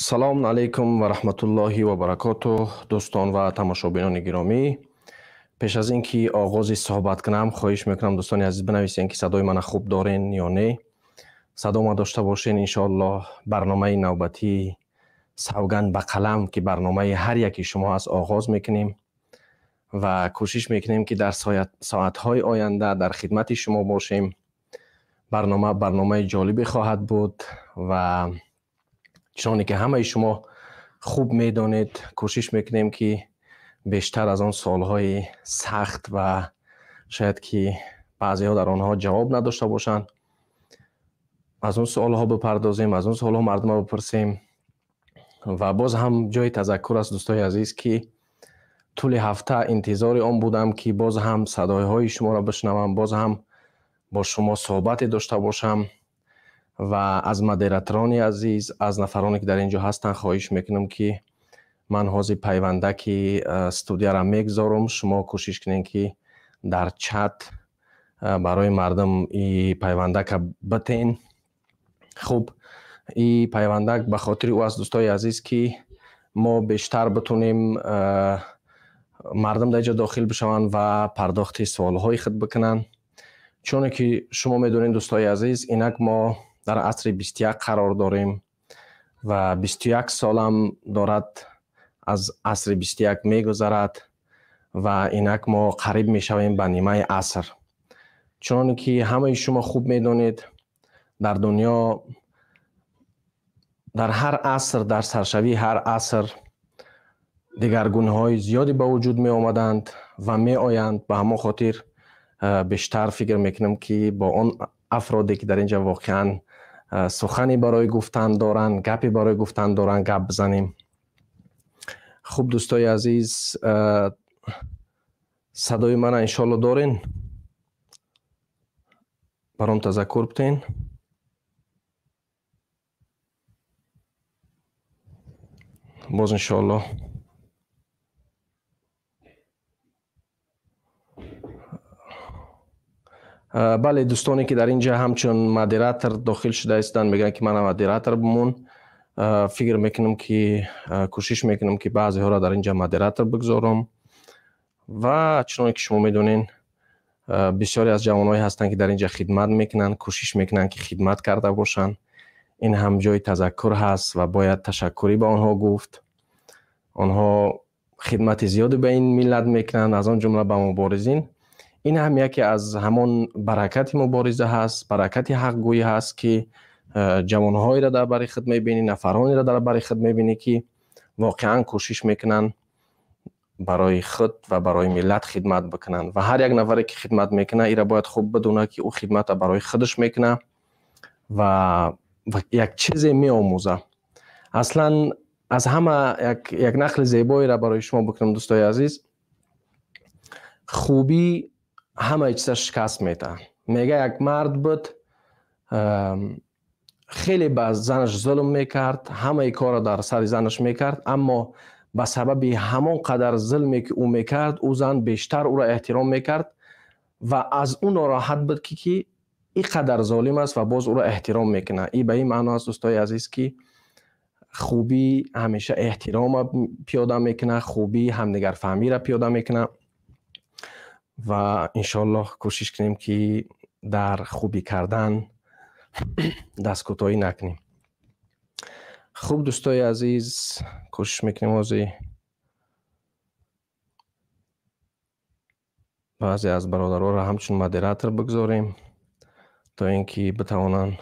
Салом алейкум ва раҳматуллоҳи ва баракотуҳ, дӯстон ва тамошобинони гиромӣ. Пеш аз ин ки оғози суҳбат кунам, хоҳиш мекунам, дӯстони азиз, бинависен, ки садои мана хуб дорен ё не. Садо ма дошта бошен, иншоаллоҳ барномаи навбатии «Савганд ба қалам», ки барномаи ҳар яки шумо аст, оғоз мекунем ва кӯшиш мекунем, ки дар соатҳои оянда дар хидмати шумо бошем. Барнома барномаи ҷолибе хоҳад буд ва чуноне ки ҳамаи шумо хуб медонед, кӯшиш мекунем, ки бештар аз он суолҳои сахт ва шояд ки баъзеҳо дар онҳо ҷавоб надошта бошанд, аз он суолҳо бипардозем, аз он суолҳо мардумро бипурсем. Ва боз ҳам ҷои тазаккур аст, дӯстои азиз, ки тӯли ҳафта интизори он будам, ки боз ҳам садоҳои шуморо бишнавам, боз ҳам бо шумо суҳбате дошта бошам. Ва аз модераторони азиз, аз нафароне ки дар ин ҷо ҳастанд, хоҳиш мекунам, ки ман ҳозир пайвандаки студияро мегузорам, шумо кӯшиш кунед, ки дар чат барои мардум и пайвандака битен. Хуб, и пайвандак ба хотири ӯ аст, дӯстои азиз, ки мо бештар битонем мардум дар ҷо дохил бишаванд ва пардохти суолҳои худ бикунанд. Чуне ки шумо медонед, дӯстои азиз, инак мо дар асри 21 қарор дорем ва 21 солам дорад аз асри 21 мегузарад ва инак мо қариб мешавем ба нимаи аср. Чуноне ки ҳамаи шумо хуб медонед, дар дунё дар ҳар аср, дар саршавии ҳар аср дигаргуниҳои зиёде ба вуҷуд меомаданд ва меоянд. Ба ҳамон хотир бештар фикр мекунам, ки бо он афроде ки дар ин ҷо воқеан сухане барои гуфтан доранд, гапе барои гуфтан доранд, гап бизанем. Хуб, дӯстои азиз, садои мана иншоалло дорен? Баром тазаккур битен. Боз иншоалло бале, дӯстоне ки дар ин ҷа ҳамчун модератор дохил шуда истанд, мегӯянд, ки мана модератор бимон. Фикр мекунам, ки кӯшиш мекунам, ки баъзеҳоро дар ин ҷа модератор бигзорам. Ва чуноне ки шумо медонед, бисёре аз ҷавонҳое ҳастанд, ки дар ин ҷа хидмат мекунанд, кӯшиш мекунанд, ки хидмат карда бошанд. Ин ҳам ҷои тазаккур ҳаст ва бояд ташаккурӣ ба онҳо гуфт. Онҳо хидмати зиёде ба ин миллат мекунанд, аз он ҷумла ба муборизин. Ин ҳам яке аз ҳамон баракати мубориза ҳаст, баракати ҳақгӯӣ ҳаст, ки ҷавонҳоеро дар бари худ мебинӣ, нафаронеро дар бари худ мебинӣ, ки воқеан кӯшиш мекунанд барои худ ва барои миллат хидмат бикунанд. Ва ҳар як нафаре ки хидмат мекунад, ира бояд хуб бидонад, ки ӯ хидмата барои худаш мекунад ва як чизе меомӯзад. Аслан аз ҳама як нақли зебоеро барои шумо бикунам, дӯстои азиз. Хубӣ ҳамаи чиза шикаст метаҳад. Мега, як мард буд, хеле ба занаш зулм мекард, ҳамаи корро дар сари занаш мекард, аммо ба сабаби ҳамон қадар зулме ки ӯ мекард, ӯ зан бештар ӯро эҳтиром мекард ва аз ӯ нороҳат буд, ки ин қадар золим аст ва боз ӯро эҳтиром мекунад. Ин ба ин маъно аст, дӯстои азиз, ки хубӣ ҳамеша эҳтирома пиёда мекунад, хубӣ ҳамдигарфаҳмиро пиёда мекунад. Ва иншоаллоҳ кӯшиш кунем, ки дар хубӣ кардан дасткӯтоҳӣ накунем. Хуб, дӯстои азиз, кӯшиш мекунем ҳозир баъзе аз бародаронро ҳамчун модератор бигзорем, то ин ки битавонанд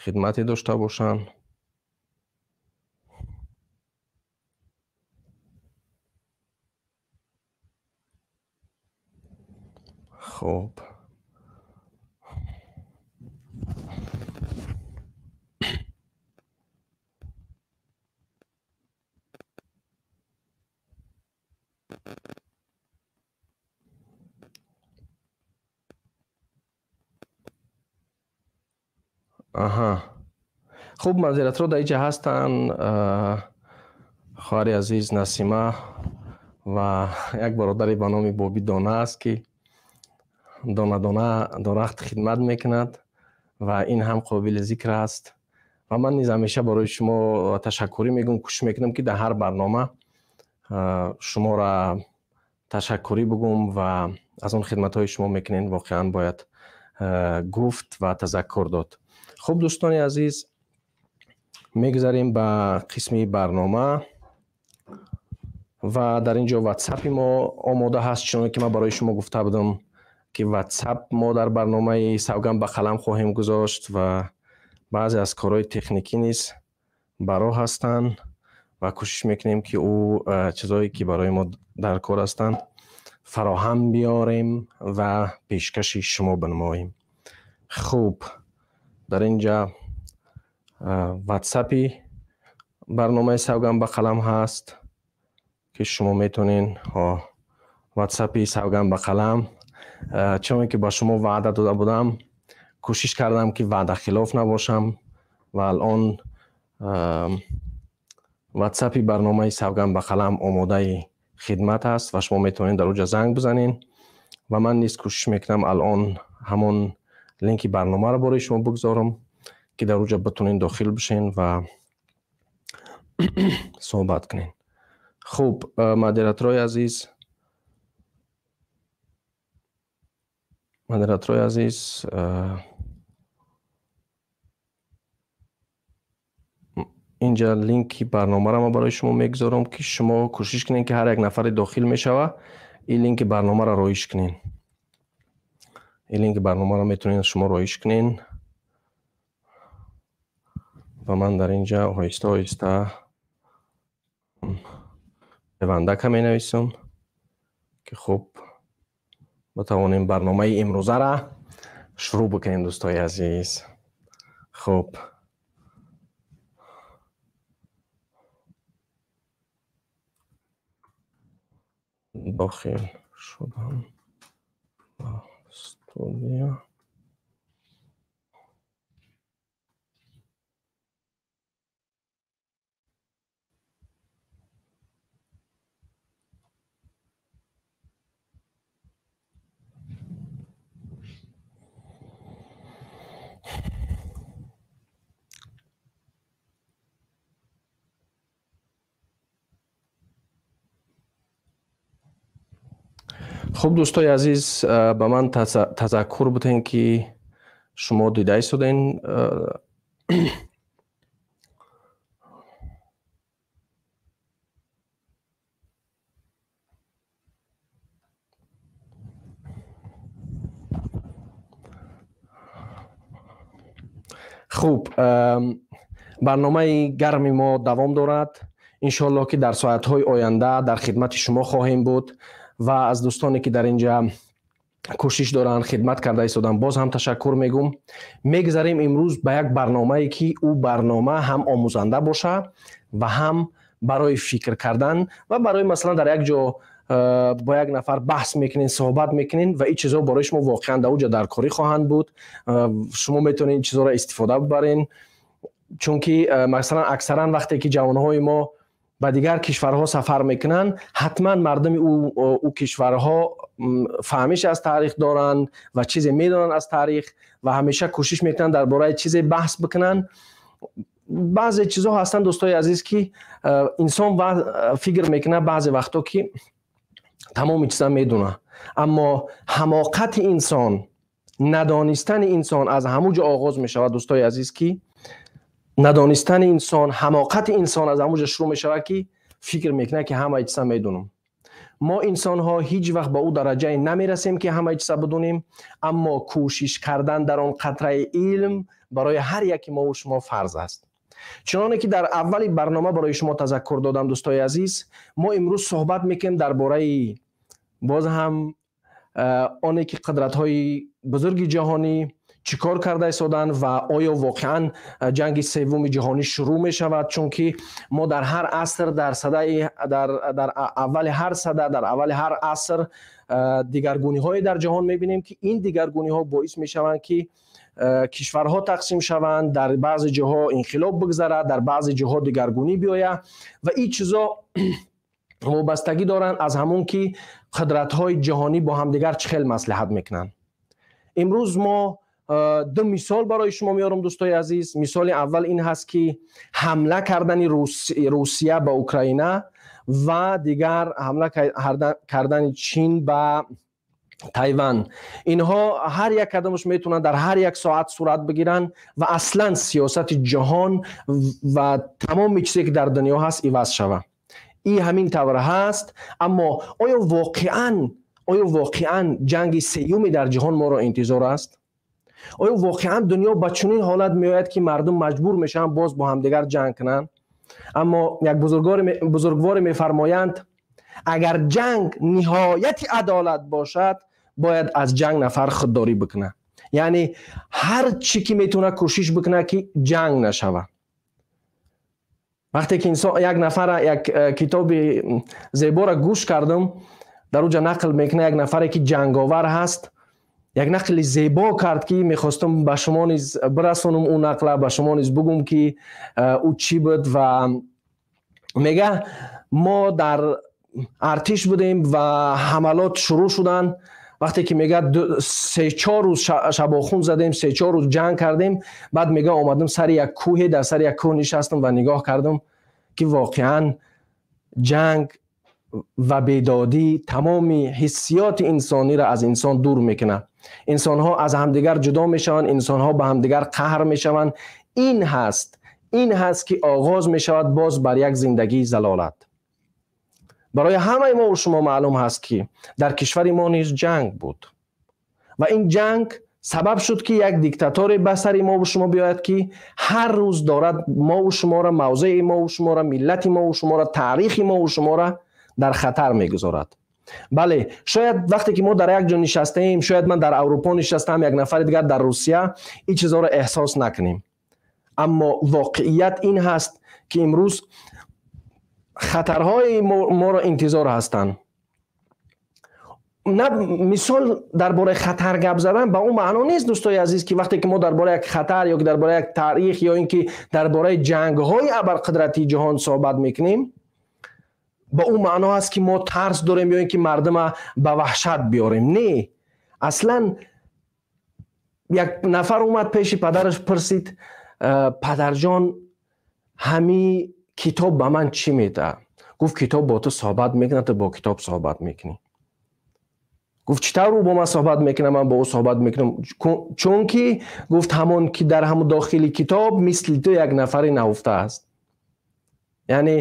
хидмате дошта бошанд. Хуб, аҳа, хуб, модераторо дар инҷа ҳастанд, хоҳари азиз Насима ва як бародаре ба номи Боби Дона аст, ки дона дона дорахт хидмат мекунад ва ин ҳам қобили зикр аст. Ва ман низ ҳамеша барои шумо ташаккурӣ мегӯм, кӯшиш мекунам, ки дар ҳар барнома шуморо ташаккурӣ бигӯм ва аз он хидматҳои шумо мекунед, воқеан бояд гуфт ва тазаккур дод. Хуб, дӯстони азиз, мегузарем ба қисми барнома ва дар ин ҷо ватсапи мо омода ҳаст, чуноне ки ман барои шумо гуфта будам, ки ватсап мо дар барномаи савганд ба қалам хоҳем гузошт ва баъзе аз корҳои техникӣ низ ба роҳ ҳастанд ва кӯшиш мекунем, ки ӯ чизҳое ки барои мо дар кор ҳастанд фароҳам биёрем ва пешкаши шумо бинамоем. Хуб, дар ин ҷа ватсапи барномаи савганд ба қалам ҳаст, ки шумо метавонед ватсапи савганд ба қалам, чуноне ки ба шумо ваъда дода будам, кӯшиш кардам, ки ваъдахилоф набошам ва алон ватсапи барномаи савганд ба қалам омодаи хидмат аст ва шумо метавонед дар оҷа занг бизанед ва ман низ кӯшиш мекунам алон ҳамон линки барномаро барои шумо бигзорам, ки дар оҷа битонед дохил бишен ва суҳбат кунед. Хуб, модераторҳои азиз, модераторҳои азиз, инҷа линки барномаро ман барои шумо мегузорам, ки шумо кӯшиш кунед, ки ҳар як нафаре дохил мешава, ин линки барномаро роиш кунед. Ин линки барномаро метавонед шумо роиш кунед ва ман дар инҷа оҳиста оҳиста пайвандака менависам, ки хуб битавонем барномаи имрӯзаро шурӯъ бикунем, дӯстои азиз. Хуб, дохил шудам ба студия. Хуб, дӯстои азиз, ба ман тазаккур будем, ки шумо дида истоден. Хуб, барномаи гарми мо давом дорад. Иншоаллоҳ, ки дар соатҳои оянда дар хидмати шумо хоҳем буд ва аз дӯстоне, ки дар инҷа кӯшиш доранд, хидмат карда истоданд, боз ҳам ташаккур мегӯм. Мегузарем имрӯз ба як барномае, ки ӯ барнома ҳам омӯзанда боша ва ҳам барои фикр кардан ва барои, масалан, дар як ҷо бо як нафар баҳс мекунед, суҳбат мекунед ва ин чизҳо барои шумо воқеан дар оҷа даркорӣ хоҳанд буд. Шумо метавонед ин чизҳоро истифода бибаред, чунки масалан аксаран вақте ки ҷавонҳои мо ба дигар кишварҳо сафар мекунанд, ҳатман мардуми ӯ кишварҳо фаҳмиш аз таърих доранд ва чизе медонанд аз таърих ва ҳамеша кӯшиш мекунанд дар бораи чизе баҳс бикунанд. Баъзе чизҳо ҳастанд, дӯстои азиз, ки инсон фикр мекунад баъзе вақтҳо, ки тамоми чиза медонад, аммо ҳамоқати инсон, надонистани инсон аз ҳамун ҷо оғоз мешавад, дӯстои азиз, ки надонистани инсон, ҳамоқати инсон аз ҳамун ҷо шурӯъ мешавад, ки фикр мекунад, ки ҳамаи чиза медонам. Мо инсонҳо ҳеҷ вақт ба ӯ дараҷае намерасем, ки ҳамаи чиза бидонем, аммо кӯшиш кардан дар он қатраи илм барои ҳар яки мову шумо фарз аст. Чуноне ки дар аввали барнома барои шумо тазаккур додам, дӯстои азиз, мо имрӯз суҳбат мекунем дар бораи боз ҳам оне ки қудратҳои бузурги ҷаҳонӣ чӣ кор карда истоданд ва оё воқеан ҷанги севуми ҷаҳонӣ шурӯъ мешавад, чунки мо дар ҳар аср, дар садаи дар аввали ҳар сада, дар аввали ҳар аср дигаргуниҳое дар ҷаҳон мебинем, ки ин дигаргуниҳо боис мешаванд, ки кишварҳо тақсим шаванд, дар баъзе ҷоҳо инқилоб бигзарад, дар баъзе ҷоҳо дигаргунӣ биёяд ва ин чизо вобастагӣ доранд аз ҳамон, ки қудратҳои ҷаҳонӣ бо ҳамдигар чӣ хел маслиҳат мекунанд. Имрӯз мо Ду мисол барои шумо меорам, дӯстои азиз. Мисоли аввал ин ҳаст, ки ҳамла кардани Русия ба Украина ва дигар ҳамла кардани Чин ба Тайван. Инҳо ҳар як кадомаш метавонанд дар ҳар як соат сурат бигиранд ва аслан сиёсати ҷаҳон ва тамоми чизе, ки дар дунё ҳаст, иваз шавад. И ҳамин тавр ҳаст, аммо оё воқеан ҷанги сеюме дар ҷаҳон моро интизор аст? Оё воқеан дунё ба чунин ҳолат меояд, ки мардум маҷбур мешаванд боз бо ҳамдигар ҷанг кунанд? Аммо як бузургворе мефармоянд: агар ҷанг ниҳояти адолат бошад, бояд аз ҷанг нафар худдорӣ бикунад. Яъне ҳар чӣ ки метавонад, кӯшиш бикунад, ки ҷанг нашавад. Вақте ки инсон як нафара, як китоби зеборо гӯш кардам, дар уҷа нақл мекунад, як нафаре ки ҷанговар ҳаст, як нақли зебо кард, ки мехостам ба шумо низ бирасонам, ӯ нақла ба шумо низ бугум, ки ӯ чӣ буд. Ва мега: мо дар артиш будем ва ҳамалот шурӯъ шуданд. Вақте ки, мега, 3-4 рӯз шабохун задем, 3-4 рӯз ҷанг кардем, баъд, мега, омадам сари як кӯҳе, дар сари як кӯҳ нишастам ва нигоҳ кардам, ки воқеан ҷанг ва бедодӣ тамоми ҳиссиёти инсониро аз инсон дур мекунад. Инсонҳо аз ҳамдигар ҷудо мешаванд, инсонҳо ба ҳамдигар қаҳр мешаванд. Ин ҳаст, ки оғоз мешавад боз бар як зиндагии залолат. Барои ҳамаи мо шумо маълум ҳаст, ки дар кишвари мо низ ҷанг буд ва ин ҷанг сабаб шуд, ки як диктаторе ба сари мову шумо биёяд, ки ҳар рӯз дорад мову шуморо, мавзеи мову шуморо, миллати мову шуморо, таърихи мову шуморо дар хатар мегузорад. Бале, шояд вақте ки мо дар як ҷо нишастаем, шояд ман дар Аврупо нишастаам, як нафари дигар дар Русия, ин чизҳоро эҳсос накунем, аммо воқеият ин ҳаст, ки имрӯз хатарҳои моро интизор ҳастанд. На, мисол, дар бораи хатар гап задан ба он маъно нест, дӯстои азиз, ки вақте ки мо дар бораи як хатар ё дар бораи як таърих ё ин ки дар бораи ҷангҳои абарқудратии ҷаҳон суҳбат мекунем, ба он маъно аст, ки мо тарс дорем ё ин ки мардума ба ваҳшат биёрем. Не, аслан як нафар омад пеши падараш, пурсид: «Падарҷон, ҳами китоб ба ман чӣ медиҳад?» Гуфт: «Китоб бо ту суҳбат мекунад, ту бо китоб суҳбат мекунӣ». Гуфт: «Чӣ тавр ӯ бо ман суҳбат мекунад, ман бо ӯ суҳбат мекунам?» Чунки, гуфт, ҳамон ки дар ҳамон дохили китоб мисли ту як нафари наҳуфта аст. Яъне,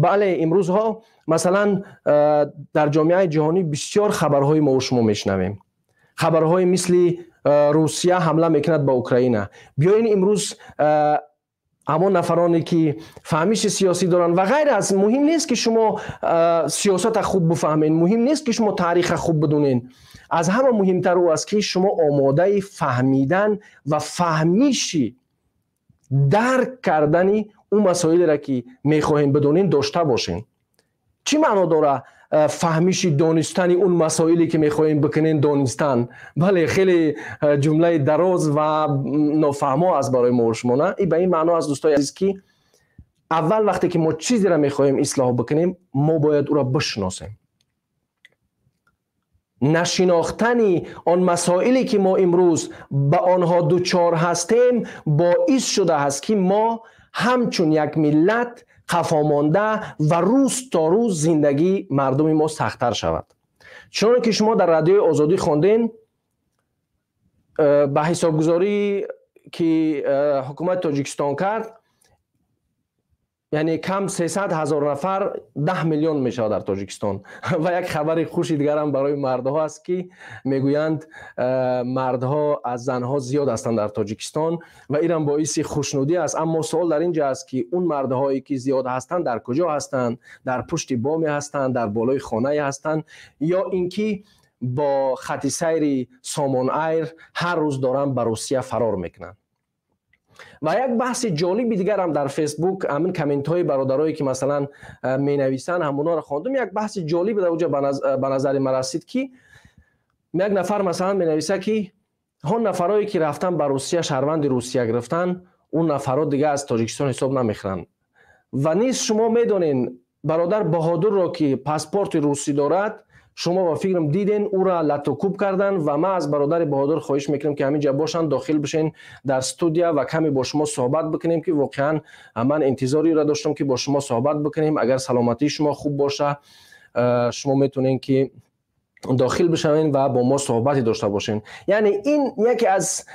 бале, имрӯзҳо, масалан, дар ҷомеаи ҷаҳонӣ бисёр хабарҳои мо шумо мешунавем, хабарҳои мисли Русия ҳамла мекунад ба Украина. Биёин, имрӯз ҳамон нафароне, ки фаҳмиши сиёсӣ доранд ва ғайр аз, муҳим нест, ки шумо сиёсата хуб бифаҳмед, муҳим нест, ки шумо таъриха хуб бидонед, аз ҳама муҳимтар ӯ аст, ки шумо омодаи фаҳмидан ва фаҳмиши дарк кардани ӯ масоилеро, ки мехоҳем бидонем, дошта бошем. Чӣ маъно дора фаҳмиши донистани он масоиле, ки мехоҳем бикунем, донистан? Бале, хеле ҷумлаи дароз ва нофаҳмо аст барои мо шумо, на? И ба ин маъно аст, дӯстои азиз, ки аввал вақте ки мо чизеро мехоҳем ислоҳ бикунем, мо бояд ӯро бишносем. Нашинохтани он масоиле, ки мо имрӯз ба онҳо дучор ҳастем, боис шудааст, ки мо ҳамчун як миллат қафомонда ва рӯз то рӯз зиндагии мардуми мо сахттар шавад. Чуноне ки шумо дар Радиои Озодӣ хондем, ба ҳисобгузорӣ, ки ҳукумати Тоҷикистон кард, яъне кам 300 ҳазор нафар, 10 миллион мешавад дар Тоҷикистон. Ва як хабари хуши дигарам барои мардҳо аст, ки мегӯянд, мардҳо аз занҳо зиёд ҳастанд дар Тоҷикистон ва инам боиси хушнудӣ аст. Аммо суол дар ин ҷо аст, ки он мардҳое, ки зиёд ҳастанд, дар куҷо ҳастанд? Дар пушти боме ҳастанд, дар болои хонае ҳастанд ё ин ки бо хати сайри Сомон Айр ҳар рӯз доранд ба Русия фарор мекунанд? Ва як баҳси ҷолиби дигарам дар Фейсбук, ҳамин комментҳои бародарое, ки масалан менависанд, ҳамонҳоро хондум. Як баҳси ҷолиб дар оҷа ба назари ман расид, ки як нафар, масалан, менависа, ки ҳон нафарое, ки рафтан ба Русия, шаҳрванди Русия гирифтан, он нафарҳо дига аз Тоҷикистон ҳисоб намехӯранд. Ва низ шумо медонед бародар Баҳодурро, ки паспорти русӣ дорад. Шумо ба фикрам диден, ӯра лату кӯб кардан ва ман аз бародари Баҳодур хоҳиш мекунам, ки ҳаминҷа бошанд, дохил бишен дар студия ва каме бо шумо суҳбат бикунем, ки воқеан ман интизори ӯра доштам, ки бо шумо суҳбат бикунем. Агар саломатии шумо хуб боша, шумо метавонед, ки дохил бишавед ва бо мо суҳбате дошта бошед. Яъне ин яке аз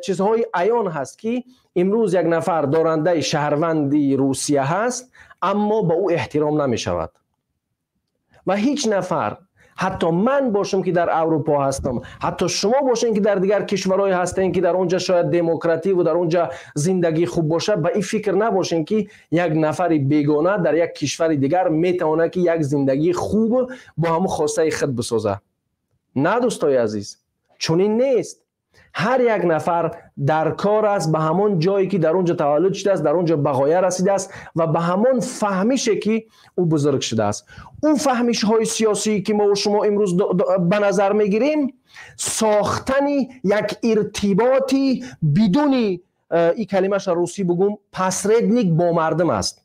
чизҳои аён ҳаст, ки имрӯз як нафар дорандаи шаҳрванди Русия ҳаст, аммо ба ӯ эҳтиром намешавад ва ҳеҷ нафар, ҳатто ман бошам, ки дар Аврупо ҳастам, ҳатто шумо бошед, ки дар дигар кишварҳое ҳастем, ки дар он ҷа шояд демократӣ ва дар он ҷа зиндагӣ хуб бошад, ба ин фикр набошем, ки як нафари бегона дар як кишвари дигар метавонад, ки як зиндагии хуб бо ҳамун хостаи худ бисозад. На, дӯстои азиз, чунин нест. Ҳар як нафар дар кор аст ба ҳамон ҷое, ки дар он ҷо таваллуд шудааст, дар он ҷо ба ғоя расидааст ва ба ҳамон фаҳмише, ки ӯ бузург шудааст. Ӯ фаҳмишҳои сиёсӣ, ки мо шумо имрӯз ба назар мегирем, сохтани як иртиботи бидуни, ин калимаша русӣ бугум, посредник бо мардум аст.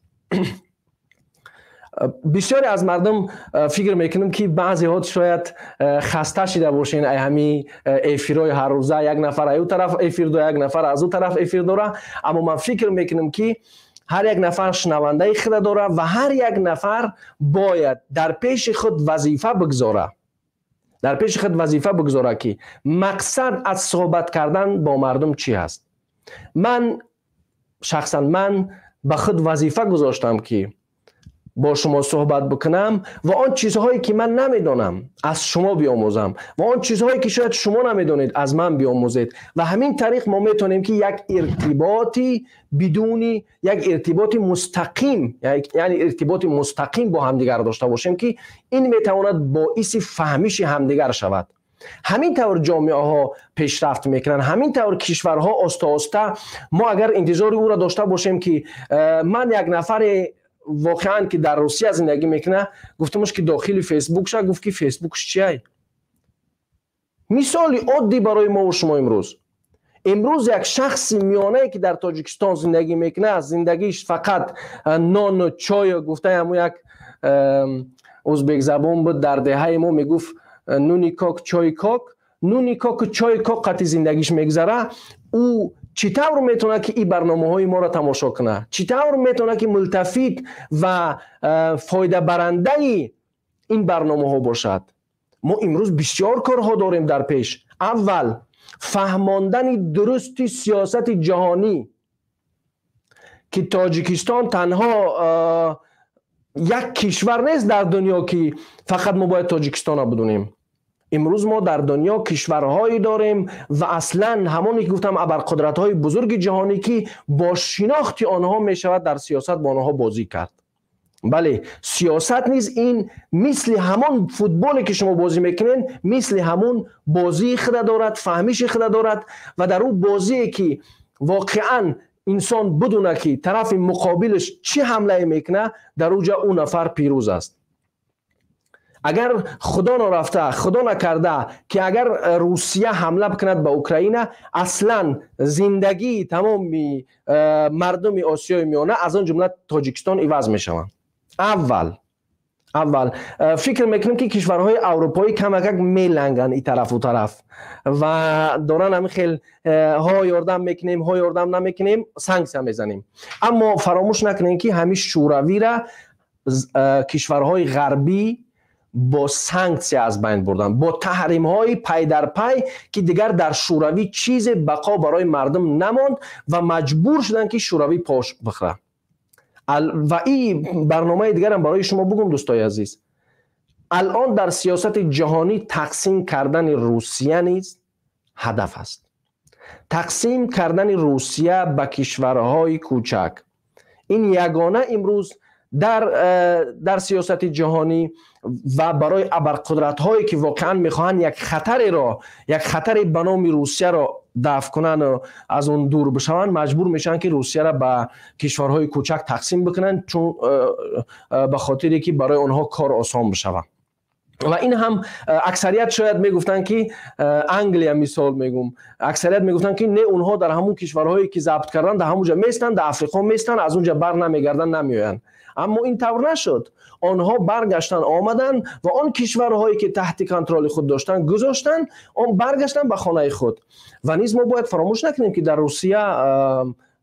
Бисёре аз мардум, фикр мекунам, ки баъзеҳо шояд хаста шида бошен ай ҳами эфирҳои ҳаррӯза. Як нафар ай ӯ тараф эфир дора, як нафар аз ӯ тараф эфир дора, аммо ман фикр мекунам, ки ҳар як нафар шунавандаи худа дора ва ҳар як нафар бояд дар пеши худ вазифа бигзора, дар пеши худ вазифа бигзора, ки мақсад аз суҳбат кардан бо мардум чӣ ҳаст. Ман шахсан ман ба худ вазифа гузоштам, ки бо шумо суҳбат бикунам ва он чизҳое, ки ман намедонам, аз шумо биомӯзам ва он чизҳое, ки шояд шумо намедонед, аз ман биомӯзед. Ва ҳамин тариқ мо метавонем, ки як иртиботи бидуни як иртиботи мустақим, яъне иртиботи мустақим бо ҳамдигар дошта бошем, ки ин метавонад боиси фаҳмиши ҳамдигар шавад. Ҳамин тавр ҷомеаҳо пешрафт мекунанд, ҳамин тавр кишварҳо оста оста. Мо агар интизори ӯро дошта бошем, ки ман як нафаре воқеан, ки дар Русия зиндагӣ мекунад, гуфтамш, ки дохили Фейсбук ша, гуфт, ки Фейсбукш чиай? Мисоли оддӣ барои мову шумо: имрӯз як шахси миёнае, ки дар Тоҷикистон зиндагӣ мекунад, зиндагиш фақат нону чою, гуфтаи ҳамун як узбекзабон буд дар деҳаи мо, мегуфт: «Нуни кок, чои кок». Нуни коку чои кок қати зиндагиш мегузара. Ӯ чӣ тавр метавонад, ки ин барномаҳои моро тамошо кунад? Чӣ тавр метавонад, ки мултафит ва фоидабарандаи ин барномаҳо бошад? Мо имрӯз бисёр корҳо дорем дар пеш. Аввал, фаҳмондани дурусти сиёсати ҷаҳонӣ, ки Тоҷикистон танҳо як кишвар нест дар дунё, ки фақат мо бояд Тоҷикистонро бидонем. Имрӯз мо дар дунё кишварҳое дорем ва аслан ҳамоне, ки гуфтам, абарқудратҳои бузурги ҷаҳонӣ, ки бо шинохти онҳо мешавад дар сиёсат бо онҳо бозӣ кард. Бале, сиёсат низ ин мисли ҳамон футболе, ки шумо бозӣ мекунед, мисли ҳамон бозии худа дорад, фаҳмиши худа дорад ва дар ӯ бозие, ки воқеан инсон бидуна, ки тарафи муқобилаш чӣ ҳамлае мекунад, дар ӯ ҷа ӯ нафар пирӯз аст. Агар худо нарафта, худо накарда, ки агар Русия ҳамла бикунад ба Украина, аслан зиндагии тамоми мардуми Осиёи Миёна, аз он ҷумла Тоҷикистон, иваз мешаванд. Аввал фикр мекунем, ки кишварҳои аврупоӣ камакак меланганд и тарафу тараф ва доранд ҳамин хел: ҳо ёрдам мекунем, ҳо ёрдам намекунем, санксия мезанем. Аммо фаромӯш накунем, ки ҳамин Шӯравира кишварҳои ғарбӣ бо санксия аз байн бурданд, бо таҳримҳои пайдарпай, ки дигар дар Шӯравӣ чизе бақо барои мардум намонд ва маҷбур шуданд, ки Шӯравӣ пош бихӯрад. Ва ин барномаи дигарам барои шумо бугум, дӯстои азиз: алон дар сиёсати ҷаҳонӣ тақсим кардани Русия низ ҳадаф аст, тақсим кардани Русия ба кишварҳои кӯчак. Ин ягона имрӯз дар сиёсати ҷаҳонӣ ва барои абарқудратҳое, ки воқеан мехоҳанд як хатареро, як хатаре ба номи Русияро дафъ кунанд, аз он дур бишаванд, маҷбур мешаванд, ки Русияро ба кишварҳои кӯчак тақсим бикунанд, чун ба хотире ки барои онҳо кор осон бишавад. Ва ин ҳам аксарият шояд мегуфтанд, ки Англия, мисол мегум, аксарият мегуфтанд, ки не, онҳо дар ҳамун кишварҳое, ки забт карданд, дар ҳамунҷа местанд, дар Африқо местанд, аз унҷа бар намегарданд, намеоянд. Аммо ин тавр нашуд. Онҳо баргаштанд, омаданд ва он кишварҳое, ки таҳти контроли худ доштанд, гузоштанд, он баргаштанд ба хонаи худ. Ва низ мо бояд фаромӯш накунем, ки дар Русия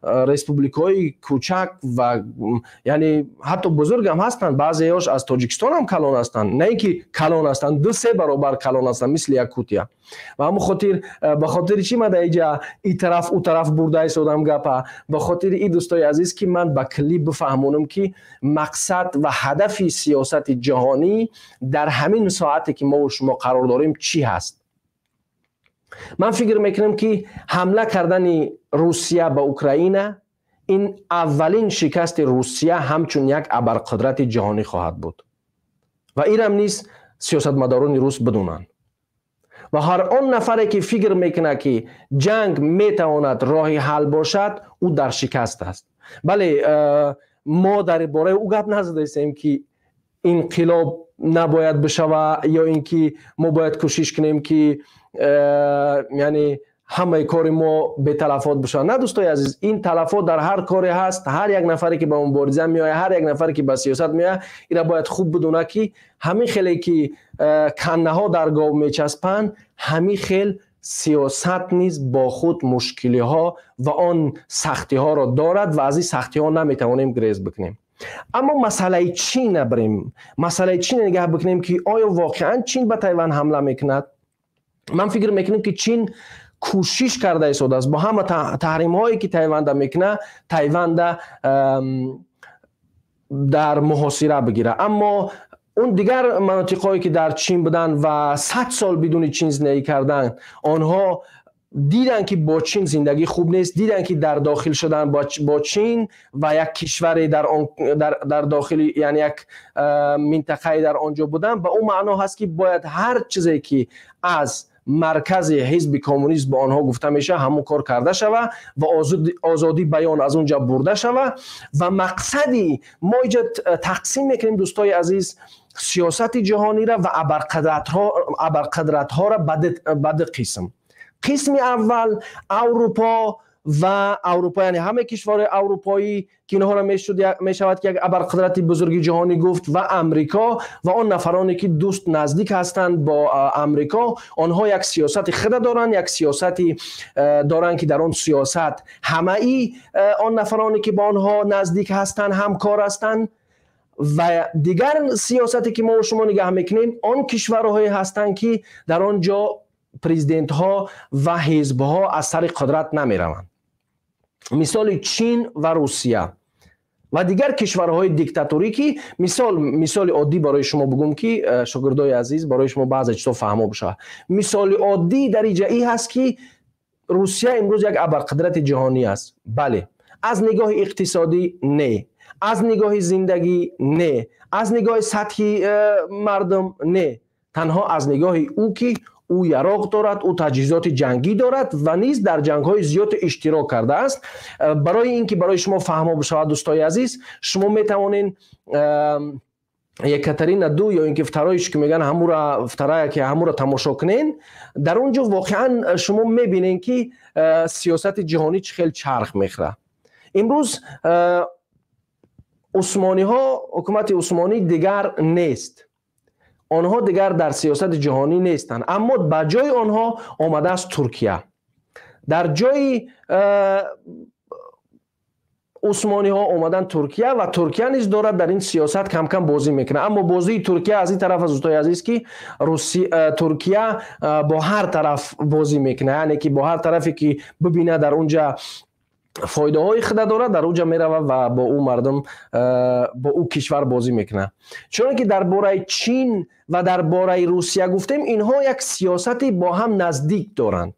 республикаҳои кӯчак ва яъне ҳатто бузург ҳам ҳастанд. Баъзеҳош аз Тоҷикистон ҳам калон ҳастанд, на ин ки калон ҳастанд, 2-3 баробар калон ҳастанд, мисли Якутия. Ва ҳамон хотир, ба хотири чӣ ман дар иҷа и тараф, ӯ тараф бурда истодам гапа? Ба хотири и, дӯстои азиз, ки ман ба куллӣ бифаҳмонам, ки мақсад ва ҳадафи сиёсати ҷаҳонӣ дар ҳамин соате, ки мову шумо қарор дорем, чӣ ҳаст. Ман фикр мекунам, ки ҳамла кардани Русия ба Украина ин аввалин шикасти Русия ҳамчун як абарқудрати ҷаҳонӣ хоҳад буд ва инам низ сиёсатмадорони рус бидонанд. Ва ҳар он нафаре, ки фикр мекунад, ки ҷанг метавонад роҳи ҳал бошад, ӯ дар шикаст аст. Бале, мо дар бораи ӯ гап назадаистем, ки инқилоб набояд бишава ё ин ки мо бояд кӯшиш кунем, ки яъне ҳамаи кори мо беталафот бишавад. На, дӯстои азиз, ин талафот дар ҳар коре ҳаст. Ҳар як нафаре, ки ба мубориза меояд, ҳар як нафаре, ки ба сиёсат меояд, ира бояд хуб бидонад, ки ҳамин хеле ки каннаҳо дар гов мечаспанд, ҳамин хел сиёсат низ бо худ мушкилиҳо ва он сахтиҳоро дорад ва аз ин сахтиҳо наметавонем грез бикунем. Аммо масъалаи Чин набарем, масъалаи Чин нигаҳ бикунем, ки оё воқеан Чин ба Тайван ҳамла мекунад? Ман фикр мекунам, ки Чин кӯшиш карда истодааст бо ҳама таҳримҳое, ки Тайванда мекунад, Тайванда дар муҳосира бигирад. Аммо он дигар манотиқҳое, ки дар Чин буданд ва 100 сол бидуни Чин зиндагӣ карданд, онҳо диданд, ки бо Чин зиндагӣ хуб нест, диданд, ки дар дохил шудан бо Чин ва як кишваре дар дохили, яъне як минтақае дар он ҷо будан, ба он маъно ҳаст, ки бояд ҳар чизе, ки аз маркази ҳизби коммунист ба онҳо гуфта мешавад, ҳамон кор карда шава ва озодии баён аз он ҷо бурда шава. Ва мақсади мо иҷа тақсим мекунем, дӯстои азиз, сиёсати ҷаҳониро ва абарқудратҳоро ба ду қисм. Қисми аввал Аврупо ва Аврупо, яъне ҳамаи кишварҳои аврупоӣ, ки инҳоро мешавад, ки як абарқудрати бузурги ҷаҳонӣ гуфт, ва Амрико ва он нафароне, ки дӯст наздик ҳастанд бо Амрико. Онҳо як сиёсати худа доранд, як сиёсати доранд, ки дар он сиёсат ҳамаи он нафароне, ки ба онҳо наздик ҳастанд, ҳамкор ҳастанд. Ва дигар сиёсате, ки мо шумо нигаҳ мекунем, он кишварҳое ҳастанд, ки дар он ҷо президентҳо ва ҳизбҳо аз сари қудрат намераванд, мисоли Чин ва Русия ва дигар кишварҳои диктаторӣ, ки мисол, мисоли оддӣ барои шумо бигӯм, ки шогирдои азиз, барои шумо баъзе чизо фаҳмо бишавад. Мисоли оддӣ дар иҷа и ҳаст, ки Русия имрӯз як абарқудрати ҷаҳонӣ аст. Бале, аз нигоҳи иқтисодӣ не, аз нигоҳи зиндагӣ не, аз нигоҳи сатҳи мардум не, танҳо аз нигоҳи ӯ, ки ӯ яроқ дорад, ӯ таҷҳизоти ҷангӣ дорад ва низ дар ҷангҳои зиёд иштирок кардааст. Барои ин ки барои шумо фаҳмо бишавад, дӯстои азиз, шумо метавонед Екатерина ду ё ин ки второй ш, ки мегӯянд, ҳамура вторая, ки ҳамура тамошо кунен. Дар он ҷо воқеан шумо мебинед, ки сиёсати ҷаҳонӣ чӣ хел чарх мехӯрад. Имрӯз усмониҳо, ҳукумати усмонӣ дигар нест, онҳо дигар дар сиёсати ҷаҳонӣ нестанд, аммо ба ҷои онҳо омадааст Туркия. Дар ҷои усмониҳо омадан Туркия ва Туркия низ дорад дар ин сиёсат камкам бозӣ мекунад. Аммо бозии Туркия аз ин тараф аст, дӯстои азиз, ки Туркия бо ҳар тараф бозӣ мекунад, яъне ки бо ҳар тарафе, ки бибинад дар он ҷа фоидаҳои худа дорад, дар он ҷа меравад ва бо ӯ мардум, бо ӯ кишвар бозӣ мекунад. Чуноне ки дар бораи Чин ва дар бораи Русия гуфтем, инҳо як сиёсати бо ҳам наздик доранд.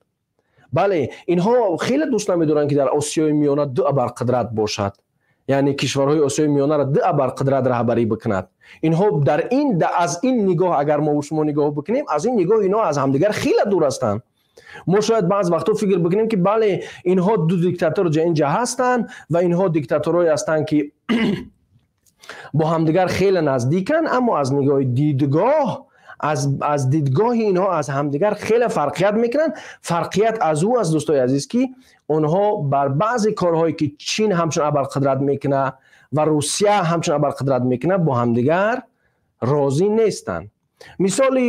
Бале, инҳо хеле дӯст намедоранд, ки дар Осиёи Миёна ду абарқудрат бошад, яъне кишварҳои Осиёи Миёнаро ду абарқудрат раҳбарӣ бикунад. Инҳо дар ин, аз ин нигоҳ агар мо шумо нигоҳ бикунем, аз ин нигоҳ инҳо аз ҳамдигар хеле дур ҳастанд. Мо шояд баъз вақтҳо фикр бикунем, ки бале, инҳо ду диктатор инҷа ҳастанд ва инҳо диктаторҳое ҳастанд, ки бо ҳамдигар хеле наздиканд, аммо аз нигоҳи дидгоҳ, Аз дидгоҳи инҳо аз ҳамдигар хеле фарқият мекунанд. Фарқият аз ӯ аст, дӯстои азиз, ки онҳо бар баъзе корҳое ки Чин ҳамчун абарқудрат мекунад ва Русия ҳамчун абарқудрат мекунад, бо ҳамдигар розӣ нестанд. Мисоли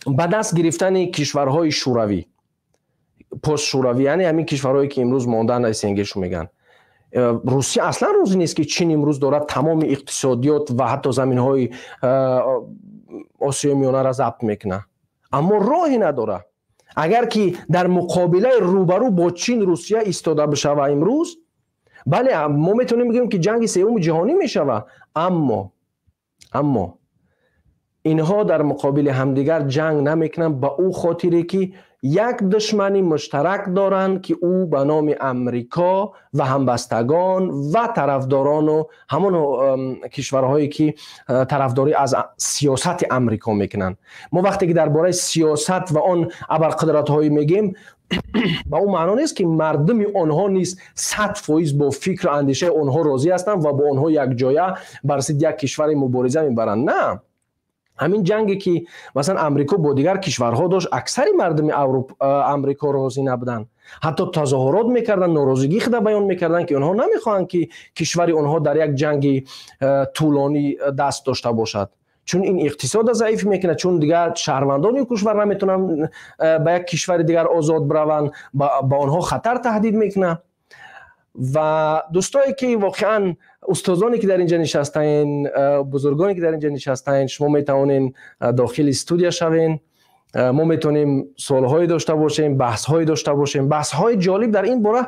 ба даст гирифтани кишварҳои шӯравӣ, постшӯравӣ, яъне ҳамин кишварҳое ки имрӯз мондаанд, СНГ-шу мегӯянд. Русия аслан розӣ нест, ки Чин имрӯз дорад тамоми иқтисодиёт ва ҳатто заминҳои Осиёи Миёнаро забт мекунад, аммо роҳе надорад. Агар ки дар муқобилаи рӯбарӯ бо Чин Русия истода бишава имрӯз, бале, мо метавонем бигӯем, ки ҷанги сеюми ҷаҳонӣ мешава. Аммо инҳо дар муқобили ҳамдигар ҷанг намекунанд ба ӯ хотире ки як душмани муштарак доранд, ки ӯ ба номи Амрико ва ҳамбастагон ва тарафдорону ҳамон кишварҳое ки тарафдорӣ аз сиёсати Амрико мекунанд. Мо вақте ки дар бораи сиёсат ва он абарқудратҳое мегӯем, ба он маъно нест, ки мардуми онҳо низ 100% бо фикру андешаи онҳо розӣ ҳастанд ва бо онҳо якҷоя бар зидди як кишвари мубориза мебаранд. На, ҳамин ҷанге ки масалан Амрико бо дигар кишварҳо дошт, аксари мардуми Амрико розӣ набуданд, ҳатто тазоҳурот мекарданд, норозигии худа баён мекарданд, ки онҳо намехоҳанд, ки кишвари онҳо дар як ҷанги тӯлонӣ даст дошта бошад, чун ин иқтисода заиф мекунад, чун дигар шаҳрвандони кишвар наметавонанд ба як кишвари дигар озод бираванд, ба онҳо хатар таҳдид мекунад. Ва дӯстое ки воқеан устозоне ки дар инҷа нишастаен, бузургоне ки дар инҷа нишастаен, шумо метавонен дохили студия шавен. Мо метавонем суолҳое дошта бошем, баҳсҳое дошта бошем, баҳсҳои ҷолиб дар ин бора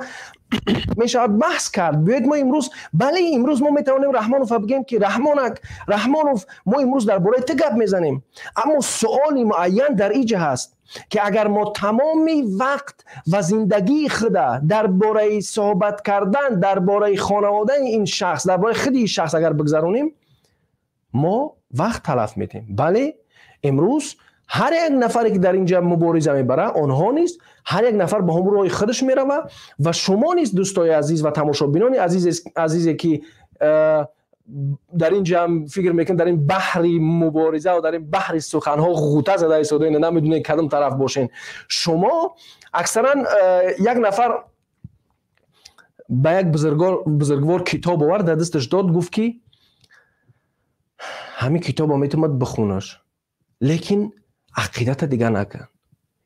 мешавад баҳс кард. Биёед, мо имрӯз, бале, имрӯз мо метавонем Раҳмонов бигӯем, ки Раҳмонак, Раҳмонов, мо имрӯз дар бораи ту гап мезанем, аммо суоли муайян дар иҷа ҳаст, ки агар мо тамоми вақт ва зиндагии худа дар бораи суҳбат кардан дар бораи хонаводаи ин шахс, дар бораи худи ин шахс агар бигзаронем, мо вақт талаф медиҳем. Бале, имрӯз ҳар як нафаре ки дар инҷа мубориза мебарад, онҳо низ ҳар як нафар ба ҳамон роҳи худаш мерава. Ва шумо низ, дӯстои азиз ва тамошобинони азизе ки дар инҷа фикр мекунед, дар ин баҳри мубориза ва дар ин баҳри суханҳо ғӯта зада истодаед, намедонед кадом тараф бошен. Шумо аксаран як нафар ба як бузургвор китоб овард, дар дасташ дод, гуфт, ки ҳамин китобо метавонад бихонаш, лекин ақидата дигар накун.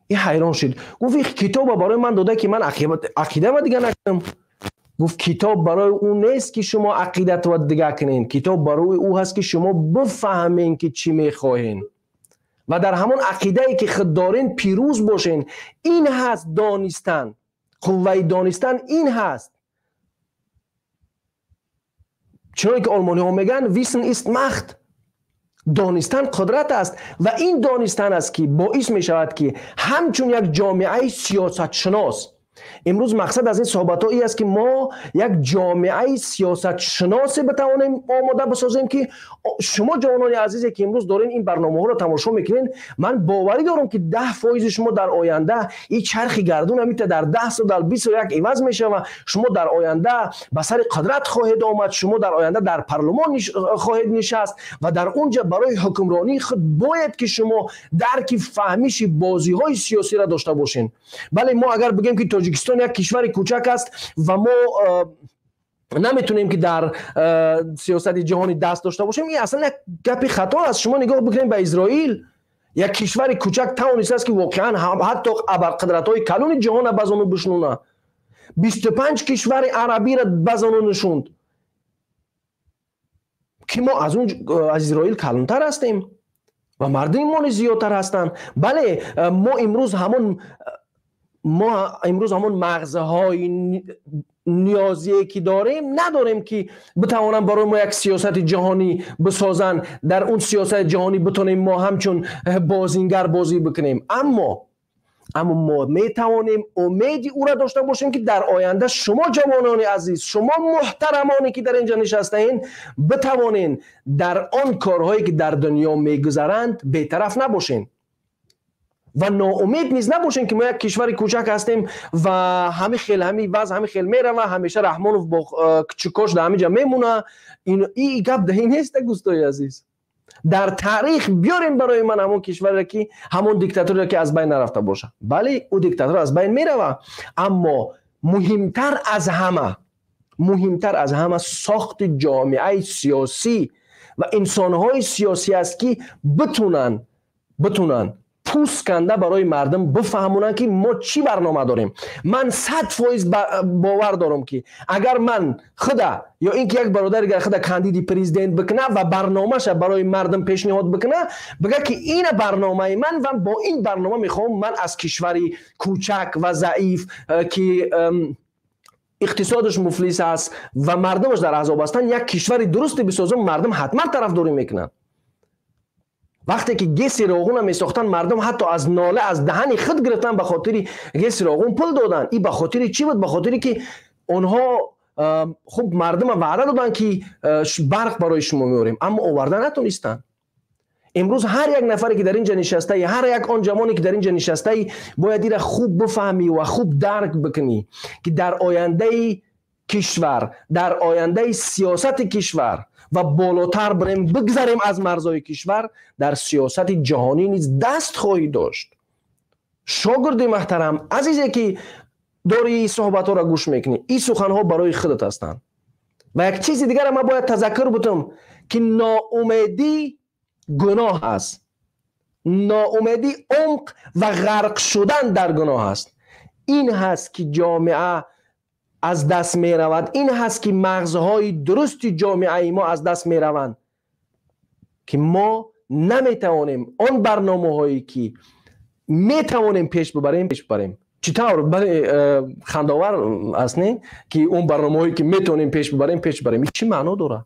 Ин ҳайрон шуд, гуфт: «Ин китоба барои ман дода, ки ман ақидама дигар накунам?» Гуфт: «Китоб барои ӯ нест, ки шумо ақидатро дигар кунед, китоб барои ӯ ҳаст, ки шумо бифаҳмед, ки чӣ мехоҳед ва дар ҳамон ақидае ки худ дорен пирӯз бошен». Ин ҳаст донистан, қувваи донистан ин ҳаст. Чуноне ки олмониҳо мегӯянд: «Wissen ist Macht», донистан қудрат аст. Ва ин донистан аст, ки боис мешавад, ки ҳамчун як ҷомеаи сиёсатшинос, имрӯз мақсад аз ин суҳбатҳо ин аст, ки мо як ҷомеаи сиёсатшиносе битавонем омода бисозем, ки шумо, ҷавонони азизе ки имрӯз дорен ин барномаҳоро тамошо мекунед, ман боварӣ дорам, ки 10% шумо дар оянда ин чархи гардун ҳамита дар 10 сол, дар 20 сол як иваз мешава, шумо дар оянда ба сари қудрат хоҳед омад, шумо дар оянда дар парлумон хоҳед нишаст ва дар он ҷа барои ҳукмронии худ бояд ки шумо дарки фаҳмиши бозиҳои сиёсиро дошта бошед. Бале, мо агар бигӯем, ки Тоҷикистон як кишвари кӯчак аст ва мо наметонем, ки дар сиёсати ҷаҳонӣ даст дошта бошем, ин аслан як гапи хато аст. Шумо нигоҳ бикунед ба Изроил. Як кишвари кӯчак тавонистааст, ки воқеан ҳатто абарқудратҳои калони ҷаҳона ба зону бишнуна, 25 кишвари арабиро ба зону нишунд, ки мо аз он аз Изроил калонтар ҳастем ва мардуми мо низ зиёдтар ҳастанд. Бале, мо имрӯз ҳамон мағзҳои ниёзие ки дорем, надорем, ки битавонанд барои мо як сиёсати ҷаҳонӣ бисозанд, дар он сиёсати ҷаҳонӣ битонем мо ҳамчун бозингар бозӣ бикунем. Аммо мо метавонем умеди ӯра дошта бошем, ки дар оянда шумо, ҷавонони азиз, шумо муҳтарамоне ки дар инҷа нишастаен, битавонен дар он корҳое ки дар дунё мегузаранд, бетараф набошен ва ноумед низ набошем, ки мо як кишвари кӯчак ҳастем ва ҳами хел ҳами вазъ ҳами хел мерава, ҳамеша Раҳмонов бо кӯчукош дар ҳамиҷа мемона. И гап даҳӣ нест, дӯстои азиз. Дар таърих биёрем барои ман ҳамон кишваре ки ҳамон диктаторе ки аз байн нарафта бошад. Бале, ӯ диктатор аз байн мерава, аммо муҳимтар аз ҳама сохти ҷомеаи сиёсӣ ва инсонҳои сиёсӣ аст, ки битунанд пӯст канда барои мардум бифаҳмонанд, ки мо чӣ барнома дорем. Ман 100% бовар дорам, ки агар ман худа ё ин ки як бародари дигар худа кандиди президент бикуна ва барномаша барои мардум пешниҳод бикуна, бига ки ина барномаи ман ва бо ин барнома мехоҳам ман аз кишвари кӯчак ва заиф, ки иқтисодаш муфлис аст ва мардумаш дар азоб ҳастанд, як кишвари дурусте бисозам, мардум ҳатман тарафдорӣ мекунанд. Вақте ки ГЭСи Роғуна месохтанд, мардум ҳатто аз нола аз даҳани худ гирифтан, ба хотири ГЭСи Роғун пул доданд. И ба хотири чӣ буд? Ба хотире ки онҳо хуб мардума ваъда доданд, ки барқ барои шумо меорем, аммо оварда натонистанд. Имрӯз ҳар як нафаре, ки дар ин ҷа нишастаи, ҳар як он ҷавоне, ки дар ин ҷа нишастаи, бояд ира хуб бифаҳмӣ ва хуб дарк бикунӣ, ки дар ояндаи кишвар, дар ояндаи сиёсати кишвар ва болотар бирем, бигзарем аз марзҳои кишвар, дар сиёсати ҷаҳонӣ низ даст хоҳӣ дошт. Шогирди муҳтарам, азизе, ки дори ин суҳбатҳоро гӯш мекунӣ, ин суханҳо барои худат ҳастанд. Ва як чизи дигара ман бояд тазаккур бутам, ки ноумедӣ гуноҳ аст, ноумедӣ умқ ва ғарқ шудан дар гуноҳ аст. Ин ҳаст, ки ҷомеа аз даст меравад, ин ҳаст, ки мағзҳои дурусти ҷомеаи мо аз даст мераванд, ки мо наметавонем он барномаҳое, ки метавонем пеш бибарем, пеш бибарем. Чӣ тавр? Бале, хандовар аст, не, ки он барномаҳое, ки метавонем пеш бибарем, пеш бибарем, чӣ маъно дорад?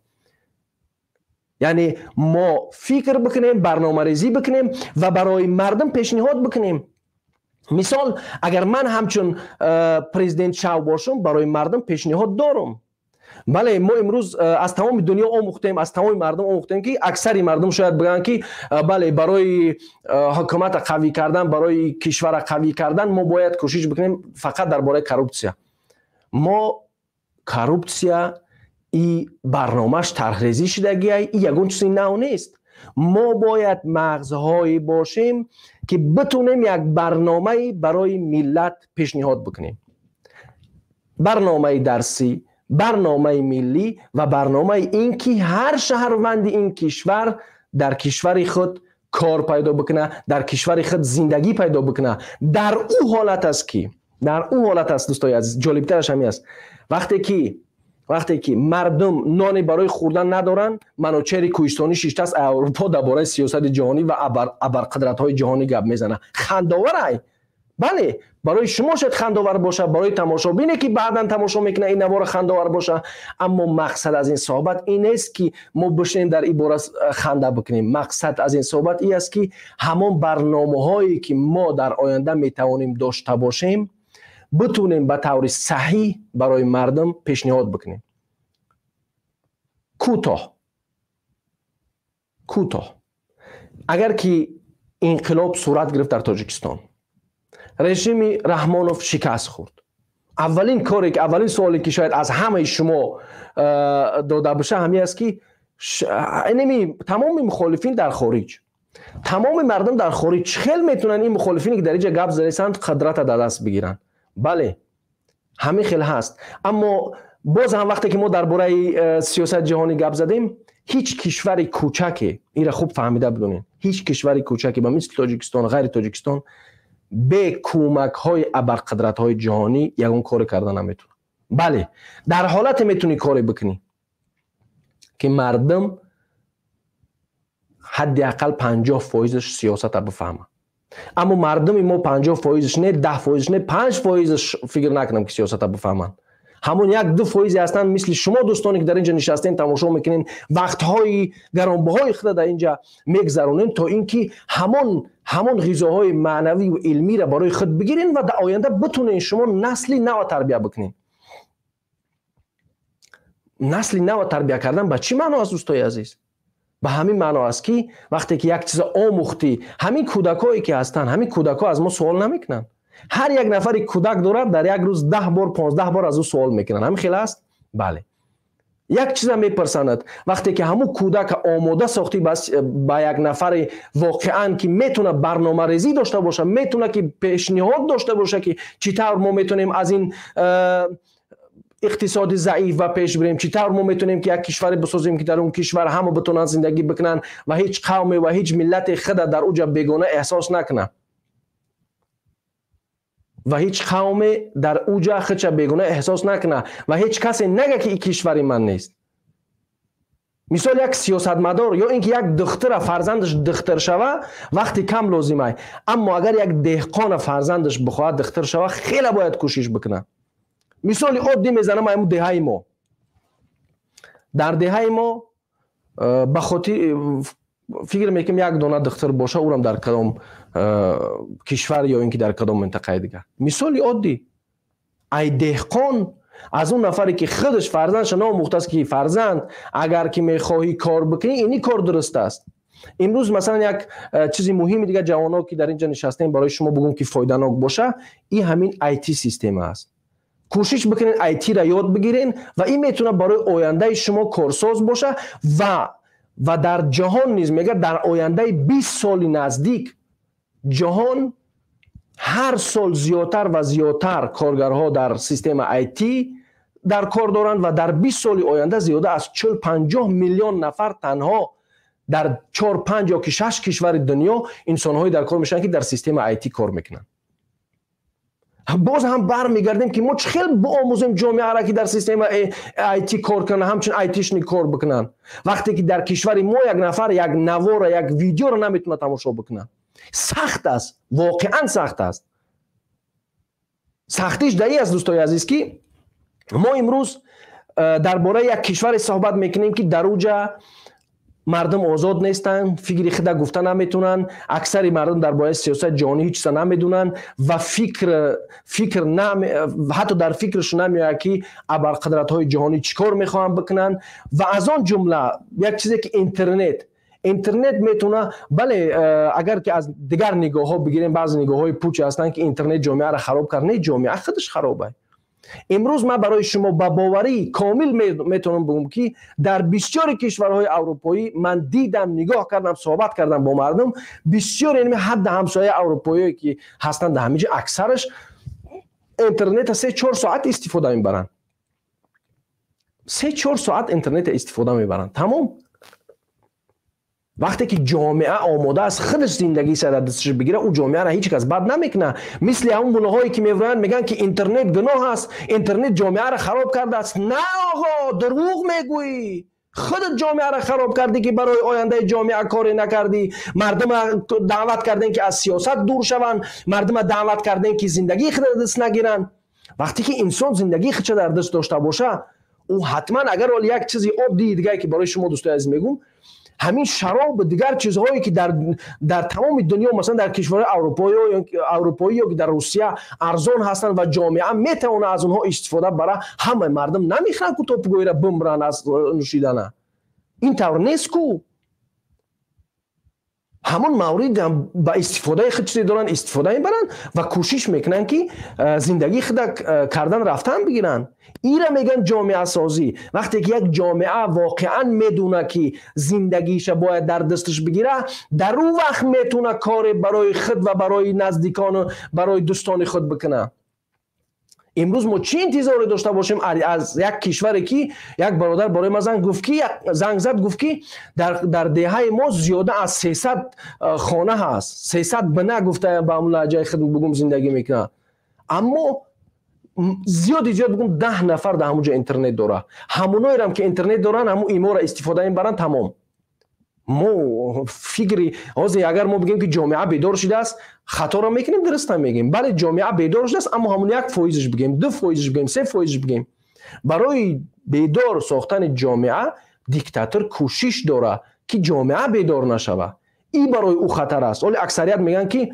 Яъне мо фикр бикунем, барномарезӣ бикунем ва барои мардум пешниҳод бикунем. Мисол, агар ман ҳамчун президент шав бошам, барои мардум пешниҳод дорам. Бале, мо имрӯз аз тамоми дунё омӯхтем, аз тамоми мардум омӯхтем, ки аксари мардум шояд бигӯянд, ки бале, барои ҳукумата қавӣ кардан, барои кишвара қавӣ кардан мо бояд кӯшиш бикунем фақат дар бораи коррупсия. Мо коррупсия и барномаш тарҳрезӣ шудагиай, и ягон чизи нав нест. Мо бояд мағзҳое бошем, ки битунем як барномаи барои миллат пешниҳод бикунем, барномаи дарсӣ, барномаи миллӣ ва барномаи ин ки ҳар шаҳрванди ин кишвар дар кишвари худ кор пайдо бикуна, дар кишвари худ зиндагӣ пайдо бикуна. Дар ӯ ҳолат аст, дӯстои азиз, ҷолибтараш ҳамин аст: вақте ки мардум ноне барои хӯрдан надоранд, Манучери Кӯҳистонӣ шиштааст Аврупо, дар бораи сиёсати ҷаҳонӣ ва абарқудратҳои ҷаҳонӣ гап мезанад. Хандоварай. Бале, барои шумо шояд хандовар бошад, барои тамошобине, ки баъдан тамошо мекунад ин навора, хандовар бошад, аммо мақсад аз ин суҳбат ин нест, ки мо бишинем, дар ин бора ханда бикунем. Мақсад аз ин суҳбат ин аст, ки ҳамон барномаҳое, ки мо дар оянда метавонем дошта бошем, битунем ба таври саҳиҳ барои мардум пешниҳод бикунем. Кӯтоҳ кӯтоҳ, агар ки инқилоб сурат гирифт дар Тоҷикистон, режими Раҳмонов шикаст хӯрд, аввалин коре, аввалин суоле, ки шояд аз ҳамаи шумо дода биша, ҳамин аст, ки инами тамоми мухолифин дар хориҷ, тамоми мардум дар хориҷ чӣ хел метавонанд ин мухолифине, ки дар инҷа гап задесанд, қудрата дар даст бигиранд? Бале, ҳамин хел ҳаст. Аммо боз ҳам вақте ки мо дар бораи сиёсати ҷаҳонӣ гап задем, ҳеҷ кишвари кӯчаке, инра хуб фаҳмида бидонед, ҳеҷ кишвари кӯчаке ба мисли Тоҷикистон, ғайри Тоҷикистон, бе кӯмакҳои абарқудратҳои ҷаҳонӣ ягон коре карда наметавонад. Бале, дар ҳолате метавонӣ коре бикунӣ, ки мардум ҳадди ақал 50 фоизаш сиёсата бифаҳмад. Аммо мардуми мо 50 фоизаш не, 10 фоизаш не, 5 фоизаш фикр накунам, ки сиёсата бифаҳманд. Ҳамон як ду фоизе ҳастанд, мисли шумо, дӯстоне, ки дар инҷа нишастем, тамошо мекунем, вақтҳои гаронбаҳои худа дар инҷа мегзаронем, то ин ки ҳамон ғизоҳои маънавию илмиро барои худ бигирен ва дар оянда битонен шумо насли нава тарбия бикунед. Насли нава тарбия кардан ба чӣ маъно аст, дӯстои азиз? Ба ҳамин маъно аст, ки вақте ки як чиза омӯхтӣ, ҳамин кӯдакҳое, ки ҳастанд, ҳамин кӯдакҳо аз мо суол намекунанд. Ҳар як нафари кӯдак дорад, дар як рӯз 10 бор, 15 бор аз ӯ суол мекунанд. Ҳамин хел аст? Бале. Як чиза мепурсанад: вақте ки ҳамун кӯдака омода сохтӣ ба як нафари воқеан, ки метавона барномарезӣ дошта боша, метавона ки пешниҳод дошта боша, ки чӣ тавр мо метавонем аз ин иқтисоди заиф ба пеш бирем, чӣ тавр мо метавонем, ки як кишваре бисозем, ки дар он кишвар ҳама битонанд зиндагӣ бикунанд ва ҳеҷ қавме ва ҳеҷ миллате худа дар уҷа бегона эҳсос накунад ва ҳеҷ қавме дар уҷа худша бегона эҳсос накунад ва ҳеҷ касе нага, ки ин кишвари ман нест. Мисол, як сиёсатмадор ё ин ки як духтура фарзандаш духтур шава, вақти кам лозимай, аммо агар як деҳқона фарзандаш бихоҳад духтур шава, хеле бояд кӯшиш бикунад. Мисоли оддӣ мезанам ҳамун деҳаи мо. Дар деҳаи мо ба хотир фикр мекунем, як дона духтур боша, ӯрам дар кадом кишвар ё ин ки дар кадом минтақаи дигар. Мисоли оддӣ, ай деҳқон аз он нафаре, ки худаш фарзандша наомӯхтааст, ки фарзанд, агар ки мехоҳӣ кор бикунӣ, ини кор дуруст аст. Имрӯз, масалан, як чизи муҳими дигар, ҷавонҳо, ки дар ин ҷо нишастем, барои шумо бугум, ки фоиданок боша, ин ҳамин IT система аст. Кӯшиш бикунед, IT-ра ёд бигирен ва ин метавонад барои ояндаи шумо корсоз боша. Ва дар ҷаҳон низ мегӯяд, дар ояндаи 20 соли наздик ҷаҳон ҳар сол зиёдтар ва зиёдтар коргарҳо дар система IT дар кор доранд ва дар 20 соли оянда зиёда аз 40-50 миллион нафар танҳо дар чор, панҷ ё ки шаш кишвари дунё инсонҳое дар кор мешаванд, ки дар система IT кор мекунанд. Боз ҳам бармегардем, ки мо чӣ хел биомӯзем ҷомеаро, ки дар система IT кор кунанд, ҳамчун айтишник кор бикунанд, вақте ки дар кишвари мо як нафар як навора, як видеоро наметавонад тамошо бикунад? Сахт аст, воқеан сахт аст. Сахтиш дар ин аст, дӯстои азиз, ки мо имрӯз дар бораи як кишваре суҳбат мекунем, ки дар уҷа мардум озод нестанд, фикри худа гуфта наметавонанд, аксари мардум дар бораи сиёсати ҷаҳонӣ ҳеҷ чиза намедонанд ва фикр ҳатто дар фикрашон намеояд, ки абарқудратҳои ҷаҳонӣ чӣ кор мехоҳанд бикунанд. Ва аз он ҷумла як чизе, ки интернет метавона, бале, агар ки аз дигар нигоҳҳо бигирем, баъзе нигоҳҳои пуче ҳастанд, ки интернет ҷомеаро хароб кард. Не, ҷомеа худаш харобай. Имрӯз ман барои шумо ба боварии комил метавонам бигӯм, ки дар бисёри кишварҳои аврупоӣ ман дидам, нигоҳ кардам, суҳбат кардам бо мардум бисёр, яъне ҳадда ҳамсояи аврупоие, ки ҳастанд дар ҳамин ҷо, аксараш интернета 3-4 соат истифода мебаранд. 3-4 соат интернета истифода мебаранд, тамом. Вақте ки ҷомеа омода аст худаш зиндагии дар дасташ бигира, ӯ ҷомеаро ҳеҷ кас бад намекунад. Мисли ҳамун гуноҳое, ки мевроянд, мегӯянд, ки интернет гуноҳ аст, интернет ҷомеаро хароб кардааст. На, оғо, дурӯғ мегӯӣ. Худат ҷомеаро хароб кардӣ, ки барои ояндаи ҷомеа коре накардӣ. Мардума даъват кардем, ки аз сиёсат дур шаванд, мардума даъват кардем, ки зиндагии худро даст нагиранд. Вақте ки инсон зиндагии худша дар даст дошта боша, ӯ ҳатман, агар ҳол як чизи оддии дигае, ки барои шумо, дӯстои азиз, мегӯм, ҳамин шароб, дигар чизҳое, ки дар тамоми дунё, масалан, дар кишварҳои аврупоӣ ё ки дар Русия арзон ҳастанд ва ҷомеа метавонад аз онҳо истифода бара, ҳамаи мардум намехӯранд ку, то пугоира бимранд аз нӯшидана. Ин тавр нест ку. Ҳамон маврид ба истифодаи худ чизе доранд, истифода мебаранд ва кӯшиш мекунанд, ки зиндагии худа кардан рафтан бигиранд. Ира мегӯянд ҷомеасозӣ. Вақте ки як ҷомеа воқеан медуна, ки зиндагиша бояд дар дасташ бигира, дар ӯ вақт метавона коре барои худ ва барои наздикону барои дӯстони худ бикунад. Имрӯз мо чӣ интизоре дошта бошем аз як кишваре, ки як бародар барои ман занг гуфт, ки занг зад, гуфт, ки дар деҳаи мо зиёда аз 300 хона ҳаст, 300 бина, гуфта, ба ҳамун лаҳҷаи худ бугум, зиндагӣ мекунад, аммо зиёди зиёд бугум, 10 нафар дар ҳамун ҷо интернет дорад. Ҳамоноерам, ки интернет доранд, ҳамун иморо истифода мебаранд, тамом. Мо фикри ҳозир, агар мо бигем, ки ҷомеа бедор шудааст, хаторо мекунем, дуруста мегем. Бале, ҷомеа бедор шудааст, аммо ҳамун 1 фоизш бигем, 2 фоизш бигем, 3 фоизш бигем. Барои бедор сохтани ҷомеа диктатор кӯшиш дорад, ки ҷомеа бедор нашавад. Ин барои ӯ хатар аст. Оле аксарият мегӯянд, ки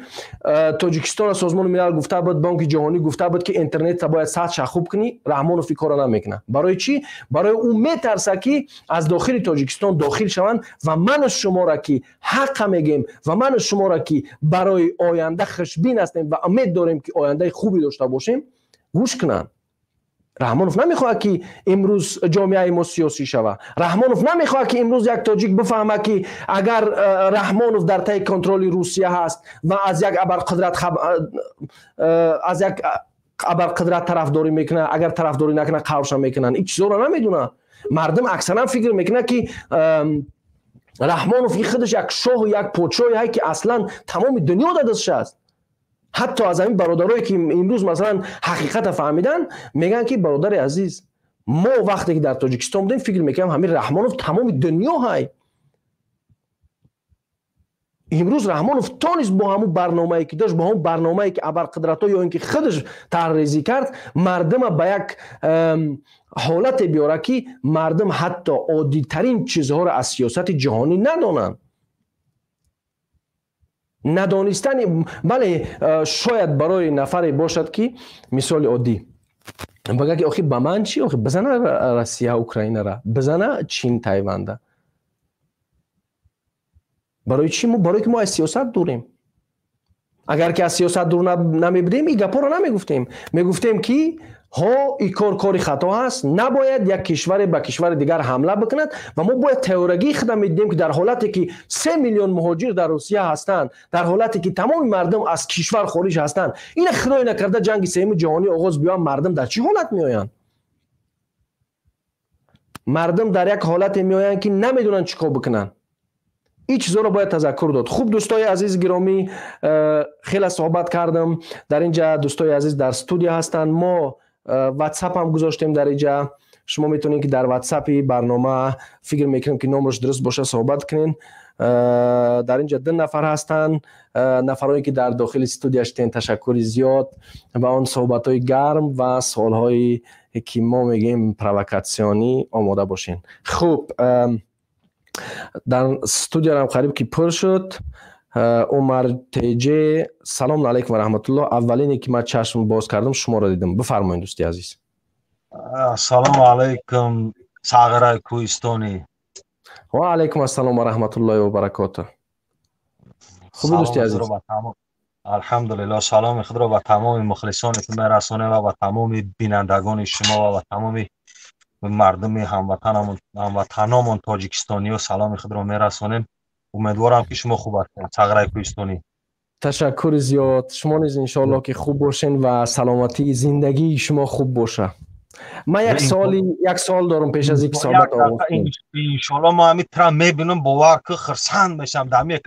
Тоҷикистона Созмони Милал гуфта буд, Бонки Ҷаҳонӣ гуфта буд, ки интернетта бояд сатҳша хуб кунӣ. Раҳмонов ин корро намекунад. Барои чӣ? Барои ӯ метарса, ки аз дохили Тоҷикистон дохил шаванд ва ману шуморо, ки ҳаққа мегӯем, ва ману шуморо, ки барои оянда хушбин ҳастем ва умед дорем, ки ояндаи хубе дошта бошем, гӯш кунанд. Раҳмонов намехоҳад, ки имрӯз ҷомеаи мо сиёсӣ шавад. Раҳмонов намехоҳад, ки имрӯз як тоҷик бифаҳмад, ки агар Раҳмонов дар таи контроли Русия ҳаст ва аз як абарқудрат тарафдорӣ мекунад, агар тарафдорӣ накунад, қавша мекунанд. Ин чизоро намедонад. Мардум аксаран фикр мекунад, ки Раҳмонов ин худаш як шоҳу як подшоҳе, ки аслан тамоми дунё дар дасташ аст. Ҳатто аз ҳамин бародарое, ки имрӯз, масалан, ҳақиқата фаҳмидан, мегӯянд, ки бародари азиз, мо вақте ки дар Тоҷикистон будем, фикр мекунам, ҳамин Раҳмонов тамоми дунё ҳай. Имрӯз Раҳмонов тонист бо ҳамун барномае, ки дошт, бо ҳамун барномае, ки абарқудратҳо ё ин ки худаш тарҳрезӣ кард, мардума ба як ҳолате биёрад, ки мардум ҳатто оддитарин чизҳоро аз сиёсати ҷаҳонӣ надонанд. Надонистани, бале, шояд барои нафаре бошад, ки мисоли оддӣ бага, ки охи, ба ман чӣ, охи, бизана Россия Украинара, бизана Чин Тайванда, барои чӣ? Барое ки мо аз сиёсат дурем. Агар ки аз сиёсат дур намебудем, ин гапҳоро намегуфтем. Мегуфтем, ки ҳо, ин кор кори хато ҳаст, набояд як кишваре ба кишвари дигар ҳамла бикунад ва мо бояд тайёрагии худам медидем, ки дар ҳолате ки 3 миллион муҳоҷир дар Русия ҳастанд, дар ҳолате ки тамоми мардум аз кишвар хориҷ ҳастанд, ина, худое накарда, ҷанги сеюми ҷаҳонӣ оғоз биёяд, мардум дар чӣ ҳолат меоянд? Мардум дар як ҳолате меоянд, ки намедонанд чӣ кор бикунанд. Ин чизоро бояд тазаккур дод. Хуб, дӯстои азиз гиромӣ, хеле суҳбат кардам. Дар ин ҷа дӯстои азиз дар студия ҳастанд. Мо ватсап ҳам гузоштем дар инҷа. Шумо метавонед, ки дар ватсапи барнома, фикр мекунем, ки номрош дуруст боша, суҳбат кунед. Дар инҷа ду нафар ҳастанд. Нафарое, ки дар дохили студия шудем, ташаккури зиёд ва он суҳбатҳои гарм ва суолҳое, ки мо мегӯем провокатсионӣ, омода бошед. Хуб, дар студиярам қариб ки пур шуд. Умар Теҷе, салому алайкум ва раҳматуллоҳ. Аввалине, ки ман чашм боз кардам, шуморо дидам. Бифармоед, дӯсти азиз. Ассалому алайкум, сағираи кӯҳистонӣ. Ва алайкум ассалом ва раҳматуллоҳи ва баракоту. Хуби, дӯсти азиз? Алҳамдулилло. Саломи худро ба тамоми мухлисоне, ки мерасонем, ва ба тамоми бинандагони шумо ва ба тамоми мардуми ҳамватаномон, тоҷикистониё, саломи худро мерасонем. Умедворам, ки шумо хуб ҳастед, сағираи кӯҳистонӣ. Ташаккури зиёд. Шумо низ, иншоалло, ки хуб бошен ва саломатии зиндагии шумо хуб боша. Ман як суол дорам пеш аз ин ки суҳбат оғоз. Иншоалло, мо ҳамин тра мебинам, бовар ки, хирсанд мешавам. Дар ҳамин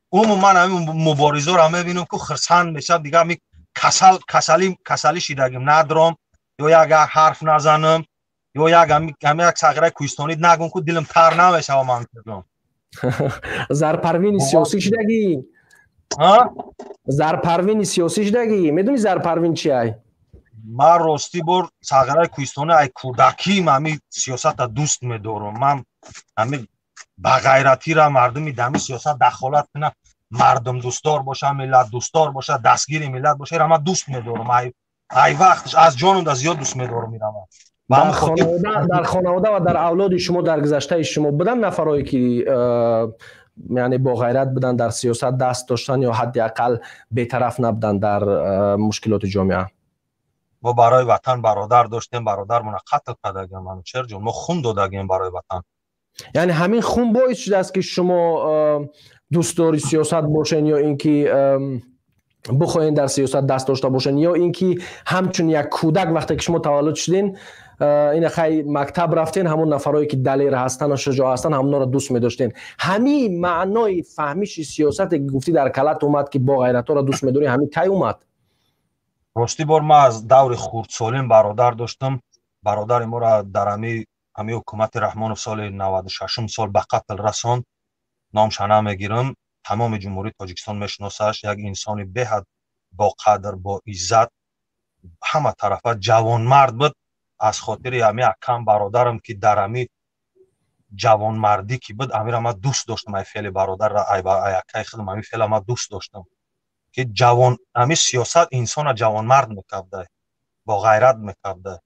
умуман ҳамин муборизоро мебинам, ки хирсанд мешавам. Дига ҳамин касал касалӣ касалӣ шидагим надром ё як ҳарф назанам ё як ҳами як сағираи кӯҳистонӣ нагум, ку дилам тар намешава. Ман Зарпарвини сиёсӣ шидагӣ? Зарпарвини сиёсӣ шидагӣ? Медонӣ, зарпарвин чи ай? Ман, ростӣ бор, сағираи кӯҳистонӣ, ай кӯдаким ҳами сиёсата дӯст медорам. Ман ҳами бағайратира, мардуми дами сиёсат дахолат кунад, мардум дӯстдор боша, миллат дӯстдор боша, дастгири миллат боша, ира ман дӯст медорам. Ай вақтш аз ҷонум да зиёд дӯст медорам ира ман. Дар хонавода ва дар авлоди шумо, дар гузаштаи шумо буданд нафарое, ки яъне боғайрат буданд, дар сиёсат даст доштанд ё ҳадди ақал бетараф набуданд дар мушкилоти ҷомеа? Мо барои ватан бародар доштем, бародармона қатл кардагем, Манучерҷон. Мо хун додагем барои ватан. Яъне ҳамин хун боис шудааст, ки шумо дӯстдори сиёсат бошен ё ин ки бихоҳен дар сиёсат даст дошта бошен, ё ин ки ҳамчун як кӯдак, вақте ки шумо таваллуд шуден, ина хай, мактаб рафтен, ҳамон нафарое, ки далер ҳастанд, шуҷоъ ҳастанд, ҳамонро дӯст медоштен? Ҳамин маънои фаҳмиши сиёсате, ки гуфтӣ, дар калат омад, ки боғайратҳоро дӯст медорӣ, ҳамин кай омад? Ростӣ бор, ман аз даври хурдсолим бародар доштам. Бародари моро дар ҳами ҳукумати Раҳмонов соли 96-ум сол ба қатл расонд. Номша намегирам, тамоми Ҷумҳурии Тоҷикистон мешиносаш. Як инсони беҳад боқадр, боиззат, ҳама тарафа ҷавонмард буд. Аз хотири ҳами акам, бародарам, ки дар ҳами ҷавонмардӣ ки буд, ҳамира ман дӯст доштам. Ай феъли бародарра, ай акаи худам, ҳами феъла ман дӯст доштам, ки ҷавон, ҳами сиёсат инсона ҷавонмард мекарда, боғайрат мекарда.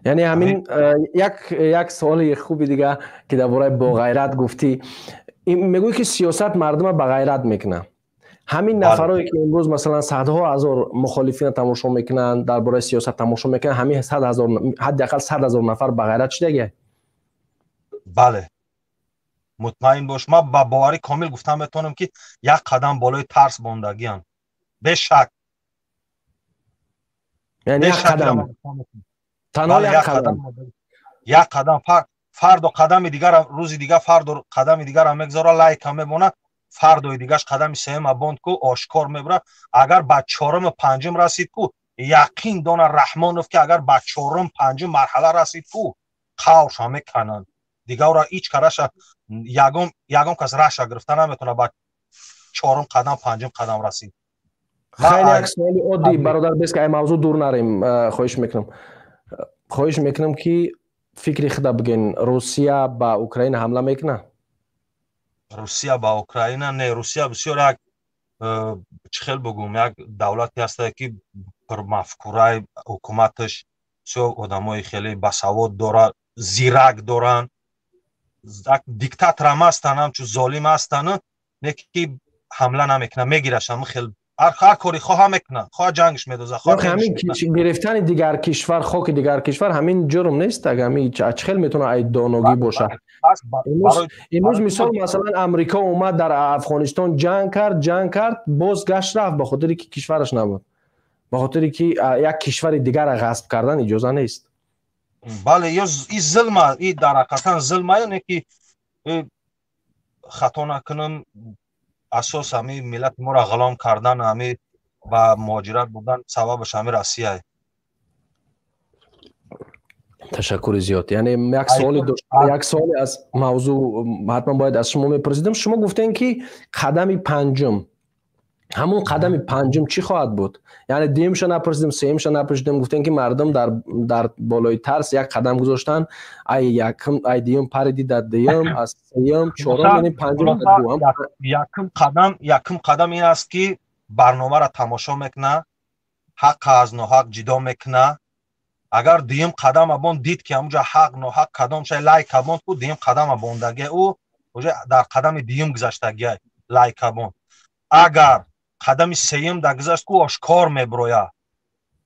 Яъне ҳамин як суоли хуби дига, ки дар бораи боғайрат гуфтӣ. Мегӯӣ, ки сиёсат мардума бағайрат мекунад. Ҳамин нафарое ки имрӯз масалан садҳо ҳазор мухолифина тамошо мекунанд, дар бораи сиёсат тамошо мекунанд, ҳамин 100 000, ҳадди ақал 100 000 нафар ба ғайрат шидагия. Бале, мутмаин бош, ман ба боварӣ комил гуфтан метавонам, ки як қадам болои тарс мондагиам, бешак. Яъне як қадам, танҳо як қадам. Як қадам. Фардо қадами дигар, рӯзи дигар фардо қадами дигарам мегзора, лайка мемонад, фардои дигаш қадами сеюма бонд ку, ошкор мебурад. Агар ба чоруму панҷум расид ку, яқин дона Раҳмонов, ки агар ба чорум, панҷум марҳала расид ку, қавша мекананд дигарро, ҳеҷ караша ягон ягон кас раша гирифта наметавонад. Ба чорум қадам, панҷум қадам расид. Хеле як суоли оддӣ, бародар, бес ки ай мавзӯъ дур нарем, хоҳиш мекунам, хоҳиш мекунам, ки фикри худа бигӯен: Русия ба Украина ҳамла мекунад? Русия ба Украина не. Русия бисёр як, чӣ хел бугум, як давлате ҳастае, ки пурмафкураи, ҳукуматаш бисёр одамои хеле басавод дорад, зирак доранд, диктаторам ҳастанд, ҳамчун золим ҳастанд, не ки ҳамла намекунад, мегираш, ҳама хел ҳар кори хоҳа мекунад, хоҳа ҷангш медозад. Ҳамин гирифтани дигар кишвар, хоки дигар кишвар, ҳамин ҷурм нест? Ҳамин чӣ хел метавонад ай доногӣ бошад? Имрӯз мисол, масалан, Амрико омад, дар Афғонистон ҷанг кард, ҷанг кард, боз гашт рафт, ба хотире ки кишвараш набуд, ба хотире ки як кишвари дигарро ғасб кардан иҷоза нест. Бале, и зулма, и дар ҳақиқатан зулма, не ки хато накунам, асос ҳами миллати моро ғулом кардан, ҳами ба муҳоҷират бурдан, сабабаш ҳами Россия. Ташаккури зиёд. Яъне як суоле дошт, як суоле аз мавзӯъ ҳатман бояд аз шумо мепурсидам. Шумо гуфтем, ки қадами панҷум, ҳамун қадами панҷум чӣ хоҳад буд? Яъне дуюмша напурсидем, сеюмша напурсидем. Гуфтем, ки мардум дар болои тарс як қадам гузоштанд, ай якум, ай дуюм париди дар дуюм, аз сеюм, чорум, яъне панҷум. Якум қадам, якум қадам ин аст, ки барномаро тамошо мекуна, ҳақ аз ноҳақ ҷидо мекуна. Агар дуюм қадам абон дид, ки ҳамуҷа ҳақ ноҳақ кадом шай, лайка бонд ку, дуюм қадама бондагия, ӯ уже дар қадами дуюм гузаштагия, лайка бонд. Агар қадами сеюм да гузашт ку, ошкор меброя.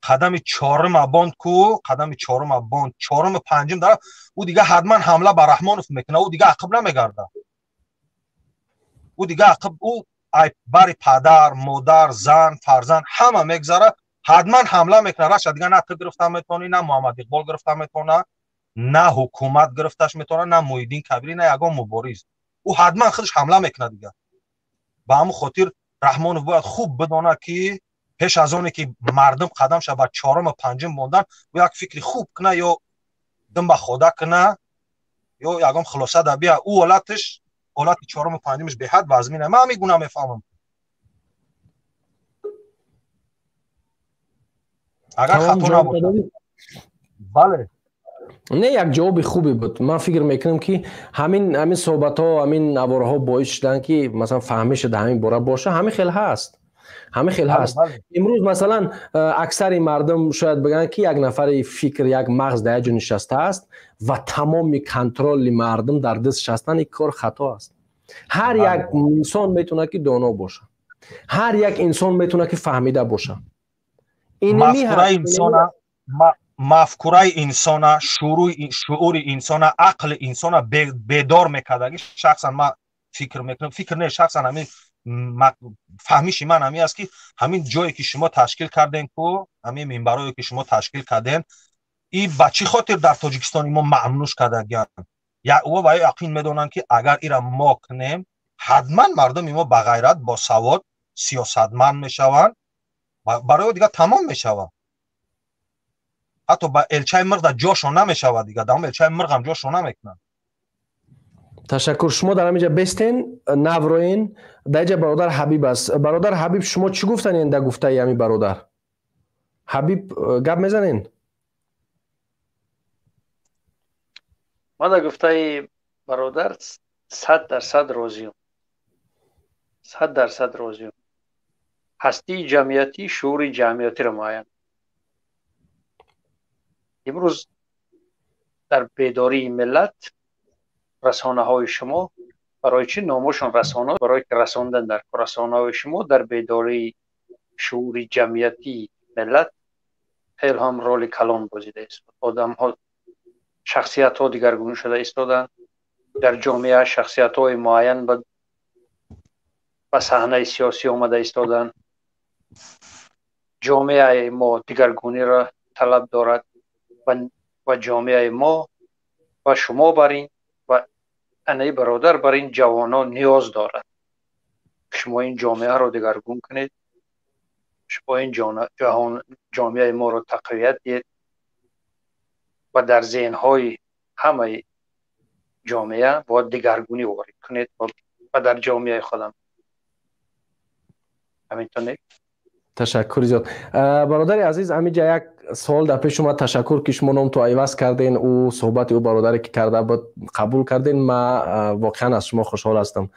Қадами чорум абонд ку, қадами чорум абонд, чоруму панҷум дар, ӯ дига ҳатман ҳамла ба Раҳмонов мекуна. Ӯ дига ақиб намегарда, ӯ дига ақиб, ӯ бари падар, модар, зан, фарзанд ҳама мегзара, ҳатман ҳамла мекуна. Раша дига на ту гирифта метавонӣ, на Муҳаммад Иқбол гирифта метавона, на ҳукумат гирифташ метавона, на Муҳиддин Кабирӣ, на ягон мубориз. Ӯ ҳатман худаш ҳамла мекунад дига. Ба ҳамун хотир Раҳмонов бояд хуб бидонад, ки пеш аз оне ки мардум қадамша ба чоруму панҷум мондан, ӯ як фикри хуб куна, ё дум ба хода куна, ё ягон хулоса да бия. Ӯ ҳолаташ, ҳолати чоруму панҷумаш беҳад вазмина. Ман ҳамин гуна мефаҳмам, агар хато набошад. Бале. Не, як ҷавоби хубе буд. Ман фикр мекунам, ки ҳамин суҳбатҳо, ҳамин наворҳо боис шуданд, ки масалан фаҳмиша дар ҳамин бора боша. Ҳамин хел ҳаст, ҳамин хел ҳаст. Имрӯз масалан аксари мардум шояд бигӯянд, ки як нафари фикр, як мағз дар як ҷо нишастааст ва тамоми контроли мардум дар дастш ҳастанд. Ин кор хато аст. Ҳар як инсон метавонад, ки доно боша, ҳар як инсон метавонад, ки фаҳмида боша. Мафкураи инсона, шуури инсона, ақли инсона бедор мекардаги, шахсан ман фикр мекунам, фикр не, шахсан ҳамин фаҳмиши ман ҳамин аст, ки ҳамин ҷое ки шумо ташкил кардем ку, ҳамин минбарое ки шумо ташкил кардем, и ба чӣ хотир дар Тоҷикистони мо мамнӯш кардагианд? Ва яқин медонанд, ки агар ира мо кунем, ҳатман мардуми мо ба ғайрат, босавод, сиёсатманд мешаванд, барои дигар тамом мешавад. Ҳатто ба элчаи мирғ ҷошон намешавад дига, даом элчаи мирғам ҷошон намекунанд. Ташаккур. Шумо дар ҳаминҷа бестен, навроен. Дар инҷа бародар Ҳабиб аст. Бародар Ҳабиб, шумо чӣ гуфтанен дар гуфтаи ҳамин бародар Ҳабиб? Гап мезанен? Ман дар гуфтаи бародар 100% розиам, 100% розиам. Ҳастии ҷамъиятӣ шуури ҷамъиятиро муайян. Имрӯз дар бедории миллат расонаҳои шумо Барои чӣ номошон расона? Барои ки расондан дар расонаҳои шумо дар бедории шуури ҷамъиятии миллат хеле ҳам роли калон бозида истод. Одамҳо, шахсиятҳо дигаргун шуда истоданд. Дар ҷомеа шахсиятҳои муайян ба саҳнаи сиёсӣ омада истоданд. Ҷомеаи мо дигаргуниро талаб дорад ва ҷомеаи мо ва шумо бар ин ва анаи бародар бар ин ҷавонон ниёз дорад. Шумо ин ҷомеаро дигаргун кунед, шумо ин ҷомеаи моро тақвият диҳед ва дар зеҳнҳои ҳамаи ҷомеа бояд дигаргунӣ ворид кунед ва дар ҷомеаи худам. Ҳаминтон не? Ташаккури зиёд. Бародари азиз, ҳаминҷа як суол дар пеш омад. Ташаккур, ки шумо номто айваз карден, ӯ суҳбати ӯ бародаре ки карда буд қабул карден. Ма воқеан аз шумо хушҳол ҳастам.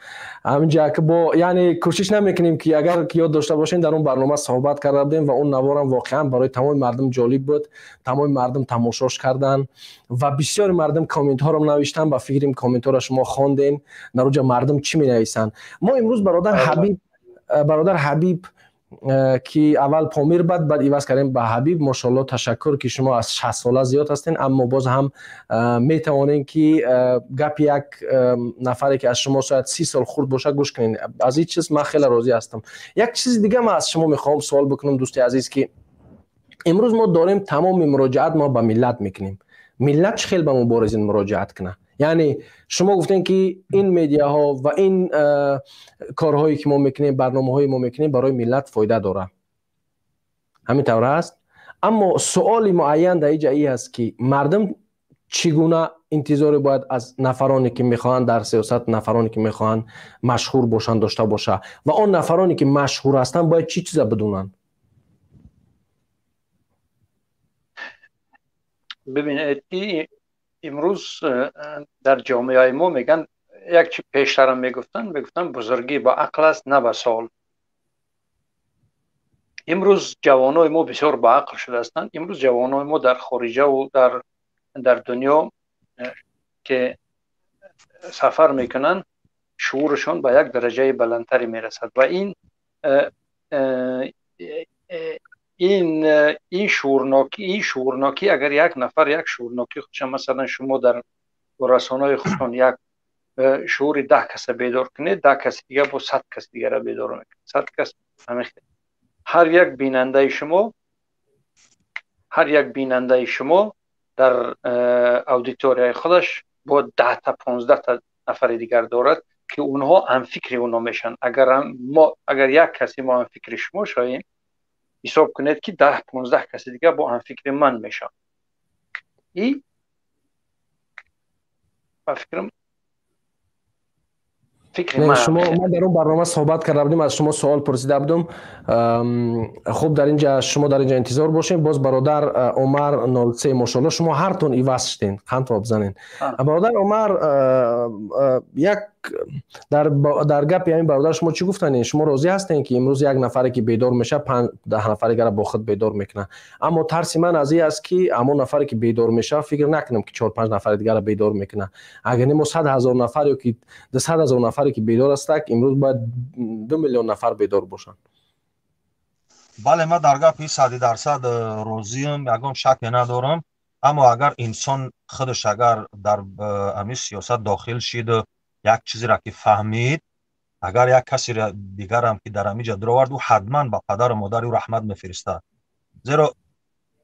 Ҳаминҷа бо яъне кӯшиш намекунем, ки агар ёд дошта бошем, дар он барнома суҳбат карда будем ва он наворам воқеан барои тамоми мардум ҷолиб буд. Тамоми мардум тамошош карданд ва бисёри мардум комментҳоро навиштанд. Ба фикрам, комментҳоро шумо хонден. Дар онҷа мардум чӣ менависанд? Мо имрӯз бародар Ҳабиб, ки аввал Помир бад, баъд иваз кардем ба Ҳабиб. Мошоалло, ташаккур, ки шумо аз 60 сола зиёд ҳастен, аммо боз ҳам метавонем, ки гапи як нафаре, ки аз шумо шояд 30 сол хурд боша, гӯш кунед. Аз ин чиз ман хеле розӣ ҳастам. Як чизи дига ман аз шумо мехоҳам суол бикунам, дӯсти азиз, ки имрӯз мо дорем, тамоми муроҷиат мо ба миллат мекунем. Миллат чӣ хел ба муборизин муроҷиат кунад? Яъне шумо гуфтем, ки ин медиаҳо ва ин корҳое ки мо мекунем, барномаҳое мо мекунем, барои миллат фоида дорад. Ҳамин тавр аст. Аммо суоли муайян дар иҷа и аст, ки мардум чӣ гуна интизоре бояд аз нафароне, ки мехоҳанд дар сиёсат, нафароне, ки мехоҳанд машҳур бошанд, дошта боша ва он нафароне, ки машҳур ҳастанд, бояд чӣ чиза бидонанд? Бибинед, ки имрӯз дар ҷомеаи мо мегӯянд, як чи пештарам мегуфтанд: бузургӣ ба ақл аст, на ба сол. Имрӯз ҷавонои мо бисёр ба ақл шудаастанд. Имрӯз ҷавонои мо дар хориҷаву дар дунё ки сафар мекунанд, шуурашон ба як дараҷаи баландтаре мерасад ва ин шуурнокӣ, агар як нафар як шуурнокӣ худша, масалан, шумо дар расонаҳои худтон як шуури 10 каса бедор кунед, 10 каси дигар бо 100 кас дигара бедор мекунад, 100 кас. Ҳар як бинандаи шумо дар аудиторияи худаш бо 10-та, 15-та нафари дигар дорад, ки онҳо ҳамфикри онҳо мешаванд. Агар як каси мо ҳамфикри шумо шавем, ҳисоб кунед, ки 10, 15 каси дигар бо ҳамфикри ман мешаванд. И ба фикрам, шумо, мо дар он барнома суҳбат карда будем, аз шумо суол пурсида будум. Хуб, дар инҷа шумо дар инҷа интизор бошем. Боз бародар Умар 03, мошоалло, шумо ҳартон иваз шуден, қанд бизанен. Бародар Умар, як дар гапи ҳамин бародар шумо чӣ гуфтанед? Шумо розӣ ҳастем, ки имрӯз як нафаре, ки бедор мешавад, 5, 10 нафари дигара бо худ бедор мекунад? Аммо тарси ман аз ин аст, ки ҳамон нафаре, ки бедор мешавад, фикр накунам, ки чор панҷ нафари дигара бедор мекунад. Агар не, мо 100 000 нафар ё ки 200 000 нафаре, ки бедор ҳастак, имрӯз бояд 2 миллион нафар бедор бошанд. Бале, ман дар гапи 100% розиам, ягон шаке надорам. Аммо агар инсон худаш агар дар ҳамин сиёсат дохил шиду як чизеро ки фаҳмид, агар як касе дигарам ки дар ҳамин ҷа дуровард, ӯ ҳатман ба падару модари ӯ раҳмат мефиристад. Зеро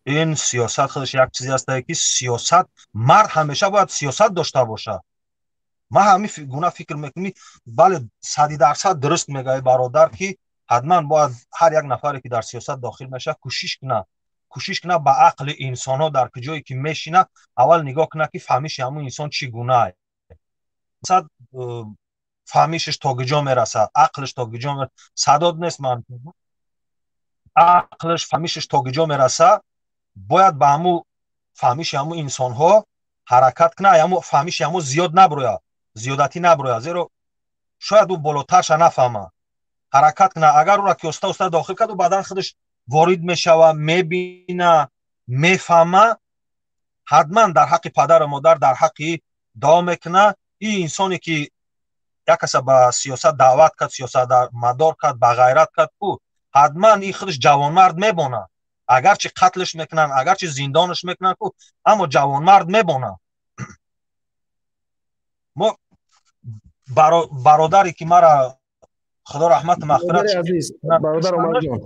ин сиёсат худаш як чизе аст, ки сиёсат, мард ҳамеша бояд сиёсат дошта бошад. Ман ҳамин гуна фикр мекунӣ. Бале, 100% дуруст мегӯяд бародар, ки ҳатман бояд ҳар як нафаре, ки дар сиёсат дохил мешавад, кӯшиш кунад ба ақли инсонҳо, дар куҷое ки мешинад, аввал нигоҳ кунад, ки фаҳмиши ҳамун инсон чӣ гунаа, фаҳмишаш то куҷо мерасад, ақлаш то куҷо. Садод нест, ман ақлаш, фаҳмишаш то куҷо мерасад, бояд ба ҳамун фаҳмиши ҳамун инсонҳо ҳаракат кунад, ҳамун фаҳмиши ҳамун зиёд наброяд, зиёдатӣ наброяд, зеро шояд ӯ болотарша нафаҳмад. Ҳаракат кунад, агар ӯра ки оста оста дохил кард, ӯ баъдан худаш ворид мешава, мебина, мефаҳма, ҳатман дар ҳаққи падару модар, дар ҳаққи дуо мекунад. Ин инсоне ки Як каса ба сиёсат даъват кард, сиёсатмадор кард, ба ғайрат кард, ку ҳатман ин худаш ҷавонмард мебонад. Агарчи қатлш мекунанд, агарчи зиндонаш мекунанд ку, аммо ҷавонмард мебонад. Мо бародаре ки мара, Худо раҳмату мағфират. Азиз бародар Омарҷон,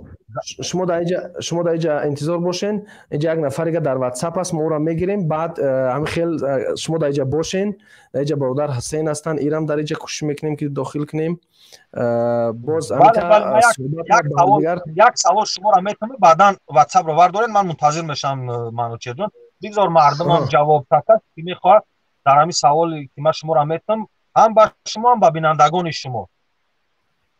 шумо дар инҷа интизор бошен. Инҷа як нафарега дар WhatsApp аст, мо ӯро мегирем. Баъд ҳамин хел шумо дар инҷа бошен. Дар инҷа бародар Ҳусейн ҳастанд, ирам дар инҷа кӯшиш мекунем, ки дохил кунем. Боз Як савол шуморо метавонед, баъдан WhatsAppро вардоред, ман мунтазир мешавам. Манучерҷон, бигзор мардумам ҷавоб такад, ки мехоҳад дар ҳамин саволе ки ман шуморо метавам, ҳам ба шумо, ҳам ба бинандагони шумо.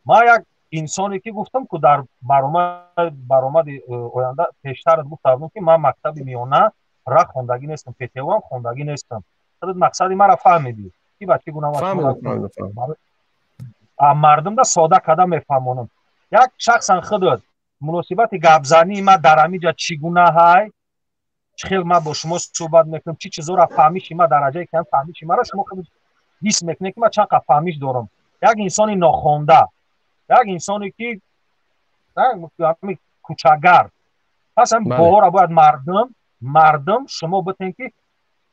Ман як инсоне ки гуфтам ку, дар баромади оянда пештар гуфта будам, ки ман мактаби миёна ра хондагӣ нестам, ПТУам хондагӣ нестам. Худат мақсади маро фаҳмидӣ, ки ба чӣ гуна мардумда сода карда мефаҳмонам. Як шахсан худат муносибати гапзании ман дар ҳамиҷа чӣ гуна ҳай, чӣ хел ман бо шумо суҳбат мекунам, чӣ чизоро фаҳмиши ман, дараҷаи кам фаҳмиши маро шумо худ ҳис мекунед, ки ман чанд қад фаҳмиш дорам. Як инсони нохонда, як инсоне ки кӯчагард. Пас ҳами бовара бояд мардум шумо битен, ки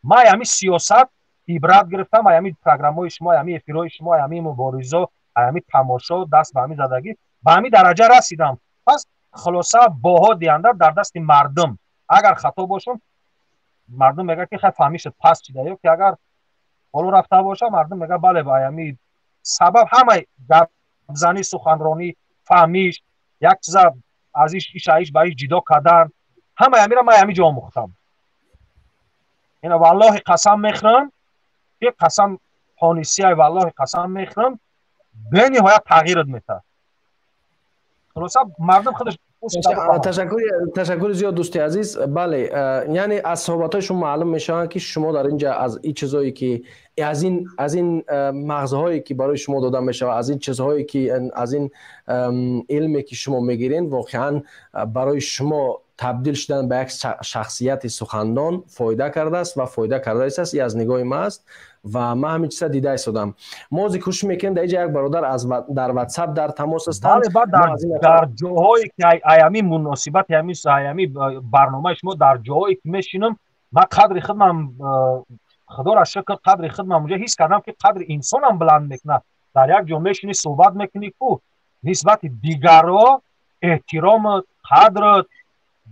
ман ҳами сиёсат ибрат гирифтам, ҳами программаҳои шумо, ҳами эфирҳои шумо, ҳами муборизо, ҳами тамошо, даст ба ҳами задагӣ, ба ҳами дараҷа расидам. Пас хулоса, боҳо диҳанда дар дасти мардум. Агар хато бошам, мардум мегӯяд, ки хай, фаҳмишад паст шида, ё ки агар боло рафта боша, мардум мегӯяд, бале, ба ҳами сабаб ҳамаи гапзанӣ, суханронӣ, фаҳмиш, як чиза аз иш иш ба иш ҷидо кардан, ҳамаи ҳамира ман ҳами ҷо омӯхтам. Ина, валлоҳи, қасам мехӯрам, ки қасам ҳонисияй, валлоҳи, қасам мехӯрам, бениҳоят тағйират метаҳад. Хулоса, мардум худаш. Ташаккури зиёд, дӯсти азиз. Бале, яъне аз суҳбатҳои шумо маълум мешаванд, ки шумо дар инҷа аз ин чизое ки аз ин мағзҳое ки барои шумо дода мешавад, аз ин чизҳое ки, аз ин илме ки шумо мегиред, воқеан барои шумо табдил шудан ба як шахсияти сухандон фоида кардааст ва фоида кардааст. И аз нигоҳи ман аст ва ман ҳамин чиза дида истодам. Мо ҳозир кӯшиш мекунем, дар инҷа як бародар дар WhatsApp дар тамос ҳастанд. Дар ҷоҳое ки аями муносибати аями барномаи шумо, дар ҷоҳое ки мешинам, ман қадри худмам, Худоро шукр, қадри худмам унҷа ҳис кардам, ки қадри инсонам баланд мекунад. Дар як ҷо мешинӣ, суҳбат мекунӣ ку, нисбати дигарро эҳтиромат, қадрат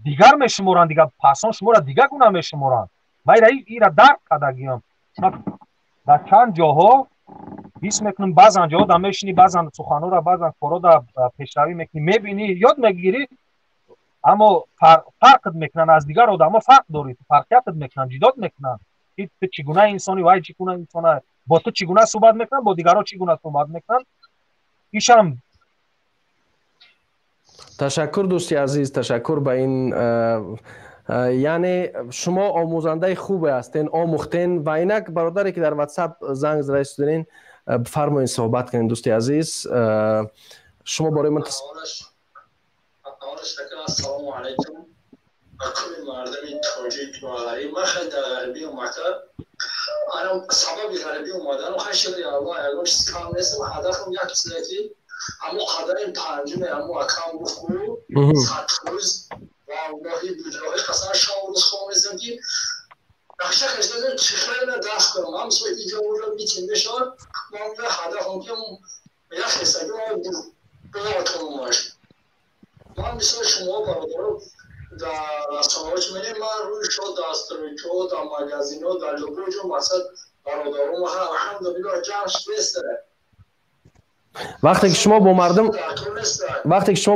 дигар мешуморанд, дигар пасон шуморо дигар гуна мешуморанд. Ман ира дарк кардагиам. Дар чанд ҷоҳо ҳис мекунам, баъзан ҷоҳо да мешинӣ, баъзан суханҳоро, баъзан корҳо пешравӣ мекунӣ, мебинӣ, ёд мегирӣ, аммо фарқат мекунанд аз дигар одамо, фарқ дорӣ, фарқиятат мекунанд, ҷидот мекунанд, ки ту чӣ гуна инсони, вай чӣ гуна инсона, бо ту чӣ гуна суҳбат мекунанд, бо дигарҳо чӣ гуна суҳбат мекунанд, ишам. Ташаккур, дӯсти азиз, ташаккур ба ин. Яъне шумо омӯзандаи хубе ҳастен, омӯхтен. Ва инак бародаре ки дар WhatsApp занг зада истоден, бифармоед, суҳбат кунед, дӯсти азиз. Шумо барои ман Ассалому алайкум ба кулли мардуми тоҷик ва ғариб. Ман хеле дар ғарибӣ омада, анам сабаби ғарибӣ омаданам, хай, шукри Аллоҳ, ягон чиз кам нестам. Ҳадафам як чизе, ки ҳамо қадарим панҷуме, ҳамо акам гуфт ку 100%, валлоҳи биллоҳи, қасам, шаб рӯз хоб нестам, ки нақша кашидам, чӣ хеле дафт кунам. Ман мисол иҷо уҷо митинг мешавад, ман ҳадафам ки як хестагӣ билотонумаш. Ман мисол шумо бародаро дар расонаҳо чӣ менем, ман рӯи шо дар стройкаҳо, дар магазинҳо, дар любой ҷо, мақсад, бародаром алҳамдулиллоҳ, ҷамъ шудеста. Вақте ки шумо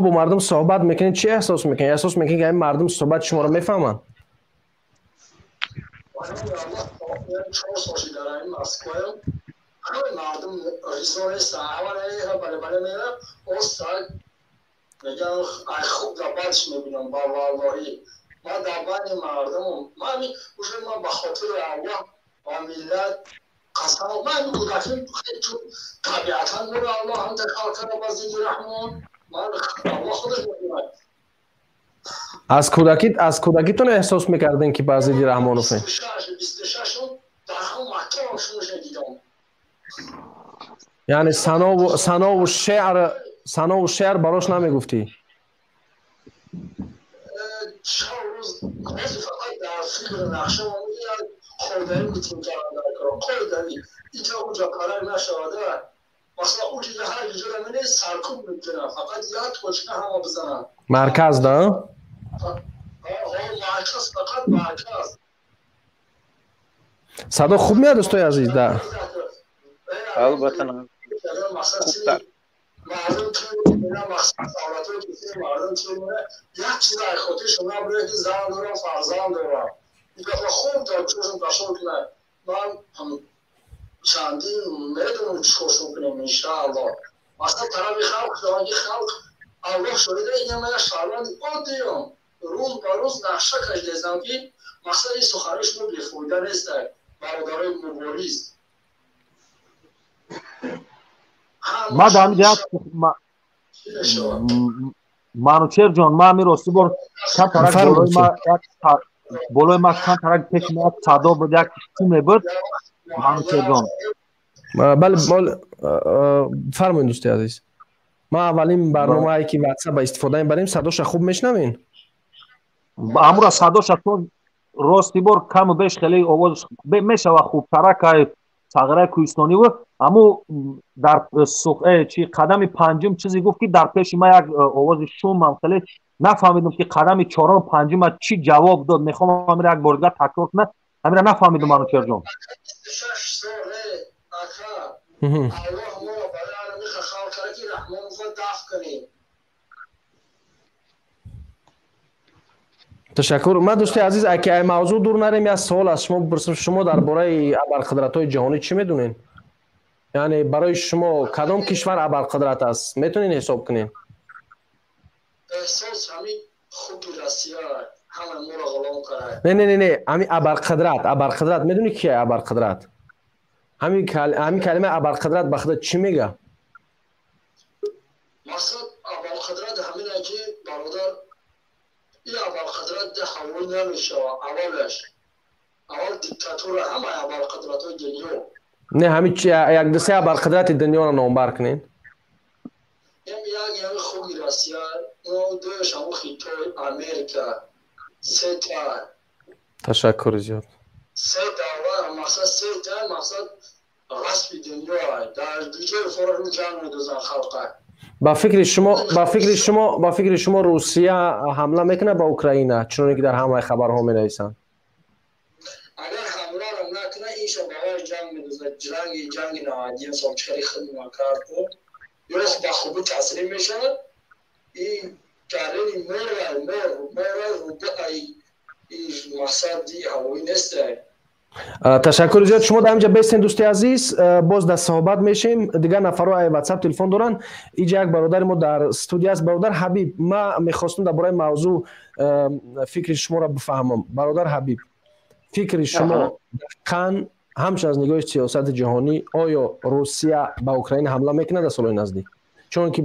бо мардум суҳбат мекунед, чӣ эҳсос мекунед? Эҳсос мекунед, ки ҳамин мардум суҳбати шуморо мефаҳманд? 4 сол шид дар ҳамин Москваям, ҳамаи мардум ризо нестанд. Аввал бале, бале мера, остак мегӯям, ай хуб дар бадш мебинам. Ба валлоҳӣ, ман дар байни мардумам, ман уже ман ба хотири Аллоҳ ва миллат қасам, ман кӯдаким чун табиатан нури Аллоҳ ҳамта халқара ба зидди Раҳмон, ман Аллоҳ худаш медонад. Аз кӯдакитон эҳсос мекардем, ки ба зидди Раҳмонове? 26-ум дар ҳамон мактабам шумоша дидам. Яъне санову шеър, санову шеър барош намегуфтӣ? Шаб рӯз фақат дар фикр нақша як қоидаи митинг кардан дар кор, қоидаи иҷа уҷа парак нашавада. Масалан, уҷа ҳар ҷода мене саркуб мекунад, фақат як точка ҳама бизананд. Марказ да? Марказ, фақат марказ. Садо хуб меяд, дӯстои азиз, да? Албатта, хубтар. Мардум мақсад давлатҳои ки мардум чи як чиз ай хотиршон набурад, ки зан дорам, фарзанд дорам, хуб дар гӯшашон ташор кунад. Ман чандин медонам чӣ коршон кунем, иншааллоҳ. Мақсад тарафи халқ шаванд, ки халқ Аллоҳ шоҳида, инама як шаҳрванди оддиём, рӯз ба рӯз нақша кашидастам, ки мақсади суханои шумо бефоида нестад, бародарои мубориз. Ма дар ҳамин Манучерҷон, ма ҳамин рости бор камтарак болои ма камтарак пеши ма як садо буд, як шуме буд, Манучерҷон. Бале, фармоед, дӯсти азиз. Ма аввалин барномае ки ватсап ба истифода мебарем, садоша хуб мешнавен? Амура садоша то рости бор каму беш хеле овоз мешава хубтарак ай сағираи кӯҳистонӣ буд. Аму дар чи қадами панҷум чизе гуфт, ки дар пеши ма як овози шумам, хеле нафаҳмидам, ки қадами чорум панҷума чӣ ҷавоб дод. Мехоҳам ҳамира як бор дигар такрор кунад, ҳамира нафаҳмидам, Манучерҷон. Ташаккур. Ман, дӯсти азиз, аки ай мавзӯъ дур нарем, як савол аз шумо бипурсам. Шумо дар бораи абарқудратҳои ҷаҳонӣ чӣ медонед? Яъне барои шумо кадом кишвар абарқудрат аст, метавонед ҳисоб кунед? Эҳсос ҳамин хуби Россия ҳама моро ғулом кард. Не, не, не, не, ҳамин абарқудрат, абарқудрат медонӣ ки абарқудрат? Ҳамин калимаи абарқудрат ба худат чӣ мега? Мақсад абарқудрат ҳамине ки, бародар, ин абарқудрат ҳавоӣ намешавад. Аввалаш аввал диктатура ҳамаи абарқудратҳои дунё. Не, ҳамин як ду се абарқудрати дунёро номбар кунед. Як ҳами хуби Россия, дуюш ҳаму Хитой, Америка, сета. Ташаккури зиёд. Се давлат, мақсад сета, мақсад ғасби дунё, дар ҷои форару ҷанг медозанд халқа. Ба фикри шумо Русия ҳамла мекунад ба Украина, чуноне ки дар ҳамаи хабарҳо менависанд? Агар ҳамларо накунад, иншо ба вай ҷанг медозад, ҷанги 91 сол чӣ хеле хидмат кард, ё ба хубӣ таслим мешавад. Ин гарини мора мор мора рӯбаи мақсади ҳавоӣ нестай. Ташаккури зиёд. Шумо дар инҷа бестен, дӯсти азиз, боз дар суҳбат мешем. Дигар нафарҳо ай ватсап телефон доранд. Иҷа як бародари мо дар студия аст. Бародар Ҳабиб, ма мехостам дар бораи мавзӯъ фикри шуморо бифаҳмам. Бародар Ҳабиб, фикри шумо дақиқан ҳамчун аз нигоҳи сиёсати ҷаҳонӣ, оё Русия ба Украина ҳамла мекунад дар солҳои наздик, чунки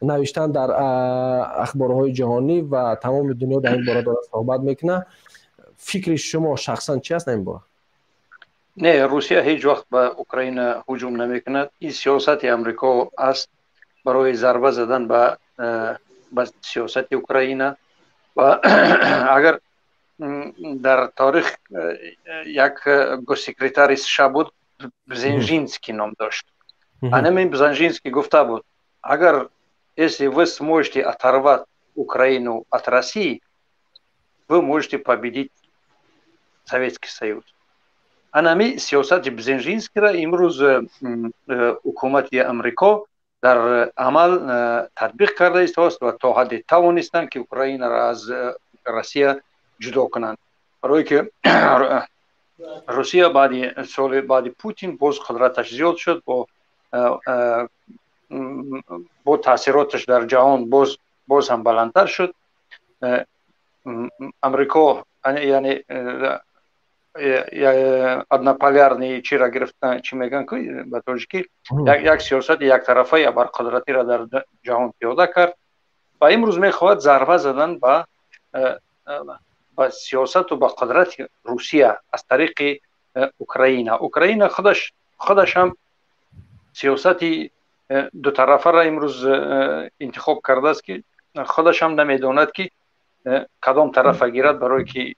навиштан дар ахборҳои ҷаҳонӣ ва тамоми дунё дар ин бора дорад суҳбат мекунад? Фикри шумо шахсан чи аст дар ин бора? Не, Русия ҳеҷ вақт ба Украина ҳуҷум намекунад. Ин сиёсати Амрико аст барои зарба задан ба сиёсати Украина. Ва агар дар таърих як госсекретари США буд, Бжезинский ном дошт, анамин Бжезинский гуфта буд: агар если вы сможете оторвать Украину от России, вы можете победить Советский Союз. Анами сиёсати Бжезинскийро имрӯз ҳукумати Амрико дар амал татбиқ карда истодааст ва то ҳадде тавонистанд, ки Украинаро аз Россия ҷудо кунанд, барое ки Русия баъди соли баъди Путин боз қудраташ зиёд шуд, бо таъсироташ дар ҷаҳон боз ҳам баландтар шуд. Амрико яъне однополярный чира гирифтан, чӣ мегӯянд ба тоҷикӣ, як сиёсати яктарафаи абарқудратиро дар ҷаҳон пиёда кард ва имрӯз мехоҳад зарба задан ба сиёсату ба қудрати Русия аз тариқи Украина. Украина худаш ҳам Сиёсати дутарафаро имрӯз интихоб кардааст, ки худаш ҳам намедонад, ки кадом тарафа гирад, барое ки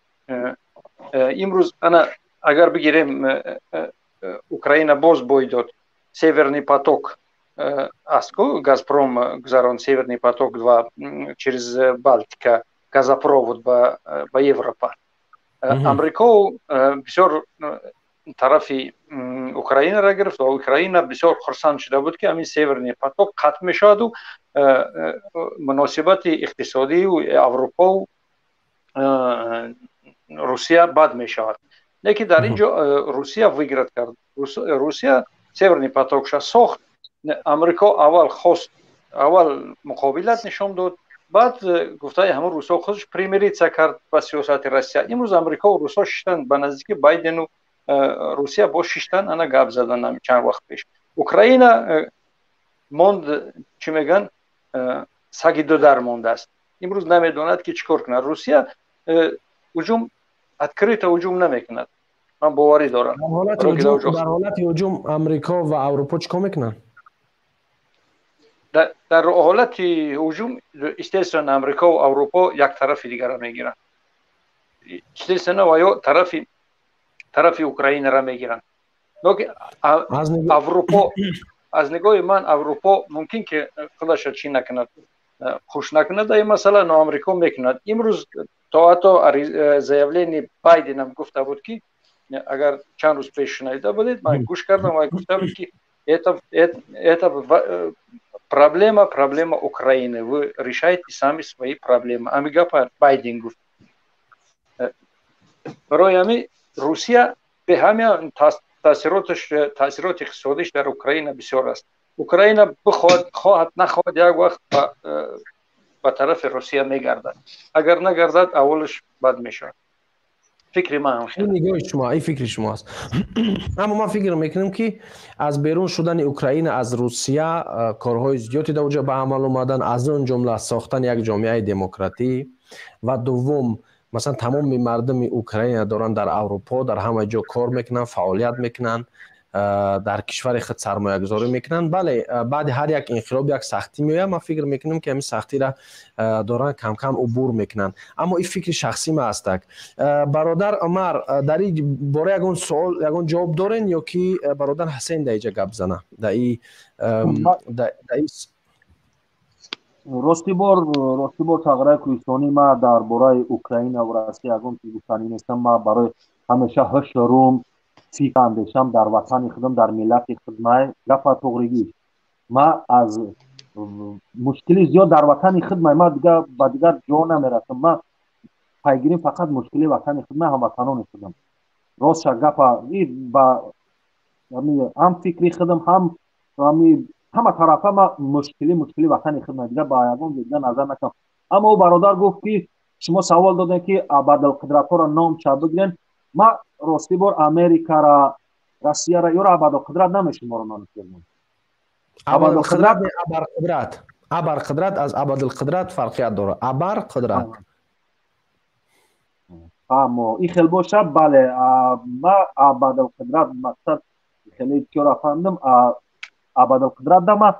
имрӯз ана агар бигирем, Украина боз бой дод. Северный поток аст ку, Газпром гузарон Северный поток 2 через Балтика, газопровод ба Европа. Амрико бисёр тарафи Украинаро гирифт ва Украина бисёр хурсанд шуда буд, ки ҳамин Северный поток қатъ мешаваду муносибати иқтисодию Аврупоу Русия бад мешавад. Лекин дар ин ҷо Русия выиграть кард. Русия Северный поток ша сохт. Амрико аввал хост, аввал муқобилат нишон дод, баъд, гуфтаи ҳамун русҳо, худаш примириться кард ба сиёсати Россия. Имрӯз Амрико русҳо шиштанд ба наздики, Байдену Русия боз шиштан, ана гап задан чанд вақт пеш. Украина монд, чӣ мегӯянд, саги дудар мондааст. Имрӯз намедонад, ки чӣ кор кунад. Русия ҳуҷум, открыто ҳуҷум намекунад, ман боварӣ дорам. Дар ҳолати ҳуҷум Амрико ва Аврупо чӣ кор мекунанд? Дар ҳолати ҳуҷум, естественно, Амрико ва Аврупо як тарафи дигарро мегиранд, естественно, ва ё тарафи Украинаро мегиранд. Аврупо, аз нигоҳи ман, Аврупо мумкин ки худаша чӣ накунад, хуш накунад дар ин масъала, но Амрико мекунад. Имрӯз то ҳатто заявление Байденам гуфта буд, ки агар чанд рӯз пеш шунаида будед, ман гӯш кардам ва гуфта буд, ки это проблема Украины, вы решаете сами свои проблемы. Ами гапа Байден гуфт. Барои ҳами Русия бе ҳама таъсироташ, таъсироти иқтисодиш дар Украина бисёр аст. Украина бихоҳад, хоҳад, нахоҳад, як вақт ба тарафи Русия мегардад. Агар нагардад, аввалаш бад мешавад. Фикри ман. Ин нигоҳи шумо, ин фикри шумо аст. Аммо ман фикр мекунам, ки аз берун шудани Украина аз Русия корҳои зиёде дар оҷа ба амал омаданд, аз он ҷумла сохтани як ҷомеаи демократӣ ва дуввум, масалан, тамоми мардуми Украина доранд дар Аврупо дар ҳама ҷо кор мекунанд, фаъолият мекунанд, дар кишвари худ сармоягузорӣ мекунанд. Бале, баъди ҳар як инқилоб як сахтӣ меояд. Ман фикр мекунам, ки ҳамин сахтира доранд камкам убур мекунанд. Аммо ин фикри шахсӣ ма астак. Бародар Умар, дар ин бора ягон суол, ягон ҷавоб дорен ё ки бародар Ҳасен дар иҷа гап зана дар и? Рости бор, Тағраи Кӯҳистонӣ, ма дар бораи Украина ва Россия ягон чиз гуфтанӣ нестам. Ма барои ҳамеша ҳушрум, фикр, андешам дар ватани худам, дар миллати худмай. Гапа туғригӣ, ма аз мушкили зиёд дар ватани худмай, ма дигар ба дигар ҷо намерасам. Ма пайгирим фақат мушкили ватани худмай, ҳамватанони худам. Ростша гапа, ба ҳам фикри худам, ҳам ҳама тарафа ма мушкили ватани худмай, дигар ба ягон дигар назар накунам. Аммо ӯ бародар гуфт, ки шумо савол додем, ки абадалқудратҳоро ном ча бигирен. Ма рости бор Америкара, Россияра ёро абадалқудрат намешуморам. Абадалқудрат, абарқудрат. Абарқудрат аз абадалқудрат фарқият дорад. Абарқудрат. Аммо ин хел боша, бале, ма абадалқудрат мақсад хеле чора фаҳмидам. Абадалқудрат да ма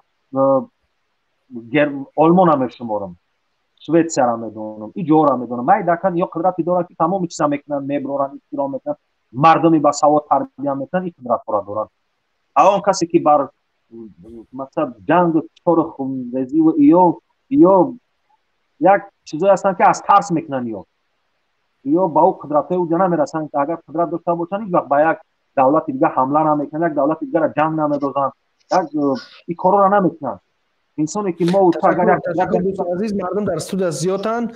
Олмона мешуморам, Шветсияра медонам, иҷора медонам. Майдакан ё қудрате дорад, ки тамоми чиза мекунанд, меброранд, ихтироъ мекунанд, мардуми басавод тарбия мекунанд, ин қудратҳоро доранд. А он касе, ки бар мақсад ҷангу киштору хунрезиву ё як чизое ҳастанд, ки аз тарс мекунанд, ё ба ӯ қудратҳои уҷа намерасанд. Агар қудрат дошта бошанд, ҳеҷ вақт ба як давлати дигар ҳамла намекунанд, як давлати дигара ҷанг намедозанд, як ин корҳоро намекунанд. Инсоне ки мо. Азиз мардум дар студия зиёданд.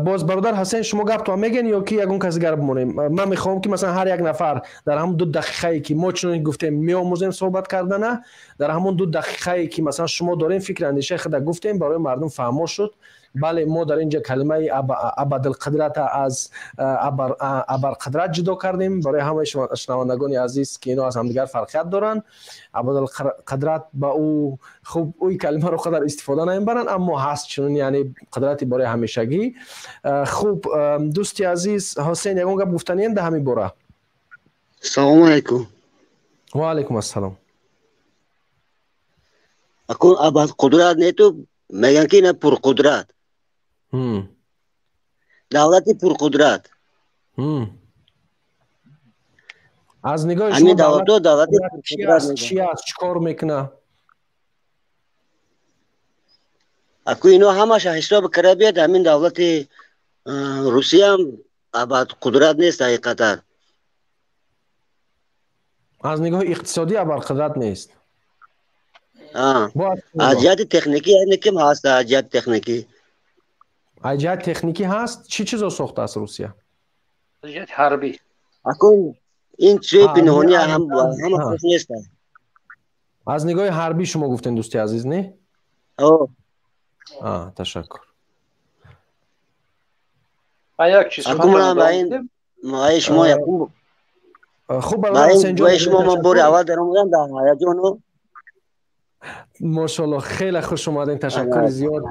Боз бародар Ҳасен, шумо гаптон мегӯен ё ки ягон каси дигар бимонем? Ман мехоҳам, ки масалан ҳар як нафар дар ҳамон 2 дақиқае, ки мо чунон гуфтем, меомӯзем суҳбат кардана, дар ҳамон 2 дақиқае, ки масалан шумо дорем, фикри андешаи худа гуфтем, барои мардум фаҳмо шуд. Бале, мо дар ин ҷо калимаи абадилқудрата аз абарқудрат ҷудо кардем барои ҳамаи шунавандагони азиз, ки ино аз ҳамдигар фарқият доранд. Абадилқудрат ба ӯ хуб ӯи калимаро қадар истифода намебаранд, аммо ҳаст чунин, яъне қудрати барои ҳамешагӣ. Хуб, дӯсти азиз Ҳусейн, ягон гап гуфтанием дар ҳамин бора? Салому алайкум. Ва алайкум ассалом. Акун абарқудрат не, ту мегӯянд, ки ина пурқудрат, давлати пурқудрат. Аз нигоҳи ҳамин давлатҳо давлати чи аст, чӣ кор мекунад? Аку ино ҳамаша ҳисоб карда биёд, ҳамин давлати Русияам абарқудрат нест ҳақиқатан. Аз нигоҳи иқтисодӣ абарқудрат нест. Аз ҷиҳати техникӣ ким ҳаст, аз ҷиҳати техникӣ. Аз ҷиҳати техникӣ ҳаст. Чӣ чизо сохтааст Русия? Аз ҷиҳати ҳарбӣ. Акун ин чизи пинҳонӣ ҳама хуш нест. Аз нигоҳи ҳарбӣ шумо гуфтем, дӯсти азиз, не? Ташаккур. Як чиз шумо хуб. Шумо ман бори аввал даромадам дар ҳаяҷону. Мошалло, хеле хуш омадем, ташаккури зиёд.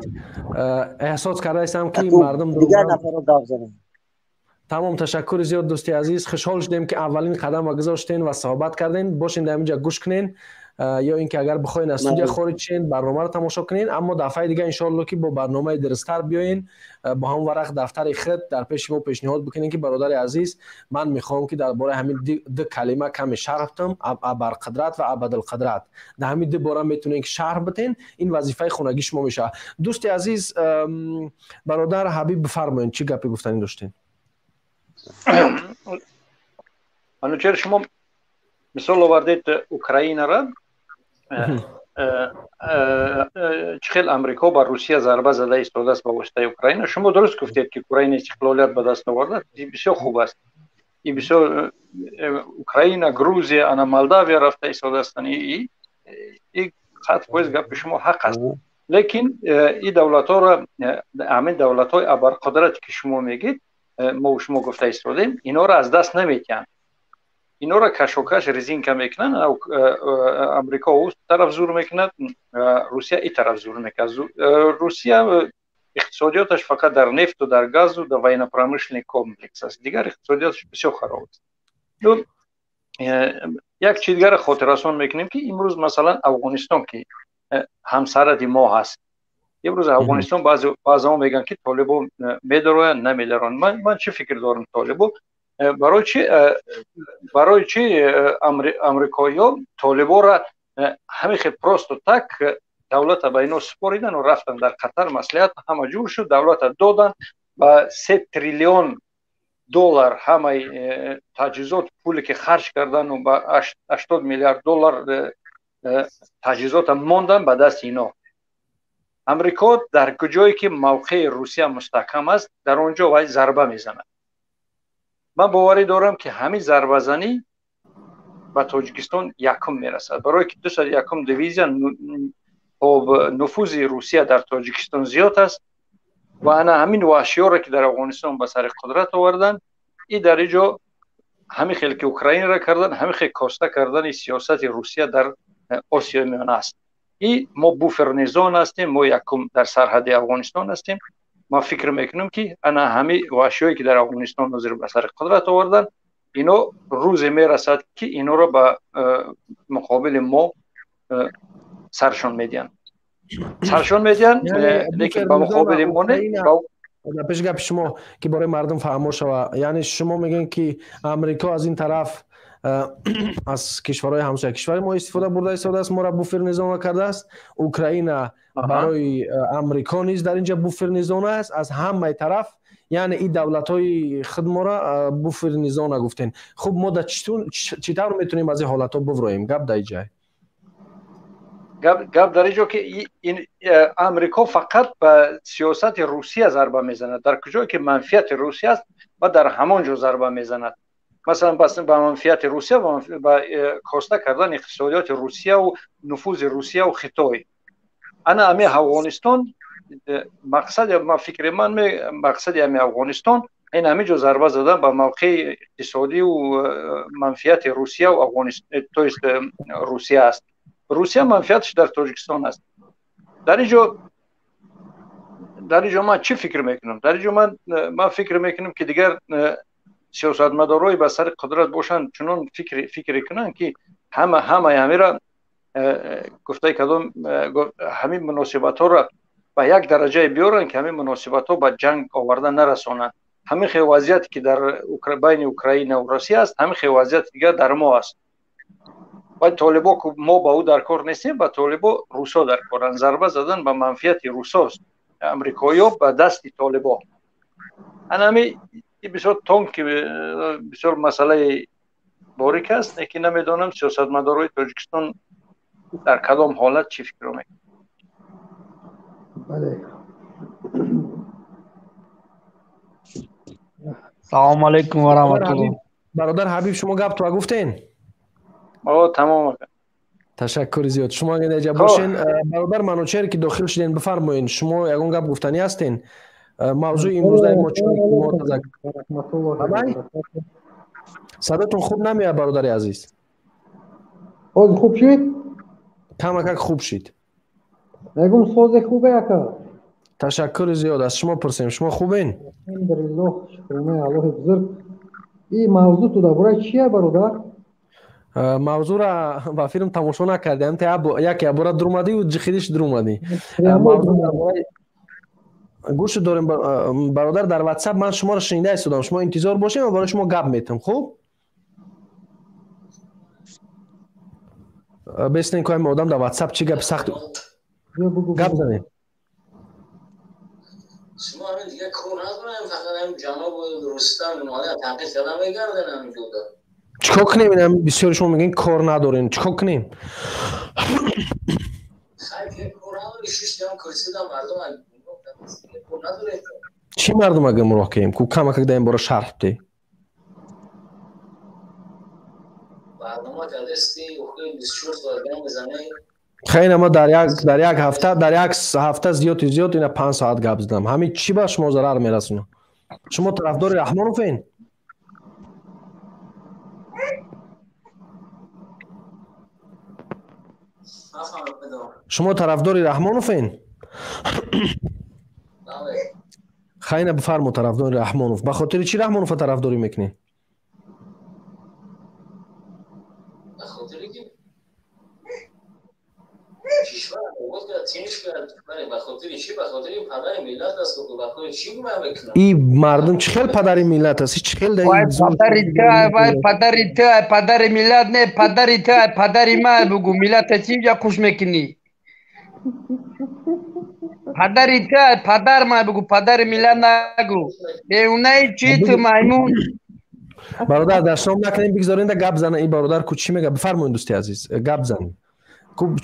Эҳсос кардаистам, ки мардум дигар нафарро гап занем. Тамом, ташаккури зиёд, дӯсти азиз. Хушҳол шудем, ки аввалин қадамро гузоштен ва суҳбат кардем. Бошен, дар инҷа гӯш кунен ё ин ки агар бихоҳен, аз студия хориҷ шен, барномаро тамошо кунен. Аммо дафъаи дига, иншоалло, ки бо барномаи дурусттар биёен, бо ҳамон варақ дафтари худ дар пеши мо пешниҳод бикунен, ки бародари азиз, ман мехоҳам, ки дар бораи ҳамин ду калима каме шарҳ битам: абарқудрат ва абадулқудрат. Дар ҳамин ду бора метавонен, ки шарҳ битен. Ин вазифаи хонагии шумо мешавад, дӯсти азиз. Бародар Ҳабиб, бифармоед, чӣ гапе гуфтанӣ доштем? Манучер, шумо мисол овардед Украинара, чӣ хел Амрико ба Русия зарба зада истодааст ба воситаи Украина. Шумо дуруст гуфтед, ки Украина истиқлолият ба даст оварда, бисёр хуб аст и бисёр Украина, Грузия, ана Молдавия рафта истодаастанд, и 100% гапи шумо ҳақ аст. Лекин и давлатҳоро, ҳамин давлатҳои абарқудрате, ки шумо мегӯед, мо шумо гуфта истодем, инҳоро аз даст наметиҳанд, инҳоро кашокаш, резинка мекунанд. Амрико ӯ тараф зур мекунад, Русия и тараф зур мекунад. Русия иқтисодиёташ фақат дар нефту, дар газу, дар военно-промышленный комплекс аст, дигар иқтисодиёташ бисёр хароб аст. Як чиз дигарро хотиррасон мекунем, ки имрӯз, масалан, Афғонистон, ки ҳамсарҳади мо ҳаст, имрӯз Афғонистон баъзеҳо мегӯянд, ки толибо медароянд, намедароянд. Ман чӣ фикр дорам? Толибо барои чӣ амрикоиҳо толиборо ҳамин хел просто так давлата ба ино супоридану рафтан? Дар Қатар маслиҳат ҳама ҷур шуд, давлата додан ба 3 триллион доллар, ҳамаи таҷҳизот, пуле ки харҷ кардану ба 80 миллиард доллар таҷҳизота мондан ба дасти ино. Амрико дар куҷое ки мавқеи Русия мустаҳкам аст, дар он ҷо вай зарба мезанад. Ман боварӣ дорам, ки ҳамин зарбазанӣ ба Тоҷикистон якум мерасад, барое ки 201-ум дивизия, хоб, нуфузи Русия дар Тоҷикистон зиёд аст ва ана ҳамин ваҳшиёро, ки дар Афғонистон ба сари қудрат оварданд, и дар ин ҷо ҳамин хел ки Украинара кардан, ҳамин хел коста кардани сиёсати Русия дар Осиёи Миёна аст. И мо буферный зона ҳастем, мо якум дар сарҳади Афғонистон ҳастем. Ман фикр мекунам, ки ана ҳамин ваҳшиёе, ки дар Афғонистон ҳозир ба сари қудрат овардан, ино рӯзе мерасад, ки иноро ба муқобили мо саршон медиҳанд, саршон медиҳанд, лекин ба муқобили мо не. Пеш гапи шумо, ки барои мардум фаҳмо шава, яъне шумо мегӯед, ки Амрико аз ин тараф аз кишварҳои ҳамсоя кишвари мо истифода бурда истодааст, моро буферный зона кардааст. Украина барои Амрико низ дар инҷа буферный зона аст аз ҳамаи тараф, яъне и давлатҳои худ моро буферный зона гуфтем. Хуб, мо да чӣ тавр метавонем аз ин ҳолатҳо бувроем? Гап дар ҷай. Гап дар ин ҷо, ки Амрико фақат ба сиёсати Русия зарба мезанад. Дар куҷое ки манфиати Русия аст ва дар ҳамон ҷо зарба мезанад. Масалан, ба манфиати Русия, ба коста кардани иқтисодиёти Русияву нуфузи Русияву Хитой ана ами Афғонистон. Мақсади ма, фикри ман, мақсади ами Афғонистон ин ҳамин ҷо зарба задан ба мавқеи иқтисодиву манфиати Русияву Афғонистон, то есть Русия аст. Русия манфиаташ дар Тоҷикистон аст. Дар ин ҷо ман чӣ фикр мекунам? Дар ин ҷо ман фикр мекунам, ки дигар сиёсатмадорҳое ба сари қудрат бошанд, чунон фикре кунанд, ки ҳамаи ҳамира Гуфтаи кадом ҳамин муносибатҳоро ба як дараҷае биёранд, ки ҳамин муносибатҳо ба ҷанг оварда нарасонанд. Ҳамин хел вазъияте ки дар байни Украина ва Россия аст, ҳамин хел вазъияти дигар дар мо аст. Ва толибо мо ба ӯ дар кор нестем, ба толибо русо дар коранд. Зарба задан ба манфиати русост, амрикоиё ба дасти толибо. Ана ҳами бисёр тонки, бисёр масъалаи борик аст, лекин намедонам сиёсатмадорои Тоҷикистон дар кадом ҳолат чӣ фикр мекунанд. Бале. Салому алайкум ва раҳматуллоҳ. Бародар Ҳабиб, шумо гап туа гуфтен? О, тамом. Ташаккури зиёд. Шумо агар инҷа бошен, бародар Манучер ки дохил шуден, бифармоед, шумо ягон гап гуфтанӣ ҳастен? Мавзӯи имрӯзаи мо чун мо садотон хуб намеяд, бародари азиз. Ҳозир хуб шуд? Камакак хуб шид. Мегум созе хубе ака. Ташаккури зиёд, аз шумо пурсем, шумо хубен? Алҳамдулиллоҳ, шукронаи Аллоҳи бузург. И мавзӯъ ту дар бораи чия, бародар? Мавзӯъра ба филм тамошо накардем, яке абора дурумадӣ ҷихидиш дурумадӣ. Гӯш дорем, бародар, дар WhatsApp ман шуморо шунида истодам. Шумо интизор бошем ва барои шумо гап метам, хуб? Беснен ки одам дар WhatsApp чӣ гапи сахт гап занем. Шумо ҳамин дига кор надорем, фақат ҳамин ҷаноб Рустам Эмомалӣ танқид карда мегарден ҳамин ҷода. Чикор кунем? Ин бисёри шумо мегӯен кор надорем. Чикор кунем? Чӣ мардума гумроҳ кунем? Ку камакак дар ин бора шарҳ бидеҳ. Хеле ма дар як ҳафта зиёди зиёд ина 5 соат гап задам. Ҳамин чӣ ба шумо зарар мерасонад? Шумо тарафдори Раҳмоновен? Шумо тарафдори Раҳмоновен? Хайна бифармо, тарафдори Раҳмонов. Ба хотири чӣ Раҳмонова тарафдорӣ мекунӣ? И мардум чӣ хел падари миллат аст? Чӣ хел падари ту, падари миллат не, падари ту, падари ман бугу, миллата чӣ ҷа хуш мекунӣ? Падари ту, падар ман бугу, падари миллат нагу. Беунаи чӣ ту маймун? Бародар, дашном накунем, бигзоред гап зана. И бародар ку чӣ мега? Бифармоед, дӯсти азиз, гап занед.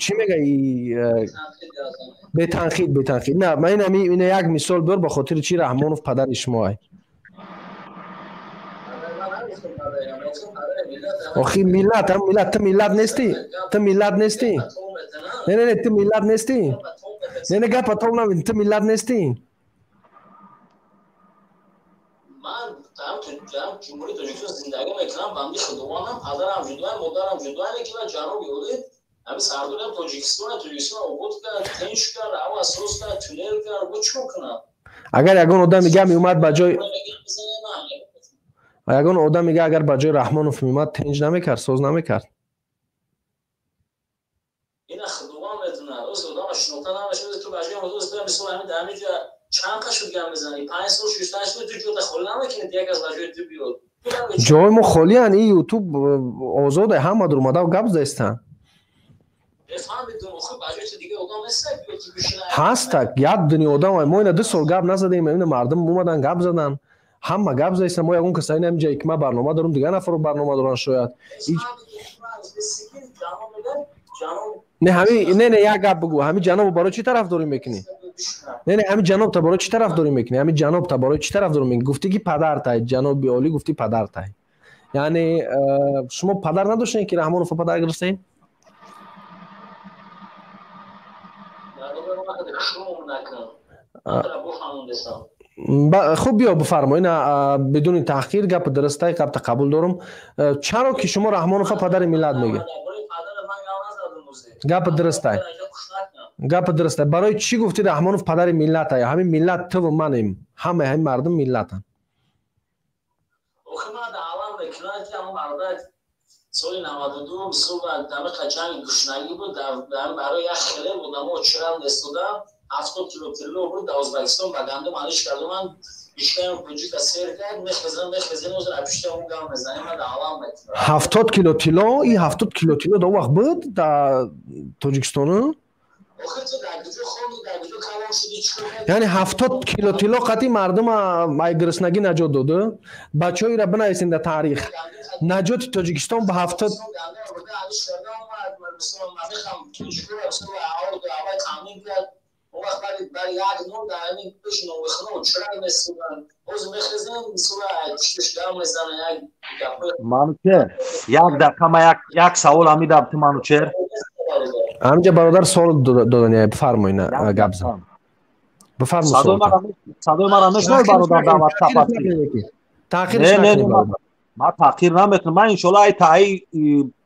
Чӣ мега? Бетанқид, бетанқид. На, ман ина як мисол биёр, ба хотири чӣ Раҳмонов падари шумо ай? Охи миллат, ҳам миллат, ту миллат нестӣ? Ту миллат нестӣ? Не, не, не, ту миллат нестӣ? Не, не, гапа том намедӣ, ту миллат нестӣ? Ман Ҷумҳурии Тоҷикистон зиндагӣ мекунам, банди Худовандам, падарам ҷудоям, модарам ҷудоям, лекин ман ҷаноби олӣ ҳамин сардорам Тоҷикистон, Тоҷикистон обод кард, тинч кард, ҳаво соз кард, туннел кард, бо чӣ кунам? Агар ягон одам мега меомад ба ҷои ягон одам мега агар ба ҷои Раҳмонов меомад, тинч намекард, соз намекард. Ина Худованд медонад. Оз одама шинохта намешавад, ту ба ҷои оз бира мисол ҳамин дар ҳамин ҷо чанд қа шуд гап мезанӣ? 5 сол, 6 сол ту ҷода холӣ намекунӣ, як аз ба ҷои ту биёд. Ҷои мо холиян, и ютуб озоде, ҳама дуромада гап заистанд. Ҳастак, як дунё одам, мо ина 2 сол гап назадем, ина мардум омадан гап задан, ҳама гап заистанд. Мо ягон каса ина ҳамин ки ман барнома дорам, дигар нафаро барнома доранд шояд. Не, ҳами не, не, як гап бугу, ҳами ҷанобо барои чӣ тарафдорӣ мекунӣ? Не, не, ҳами ҷаноб та барои чӣ тарафдорӣ мекунӣ? Ҳами ҷаноб та барои чӣ тарафдорӣ мекунӣ? Гуфтӣ ки падар тай, ҷаноби олӣ гуфтӣ падар тай. Яъне шумо падар надоштед ки Раҳмонова падар гирифтед? Хуб, биё бифармо, ина бидуни таҳқир гап дурустай, гапта қабул дорам. Чаро ки шумо Раҳмонова падари миллат мегӯед? Гап дурустай, гап дурустай. Барои чӣ гуфтӣ Раҳмонов падари миллат ай? Ҳамин миллат ту ва манем, ҳамаи ҳамин мардум миллатанд. Соли 92 мисол дамиқа ҷанги гушнагӣ буд, барои як хеле буд, намо чирам нестодам, 70 кило тилло буд, дар Ӯзбекистон ба гандум алиш кардум, ишкаем тоҷика сер кард, мехезем, мехезем, озир апишта он гам мезанем, ман даъвам мекунам. 70 кило тилло, и 70 кило тилло дар вақт буд дар Тоҷикистону? Яъне 70 кило тилло қатъи мардума ай гуруснагӣ наҷот доду? Бачаҳоеро бинависем дар таърих. Наҷоти Тоҷикистон ба 70. Манучер, як дақиқа, ман як савол ҳамидам ту, Манучер. Ҳаминҷа бародар суол додани, бифармоед, гап зан. Бифармо. Садои маро мешунавӣ, бародар, дар WhatsApp ҳастӣ? Таъхирш накунед, бародар. Ман таъхир намекунам. Ман иншоалло ай таи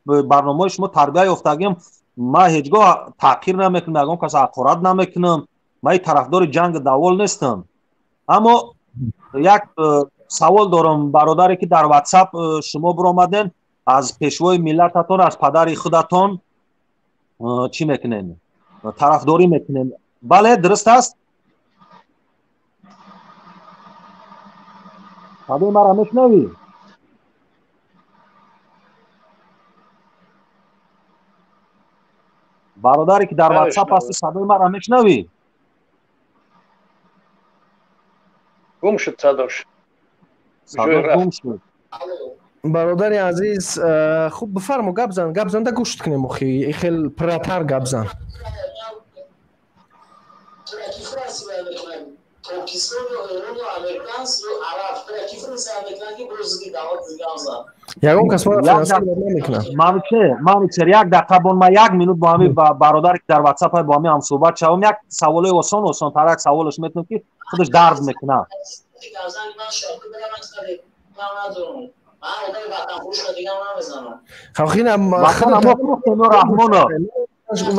барномаи шумо тарбия ёфтагим. Ман ҳеҷ гоҳ таъхир намекунам, ягон кас ҳақорат намекунам. Ман тарафдори ҷанги давол нестам. Аммо як савол дорам, бародаре ки дар WhatsApp шумо биромаден, аз пешвои миллататон, аз падари худатон чӣ мекунем? Тарафдорӣ мекунем. Бале, дуруст аст? Садои маро мешунавӣ? Бародаре ки дар WhatsApp ҳасти, садои маро мешунавӣ? Гум шуд садош. Садош гум шуд. Бародари азиз, хуб, бифармо, гап зан, гап занда гӯшт кунем, охи хел пурратар гап зан. Ягон кас маро финансировать намекунад. Манучер, Манучер, як дақиқа бон, ман як минут бо ҳамин бародаре ки дар WhatsApp бо ҳамин ҳамсӯҳбат шавам, як саволои осон, осонтар як саволаш метавонам ки худаш дард мекунад.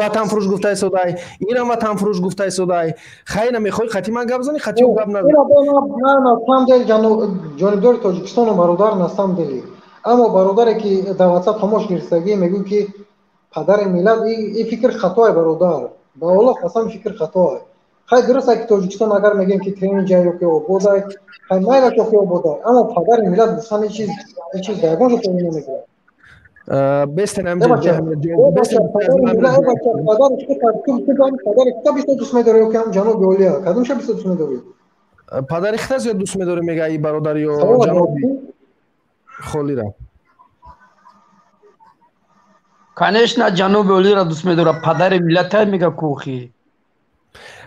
Ватанфурӯш гуфта истодай, инам ватанфурӯш гуфта истодай. Хайна мехоҳӣ хати ман гап зани, хати ӯ гап назан. На самом деле ҷонибдори Тоҷикистону, бародар, на самом деле. Аммо бародаре ки дар WhatsApp тамош гирифтагӣ мегӯй ки падари миллат, и фикр хатое, бародар. Ба Аллоҳ қасам, фикр хатое. Хай, дуруст ки Тоҷикистон агар мегӯем ки тренинг ё ки ободай, хай, майлаш ё ки ободай, аммо падари миллат гуфтан ин чиз дар ягон ҷо тоғри намегирад. Бестен. Падари худта бисёр дӯст медорӣ ё ки ҳам ҷаноби олия, кадомша бисёр дӯст медорӣ? Падари худта зиёд дӯст медорӣ, мега и бародар, ё ҷаноби холира? Конечно, ҷаноби олиро дӯст медорад, падари миллата мега кухи.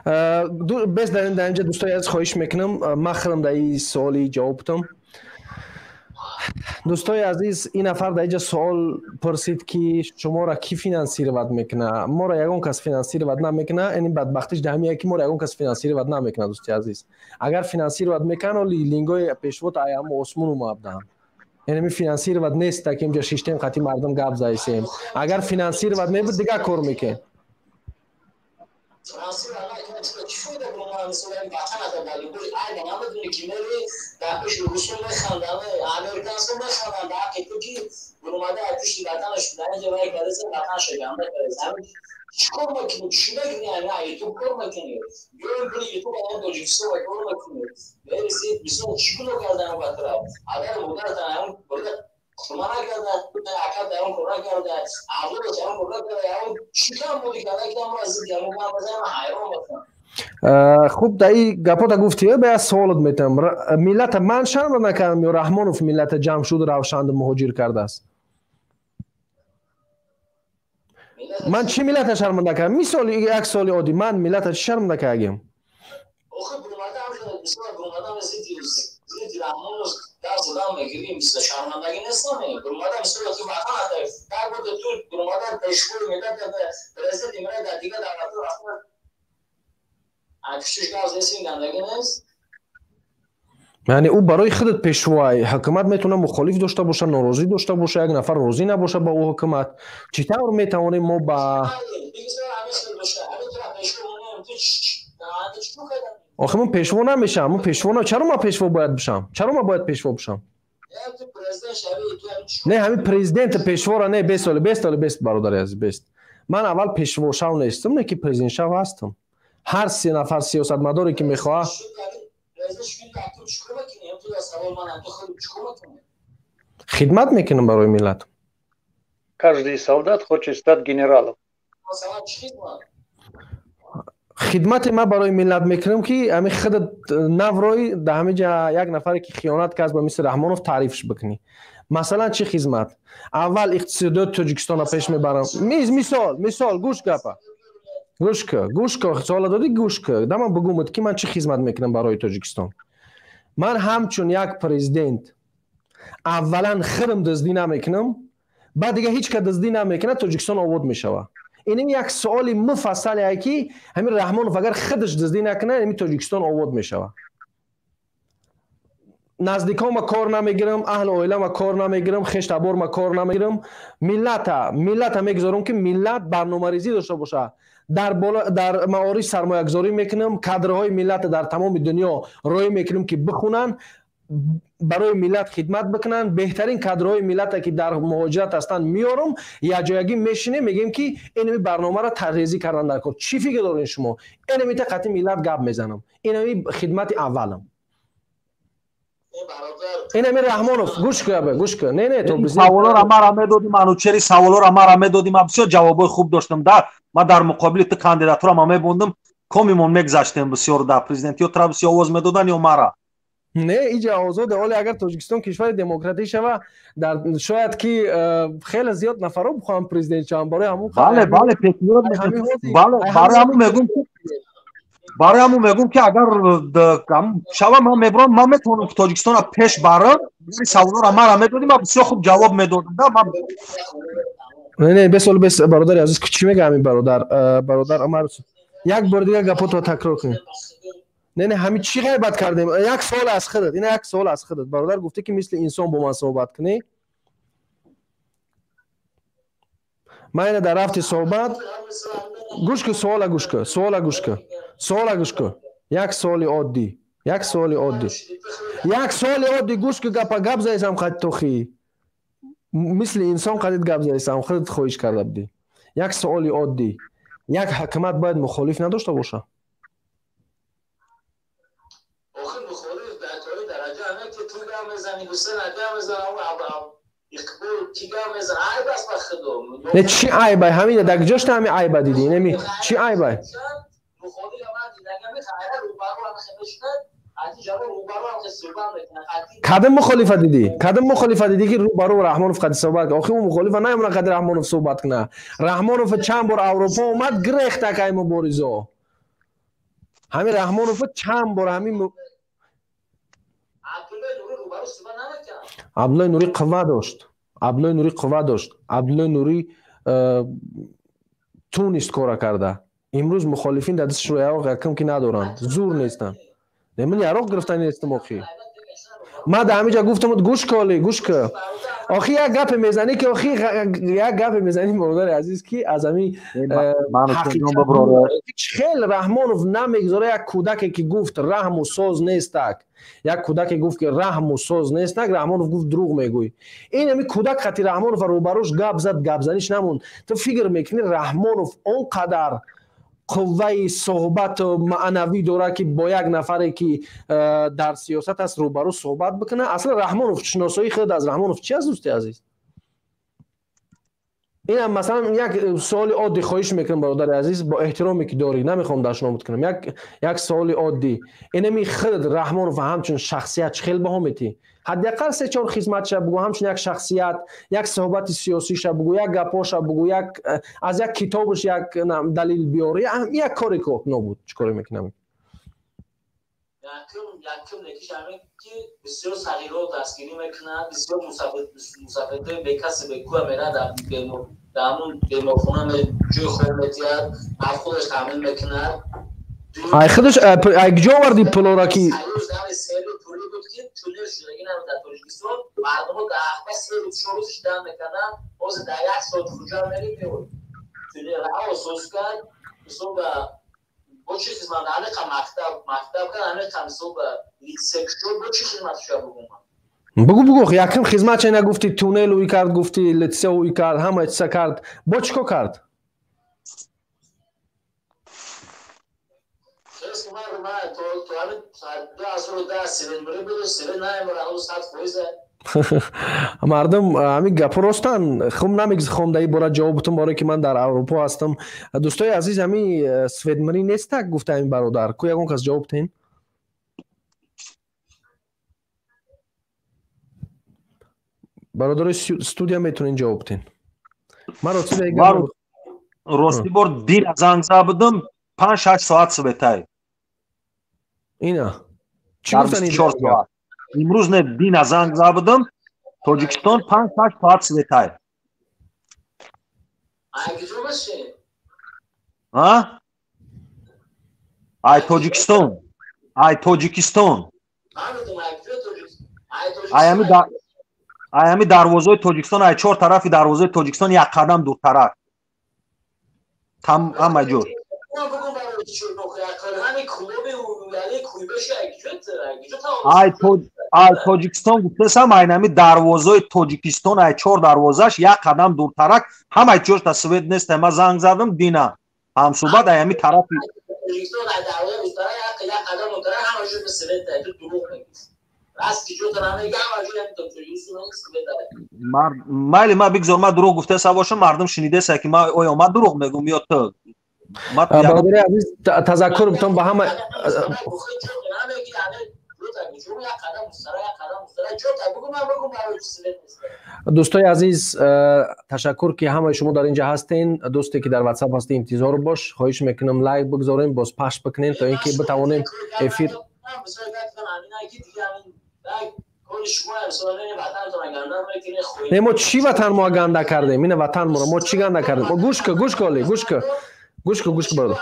Бес дар инҷа, дӯстои азиз, хоҳиш мекунам, ман худам дар ин суоли ҷавоб бутам. Дӯстои азиз, ин нафар дар инҷа суол пурсид ки шуморо кӣ финансировать мекуна. Моро ягон кас финансировать намекуна. Ин бадбахтиш дар ҳамия ки моро ягон кас финансировать намекуна. Дӯсти азиз, агар финансировать мекунанд, оли лингои пешвота аямо осмону мабдаҳанд. Яъне ми финансировать нест, ки инҷа шиштем, қати мардум гап заисем. Агар финансировать мебуд, дигар кор мекунем. Чикор мекунӣ, чӣ мекунӣ, ютуб кор мекунӣ, биёем пули ютуб алон Тоҷикистон ва кор мекунӣ, мерисид. Мисол, чӣ гуноҳ кардан батара, агар модаратан ҳамон бурда хурма накарда, ака дарон кор накарда, авлодаш ҳамон кор накарда, ҳамон чӣ кам буди карда ки ҳамон аз зидди ҳамон гап мезанам, ҳайрон мекунам. Хуб, дар ин гапота гуфтӣ, ба як суолот метавам. Миллата ман шарм накардам ё Раҳмонов миллата ҷамъ шуду равшанду муҳоҷир кардааст? Ман чӣ миллата шарманда кардам? Мисоли, як суоли оддӣ: ман миллата чӣ шарманда кардагим? Охир буромада зидди Раҳмонов даст задам мегирӣ, шармандагӣ нестам? Буромада, мисол, ту ватан дар буд, ту буромада пешвои миллат, президенти миллат дар дигар давлатҳо рафта, пуштиш гап зесин, гандагӣ нест? Яъне ӯ барои худат пешвоай. Ҳукумат метавонад мухолиф дошта боша, норозӣ дошта боша, як нафар розӣ набоша ба ӯ ҳукумат. Чӣ тавр метавонем мо ба охир ман пешво намешавам? Ман пешво, чаро ман пешво бояд бишам? Чаро ман бояд пешво бишам? Не, ҳамин президент пешвора не, бест, бест, бест, бародари азиз, бест. Ман аввал пешвошав нестам, не ки президентшав ҳастам. Ҳар се нафар сиёсатмадоре ки мехоҳад, хидмат мекунам барои миллат. Каждый солдат хочет стать генералом. Хидмати ман барои миллат мекунам, ки ҳамин худат наврӯи дар ҳамин ҷа як нафаре ки хиёнат кард ба мисли Раҳмонов таърифш бикунӣ. Масалан, чӣ хизмат? Аввал иқтисодиёти Тоҷикистонро пеш мебарам. Мисол, мисол, гӯш гапа, гӯш ка, гӯш ка, суола додӣ, гӯш ка. Да ман бигӯмад, ки ман чӣ хизмат мекунам барои Тоҷикистон. Ман ҳамчун як президент аввалан худам дуздӣ намекунам, баъд дига ҳеҷ кас дуздӣ намекунад, Тоҷикистон обод мешавад. Ин як суоли муфассале, ки ҳамин Раҳмонов агар худаш дуздӣ накунад, ҳамин Тоҷикистон обод мешавад. Наздиконма кор намегирам, аҳли оилама кор намегирам, хештаборма кор намегирам, миллата мегузорам, ки миллат барномарезӣ дошта бошад. Дар боло дар маориф сармоягузорӣ мекунам, кадрҳои миллата дар тамоми дунё роҳӣ мекунам, ки бихунанд, барои миллат хидмат бикунанд. Беҳтарин кадрҳои миллата, ки дар муҳоҷират ҳастанд, меорам, якҷоягӣ мешинем, мегӯем, ки инами барномаро таррезӣ кардан дар кор. Чӣ фикр дорем шумо? Инамита қатъи миллат гап мезанам. Инами хидмати аввалам. Инами Раҳмонов, гӯш ка, гӯш ка. Не, не, то саволоро мара медодӣ, Манучери, саволоро мара медодӣ, ман бисёр ҷавобҳои хуб доштам. Дар ман дар муқобили ту кандидатура ма мебондам, комимон мегзаштем бисёр дар президент. Ё тра бисёр овоз медодан, ё мара. Не, иҷа озоде. Оле агар Тоҷикистон кишвари демократӣ шава, дар шояд ки хеле зиёд нафарҳо бихоҳанд президент шаванд. Барои ҳамун Бале, бале, пешниҳод, бале, барои ҳамун мегӯм, ки агар шава, ман мебурам, ман метавонам, ки Тоҷикистонро пеш барам. Саволоро мара медодӣ, ман бисёр хуб ҷавоб медодам. Не, не, бес, бес, бародари азиз, чӣ мега ҳамин бародар? Бародар Умар, як бори дигар гапотро такрор кунед. Не, не, ҳамин чӣ ғайбат кардем? Як суол аз худат, ина як суол аз худат. Бародар гуфте, ки мисли инсон бо ман суҳбат кунӣ. Ман ина дар рафти суҳбат, гӯш ку, суола гӯш ку, суола гӯш ку, суола гӯш ку. Як суоли оддӣ, як суоли оддӣ, як суоли оддӣ, гӯш ку гапа. Гап заисам қад тохӣ, мисли инсон қадид гап заисам, худат хоҳиш карда будӣ. Як суоли оддӣ: як ҳакумат бояд мухолиф надошта боша? Охир мухолиф дар тои дараҷа ҳаме, ки ту гап мезанӣ, Ҳусен гап мезанам, Иқбол ки гап мезан, айб аст ба худо. Не, чӣ айбай? Ҳамина дар куҷошта ҳами айба дидӣ? Неми чӣ айбай? Мухолиф ман дидагам, хайра рӯбарӯ ҳам мешинад, Кадом мухолифа дидӣ? Кадом мухолифа дидӣ, ки рӯбарӯ Раҳмонов қади суҳбат? Охи ӯ мухолифа наемона қади Раҳмонов суҳбат куна. Раҳмонов чанд бор Аврупо омад, гирехта кай муборизо. Ҳамин Раҳмонов чанд бор ҳамин Абдуллои Нурӣ қувва дошт, Абдуллои Нурӣ қувва дошт, Абдуллои Нурӣ тунист кора карда. Имрӯз мухолифин дар дастшро яроқ якм ки надоранд, зур нестанд. Ман яроқ гирифта нестам. Охи ман дар ҳамин ҷа гуфтам, гӯш коли, гӯш ка. Охи як гапе мезанӣ, ки охи як гапе мезанӣ, бародари азиз, ки аз ҳамин хел Раҳмонов намегузора. Як кӯдаке ки гуфт, раҳму соз нестак, як кӯдаке гуфт, ки раҳму соз нестак, Раҳмонов гуфт, дурӯғ мегӯй. Ин ҳамин кӯдак хати Раҳмонов рӯбарӯш гап зад, гапзаниш намонд. Ту фикр мекунӣ, Раҳмонов он қадар қувваи суҳбату маънавӣ дорад, ки бо як нафаре, ки дар сиёсат аст, рӯбарӯ суҳбат бикунад? Аслан Раҳмонов, шиносоии худ аз Раҳмонов чи аст, дӯсти азиз? Инам масалан як суоли оддӣ, хоҳиш мекунам, бародари азиз, бо эҳтироме ки дорӣ, намехоҳам дашномут кунам. Як суоли оддӣ: инами худ Раҳмонов ҳамчун шахсият чӣ хел баҳо метӣ? Ҳадди ақал се чор хизматша бугӯ, ҳамчун як шахсият, як суҳбати сиёсиша бугӯ, як гапоша бугӯ, як аз як китобаш як далил биёр, як коре ко нобуд. Чӣ коре мекунам? Якум некиш ҳамин, ки бисёр сағирро дастгирӣ мекунад, бисёр мусафедҳои бекаси бекӯа мерад, дар ҳамун беморхона ҷои хоб метиҳад, аз худаш таъмин мекунад. Ай худаш ай куҷо оварди пулора ки? Сели пулӣ буд, ки туннел шудагӣ набуд дар Тоҷикистон, мардумо дар ҳақба 3 рӯз, 4 рӯз шидан мекарданд. Ҳозир дар як соат Хуҷанд мерӣ, меоӣ. Туннел осос кард. Мисол, ба бо чӣ хизмат ҳамиқа мактаб кард, ҳамиқа, мисол, ба литсей кушод, бо чӣ хизматша бугум? Бугу, бугу, якм хизмат чена гуфти, туннел уй кард, гуфти, литсе уй кард, ҳама чиза кард. Бо чӣ кор кард? Мардум ҳамин гапо ростан хум намегзхом дар ин бора ҷавоб бутум, барое ки ман дар Аврупо ҳастам. Дӯстои азиз, ҳамин светмирӣ нестак, гуфта ҳамин бародар. Ку ягон кас ҷавоб тен? Бародарои студия, метавонед ҷавоб тен. Ман рости бор дира занг зада будам, 5-6 соат светай. Ина чӣ гуфтан? Имрӯз не, дина занг зада будам, Тоҷикистон 5-6 соат светай. Ай Тоҷикистон, ай Тоҷикистон, ай ҳами дарвозаи Тоҷикистон, ай чор тарафи дарвозаи Тоҷикистон як қадам дуртарак, ҳама ҷо. Ай Тоҷикистон гуфтасам, ай нами дарвозаи Тоҷикистон, ай чор дарвозаш як қадам дуртарак, ҳамаи ҷошта свет нест. Ма занг задам дина, ҳамсӯҳбат ай ҳами тарафи. Майли, ма бигзор, ма дурӯғ гуфтаса бошам, мардум шунидеса, ки ма оё ма дурӯғ мегӯм ё ту. Бародари азиз, тазаккур бутон ба ҳама. Дӯстои азиз, ташаккур, ки ҳамаи шумо дар ин ҷа ҳастен. Дӯсте ки дар Ватсап ҳастӣ, интизор бош. Хоҳиш мекунам, лайк бигзорем, боз пахш бикунем, то ин ки битавонем эфир. Не, мо чӣ ватан мо ганда кардем? Ина ватан моро мо чӣ ганда кардем? Гӯш ка, гӯш ка, оли, гӯш ка, гӯш ка, гӯш ка, бародар.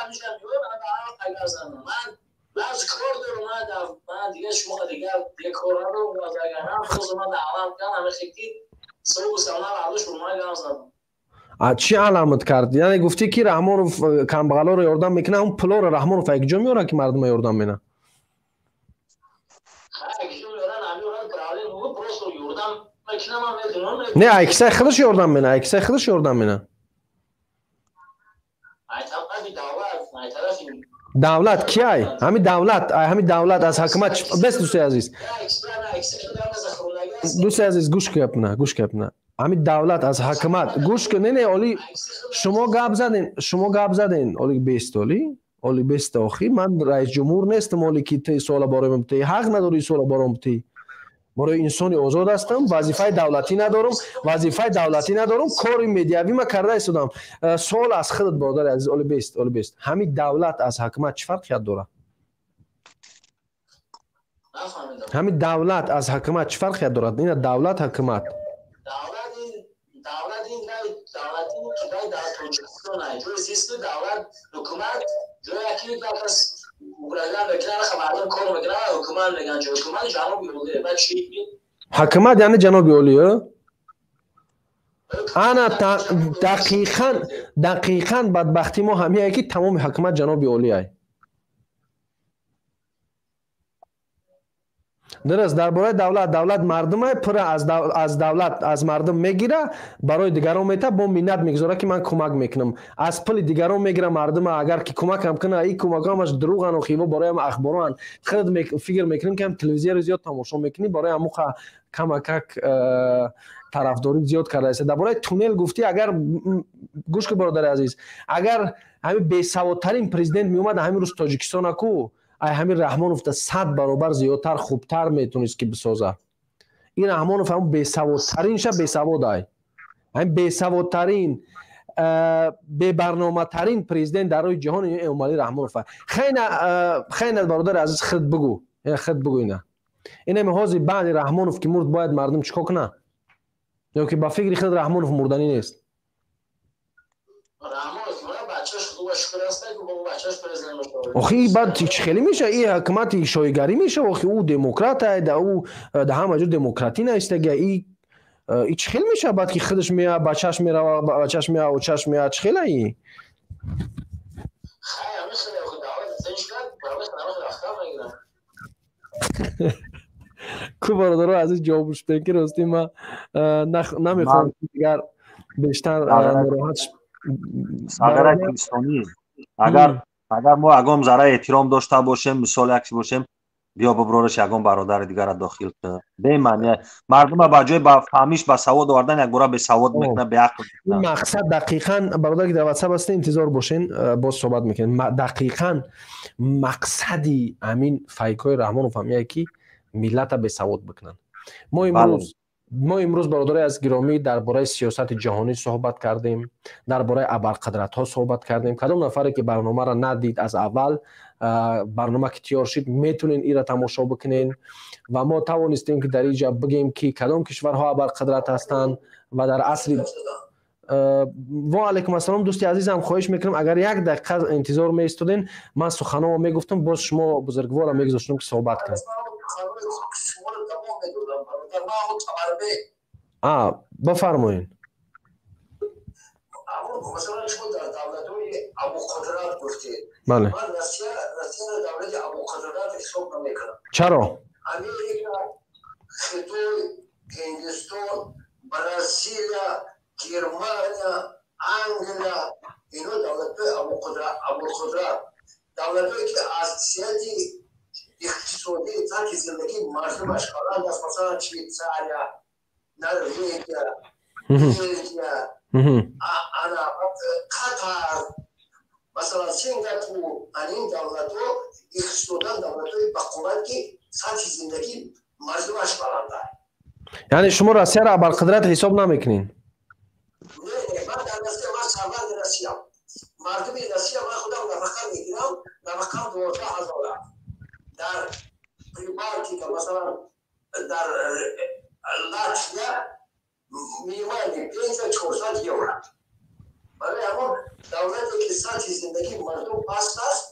Чӣ аламат кард? Яъне гуфтӣ, ки Раҳмонов камбағалоро ёрдам мекунад. Он пулоро Раҳмонов якҷо меорад, ки мардума ёрдам менад? Не, айкисаи худаш ёрдам мена, айкисаи худаш ёрдам мена. Давлат киай? Ҳами давлат, ҳами давлат аз ҳакумат бес. Дӯстои азиз, дӯстои азиз, гӯш капна, гӯш капна. Ҳами давлат аз ҳакумат, гӯш ка. Не, не, оли шумо гап заден, шумо гап заден, оли бест, оли, оли бест. Охи ман раисҷумҳур нестам, оли ки ти суола борам битӣ, ҳақ надорӣ суола борам битӣ. Барои инсони озод ҳастам, вазифаи давлатӣ надорам, вазифаи давлатӣ надорам, кори медиавӣ ма карда истодам. Суол аз худат, бародари азиз, оли бест, оли бест. Ҳамин давлат аз ҳакумат чӣ фарқият дорад? Ҳамин давлат аз ҳакумат чӣ фарқият дорад? Ина давлат, ҳакумат. Ҳакумат яъне ҷаноби олӣ. Ана дақиқан, дақиқан бадбахтии мо ҳамияе, ки тамоми ҳакумат ҷаноби олиай. Дуруст, дар бораи давлат. Давлат мардумай, пура аз давлат, аз мардум мегира, барои дигарон мета, бо миннат мегузора, ки ман кӯмак мекунам. Аз пули дигарон мегира мардума, агар ки кӯмакам куна, и кӯмакҳоамаш дурӯған, охиво барои ҳам ахбороан. Худат фикр мекунем, ки ҳам телевизиоро зиёд тамошо мекунӣ, барои ҳамуқа камакак тарафдорӣ зиёд кардааст. Дар бораи туннел гуфтӣ, агар гӯш ки, бародари азиз, агар ҳамин бесаводтарин президент меомад ҳамин рӯз Тоҷикистона ку, ай ҳамин Раҳмоновда 100 баробар зиёдтар, хубтар метонист, ки бисоза. Ин Раҳмонов ҳамн бесаводтаринша бесавод, ай ҳамин бесаводтарин, бебарноматарин президент дар рӯи ҷаҳон Эмомалӣ Раҳмонов. Хайна, хайна, бародари азиз, худ бугӯ, худ бугӯ. Ина инами ҳозир баъди Раҳмонов ки мурд, бояд мардум чӣ кор кунад? Ё ки ба фикри худ Раҳмонов мурданӣ нест? Охи, баъд чӣ хеле меша? И ҳакумати шоҳигарӣ меша. Охи, ӯ демократ, да ӯ да ҳама ҷо демократӣ наистага. И чӣ хел меша баъд, ки худаш мея, бачаш мерава, бачаш мея, очаш мея, чӣ хела и? Ку бародаро азиз ҷавоб шудем, ки рости ма намехоҳам дигар бештар нороҳат. Садараи кӯҳистонӣ, агар мо ягон зарра эҳтиром дошта бошем, мисол як чи бошем, биё биброраш, ягон бародари дигара дохил кун. Бемаъни мардума ба ҷои ба фаҳмиш, ба савод овардан, якбора бесавод мекунад, беақл. Мақсад дақиқан, бародар, ки дар ватсап ҳастед, интизор бошен, боз суҳбат мекунем. Дақиқан мақсади ҳамин файкҳои Раҳмонов ҳамияе, ки миллата бесавод бикунанд. Мо имрӯз, бародари аз гиромӣ, дар бораи сиёсати ҷаҳонӣ суҳбат кардем, дар бораи абарқудратҳо суҳбат кардем. Кадом нафаре ки барномаро надид аз аввал, барнома ки тиёр шид, метонен ира тамошо бикунен. Ва мо тавонистем, ки дар инҷа бигем, ки кадом кишварҳо абарқудрат ҳастанд ва дар асри. Ва алайкум ассалом, дӯсти азизам. Хоҳиш мекунам, агар як дақиқа интизор меистоден, ман суханомо мегуфтам, боз шумо бузургворро мегузоштам, ки суҳбат кунед. Бифармоед. Масалан, шумо дар давлатҳои абуқудрат гуфтед. Бале. Ман Россияро давлати абуқудрат ҳисоб намекунам. Чаро? Америка, Хитой, Ҳиндистон, Бразилия, Германия, Англия, ино давлатҳои абуқудрат, давлатҳое ки аз ҷиҳати иқтисодӣ сатҳи зиндагии мардумаш баланд аст, масалан, Швейтсария, Норвегия, Белгия, ана Қатар, масалан, Сингапур. Ана ин давлатҳо иқтисодан давлатҳои бақувват, ки сатҳи зиндагии мардумаш баланд аст. Яъне шумо Россияро абарқудрат ҳисоб намекунед? Не, ман дар Россия, ман шаҳрванди Россиям. Мардуми Россия, ман худам нафақа мегирам, нафақам 12 000. Дар Прибалтика, масалан, дар Латвия минимальный пенсия 400 евро. Барои ҳамон давлате ки сатҳи зиндагии мардум паст аст,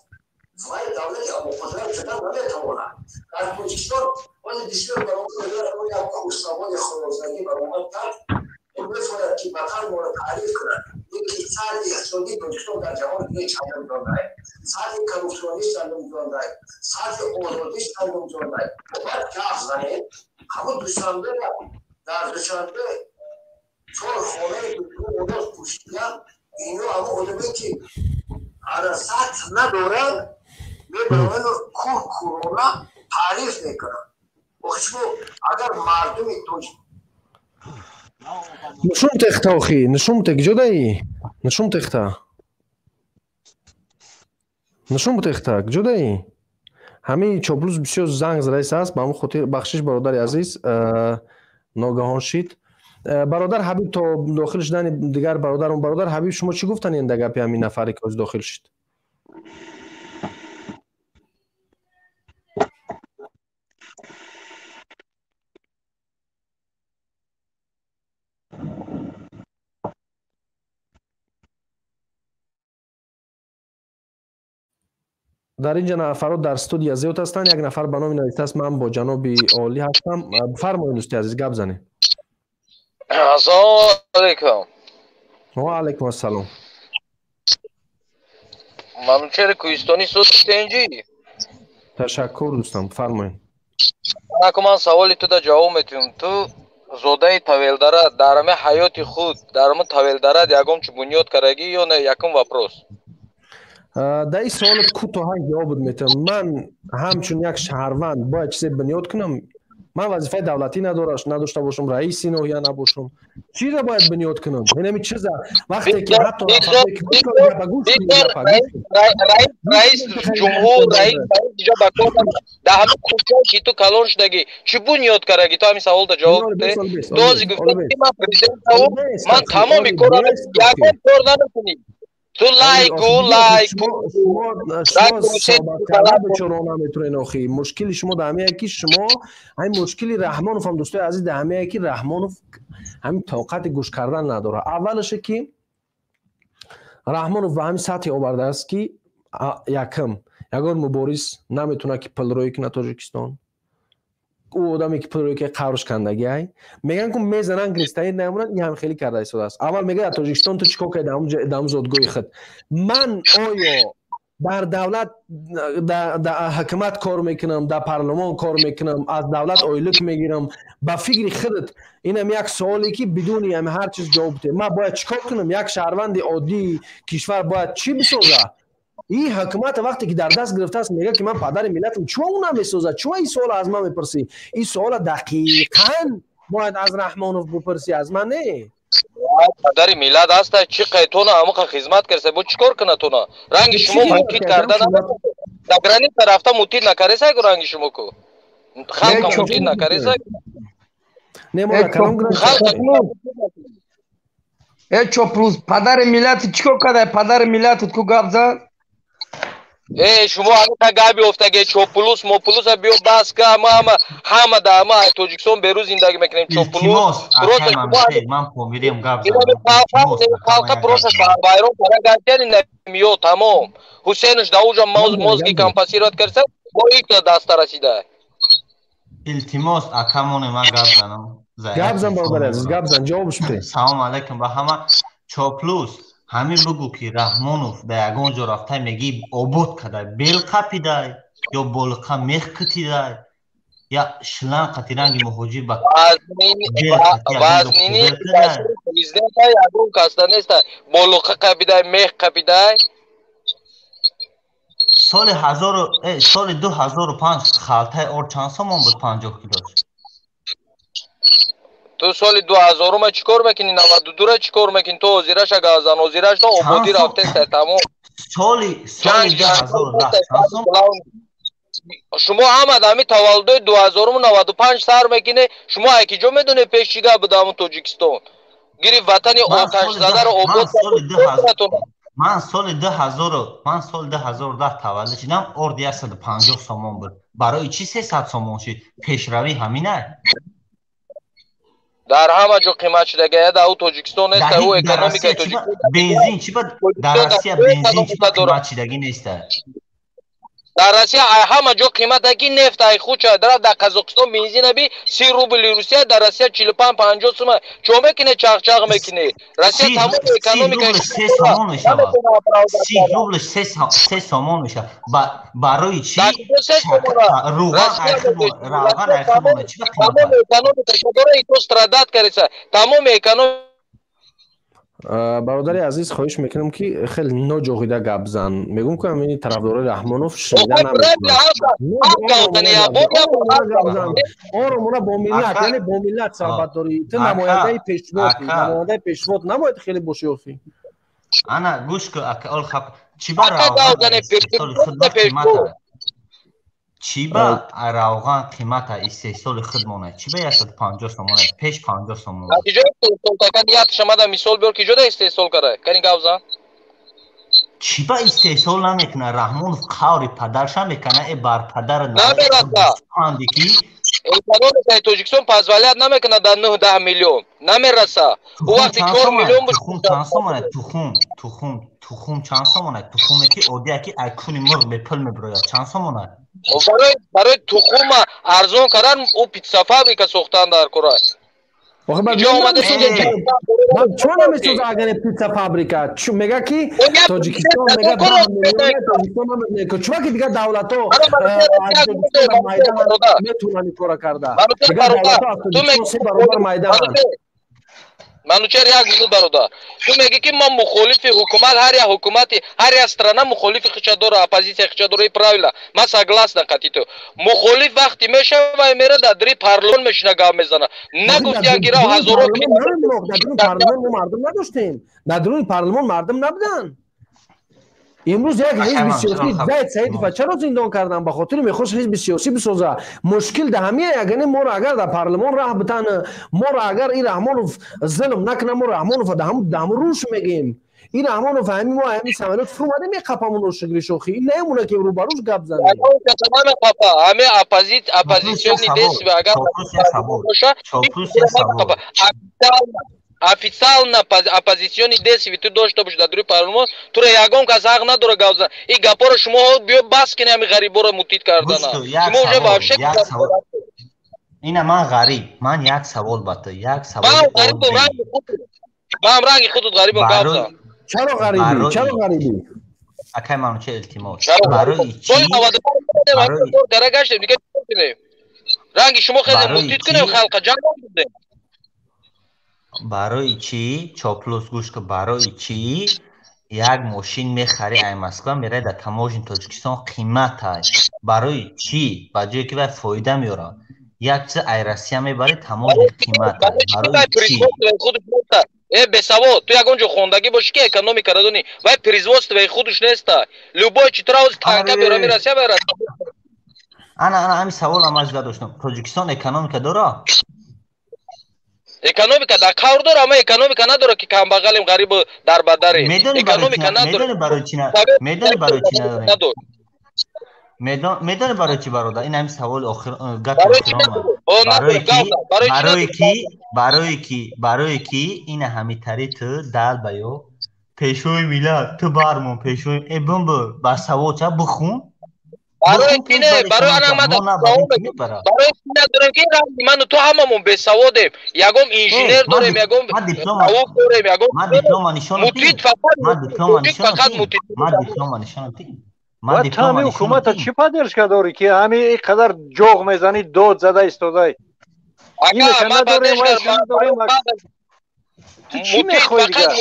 вай давлати абуқудрат шуда наметавонад. Дар Тоҷикистон оне бисёр баромад, як курсавои хӯрозагӣ баромад кард, мефорад, ки ватанморо таъриф кунад, лекин сатҳи иқтисодии Тоҷикистон дар ҷаҳон ҳеҷ чандумҷондай, сатҳи коррупсиониш чандумҷондай, сатҳи озодиш чандумҷондай. Бояд гап занем. Ҳамун Душанбе, дар Душанбе чор хонаи одоз пӯшидан, ино ҳамун одаме ки ана сатҳ надоранд, мебарояну кур курона таъриф мекунанд. Охи шумо агар мардуми тоҷик Нушум техта, охи нушум те, куҷодаи? Нушум техта, нушум техта, куҷодаи? Ҳамин чоплус бисёр занг задаист аст, ба ҳамн хотир бахшиш, бародари азиз, ногаҳон шид. Бародар Ҳабиб, то дохил шудани дигар бародарон, бародар Ҳабиб, шумо чӣ гуфтанед дар гапи ҳамин нафаре ки ҳозир дохил шуд? Дар инҷа нафарот дар студия зиёд ҳастанд. Як нафар ба номи навиштааст: «Ман бо ҷаноби олӣ ҳастам». Фармоед, дӯсти азиз, гап занед. Ассалому алайкум. Ва алайкум ассалом. Манучери Кӯҳистонӣ, суд тенҷӣ. Ташаккур, дӯстам, фармоед. Аку ман саволи туда ҷавоб метиҳам. Ту зодаи Тавелдара, дар ҳами ҳаёти худ дар ҳами Тавелдара ягон чи бунёд кардагӣ ё не? Якум вопрос. Дар ин саволот кӯтоҳан ҷавоб метиҳам. Ман ҳамчун як шаҳрванд бояд чизе бунёд кунам? Ман вазифаи давлатӣ надошта бошам, раиси ноҳия набошам, чиро бояд бунёд кунам? Инами чиза вақте ки ҳатто Раис ҷумҳур, раис дар ҳамин кӯчае ки ту калон шудагӣ, чӣ бунёд кардагӣ? Ту ҳамин саволда ҷавоб де. Ту ҳозир гуфта, ки ман президент, ман тамоми корро, ягон кор намекунӣ. Ту лайку лайку. Чоро наметонед. Охи, мушкили шумо дар ҳамее, ки шумо ҳамин мушкили Раҳмонов ҳам, дӯстои азиз, дар ҳамее, ки Раҳмонов ҳамин тоқати гӯш кардан надорад. Аввалаше, ки Раҳмонов ба ҳамин сатҳе овардааст, ки якм ягон мубориз наметавонад, ки пулрӯӣ кунад Тоҷикистон. Ӯ одаме ки пулрӯӣ ки қаврш кандагиай, мегӯян ку мезананд, гиристаи намонанд. Ин ҳам хеле карда истодааст. Аввал мегӯяд: «Тоҷикистон, ту чӣ кор кардӣ дар ҳамун зодгоҳи худ?» Ман оё Дар давлат, дар ҳукумат кор мекунам, дар парлумон кор мекунам, аз давлат ойлик мегирам. Ба фикри худат, инам як суоле ки бидуни ҳами ҳар чиз ҷавоб бидеҳ. Ман бояд чӣ кор кунам? Як шаҳрванди оддии кишвар бояд чӣ бисоза? Ин ҳукумата вақте ки дар даст гирифтааст, мегӯяд ки ман падари миллатам, чӯ ӯ намесозад? Чӯ ин суола аз ман мепурсӣ? Ин суола дақиқан бояд аз Раҳмонов бипурсӣ, аз ман не. Падари миллат аста, чӣ қайтона ҳамақа хизмат карса, бо чӣ кор кунад тона? Ранги шумо мутид карда за граница рафта мутид накареса ку, ранги шумо ку халқа мутид накареса. Не, мо калом. Э, чоплус, падари миллати чӣ кор карда? Падари миллатут ку, гап зад. Э, шумо ҳамиқа гап ёфтаге, чоплус моплуса биё бас ка. Ҳама ҳама ҳама да ҳама Тоҷикистон берӯз зиндагӣ мекунем, чоплус. Ман помирем, гап. Халқа просто шаҳрвайрон кара гаштани намиё, тамом. Ҳусейнш даужа мозги компенсировать карса, бо икта даста расида. Илтимос, акамоне, ман гап занам. Гап зан, бародари азиз, гап зан, ҷавобш бидеҳ. Салом алайкум ба ҳама. Чоплус, ҳамин бугӯ ки Раҳмонов ба ягон ҷо рафта, мегӣ обод кадай, бел қапидай ё болиқа мех кутидай, я шланг қати ранги муҳоҷир ба. Вазнини президента ягон касда неста, болиқа қапидай, мех қапидай. Соли ҳазору соли 2005 халтаи ор чанд сомон буд, 50 килош? Ту соли 2000-ума чӣ кор мекунӣ? 92-ра чӣ кор мекунӣ? Ту ҳозираша газан, ҳозираш то ободӣ рафтеста, тамом. Соли 2010. Шумо ҳама ҳами таваллудои 2000-уму 95 сар мекунӣ. Шумо айки ҷо медонед, пеш чӣ гап буда? Ҳамун Тоҷикистон гирифт, ватани оташзадаро обод. Ман соли 2010 таваллуд шудам, орд 150 сомон буд. Барои чӣ 300 сомон шуд? Пешравӣ ҳамина? Дар ҳама ҷо қимат шудага, я дар Тоҷикистон неста, ӯ экономикаи Тоҷикистон. Бензин чӣ ба дар Россия, бензин чӣ ба қимат шудагӣ неста? Дар Россия ҳама ҷо қимат аки, нефт ай хуча дар Қазоқистон бензина би 30 рубли Русия, дар Россия 45 50 сума. Чо мекуне, чақчақ мекуне? Россия тамоми экономикаи 3 сомон мешавад, 30 рубл 3 сомон мешавад. Барои чӣ руған равған айхудмона чӣ ба қимат? Тамоми экономика дора, ито страдать кареса тамоми экономика. Бародари азиз, хоҳиш мекунам ки хеле ноҷоғида гап зан. Мегӯм ки ҳамини тарафдорои Раҳмонов шунида намекунанд. Оромона, бо миллат, яъне бо миллат суҳбат дорӣ. Ту намояндаи пешвоти, намояндаи пешвот набояд хеле бошӣ охӣ. Ана гӯш ку, ака, ол хаб чӣ ба равған чӣ ба равған қимата истеҳсоли худмона чӣ ба 150 сомона, пеш 50 сомон? Киҷо истеҳсол кани? Як шамада мисол биёр, киҷода истеҳсол кара? Кани, гап зан. Чӣ ба истеҳсол намекунад Раҳмонов? Қаври падарша мекана, э бар падар. Намераса. Ки экономикаи Тоҷикистон позволять намекунад, дар 9-10 миллион намераса. Ӯ вақти 4 миллион буд. Тухум чанд сомона? Тухум, тухум, тухум чанд сомона? Тухуме ки оддия, ки ай куни мурғ бепул мебирояд, чанд сомона? Барои тухума арзон кардан, ӯ птица фабрика сохтан дар кора. Чо намесоза агар птица фабрика? Мега ки Тоҷикистон, мега Тоҷикистон, чуба ки дигар давлатҳо метавонанд ин кора карда, дигар давлатҳо аз Тоҷикистон се баробар майдаанд. Манучер, як минут, бародар. Ту мегӣ ки ман мухолифи ҳукумат. Ҳар як ҳукумати, ҳар як страна мухолифи хича дора, оппозитсия хича дора, и правильно, ман согласна қати ту. Мухолиф вақте мешава, мера дар дари парлумон мешина, гап мезана. Нагуфтиян ки рав ҳазоро. Дар дуруни парлумон мо мардум надоштем, дар дуруни парлумон мардум набуданд. Имрӯз як ҳизби сиёсӣ, Зайд Саидова чаро зиндон кардан? Ба хотири мехост ҳизби сиёсӣ бисоза. Мушкил да ҳамия, ягане моро агар дар парлумон раҳ битан, моро агар и Раҳмонов зулм накуна, мо Раҳмонова даҳаму рӯш мегем. И Раҳмонов ҳами мо ҳами самолёт фурӯмада меқапамон, шукри шохи ин наемона ки рӯбарӯш гап занем. Ҳами оппозитсионный действия агар официально оппозиционный действия ту дошта боши дар дури парлумон, туро ягон кас ҳақ надора гап зан. И гапоро шумо биё бас кини, ҳами ғариборо мутид кардана шумо уже вообще. Ина ман ғариб, ман як савол ба ту, як савол. Ман ранги худут ғарибам, гап зан. Чаро ғарибӣ? Чаро ғарибӣ? Акай Манучер, илтимос. Барои чӣ? Дара гаштем, дига кунем? Ранги шумо хеле мутид кунем, халқа ҷанг кунем. Барои чӣ, Чоплус, гӯш кун, барои чӣ як мошин мехари ай Москва, мерай дар таможни Тоҷикистон қиматай? Барои чӣ? Ба ҷое ки вай фоида меорад, як чиз ай Россия мебари, таможни қиматай, барои чӣ? Э, бесавод, ту ягон ҷо хондагӣ бошӣ, ки экономикаро донӣ. Вай производствои худаш неста. Любой чи тура ҳозир танка биёрами Россия, вай Россия. Ана, ана ҳамин саволам ман зада доштам. Тоҷикистон экономика дора? Экономика дар кавр дора, аммо экономика надора, ки камбағалем, ғарибу дарбадарем. Экономика надора. Барои чӣ? Медони барои чӣ надорем? Медони барои чӣ, бародар? Ин ҳамин саволи охир, гапи охирон. Барои ки ина ҳамитари ту дал ба ё пешвои миллат, ту бармон пешвои э бумбу ба савол ча бихун. Барои ки не, барои ана барои ки надорем, ки ранги ману ту ҳамамон бесаводем. Ягон инженер дорем, ягон савод дорем, ягон мутид фақат мутид. Ва ту ҳами ҳукумата чӣ поддержка дорӣ, ки ҳами ин қадар ҷоғ мезанӣ, дод зада истодай? Инеша надорем, вайша надорем. Ту чӣ мехоҳӣ дигар?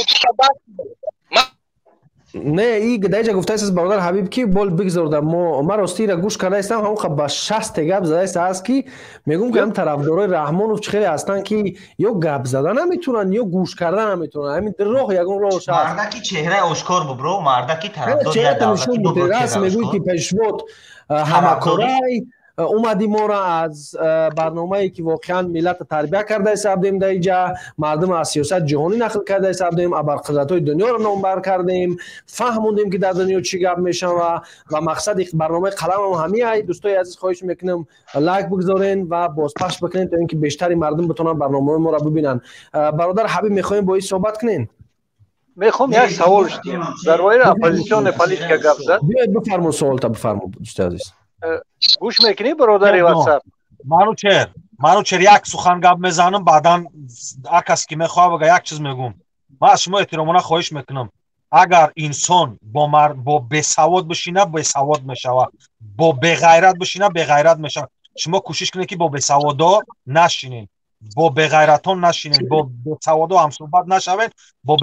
Не, и даиҷа гуфтааст, бародар Ҳабиб, ки бол бигзорда. Мо ман ростиро гӯш кардаистам, ҳамон ба шасте гап задааст аст, ки мегӯм, ки ҳам тарафдорои Раҳмонов чӣ хеле ҳастанд, ки ё гап зада наметавонанд, ё гӯш карда наметавонанд. Ҳамин роҳ ягон роҳш ҳаст. Мардаки чеҳраи ошкор бубро, мардаки тарафдори давлати. Мегӯй, ки пешвод ҳамакорай омади, моро аз барномае, ки воқеан миллата тарбия карда ҳисабдем, дар иҷа мардум аз сиёсат ҷаҳонӣ нақл карда ҳисабдем, абарқудратҳои дунёро номбар кардем, фаҳмондем, ки дар дунё чӣ гап мешава, ва мақсади барномаи қаламам ҳамиай. Дӯстои азиз, хоҳиш мекунам, лайк бигзорен ва бозпахш бикунен, то ин ки бештари мардум битонанд барномаҳои моро бибинанд. Бародар Ҳабиб, мехоҳем бо ин суҳбат кунен? Мехоҳам як савол шудем дар бораи оппозиционная политика гап зад. Биёед, бифармо, суолта бифармо, дӯсти азиз. Гӯш мекунӣ, бародари Ватсап? Манучер, Манучер, як сухан гап мезанам, баъдан ҳар кас ки мехоҳад бага. Як чиз мегӯм: ман аз шумо эҳтиромона хоҳиш мекунам, агар инсон бо бесавод бишина, бесавод мешавад, бо беғайрат бишина, беғайрат мешавад. Шумо кӯшиш кунед, ки бо бесаводо нашинед, бо беғайратон нашинед, бо бесаводо ҳамсӯҳбат нашавед, бо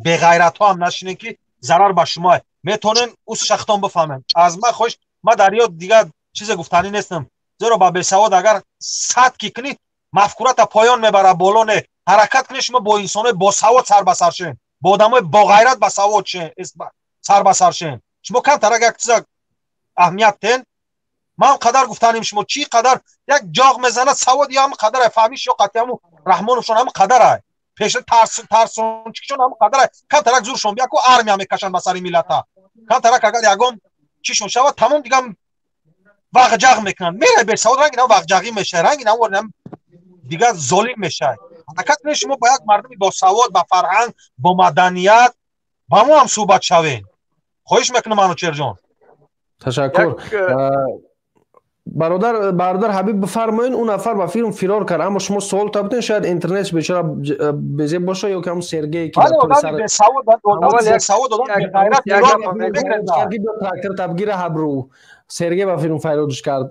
беғайратҳо ҳам нашинед, ки зарар ба шумо метонен ус шахтон бифаҳмед. Аз ман хоҳиш, ман дар ёд дигар чизе гуфтанӣ нестам, зеро ба бесавод агар сад ки кунӣ, мафкурата поён мебарад, боло не. Ҳаракат кунед, шумо бо инсонои босавод сар ба сар шавед, бо одамои боғайрат басавод сар ба сар шавед. Шумо камтарак як чиза аҳамият тен. Ман қадар гуфтаним, шумо чӣ қадар як ҷоғ мезанад, савод ё ҳам қадар фаҳмиш ё қатъиаму Раҳмоновшон ҳам қадарай, пеша тарсончикшон ҳам қадарай. Камтарак зуршон бияку, армия мекашанд ба сари миллата. Камтарак агар ягон чишон шавад, тамом, дигар вағҷағ мекунанд, мерай бесавод, ранги нам вағҷағӣ мешавад, ранги нам дигар золим мешавад. Ҳаракат кунед, шумо ба як мардуми босавод, ба фарҳанг, бо маданият ба мо ҳам суҳбат шавед. Хоҳиш мекунам, Манучерҷон. Ташаккур, бародар. Бародар Ҳабиб, бифармоед. Он нафар ба филм фирор кард, аммо шумо суол табуден, шояд интернет бечора безеб боша ё ки ҳамун Сергей, ки трактор табгира ҳабру Сергей ба филм файродш кард.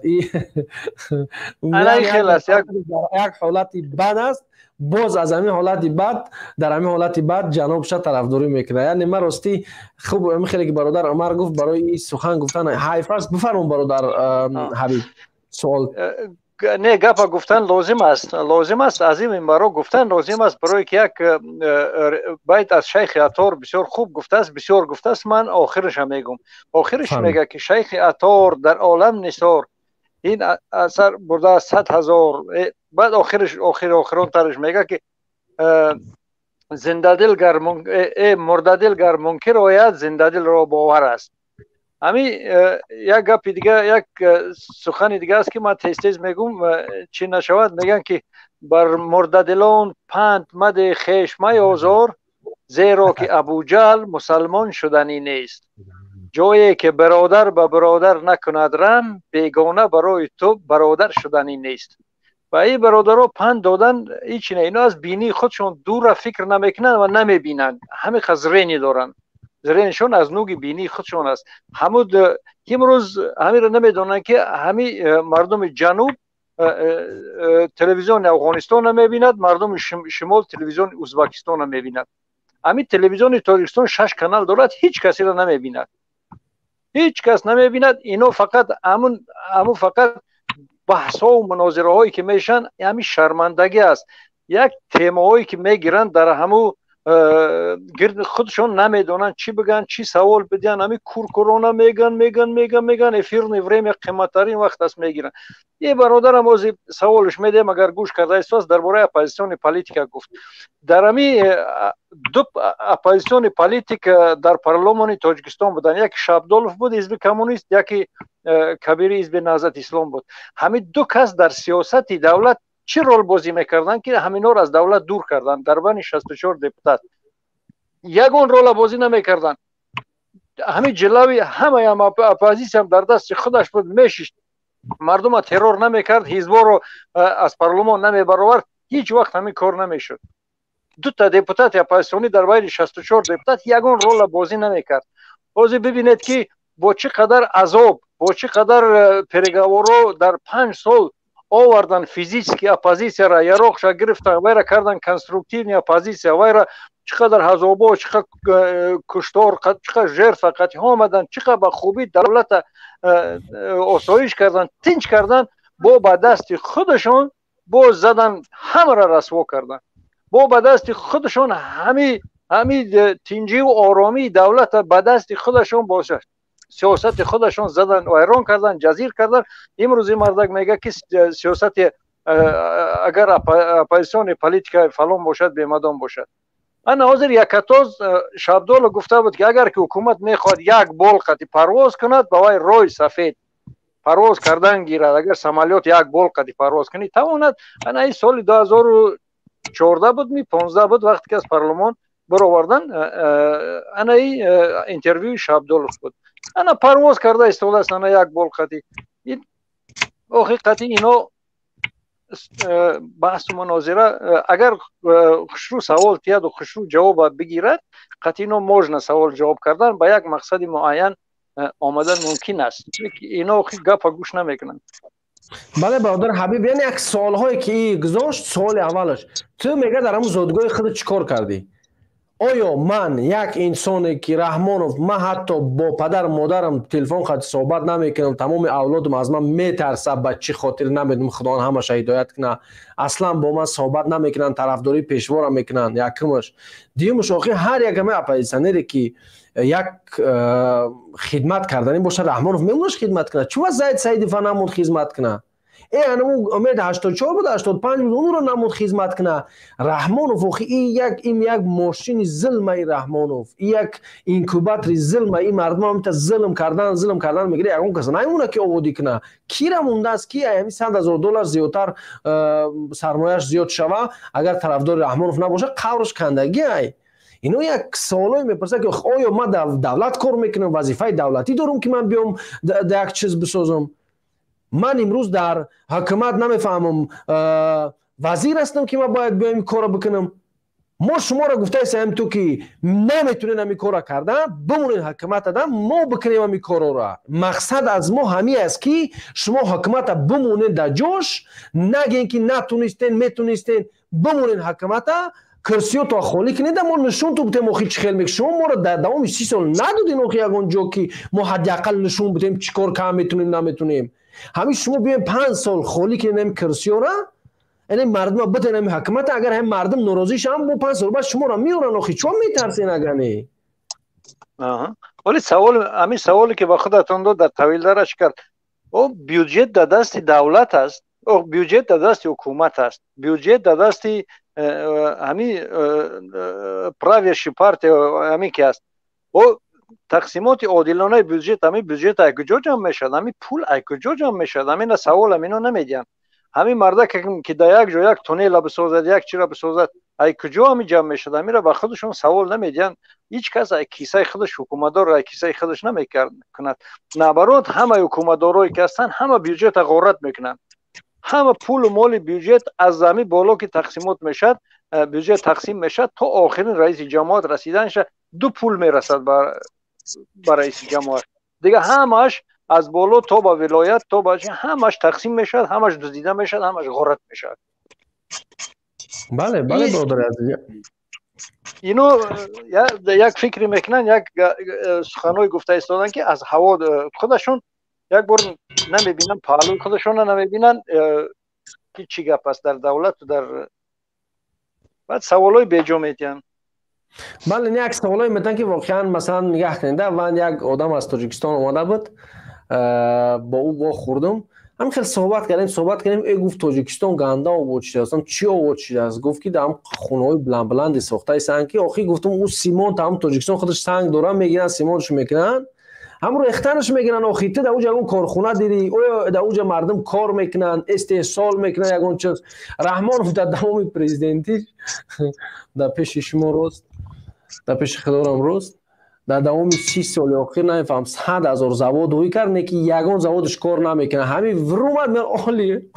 Як ҳолати бад аст. Боз аз ҳамин ҳолати бад, дар ҳамин ҳолати бад ҷанобша тарафдорӣ мекунад. Яъне ман ростӣ хуб, ҳамин хеле ки бародар Умар гуфт, барои ин сухан гуфтан ҳайф аст. Бифармон, бародар Ҳабиб, суол. Не, гапа гуфтан лозим аст, лозим аст, аз ин минбаро гуфтан лозим аст, барое ки як байт аз Шайхи Атор бисёр хуб гуфтааст, бисёр гуфтааст. Ман охириша мегум. Охириш мега, ки Шайхи Атор дар олам нисор ин асар бурдааст 100 000. Баъд охириш, охир охиронтарш мега, ки зиндадил гар мурдадил гар мункир ояд, зиндадилро бовар аст. Ҳами як гапи дига, як сухани дига аст, ки ман тез тез мегум, чӣ нашавад. Мегӯянд, ки бар мурдадилон панд маде, хеш майозор, зеро ки Абуҷаҳл мусалмон шуданӣ нест. Ҷое ки бародар ба бародар накунад раҳм, бегона барои ту бародар шуданӣ нест. Ва ин бародаро панд додан ҳеч не, ино аз бинии худшон дура фикр намекунанд ва намебинанд, ҳамин зрение доранд. Зренишон аз нуги бинии худшон аст. Ҳамуд имрӯз ҳамиро намедонанд, ки ҳами мардуми ҷануб телевизиони Афғонистонро мебинад, мардуми шимол телевизиони Узбакистонро мебинад. Ҳамин телевизиони Тоҷикистон шаш канал дорад, ҳеҷ касеро намебинад, ҳеҷ кас намебинад. Ино фақат ҳамун фақат баҳсҳову мунозираҳое ки мешаванд, ҳамин шармандагӣ аст. Як темаҳое ки мегиранд, дар ҳамун гирд худшон намедонанд чӣ бигӯянд, чӣ савол бидиҳанд. Ҳамин куркурона меган, меган, меган, меган. Эфирное время қиматтарин вақт аст, мегиранд. Е бародарам ози саволш медиҳам, агар гӯш карда истааст, дар бораи оппозитсионный политика гуфт. Дар ҳами ду оппозитсионный политик дар парлумони Тоҷикистон буданд: яке Шабдолов буд, ҳизби коммунист, яке Кабири, ҳизби Наҳзати Ислом буд. Ҳамин ду кас дар сиёсати давлат чӣ рол бозӣ мекарданд, ки ҳаминҳоро аз давлат дур карданд? Дар байни 64 депутат ягон рола бозӣ намекарданд. Ҳамин ҷилави ҳамаям оппозитсиям дар дасти худаш буд, мешишт, мардума террор намекард, ҳизборо аз парлумон намебаровард. Ҳеҷ вақт ҳамин кор намешуд. Дута депутати оппозитсионӣ дар байни 64 депутат ягон рола бозӣ намекард. Ҳозир бибинед, ки бо чӣ қадар азоб, бо чӣ қадар переговорҳо дар 5 сол овардан физически оппозитсияра, яроқша гирифтан, вайра кардан конструктивный оппозитсия. Вайра чӣ қадар азобо, чӣ қадар куштор, чӣ қадар жертва қатиҳо омадан, чӣ қадар ба хубӣ давлата осоиш кардан, тинч кардан. Бо ба дасти худашон боз задан, ҳамаро расво кардан. Бо ба дасти худашон ҳами тинҷиву оромии давлата ба дасти худашон бо сиёсати худашон задан, вайрон кардан, ҷазир кардан. Имрӯз ин мардак мегӯяд, ки сиёсати агар оппозитсионный политика фалон бошад, бемадон бошад. Ана ҳозир якатоз Шабдолов гуфта буд, ки агар ки ҳукумат мехоҳад як бол қати парвоз кунад, ба вай роҳи сафед, парвоз кардан гирад. Агар самолёт як бол қати парвоз кунӣ тавонад. Ана ин соли 2014 буд ми 15 буд, вақте ки аз парлумон баровардан, ана и интервюи Шабдолов буд. Ана парвоз карда истодааст, ана як бол қати. Охи қати ино баҳсу мунозира, агар хушрӯ савол тияду хушрӯ ҷавоба бигирад, қати ино можно савол ҷавоб кардан, ба як мақсади муайян омадан мумкин аст. Ино охи гапа гӯш намекунанд. Бале, бародар Ҳабиб, яъне як суолҳое ки гузошт, суоли аввалаш: ту, мега, дар ҳамун зодгоҳи худат чӣ кор кардӣ? Оё ман як инсоне ки Раҳмонов, ман ҳатто бо падару модарам телефон қати суҳбат намекунам, тамоми авлодам аз ман метарса, ба чӣ хотир намедонам, Худованд ҳамаша ҳидоят кунад, аслан бо ман суҳбат намекунанд, тарафдории пешвора мекунанд. Якумаш. Дуюмаш, охир ҳар як ҳамаи оппозитсионере ки як хидмат карданӣ бошад, Раҳмонов мемонаш хидмат кунад. Чува Заид Саидова намуд хизмат кунад? Анаму Умед 84 буд, 85 буд, онро намуд хизмат куна Раҳмонов? Охи ин як, ин як мошини зулма, и Раҳмонов и як инкубатори зулма. И мардум ҳамта зулм кардан, зулм кардан мегира, ягон каса намемона, ки ободӣ куна. Кира мондааст, ки ҳами 100 000 доллар зиёдтар сармояш зиёд шава, агар тарафдори Раҳмонов набошад, қаврш кандагӣ ай. Ино як суолое мепурсад, ки оё ман дар давлат кор мекунам, вазифаи давлатӣ дорам, ки ман биём як чиз бисозам? Ман имрӯз дар ҳукумат намефаҳмам, вазир ҳастам, ки ман бояд биём корро бикунам? Мо шуморо гуфтаистем, ту ки наметунед ҳамин корро кардан, бимонед ҳукуматада, мо бикунем ҳамин корора. Мақсад аз мо ҳамин аст, ки шумо ҳукумата бимонед дар ҷош, нагем, ки натунистен, метунистен, бимонед ҳукумата, курсиёто холӣ кунед, мо нишонту бутем. Охи чӣ хел мек шумо моро дар давоми 30 сол надодин, охи ягон ҷо, ки мо ҳадди ақал нишон бутем, чӣ кор кам метунем, наметунем. Ҳамин шумо биёем, 5 сол холӣ кунед ҳамин курсиёра, яъне мардума битен ҳамин ҳукумата. Агар ҳамин мардум норозӣ шаванд, бо 5 сол баъд шуморо меоранд. Охи чо метарсен, агар не? Вале савол, ҳамин саволе ки ба худатон дод, дар тавилдараш кард. О бюҷет дар дасти давлат аст, бюҷет дар дасти ҳукумат аст, бюҷет дар дасти ҳамин правящий партия ҳамин ки аст. О тақсимоти одилонаи бюҷет, ҳамин бюҷет ай куҷо ҷамъ мешавад, ҳамин пул ай куҷо ҷамъ мешавад? Ҳамина савол ҳамино намедиҳанд. Ҳамин мардак ки дар як ҷо як туннела бисозад, як чира бисозад, ай куҷо ҳамин ҷамъ мешавад? Ҳамира ба худашон савол намедиҳанд. Ҳеҷ кас ай кисаи худаш, ҳукуматдор ай кисаи худаш намекунад. Наоборот, ҳамаи ҳукуматдорое ки ҳастанд, ҳама бюҷета ғорат мекунанд. Ҳама пулу моли бюҷет аз ҳамин боло ки тақсимот мешавад, бюҷет тақсим мешавад, то охирин раиси ҷамоат расиданша. Ду пул мерасад ба раиси ҷамоат, дига ҳамааш аз боло то ба вилоят, то ба ҳамаш тақсим мешавад, ҳамаш дуздида мешавад, ҳамаш ғорат мешавад. Бале, бале, бародари азиз. Ино як фикре мекунанд, як суханҳое гуфта истоданд, ки аз ҳаво худашон як бор намебинанд, паҳлӯи худашонро намебинанд, ки чӣ гап аст дар давлату дар баъд саволҳои беҷо медиҳанд. Бале, не, як саволое метавон, ки воқеан, масалан, нигаҳ кунед, ван як одам аз Тоҷикистон омада буд, бо ӯ вохӯрдум, ҳамин хел суҳбат кардем, суҳбат кардем. Э, гуфт, Тоҷикистон ганда обод шудааст. Чӣ обод шудааст? Гуфт, ки дар хонаҳои баландбаланде сохтаи санг, ки охи, гуфтум, ӯ симонт ҳам Тоҷикистон худаш санг дорад, мегиранд, симонтш мекунанд, ҳамро рехтанаш мегиранд. Охи, ту дар уҷа ягон корхона дидӣ? Оё дар уҷа мардум кор мекунанд, истеҳсол мекунанд ягон чиз? Раҳмонов дар давоми президентиш, дар пеши шумо рост, дар пеши худорам рост, дар давоми 30 соли охир, намефаҳмам, 100 000 завод ҳуй кард, не ки ягон заводаш кор намекунад. Ҳамин врумад мер, оли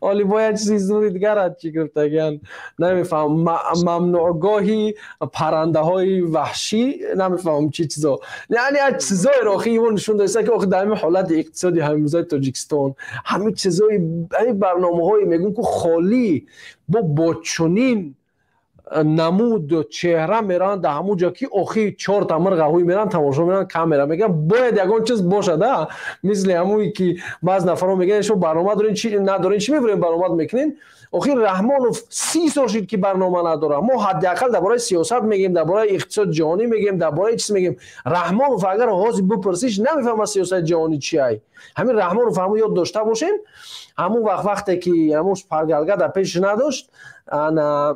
оли бо як чизи зури дигар чӣ гирифтагиян, намефаҳмам, мамнуъгоҳи паррандаҳои ваҳшӣ, намефаҳмам чӣ чизо, яъне як чизоеро охи имо нишон доиста, ки охи дар ҳамин ҳолати иқтисоди ҳамирӯзаи Тоҷикистон ҳамин чизои, ҳамин барномаҳое мегӯм, ку холӣ бо чунин намуд чеҳра мераванд дар ҳамун ҷо, ки охи чорта мирға ҳуй мераванд, тамошо мераванд, камера мегӯянд, бояд ягон чиз бошад, а мисли ҳамуе ки баъз нафарҳо мегӯянд, шумо барнома дорен, чи надорен, чӣ мебурем, баромад мекунем. Охи Раҳмонов 30 сол шуд, ки барнома надорад. Мо ҳадди ақал дар бораи сиёсат мегӯем, дар бораи иқтисоди ҷаҳонӣ мегӯем, дар бораи чиз мегӯем. Раҳмонов агар ҳозир бипурсиш, намефаҳмад сиёсати ҷаҳонӣ чи ай. Ҳамин Раҳмонов, ҳамун ёд дошта бошем, ҳамун вақт, вақте ки ҳамун шпаргалка дар пешаш надошт, ана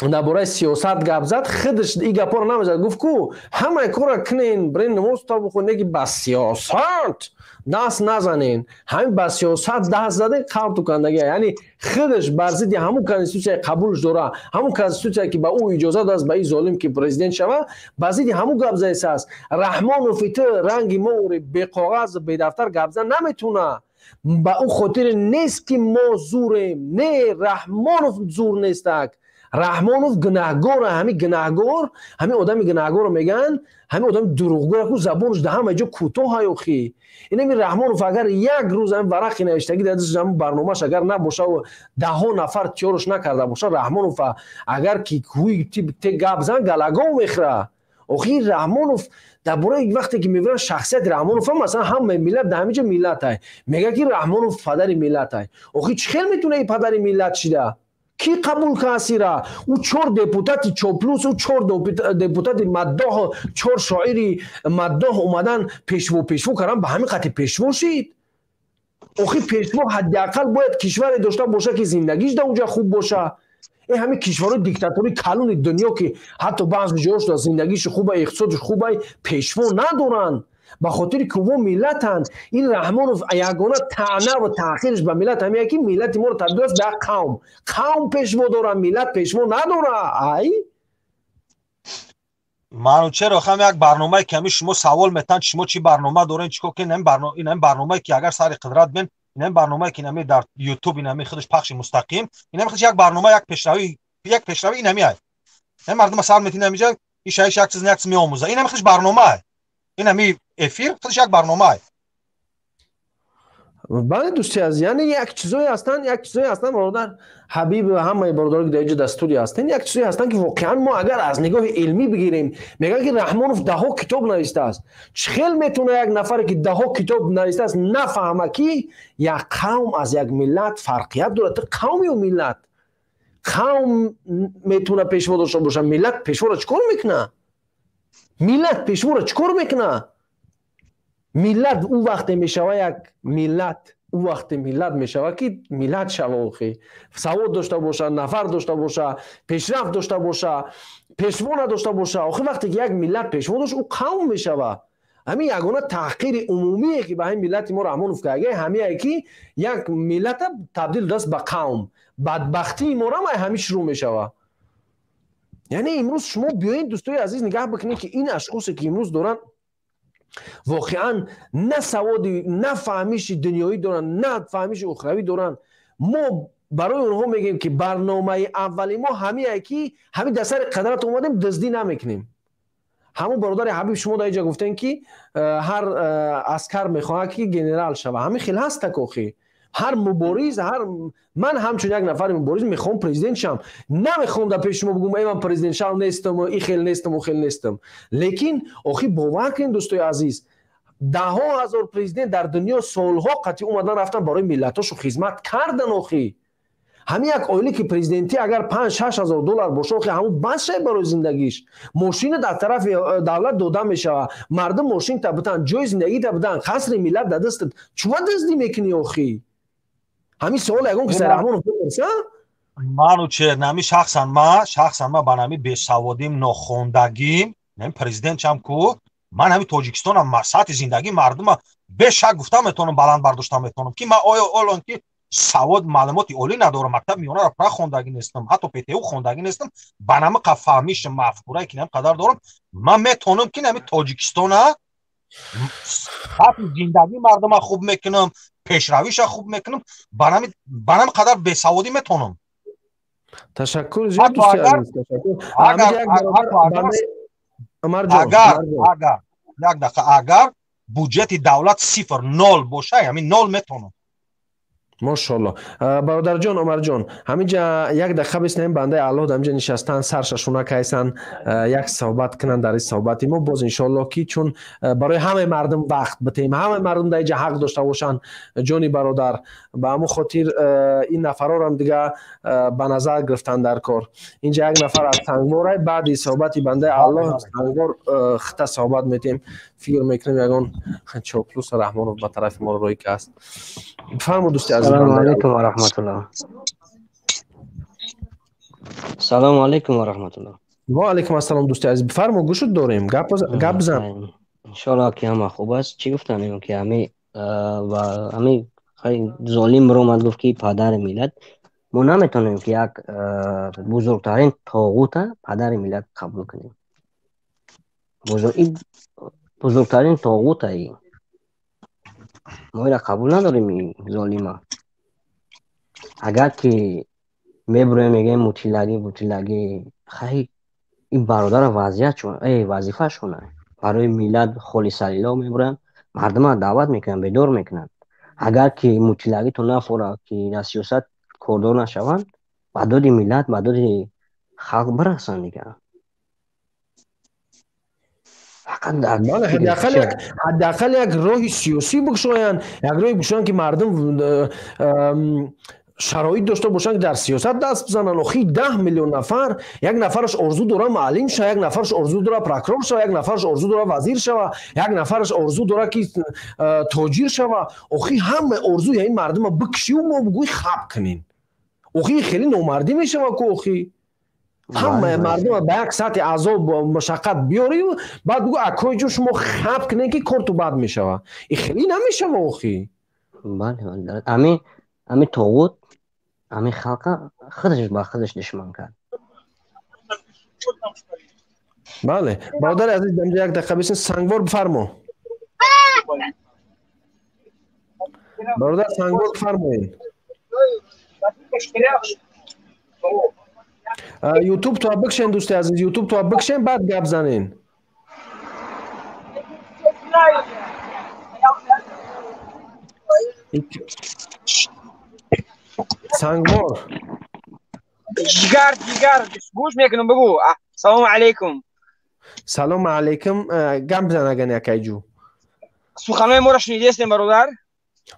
дар бораи сиёсат гап зад, худаш и гапҳоро намезад. Гуфт, ку ҳамаи корро кунен, бирен намоз то бихонед, не ки ба сиёсат даст назанен. Ҳамин ба сиёсат даст заден, қавту кандагия. Яъне худаш бар зидди ҳамун конститутсияи қабулш дора, ҳамун конститутсия, ки ба ӯ иҷоза додааст, ба ин золим, ки президент шава, ба зидди ҳамун гап заисааст. Раҳмонофи ту ранги мо беқоғаз, бедафтар гап зан наметуна. Ба ӯ хотире нест, ки мо зурем, не, Раҳмонов зур нестак, Раҳмонов гунаҳгор. Ҳамин гунаҳгор, ҳамин одами гунаҳгорро мегӯянд, ҳамин одами дурӯғгӯра, ку забонаш дар ҳама ҷо кӯтоҳ. Охи, инами Раҳмонов агар як рӯз ҳамин варақи навиштагӣ дар дасташ, ҳамин барномааш агар набошаву даҳҳо нафар тиёраш накарда боша, Раҳмонов агар ки ҳуи те гап зан, галагов мехӯра. Охи, Раҳмонов дар бораи вақте ки мебинанд шахсияти Раҳмонов, масалан, ҳамаи миллат дар ҳамин ҷо миллатай, мегӯяд, ки Раҳмонов падари миллатай. Охи, чӣ хел метавона и падари миллат шида? Кӣ қабул касира? Ӯ чор депутати чоплус, ӯ чор депутати маддоҳ, чор шоири маддоҳ омадан, пешво, пешво кардан, ба ҳамин қати пешво шид. Охи, пешво ҳадди ақал бояд кишваре дошта боша, ки зиндагиш дар онҷа хуб боша. Э, ҳамин кишварҳои диктаторӣ калони дунё, ки ҳатто баъзе ҷош зиндагиши хуба, иқтисодиш хуба, пешво надоранд, ба хотири ки во миллатанд. Ин Раҳмонов ягона таъна ва таъхираш ба миллат ҳамия, ки миллати моро табдил аст ба як қавм. Қавм пешво дорад, миллат пешво надорад, ай. Манучеро, хам як барномае, ки ҳами шумо савол метанд, шумо чӣ барнома дорен, чӣ кор кунед, ин барномае, ки агар сари қудрат бин, ин барномае, ки инами дар Ютуб, инами худаш пахши мустақим, инами худаш як барнома, як пешравӣ, як пешравӣ инами ай. Ин мардума сар метин ҳамиҷа, ишаиш як чиз, як чиз меомӯза, инами худаш барнома ай, инами эфир худаш як барнома ай. Бале, дӯсти азиз, яъне як чизое ҳастанд, як чизое ҳастанд, бародар Ҳабиб, ҳамаи бародаро, ки дар инҷо дар студия ҳастем, як чизое ҳастанд, ки воқеан мо агар аз нигоҳи илмӣ бигирем, мегӯянд, ки Раҳмонов даҳҳо китоб навистааст. Чӣ хел метавона як нафаре, ки даҳҳо китоб навистааст, нафаҳма, ки як қавм аз як миллат фарқият дорад? Ту қавм ё миллат? Қавм метавона пешво дошта боша, миллат пешворо чӣ кор мекунад? Миллат пешворо чӣ кор мекунад? Миллат ӯ вақте мешава як миллат, ӯ вақте миллат мешава, ки миллат шава, охи савод дошта боша, нафар дошта боша, пешрафт дошта боша, пешво надошта боша. Охи, вақте ки як миллат пешво дошт, ӯ қавм мешава. Ҳамин ягона таҳқири умумие, ки ба ҳамин миллати мо Раҳмонов карда, ҳамие, ки як миллата табдил додааст ба қавм. Бадбахтии морам ай ҳамин шурӯъ мешава. Яъне имрӯз шумо биёед, дӯстои азиз, нигаҳ бикунед, ки ин ашхосе, ки имрӯз доранд, воқеан на саводи, на фаҳмиши дунёӣ доранд, на фаҳмиши ухравӣ доранд. Мо Барои онҳо мегӯем, ки барномаи аввали мо ҳамие, ки ҳамин дар сари қадрат омадем, дуздӣ намекунем. Ҳамон бародари ҳабиб, шумо дар инҷа гуфтем, ки ҳар аскар мехоҳад, ки генерал шава. Ҳамин хел ҳастак охи. Ҳар мубориз, ҳар ман ҳамчун як нафари мубориз мехоҳам президент шавам. Намехоҳам дар пеши шумо бигӯм, эй, ман президент шав нестам, и хел нестам, ӯ хел нестам. Лекин охи, бовар кунед, дӯстои азиз, даҳҳо ҳазор президент дар дунё солҳо қатъи омадан рафтан, барои миллатҳошон хизмат кардан. Охи, ҳамин як ойлики президентӣ агар 5-6 ҳазор доллар боша, охи, ҳамун бас шай барои зиндагиш. Мошина дар тарафи давлат дода мешава, мардум мошин та битан, ҷои зиндагӣ та битан, қасри миллат дар дастат, чува дуздӣ мекунӣ охи? Ҳамин суол ягон ки Раҳмонов бипурса. Ману че, нами шахсан ма ба нами бесаводим, нохондагим, нами президент чам ку, ман ҳами Тоҷикистонам сатҳи зиндагии мардума бешак гуфта метавонам, баланд бардошта метавонам, ки ма оё олон ки савод, маълумоти олӣ надорам, мактаб миёнаро пура хондагӣ нестам, ҳатто ПТУ хондагӣ нестам, ба нами қа фаҳмиши мафкурае ки нами қадар дорам, ман метавонам, ки нами Тоҷикистона сатҳи зиндагии мардума хуб мекунам, пешравиша хуб мекунам, ба нами қадар бесаводӣ метавонам. Ташаккур зиёд, дӯсти азиз, ташаккур. Агар як дақиқа, агар буҷети давлат сифр, нол боша, ҳамин нол метавонам. Мошоалло, бародарҷон Омарҷон, ҳаминҷа як дақиқа биснаем. Бандаи Аллоҳ дар инҷа нишастан, саршашуна кайсан, як суҳбат кунанд. Дар ин суҳбати мо боз, иншоалло, ки чун барои ҳамаи мардум вақт битем, ҳамаи мардум дар инҷа ҳақ дошта бошанд, ҷони бародар, ба ҳамон хотир ин нафарорам дига ба назар гирифтан дар кор. Инҷа як нафар аз Сангворай. Баъди суҳбати бандаи Аллоҳ Сангвор хита суҳбат метем. Фикр мекунем, ягон чоплус Раҳмонов ба тарафи мо рӯй ки аст. Бифармо, дӯсти азиз. Салому алайкум ва раҳматуллоҳ. Салому алайкум ва раҳматуллоҳ. Ва алайкум ассалом, дӯсти азиз, бифармо, гӯшут дорем, гап бизан. Иншоаллоҳ, ки ҳама хуб аст. Чӣ гуфтанем, ки ҳами ва ҳами золим биромад, гуфт, ки падари миллат. Мо наметавонем, ки як бузургтарин тоғута падари миллат қабул кунем. Бузургтарин тоғута, мо ира қабул надорем, ин золима. Агар ки мебуроем, мегӯем мутилагӣ, бутилагӣ, хай, ин бародара вазъиятшон, вазифашона барои миллат холисалило мебуранд, мардума даъват мекунанд, бедор мекунанд. Агар ки мутилагито нафора, ки дар сиёсат кордор нашаванд, ба доди миллат, ба доди халқ бирасанд дигар. Ҳадди ақал як роҳи сиёсӣ бикушоянд, як роҳе бикушоянд, ки мардум шароит дошта бошанд, ки дар сиёсат даст бизананд. Охи, 10 миллион нафар, як нафараш орзу дора муаллим шава, як нафараш орзу дора прокурор шава, як нафараш орзу дора вазир шава, як нафараш орзу дора, ки тоҷир шава. Охи, ҳама орзуи ин мардума бикшиву мо бигӯй хаб кунен, охи, хеле номардӣ мешава ку. Охи, ҳамаи мардума ба як сатҳи азоб, машаққат биёрию баъд бигӯ, акои ҷон, шумо хаб кунен, ки корту бад мешава. И хеле намешава охи. Бале, ами тоғут ами халқа худаш ба худаш душман кард. Бале, бародари азиз, дамҷа як дақиқа бисин. Сангвор, бифармо, бародар Сангвор, бифармоед. Ютуб то бикшен, дӯсти азиз, Ютуб то бикшен, баъд гап занен. Сангвор. Ҷигар, ҷигар, гӯш мекунам, бигӯ. Салому алайкум. Салому алайкум, гап бизан, аган якайҷу. Суханои моро шунидестем, бародар?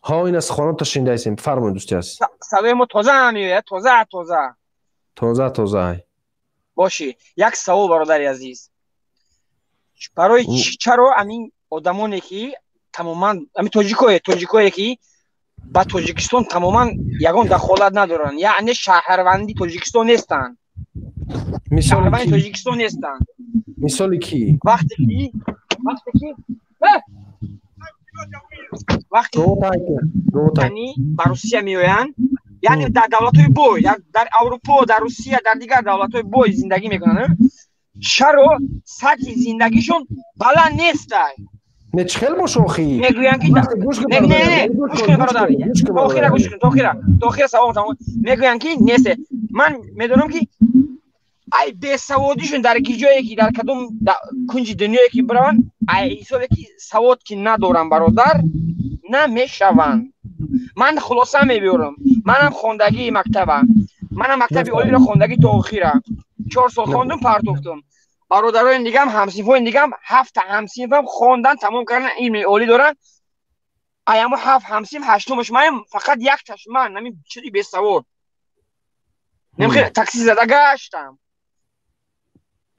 Ҳо, ина суханото шунидаистем, фармоед, дӯсти азиз. Садои мо тоза намеояд? Тоза, тоза. Тоза, тоза. Боши, як савол, бародари азиз: барои чаро амин одамоне ки тамоман ами тоҷикое ки ба Тоҷикистон тамоман ягон дахолат надоранд, яъне шаҳрванди Тоҷикистон нестанд, шаҳрванди Тоҷикистон нестанд? Мисоли ки? Вақте ба Русия меоянд, яъне дар давлатҳои бой, дар Аврупо, дар Русия, дар дигар давлатҳои бой зиндагӣ мекунанд, чаро сатҳи зиндагишон баланд нестай? Не чӣ хел бош охи? Мегӯянд ки не, не, гӯш кун бародар, то охира гӯш кун, то охира савол тамом. Мегӯянд ки нест. Ман медонам ки ай бесаводишон дар ки ҷое ки дар кадом кунҷи дунёе ки бираванд, ай ҳисобе ки савод ки надорам бародар, намешаванд. Ман хулоса мебиёрам. Манам хондагии мактаба. Манам мактаби олиро хондагӣ то охира. 4 сол хондум, партофтум. Бародарони дигам, ҳамсинфҳои дигам, 7 ҳамсинфам хондан тамом кардан, илми олӣ доранд. Ай ҳамо 7 ҳамсинф, 8-умаш маем, фақат якташ ман, ҳамин чизи бесавод. Немхел такси зада гаштам.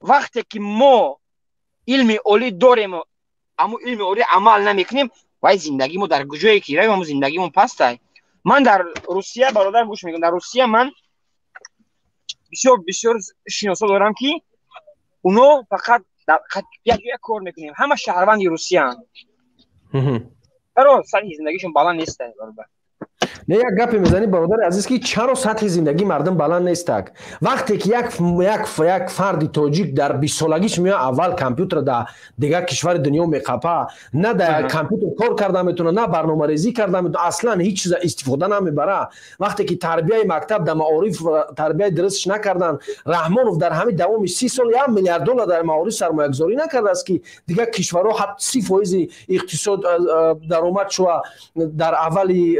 Вақте ки мо илми олӣ дорем, аммо илми олӣ амал намекунем, вай зиндагии мо дар куҷое ки равем, ҳамо зиндагимон пастай. Ман дар Русия, бародар, гӯш мекунам, дар Русия ман бисёр бисёр шиносо дорам ки уно фақат як ҷоя кор мекунем, ҳама шаҳрванди Русияанд. Чаро сатҳи зиндагишон баланд нестай, бародар? Не, як гапе мезанӣ, бародари азиз, ки чаро сатҳи зиндагии мардум баланд нестак? Вақте ки як фарди тоҷик дар бистсолагиш меояд, аввал компютер дар дигар кишвари дунё меқапа, на дар компютер кор карда метавона, на барномарезӣ карда метавона, аслан ҳеҷ чиза истифода намебара. Вақте ки тарбияи мактаб дар маориф тарбияи дурустш накардан, Раҳмонов дар ҳамин давоми 30 сол 1 миллиард доллар дар маориф сармоягузорӣ накардааст, ки дигар кишварҳо 30% иқтисод даромад шува дар аввали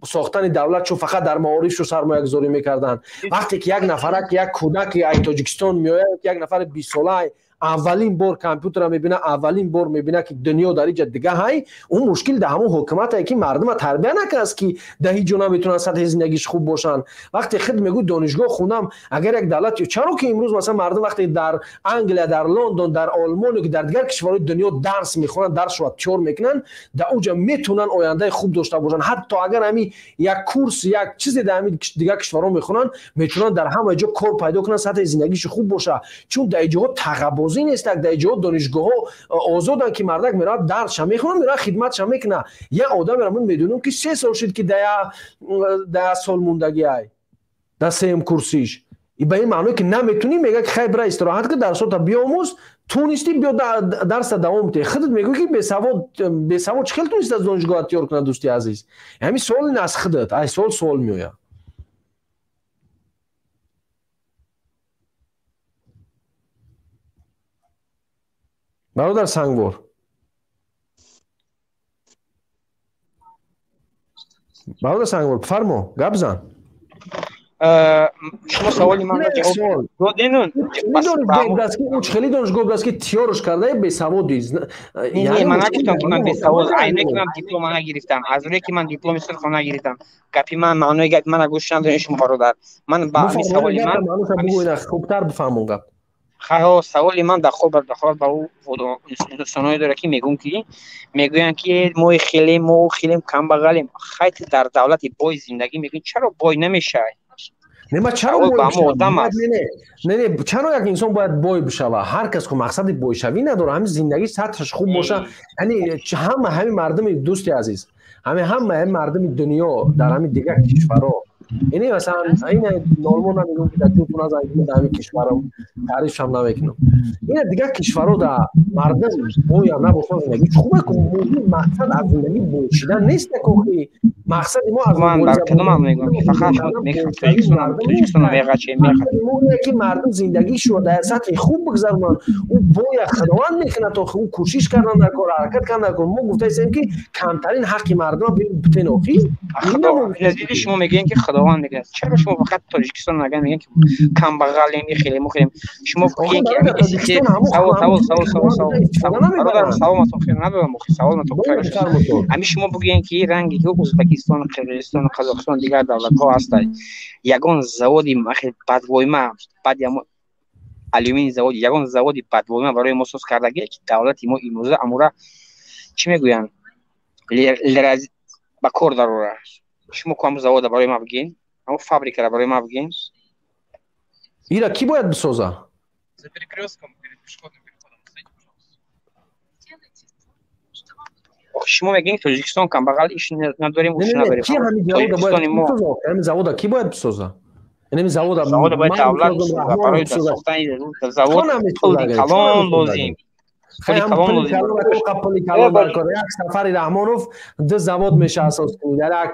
сохтани давлат чун фақат дар маорифшу сармоягузорӣ мекарданд. Вақте ки як нафарак, як кӯдаки ай Тоҷикистон меояд, як нафари бистсолаи аввалин бор компютера мебина, аввалин бор мебина ки дунё дар иҷа дига ҳай, он мушкил дар ҳамон ҳукуматае ки мардума тарбия накард, ки дар ҳеҷ ҷо наметавонанд сатҳи зиндагиш хуб бошанд. Вақте худ мегӯй донишгоҳ хондам, агар як давлат, чаро ки имрӯз масалан мардум вақте дар Англия, дар Лондон, дар Олмон ё ки дар дигар кишварҳои дунё дарс мехонанд, дарсро тиёр мекунанд, дар он ҷо метавонанд ояндаи хуб дошта бошанд. Ҳатто агар ҳамин як курс, як чизе дар ҳамин дигар кишварҳо мехонанд, метавонанд дар ҳама ҷо кор пайдо кунанд, сатҳи зиндагиш хуб бошад. Чун дар ҷоҳо тағабозӣ нестак, дар ҷоҳо донишгоҳҳо озоданд, ки мардак меравад дарсша мехонад, меравад хидматша мекунад. Як одамеро ман медонам ки 3 сол шуд ки дар сол мондагиай, дар сеюм курсиш. Ба ин маъное ки наметунӣ, мегӯяд ки хай бира истироҳат кун, дарсота биомӯз, тунистӣ биё дарса давом диҳ. Худат мегӯӣ ки бесавод чӣ хел тунист аз донишгоҳ тиёр кунад, дӯсти азиз? Ҳамин суол ин аз худат, ай суол меояд. Бародар Сангвор, бародар Сангвор, фармо, гап зан. Шумо саволи манро ҷавоб додену? Хеле донишгоҳ будаст ки тиёрш кардаи бесаводӣ. Не, ман нагуфтам ки ман бесавод, айне ки ман диплома нагирифтам, аз рӯе ки ман дипломи сурхо нагирифтам. Гапи ман, маънои гапи мана гӯш надоред шумо, бародар. Ман ба ҳамин саволи ман хубтар бифаҳмон гап. Хаҳо, саволи ман дахол ба ӯ дӯстоное дорад ки мегӯянд ки мо хелем, мо хелем камбағалем. Хайт дар давлати бой зиндагӣ мекунӣ, чаро бой намешавӣ? Не, ма чаро бой бишавам? Не, чаро як инсон бояд бой бишава? Ҳар кас ку мақсади бойшавӣ надорад, ҳамин зиндагӣ сатҳаш хуб боша. Яъне ҳама ҳамин мардуми дӯсти азиз, ҳамин ҳама ҳамин мардуми дунё дар ҳамин дигар кишварҳо, яъне масалан ин Олмон намегӯям ки дар ҷуртун аз дар ҳамин кишварам таърифшам намекунам. Ина дигар кишварҳо дар мардум боям набошанд, зиндагӣ хуб ку мақсад аз зиндагӣ бой шудан нест, ки мақсади мо аз ман дар кадомам мегӯям ки фақат Тоҷикистон меғачем, меғачем ки мардум зиндагишро дар сатҳи хуб бигзаронанд. Ӯ бояд Худованд мекунад, то ӯ кӯшиш кардан дар кор, ҳаракат кардан дар кор. Мо гуфтаистем ки камтарин ҳаққи мардум битен охи. Диди шумо мегӯед ки Худованд мекунад. Чаро шумо фақат Тоҷикистон наган мегӯед ки камбағалем, хелем, хелем? Шумо мегӯед ки савол савол савол савол савол бародар, савол матон хеле надодам, охи савол матон. Ҳамин шумо бигӯед ки ранги ки Ӯзбекистон, Қирғизистон, Қазоқистон дигар давлатҳо ҳастанд, ягон заводи бадвойма баъди ҳамо алюминий заводи, ягон заводи бадвойма барои мо соз кардагие ки давлати мо имрӯза амура чӣ мегӯянд ба кор дарорад. Шумо ку ҳамон завода барои ма бигӯед, ҳамон фабрикара барои ма бигӯед. Ира кӣ бояд бисоза? За перекрёстком перед пешеходным переходом стоите, пожалуйста. Шумо мегӯед Тоҷикистон камбағал, иш надорем, уш надорем. Тоҷикистони мо ҳамин завода кӣ бояд бисоза? Ҳамин завода завода бояд давлат бисоза. Барои сохтани завод пули калон лозим. Як сафари Раҳмонов ду завод меша асос кунӣ, дар як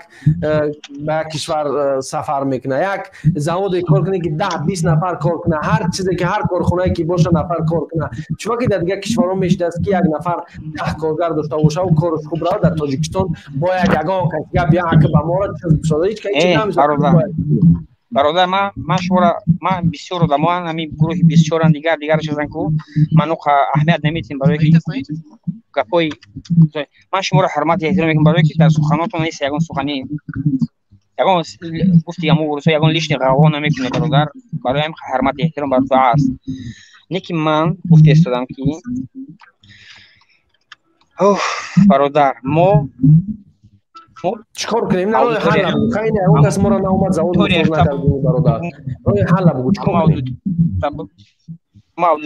ба як кишвар сафар мекунад, як заводе кор кунӣ, ки 10-20 нафар кор кунад, ҳар чизе ки ҳар корхонае ки боша, нафар кор кунад. Чуба ки дар дигар кишварҳо мешидааст, ки як нафар 10 коргар дошта бошаву кораш хуб равад, дар Тоҷикистон бояд ягон кас гап як ба мора чиз бисозад, ҳеҷ кас ҳеҷ намесозад. Бародар, ман шуморо, ман бисёр одамоан, ҳамин гурӯҳи бисёран, дигар дигар чизан ку ман уқа аҳамият наметиҳем, барое ки гапҳои ман шуморо ҳурмат эҳтиром мекунам, барое ки дар суханотон нест ягон сухани, ягон гуфти ҳамун урусо, ягон лишний ғавғо намекунед, бародар. Барои ҳамин ҳурмат эҳтиром бар ту ҳаст. Не ки ман гуфта истодам, ки бародар, мо чӣ кор кунем? Роҳи ҳалла бугу. Хайне он кас моро наомад, завод соз накардем, бародар. Роҳи ҳалла бугу, чӣ кор кунем?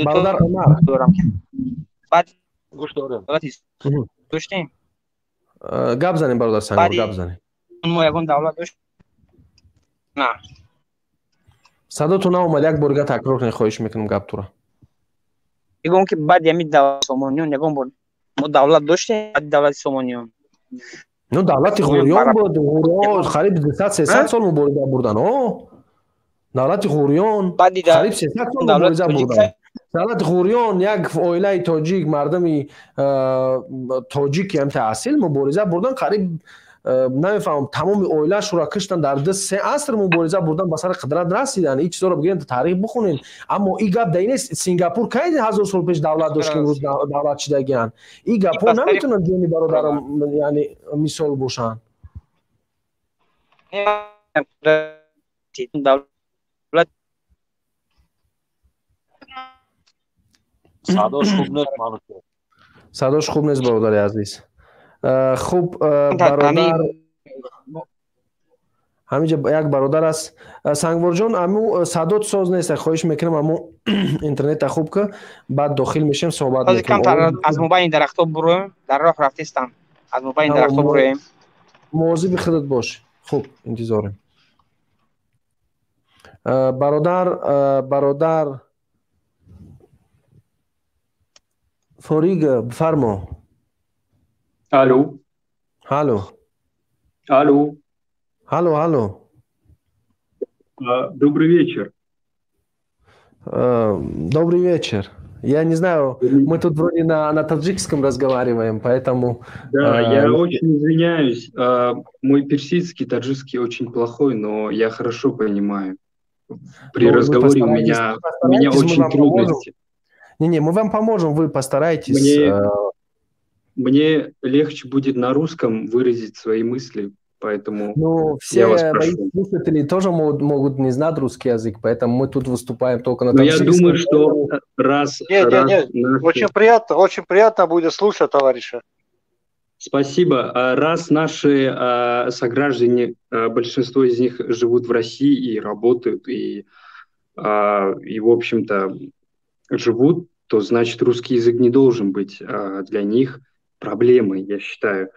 Бародар Умар, баъд гӯш дорем. Доштем. Гап занем, бародар Сангор, гап занем. Мо ягон давлат дошт? На. Садотон наомад, як бор такрор кунед, хоҳиш мекунам гаптура. Мегӯям, ки баъди ҳамин давлати Сомониён ягон бор мо давлат доштем? Баъди давлати Сомониён. Ну, давлати Ғуриён буд. Ғуриён қариб 200-300 сол мубориза бурдан. О, давлати Ғуриён қариб 300 сол мубориза бурдан. Давлати Ғуриён, як оилаи тоҷик, мардуми тоҷики ҳам таъсил мубориза бурдан, қариб намефаҳмам, тамоми оилаашро киштан, дар 2-3 аср мубориза бурдан, ба сари қудрат расидан. Ин чизоро бигирем, таърих бихонем. Аммо ин гап дар ин нест. Сингапур кай ҳазор сол пеш давлат дошт, ки имрӯз давлат шидагианд? Ин гапҳо наметавонанд, ҷони бародарам, яъне мисол бошанд. Садош хуб нест, Манучеҳр. Садош хуб нест, бародари азиз. Хуб, бародар, ҳаминҷа як бародар аст. Сангворҷон, аму садот соз нест, хоҳиш мекунам, аму интернета хуб ки, баъд дохил мешем, суҳбат мекунем. Аз мобайни дарахто буроем, дар роҳ рафтистам, аз мобайни дарахто буроем. Мувозиби худат бош. Хуб, интизорем, бародар. Бародар Форига, бифармо. Алло. Алло. Алло. Алло, алло. Добрый вечер. Добрый вечер. Я не знаю, мы тут вроде на таджикском разговариваем, поэтому. Да, я очень извиняюсь. Мой персидский, таджикский очень плохой, но я хорошо понимаю. При Ну, вы разговоре у постарайтесь, меня постарайтесь, мы очень вам поможем. трудности. Не-не, мы вам поможем, вы постарайтесь. Мне легче будет на русском выразить свои мысли, поэтому Ну, я вас все мои прошу. Слушатели тоже могут не знать русский язык, поэтому мы тут выступаем только на Но я таджикском. думаю, что раз, Нет, нет, раз нет. наши. Очень приятно будет слушать товарища. Спасибо. Раз наши сограждане, большинство из них живут в России и работают, и в общем-то, живут, то значит, русский язык не должен быть для них проблемой, я считаю.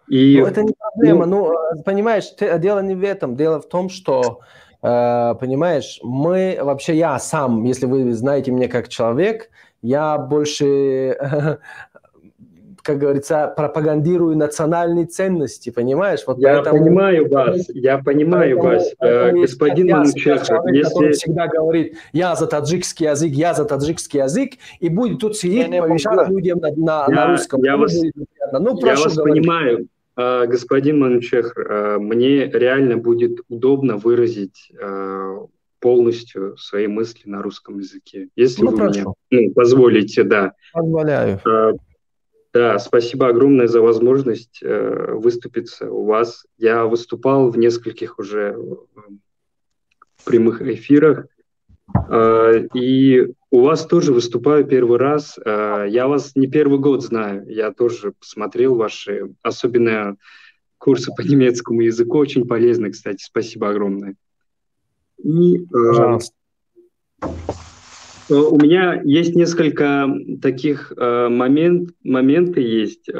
И, Ну, это не проблема. ну, Ну, понимаешь, дело не в этом. Дело в том, что, понимаешь, мы вообще, я сам, если вы знаете меня как человек, я больше, как говорится, пропагандирую национальные ценности, понимаешь? Вот я поэтому, понимаю вас, я понимаю поэтому, вас, поэтому если господин я сейчас Манучехр, человек, который если всегда говорит, я за таджикский язык, я за таджикский язык, и будет тут Не, сидеть, не, повешать Богдан. людям на я, русском, я тоже вас, будет неприятно. Ну, я прошу, вас говори. понимаю, господин Манучехр, мне реально будет удобно выразить полностью свои мысли на русском языке, если Ну, вы мне прошу. Ну, позволите, да. Позволяю. Да, спасибо огромное за возможность выступиться у вас. Я выступал в нескольких уже прямых эфирах. И у вас тоже выступаю первый раз. Я вас не первый год знаю. Я тоже посмотрел ваши, особенно курсы по немецкому языку. Очень полезны, кстати. Спасибо огромное. И Пожалуйста. У меня есть несколько таких моменты есть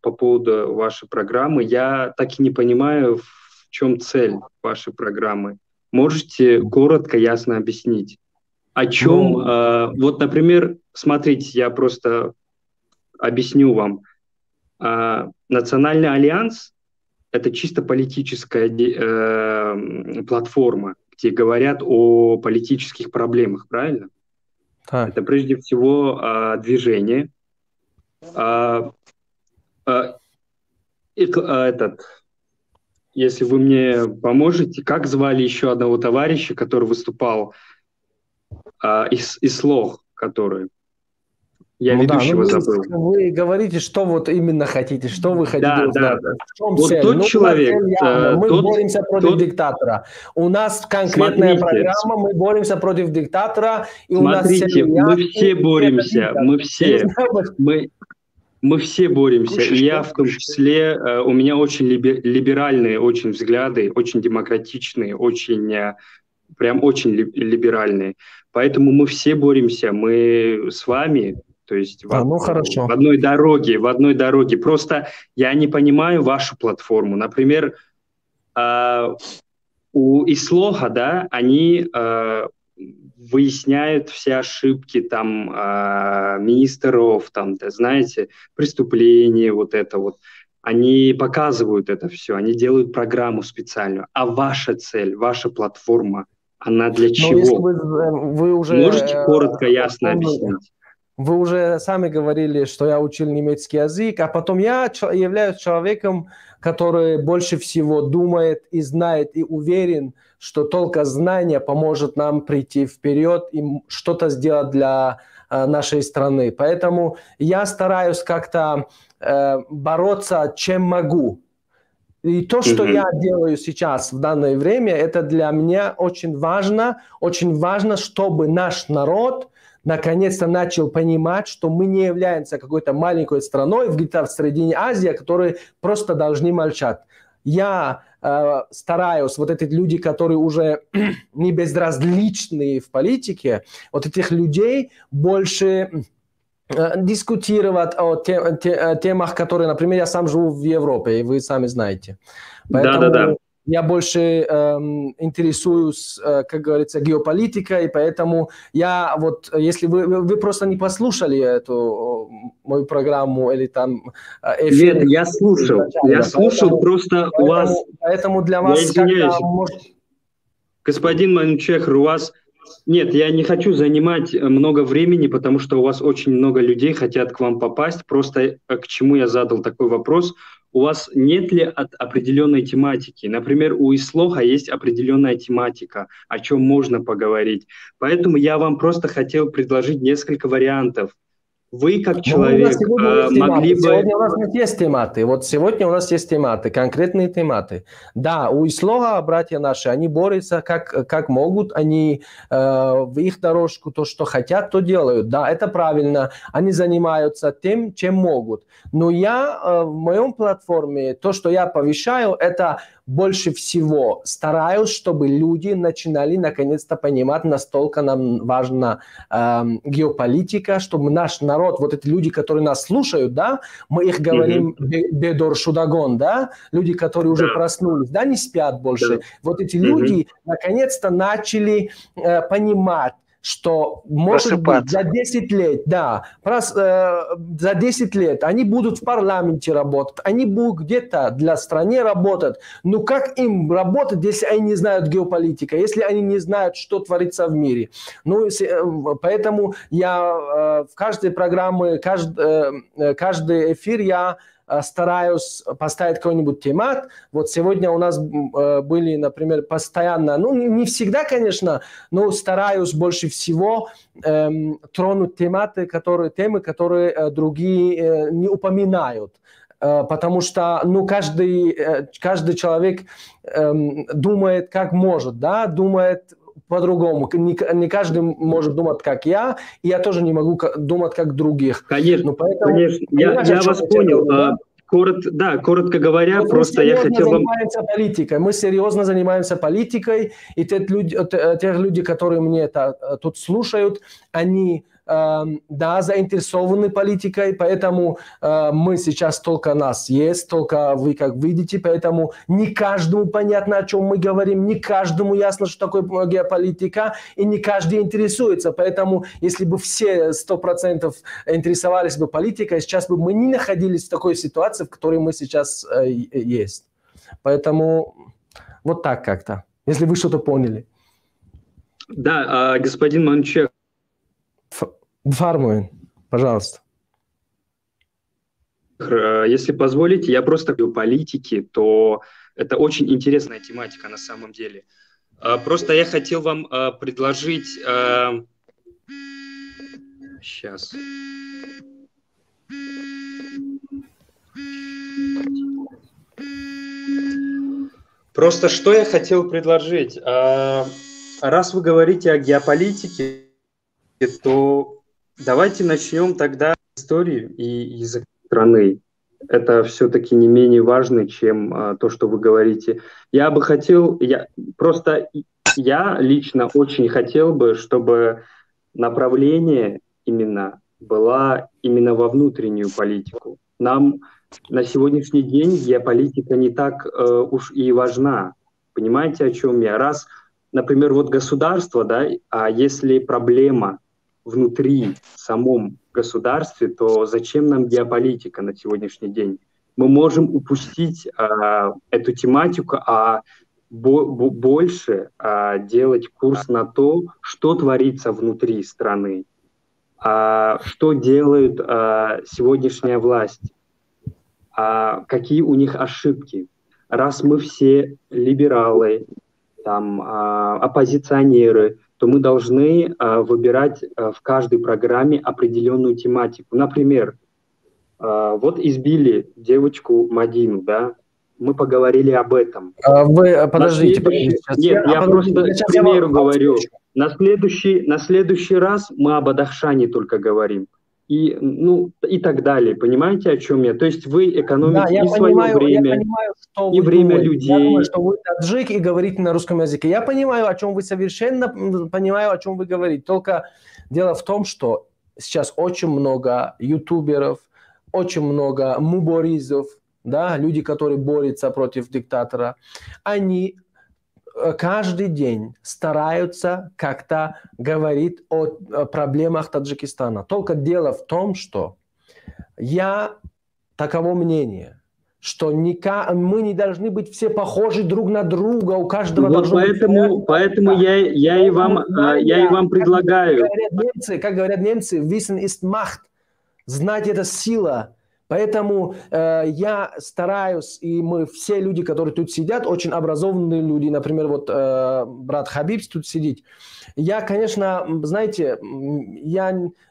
по поводу вашей программы. Я так и не понимаю, в чем цель вашей программы. Можете коротко, ясно объяснить? О чем, вот, например, смотрите, я просто объясню вам. Национальный альянс – это чисто политическая платформа, где говорят о политических проблемах, правильно? Так. Это прежде всего движение. Этот, если вы мне поможете, как звали еще одного товарища, который выступал из Ислоҳ, который... Я Ну да, ведущего ну, забыл. Вы говорите, что вот именно хотите, что вы хотите узнать. Да. В чем Вот цель? тот Ну, у нас человек, цель явна. Мы боремся против диктатора. У нас конкретная Смотрите. Программа, мы боремся против диктатора, и у нас Смотрите, цель мы ясная, все и это боремся, видно. мы Я не все, знаю, мы все боремся, и я в том числе, у меня очень либеральные очень взгляды, очень демократичные, очень, прям очень либеральные. Поэтому мы все боремся, мы с вами, то есть А, ну хорошо. в одной дороге, в одной дороге. Просто я не понимаю вашу платформу. Например, у Ислоха, да, они выясняют все ошибки там министров, там, да, знаете, преступления, вот это вот. Они показывают это все, они делают программу специальную. А ваша цель, ваша платформа, она для Ну, если чего? вы уже Можете коротко, ясно объяснить? Вы уже сами говорили, что я учил немецкий язык, а потом я являюсь человеком, который больше всего думает и знает и уверен, что только знание поможет нам прийти вперед и что-то сделать для нашей страны. Поэтому я стараюсь как-то бороться, чем могу. И то, что Мгм. Я делаю сейчас, в данное время, это для меня очень важно, чтобы наш народ наконец-то начал понимать, что мы не являемся какой-то маленькой страной где-то в середине Азии, которые просто должны молчать. Я стараюсь, вот эти люди, которые уже не безразличны в политике, вот этих людей больше дискутировать о темах, которые, например, я сам живу в Европе, и вы сами знаете. Поэтому я больше интересуюсь, как говорится, геополитикой, поэтому я вот, если вы просто не послушали эту мою программу или там эфир. Нет, я слушал, изначально, я слушал, просто у вас Поэтому для Я вас извиняюсь. Как-то может. Господин Манучехр, у вас... Нет, я не хочу занимать много времени, потому что у вас очень много людей хотят к вам попасть. Просто к чему я задал такой вопрос? У вас нет ли от определенной тематики? Например, у Ислоха есть определенная тематика, о чем можно поговорить. Поэтому я вам просто хотел предложить несколько вариантов. Вы, как Ну, у нас человек, сегодня есть тематы. могли бы. Сегодня у нас есть тематы. Вот сегодня у нас есть тематы, конкретные тематы. Да, у Ислоха братья наши, они борются как могут, они в их дорожку то, что хотят, то делают. Да, это правильно. Они занимаются тем, чем могут. Но я в моем платформе, то, что я повещаю, это больше всего стараюсь, чтобы люди начинали наконец-то понимать, настолько нам важна геополитика, чтобы наш народ, вот эти люди, которые нас слушают, да, мы их говорим бедоршудагон, да, люди, которые уже проснулись, да, не спят больше. Вот эти люди наконец-то начали понимать, что, может быть, за 10 лет, да, за 10 лет они будут в парламенте работать, они будут где-то для страны работать. Но как им работать, если они не знают геополитика, если они не знают, что творится в мире? Ну, поэтому я в каждой программе, каждый эфир я стараюсь поставить какой-нибудь темат. Вот сегодня у нас были, например, постоянно, ну, не всегда, конечно, но стараюсь больше всего тронуть темы, которые другие не упоминают. Потому что, ну, каждый человек думает, как может, да, думает по-другому. Не каждый может думать, как я, и я тоже не могу думать, как других. Конечно, Ну, поэтому, конечно. Я, понимаешь, о я чем вас я тебе понял. говорю, да? Да, коротко говоря, Вот мы просто я серьезно хотел вам. Занимаемся политикой. Мы серьезно занимаемся политикой, и те люди, которые мне это тут слушают, они да, заинтересованы политикой, поэтому мы сейчас только нас есть, только вы как видите, поэтому не каждому понятно, о чем мы говорим, не каждому ясно, что такое геополитика, и не каждый интересуется, поэтому если бы все 100% интересовались бы политикой, сейчас бы мы не находились в такой ситуации, в которой мы сейчас есть. Поэтому вот так как-то, если вы что-то поняли. Да, господин Манучехр. Фармуин, пожалуйста. Если позволите, я просто говорю политики, то это очень интересная тематика на самом деле. Просто я хотел вам предложить... Сейчас. Просто что я хотел предложить? Раз вы говорите о геополитике, то давайте начнем тогда историю и язык страны. Это все-таки не менее важно, чем то, что вы говорите. Я бы хотел, я лично очень хотел бы, чтобы направление именно было именно во внутреннюю политику. Нам на сегодняшний день геополитика не так уж и важна. Понимаете, о чем я? Раз, например, вот государство, да, а если проблема внутри самом государстве, то зачем нам геополитика на сегодняшний день? Мы можем упустить эту тематику, а больше делать курс на то, что творится внутри страны, что делает сегодняшняя власть, какие у них ошибки. Раз мы все либералы, там, оппозиционеры, то мы должны выбирать в каждой программе определенную тематику. Например, вот избили девочку Мадину, да? Мы поговорили об этом. Вы подождите. Нет, я просто к примеру говорю. На следующий раз мы о Бадахшане только говорим. И, ну, и так далее. Понимаете, о чем я? То есть вы экономите, да, и свое время, я понимаю, что и время думаете. Людей. Я думаю, что вы таджик и говорите на русском языке. Я понимаю, о чем вы, совершенно понимаю, о чем вы говорите. Только дело в том, что сейчас очень много ютуберов, очень много муборизов, да, люди, которые борются против диктатора, они каждый день стараются как-то говорить о проблемах Таджикистана. Только дело в том, что я таково мнение, что мы не должны быть все похожи друг на друга, у каждого вот должно поэтому, быть... Поэтому я и вам предлагаю. Как говорят немцы, Wissen ist Macht. Знать – это сила. Поэтому я стараюсь, и мы все люди, которые тут сидят, очень образованные люди, например, вот брат Хабиб тут сидит. Я, конечно, знаете,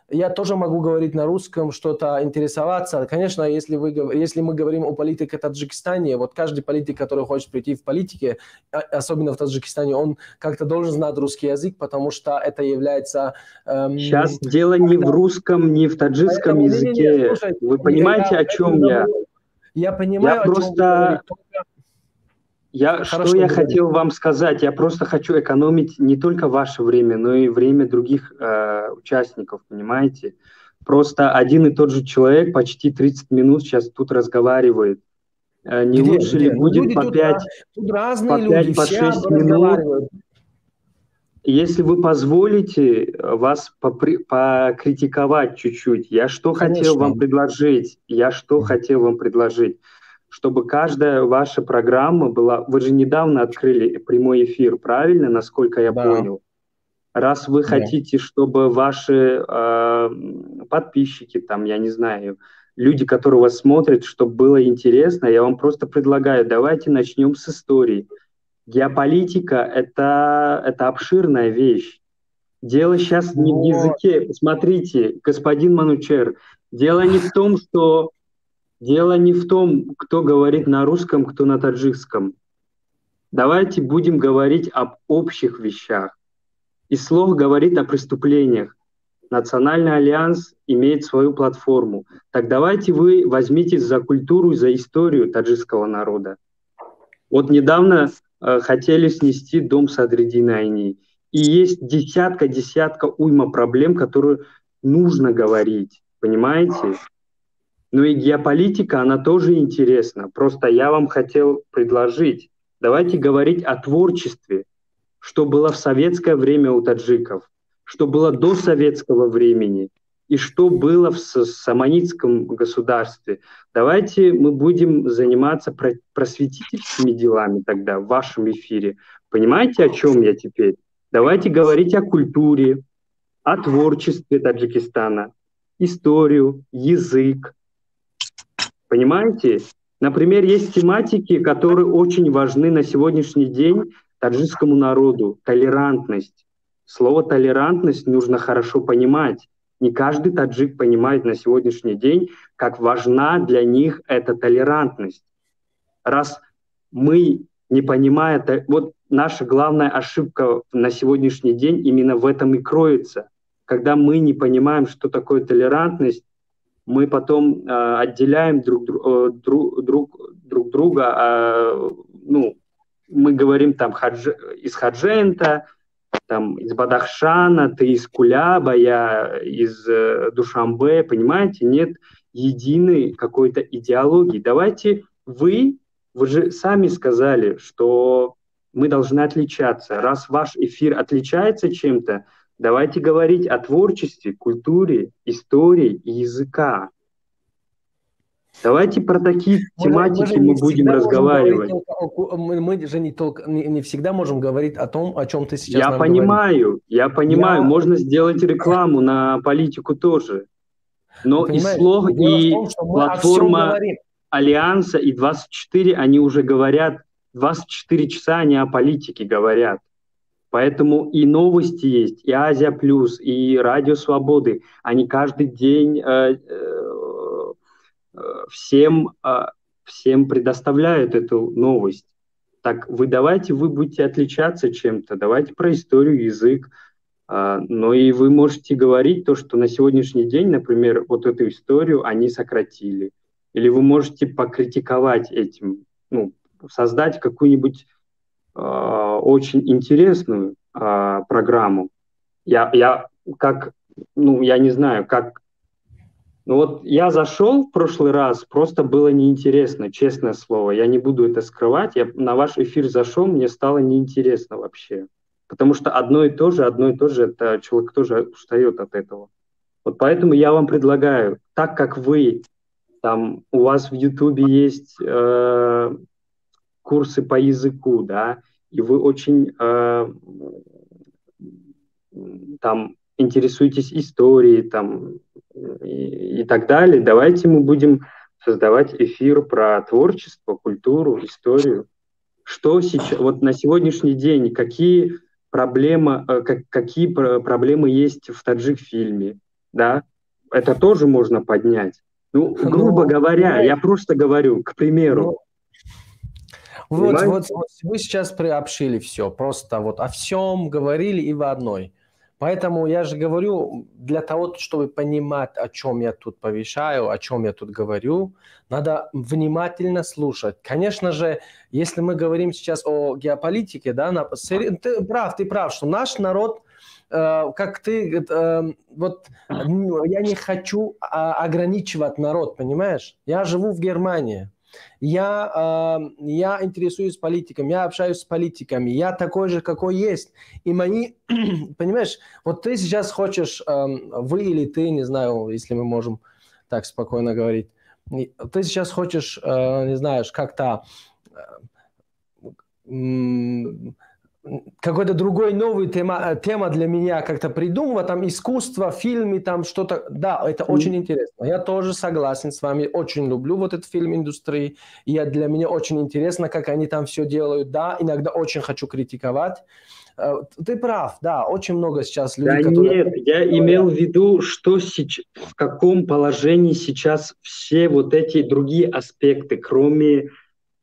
я тоже могу говорить на русском, что-то интересоваться. Конечно, если мы говорим о политике Таджикистане, вот каждый политик, который хочет прийти в политике, особенно в Таджикистане, он как-то должен знать русский язык, потому что это является... Сейчас дело не в русском, не в таджикском языке. Не, слушайте, вы понимаете, о чем я? Я понимаю, я просто... Что я хотел вам сказать? Я просто хочу экономить не только ваше время, но и время других участников, понимаете? Просто один и тот же человек почти 30 минут сейчас тут разговаривает. Не лучше ли будет люди по 5, тут разные по люди, по 6 минут? Если вы позволите вас покритиковать чуть-чуть, я что хотел вам предложить? Я что хотел вам предложить? Чтобы каждая ваша программа была... Вы же недавно открыли прямой эфир, правильно, насколько я понял? Раз вы хотите, чтобы ваши подписчики, там, я не знаю, люди, которые вас смотрят, чтобы было интересно, я вам просто предлагаю, давайте начнем с истории. Геополитика – это обширная вещь. Дело сейчас не в языке. Смотрите, господин Манучер, дело не в том, что... Дело не в том, кто говорит на русском, кто на таджикском. Давайте будем говорить об общих вещах. Ислох говорит о преступлениях. Национальный альянс имеет свою платформу. Так давайте вы возьмитесь за культуру и за историю таджикского народа. Вот недавно хотели снести дом Садриддина Айни. И есть десятка уйма проблем, которые нужно говорить, понимаете? Ну и геополитика, она тоже интересна. Просто я вам хотел предложить, давайте говорить о творчестве, что было в советское время у таджиков, что было до советского времени и что было в саманидском государстве. Давайте мы будем заниматься просветительскими делами тогда в вашем эфире. Понимаете, о чем я теперь? Давайте говорить о культуре, о творчестве Таджикистана, историю, язык. Понимаете? Например, есть тематики, которые очень важны на сегодняшний день таджикскому народу. Толерантность. Слово «толерантность» нужно хорошо понимать. Не каждый таджик понимает на сегодняшний день, как важна для них эта толерантность. Раз мы не понимаем, вот наша главная ошибка на сегодняшний день именно в этом и кроется. Когда мы не понимаем, что такое толерантность, мы потом отделяем друг друга, ну, мы говорим там из Ходжента, там из Бадахшана, ты из Куляба, я из Душанбе, понимаете, нет единой какой-то идеологии. Давайте вы же сами сказали, что мы должны отличаться. Раз ваш эфир отличается чем-то, давайте говорить о творчестве, культуре, истории и языка. Давайте про такие тематики мы будем разговаривать. Мы же не всегда можем говорить о том, о чем ты сейчас Я понимаю, я понимаю. Можно сделать рекламу на политику тоже. Но и слог, и платформа Альянса, и 24, они уже говорят, 24 часа они о политике говорят. Поэтому и новости есть, и Азия Плюс, и Радио Свободы. Они каждый день всем предоставляют эту новость. Так вы давайте, вы будете отличаться чем-то, давайте про историю, язык. Но и вы можете говорить то, что на сегодняшний день, например, вот эту историю они сократили. Или вы можете покритиковать этим, ну, создать какую-нибудь очень интересную программу. Я как, ну, я не знаю, как... Ну вот я зашел в прошлый раз, просто было неинтересно, честное слово. Я не буду это скрывать. Я на ваш эфир зашел, мне стало неинтересно вообще. Потому что одно и то же, это человек тоже устает от этого. Вот поэтому я вам предлагаю, так как вы, там, у вас в Ютубе есть курсы по языку, да, и вы очень там интересуетесь историей, там, и так далее, давайте мы будем создавать эфир про творчество, культуру, историю. Что сейчас, вот на сегодняшний день, какие проблемы есть в таджик-фильме, да, это тоже можно поднять. Ну, грубо говоря, я просто говорю, к примеру. Вот вы сейчас приобщили все, просто вот о всем говорили и в одной. Поэтому я же говорю, для того, чтобы понимать, о чем я тут повещаю, о чем я тут говорю, надо внимательно слушать. Конечно же, если мы говорим сейчас о геополитике, да, ты прав, что наш народ, как ты, вот я не хочу ограничивать народ, понимаешь? Я живу в Германии. Я интересуюсь политиком, я общаюсь с политиками, я такой же, какой есть. И мои, понимаешь, вот ты сейчас хочешь, вы или ты, не знаю, если мы можем так спокойно говорить, ты сейчас хочешь, не знаешь, как-то какой-то другой новый тема для меня как-то придумывать, там искусство, фильмы, там что-то. Да, это очень интересно. Я тоже согласен с вами, очень люблю вот этот фильм индустрии. И для меня очень интересно, как они там все делают. Да, иногда очень хочу критиковать. Ты прав, да, очень много сейчас людей, да, которые... Нет, я имел в виду, что сейчас, в каком положении сейчас все вот эти другие аспекты, кроме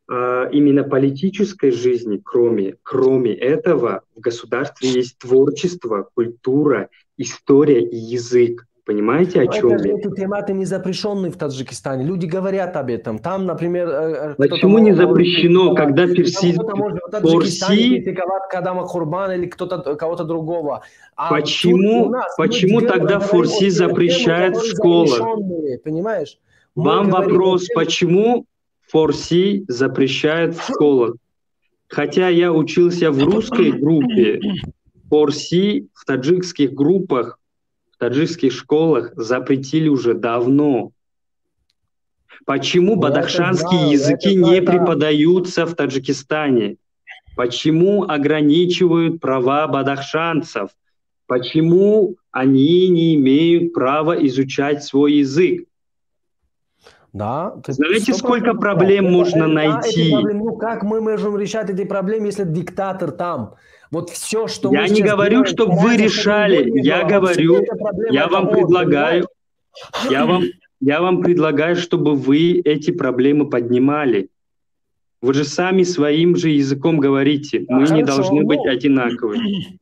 именно политической жизни, кроме этого, в государстве есть творчество, культура, история и язык. Понимаете, о чем я? Эти тематы не запрещены в Таджикистане. Люди говорят об этом. Там, например... Почему не запрещено, когда персидский... Кто-то может в Таджикистане критиковать Кадама Курбана или кто-то, кого-то другого. А почему тогда форси запрещают в школах? Понимаешь? Вам вопрос, почему форси запрещают в школах? Хотя я учился в русской группе, форси в таджикских группах, в таджикских школах запретили уже давно. Почему бадахшанские языки не преподаются в Таджикистане? Почему ограничивают права бадахшанцев? Почему они не имеют права изучать свой язык? Да, знаете, сколько проблем можно найти? Ну, как мы можем решать эти проблемы, если диктатор там? Вот все, что я не говорю, чтобы вы решали. Я говорю, я вам предлагаю, я вам предлагаю, чтобы вы эти проблемы поднимали. Вы же сами своим же языком говорите. Мы не должны быть одинаковыми.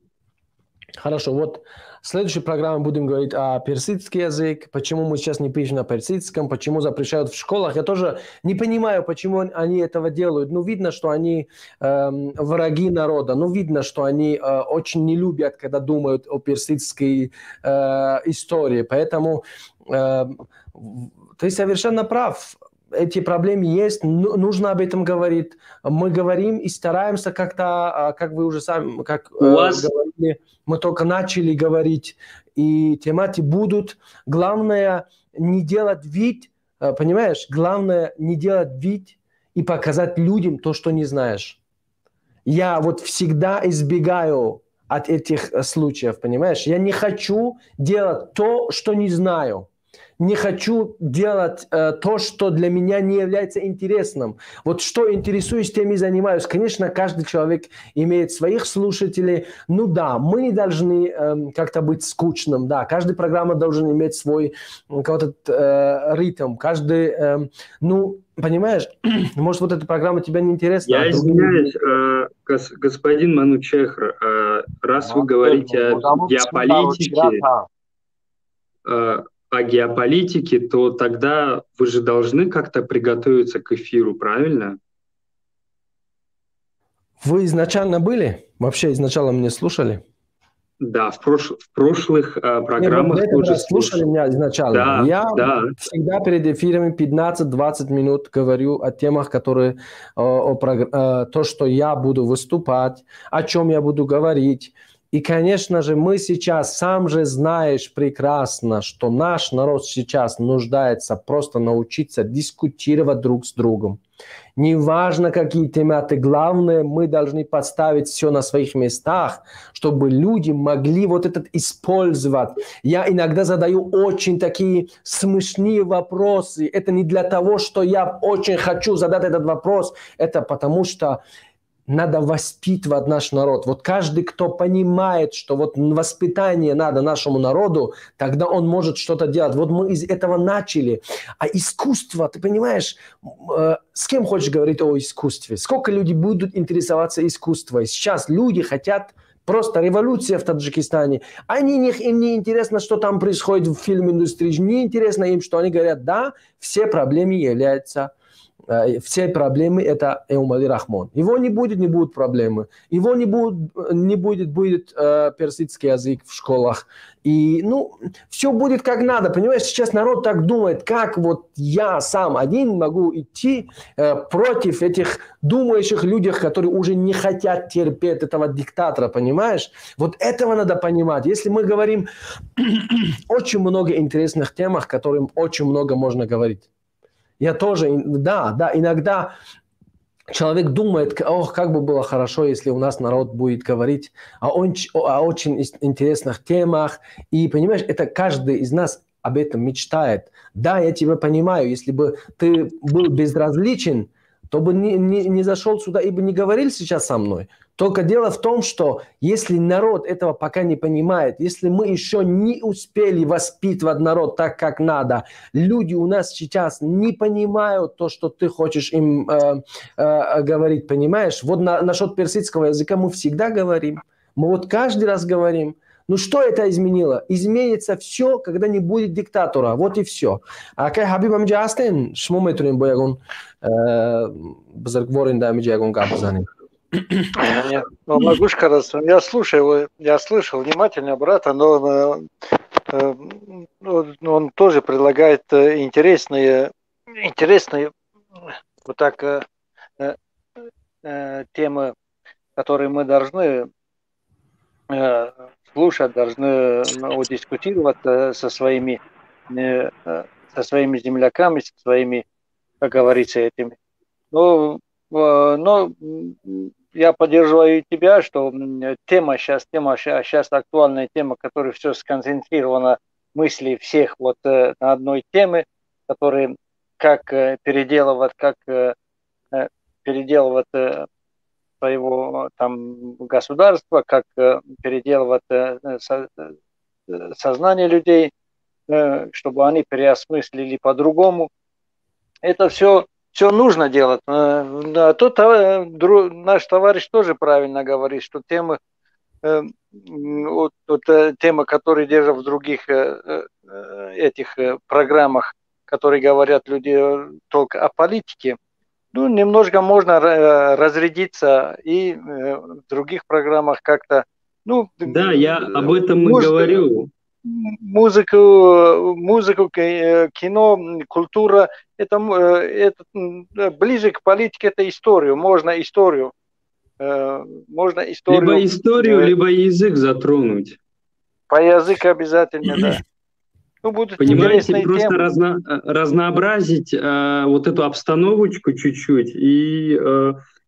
Хорошо, вот в следующей программе будем говорить о персидский язык, почему мы сейчас не пишем на персидском, почему запрещают в школах. Я тоже не понимаю, почему они этого делают. Ну, видно, что они враги народа, ну, видно, что они очень не любят, когда думают о персидской истории. Поэтому ты совершенно прав. Эти проблемы есть, нужно об этом говорить. Мы говорим и стараемся как-то, как вы уже сами говорили, мы только начали говорить, и тематы будут. Главное не делать вид, понимаешь? Главное не делать вид и показать людям то, что не знаешь. Я вот всегда избегаю от этих случаев, понимаешь? Я не хочу делать то, что не знаю. Не хочу делать то, что для меня не является интересным. Вот что интересуюсь, тем и занимаюсь. Конечно, каждый человек имеет своих слушателей. Ну да, мы не должны как-то быть скучным. Да, каждая программа должен иметь свой какой-то ритм. Каждый, ну, понимаешь, может, вот эта программа тебе не интересна. Я извиняюсь, господин Манучехр, раз вы говорите о геополитике... о геополитике, то тогда вы же должны как-то приготовиться к эфиру, правильно? Вы изначально были? Вообще изначально меня слушали? Да, в прошлых программах тоже слушали меня изначально. Да, я всегда перед эфирами 15-20 минут говорю о темах, которые, то, что я буду выступать, о чем я буду говорить. И, конечно же, мы сейчас, сам же знаешь прекрасно, что наш народ сейчас нуждается просто научиться дискутировать друг с другом. Неважно, какие темы, главное, мы должны поставить все на своих местах, чтобы люди могли вот этот использовать. Я иногда задаю очень такие смешные вопросы. Это не для того, что я очень хочу задать этот вопрос, это потому что надо воспитывать наш народ. Вот каждый, кто понимает, что вот воспитание надо нашему народу, тогда он может что-то делать. Вот мы из этого начали. А искусство, ты понимаешь, с кем хочешь говорить о искусстве? Сколько людей будут интересоваться искусством? Сейчас люди хотят просто революция в Таджикистане. Им не интересно, что там происходит в фильм-индустрии. Не интересно им, что они говорят, да, все проблемы являются... Все проблемы – это Эмомали Рахмон. Его не будет, не будут проблемы. Его не будет, будет персидский язык в школах. И, ну, все будет как надо. Понимаешь, сейчас народ так думает, как вот я сам один могу идти против этих думающих людей, которые уже не хотят терпеть этого диктатора, понимаешь? Вот этого надо понимать. Если мы говорим очень много интересных темах, которым очень много можно говорить. Я тоже, да, иногда человек думает, ох, как бы было хорошо, если у нас народ будет говорить о очень интересных темах. И, понимаешь, это каждый из нас об этом мечтает. Да, я тебя понимаю, если бы ты был безразличен, то бы не зашел сюда и бы не говорил сейчас со мной. Только дело в том, что если народ этого пока не понимает, если мы еще не успели воспитывать народ так, как надо, люди у нас сейчас не понимают то, что ты хочешь им говорить, понимаешь? Вот насчет персидского языка мы всегда говорим, мы вот каждый раз говорим. Ну что это изменило? Изменится все, когда не будет диктатора. Вот и все. Акай Ҳабиб амиҷа ҳастен, шумо метавонем бо ягон бузургворин да амиҷа ягон гап бизанем. Ну, я слушаю, я слышал внимательно брата, но он тоже предлагает интересные вот так темы, которые мы должны слушать, должны, ну, дискутировать со своими земляками, со своими, как говорится, этими. Но я поддерживаю тебя, что тема сейчас актуальная тема, которая все сконцентрирована мысли всех вот на одной теме, которые как переделывать своего там государства, как переделывать сознание людей, чтобы они переосмыслили по-другому. Это все нужно делать. Тут наш товарищ тоже правильно говорит, что темы, вот, темы, которые держат в других этих программах, которые говорят люди только о политике, ну, немножко можно разрядиться и в других программах как-то. Ну, да, я об этом и говорю. Музыку, кино, культура, это ближе к политике, это историю, можно историю. Можно историю. Либо историю, либо язык затронуть. По языку обязательно, да. Ну, будут. Понимаете, просто разнообразить вот эту обстановочку чуть-чуть. И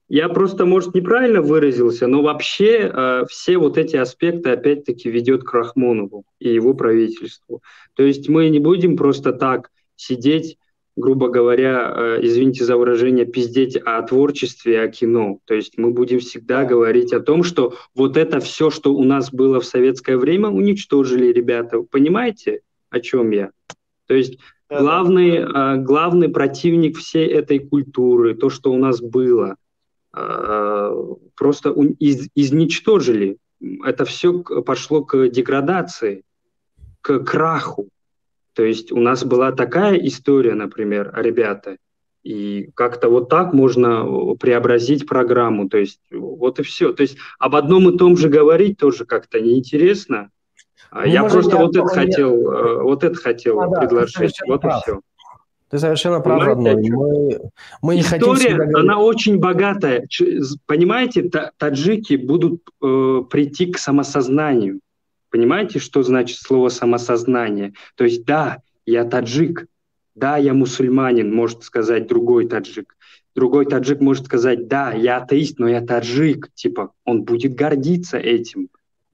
я просто, может, неправильно выразился, но вообще все вот эти аспекты опять-таки ведет к Рахмонову и его правительству. То есть мы не будем просто так сидеть, грубо говоря, извините за выражение, пиздеть о творчестве, о кино. То есть мы будем всегда говорить о том, что вот это все, что у нас было в советское время, уничтожили ребята. Понимаете, о чем я? То есть главный противник всей этой культуры, то, что у нас было, просто изничтожили. Это все пошло к деградации, к краху. То есть у нас была такая история, например, ребята, и как-то вот так можно преобразить программу. То есть вот и все. То есть об одном и том же говорить тоже как-то неинтересно. Ну, я просто вот это хотел предложить. Вот и все. Ты совершенно прав, родной. Мы не История, хотим. Она очень богатая. Понимаете, таджики будут прийти к самосознанию. Понимаете, что значит слово «самосознание»? То есть, да, я таджик, да, я мусульманин, может сказать другой таджик. Другой таджик может сказать: да, я атеист, но я таджик. Типа, он будет гордиться этим.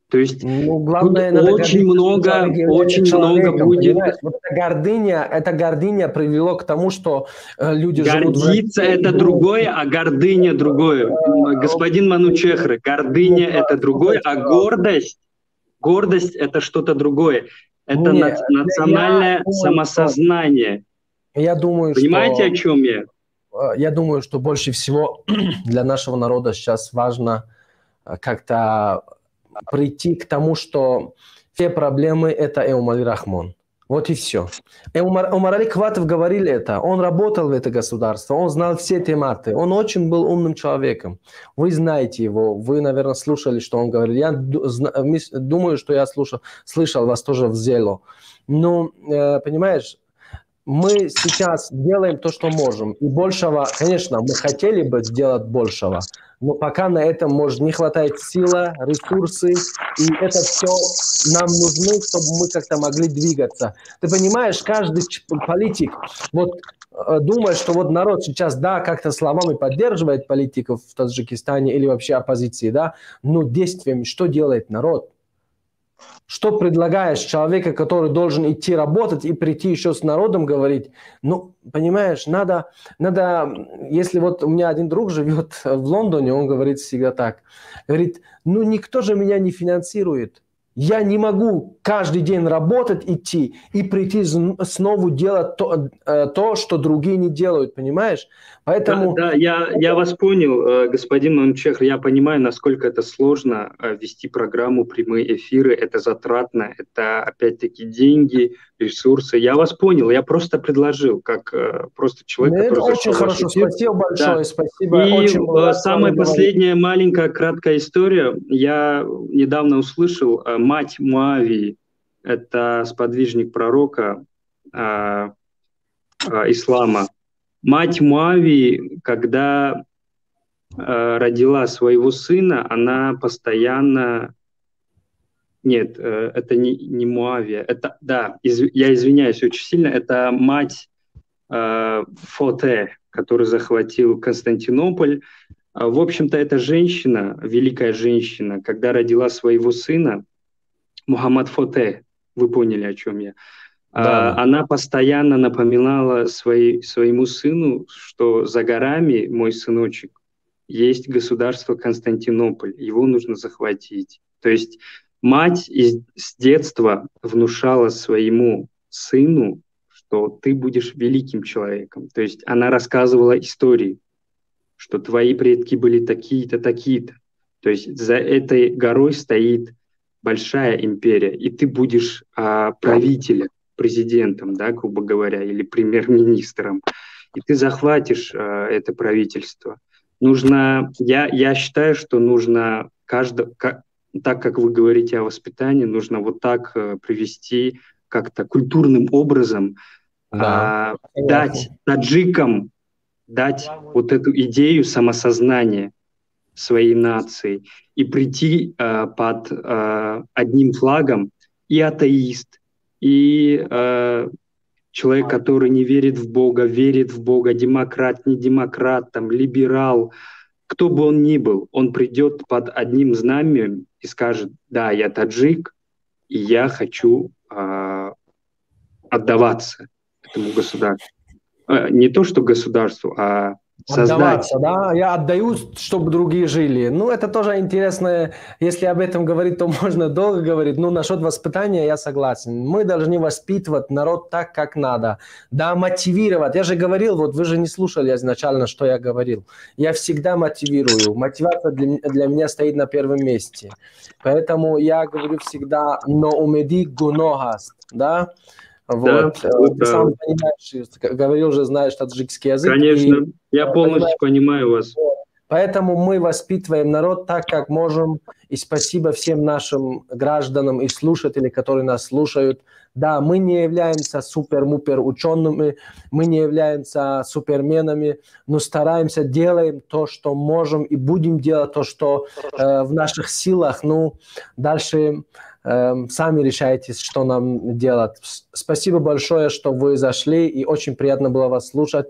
То есть, ну, главное, тут очень много будет. Вот эта гордыня привело к тому, что люди Гордиться живут. Это другое, а гордыня другое. Господин Манучехры, гордыня, ну, это другое, а гордость это что-то другое. Это нет, национальное самосознание. Я думаю, Понимаете, что, о чем я? Я думаю, что больше всего для нашего народа сейчас важно как-то прийти к тому, что все проблемы – это Эмомали Рахмон. Вот и все. Умарали Кватов говорил это. Он работал в это государство, он знал все тематы. Он очень был умным человеком. Вы знаете его, вы, наверное, слушали, что он говорил. Я думаю, что я слышал вас тоже в Zello. Ну, понимаешь, мы сейчас делаем то, что можем. И большего, конечно, мы хотели бы сделать большего, но пока на этом, может, не хватает силы, ресурсы, и это все нам нужны, чтобы мы как-то могли двигаться. Ты понимаешь, каждый политик вот думает, что вот народ сейчас, да, как-то словами поддерживает политиков в Таджикистане или вообще оппозиции, да, но действиями что делает народ? Что предлагаешь человека, который должен идти работать и прийти еще с народом говорить? Ну, понимаешь, надо, если вот у меня один друг живет в Лондоне, он говорит всегда так, говорит: «Ну, никто же меня не финансирует. Я не могу каждый день работать, идти и прийти снова делать то, что другие не делают, понимаешь? Поэтому... Да, я вас понял, господин Манучехр, я понимаю, насколько это сложно вести программу, прямые эфиры, это затратно, это опять-таки деньги, ресурсы. Я вас понял, я просто предложил, как просто человек, это который очень зашел в ваш хорошо, эфир. Спасибо большое, Да. спасибо. И Очень было с самая вами говорить. Последняя маленькая краткая история. Я недавно услышал, мать Муавии, это сподвижник пророка ислама. Мать Муавии, когда родила своего сына, она постоянно... Нет, это не Муавия. Это, да, я извиняюсь очень сильно, это мать Фоте, который захватил Константинополь. В общем-то, эта женщина, великая женщина, когда родила своего сына, Мухаммад Фоте, вы поняли, о чем я, Да. она постоянно напоминала своему сыну, что за горами, мой сыночек, есть государство Константинополь, его нужно захватить. То есть мать с детства внушала своему сыну, что ты будешь великим человеком. То есть она рассказывала истории, что твои предки были такие-то, такие-то. То есть за этой горой стоит большая империя, и ты будешь правителем, президентом, да, грубо говоря, или премьер-министром, и ты захватишь это правительство. Нужно, я считаю, что нужно так как вы говорите о воспитании, нужно вот так привести как-то культурным образом, Да, дать таджикам, дать вот эту идею самосознания своей нации и прийти под одним флагом и атеист, и человек, который не верит в Бога, верит в Бога, демократ, не демократ, там, либерал, кто бы он ни был, он придет под одним знаменем и скажет: да, я таджик, и я хочу отдаваться этому государству. Не то, что государству, а создать. Отдаваться, да? Я отдаю, чтобы другие жили. Ну, это тоже интересно. Если об этом говорить, то можно долго говорить. Ну, насчет воспитания я согласен. Мы должны воспитывать народ так, как надо. Да, мотивировать. Я же говорил, вот вы же не слушали изначально, что я говорил. Я всегда мотивирую. Мотивация для меня стоит на первом месте. Поэтому я говорю всегда «ноумеди гунохаст», да? Вот. Да, вы Ты сам правы. Понимаешь, говорил же, знаешь таджикский язык. Конечно, и, я полностью понимаешь, понимаю вас. Поэтому мы воспитываем народ так, как можем. И спасибо всем нашим гражданам и слушателям, которые нас слушают. Да, мы не являемся супер-мупер учеными, мы не являемся суперменами, но стараемся, делаем то, что можем, и будем делать то, что в наших силах. Ну, дальше сами решайте, что нам делать. Спасибо большое, что вы зашли, и очень приятно было вас слушать.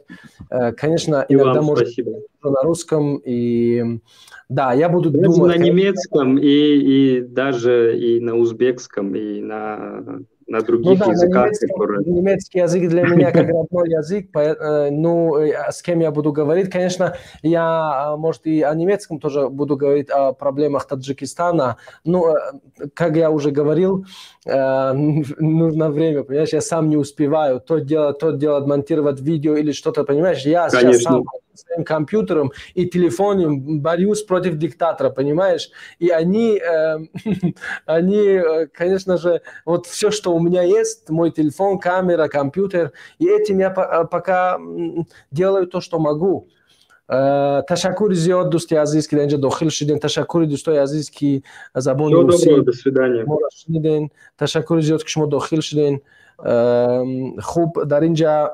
Конечно, И иногда вам может спасибо. На русском, и да, я буду Даже думать. на Конечно. Немецком, и даже и на узбекском, и на Ну других да, на языках, немецком, которые... немецкий язык для меня как родной язык, ну, с кем я буду говорить, конечно, я, может, и о немецком тоже буду говорить, о проблемах Таджикистана, ну, как я уже говорил, нужно время, понимаешь, я сам не успеваю, то делать, монтировать видео или что-то, понимаешь, я сейчас Конечно. Сам своим компьютером и телефоном борюсь против диктатора, понимаешь? И они, конечно же, вот все, что у меня есть, мой телефон, камера, компьютер, и этим я пока делаю то, что могу. Ташаккури зиёд, дӯсти азиз, ки дар инҷа дохил шудем. Ташаккури дӯстои азиз, ки забони Всего русӣ доброго, до свидания. Моро шуниден. Ташаккури зиёд, ки шумо дохил шуден. Хуб, дар инҷа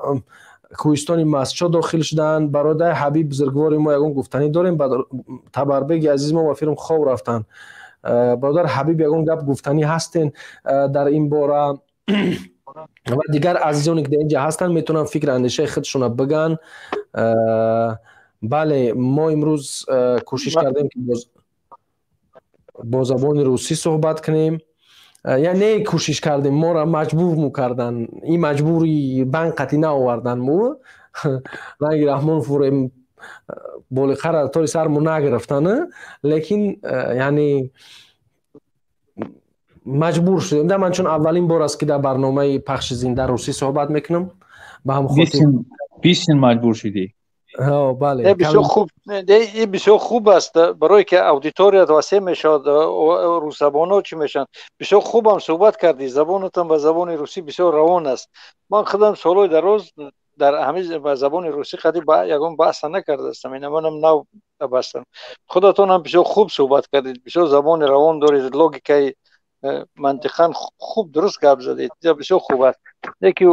кӯҳистони Масчо дохил шуданд. Бародари Ҳабиб бузургвори мо ягон гуфтанӣ дорем? Табарбеги азиз мо ба фирм хоб рафтанд. Бародар Ҳабиб, ягон гап гуфтанӣ ҳастен дар ин бора? Ва дигар азизоне ки дар инҷа ҳастанд, метавонанд фикр андешаи худшона бигӯянд. Бале, мо имрӯз кӯшиш кардем, ки бо забони русӣ суҳбат кунем. Яъне кӯшиш кардем, моро маҷбур мекарданд. Ин маҷбури банк қатъӣ наовардан мо. Ранги Раҳмонов болиқара тори сар мо нагирифтан, лекин яъне Маҷбур шудем да, ман чун аввалин бор аст, ки дар барномаи пахши зинда русӣ суҳбат мекунам, ба ҳам хотир. Бисин маҷбур шудӣ. Бале. Бисёр хуб, ин бисёр хуб аст, барое ки аудиторият васеъ мешавад, русзабонҳо чӣ мешаванд. Бисёр хубам суҳбат кардӣ, забонатам ба забони русӣ бисёр равон аст. Ман худам солҳои дароз дар ҳамин ба забони русӣ қади ягон баҳса накардаастам, ина манам нав бастам. Худатонам бисёр хуб суҳбат кардед, бисёр забони равон доред, логикаи мантиқан хуб дуруст гап задед, бисёр хуб аст. Яке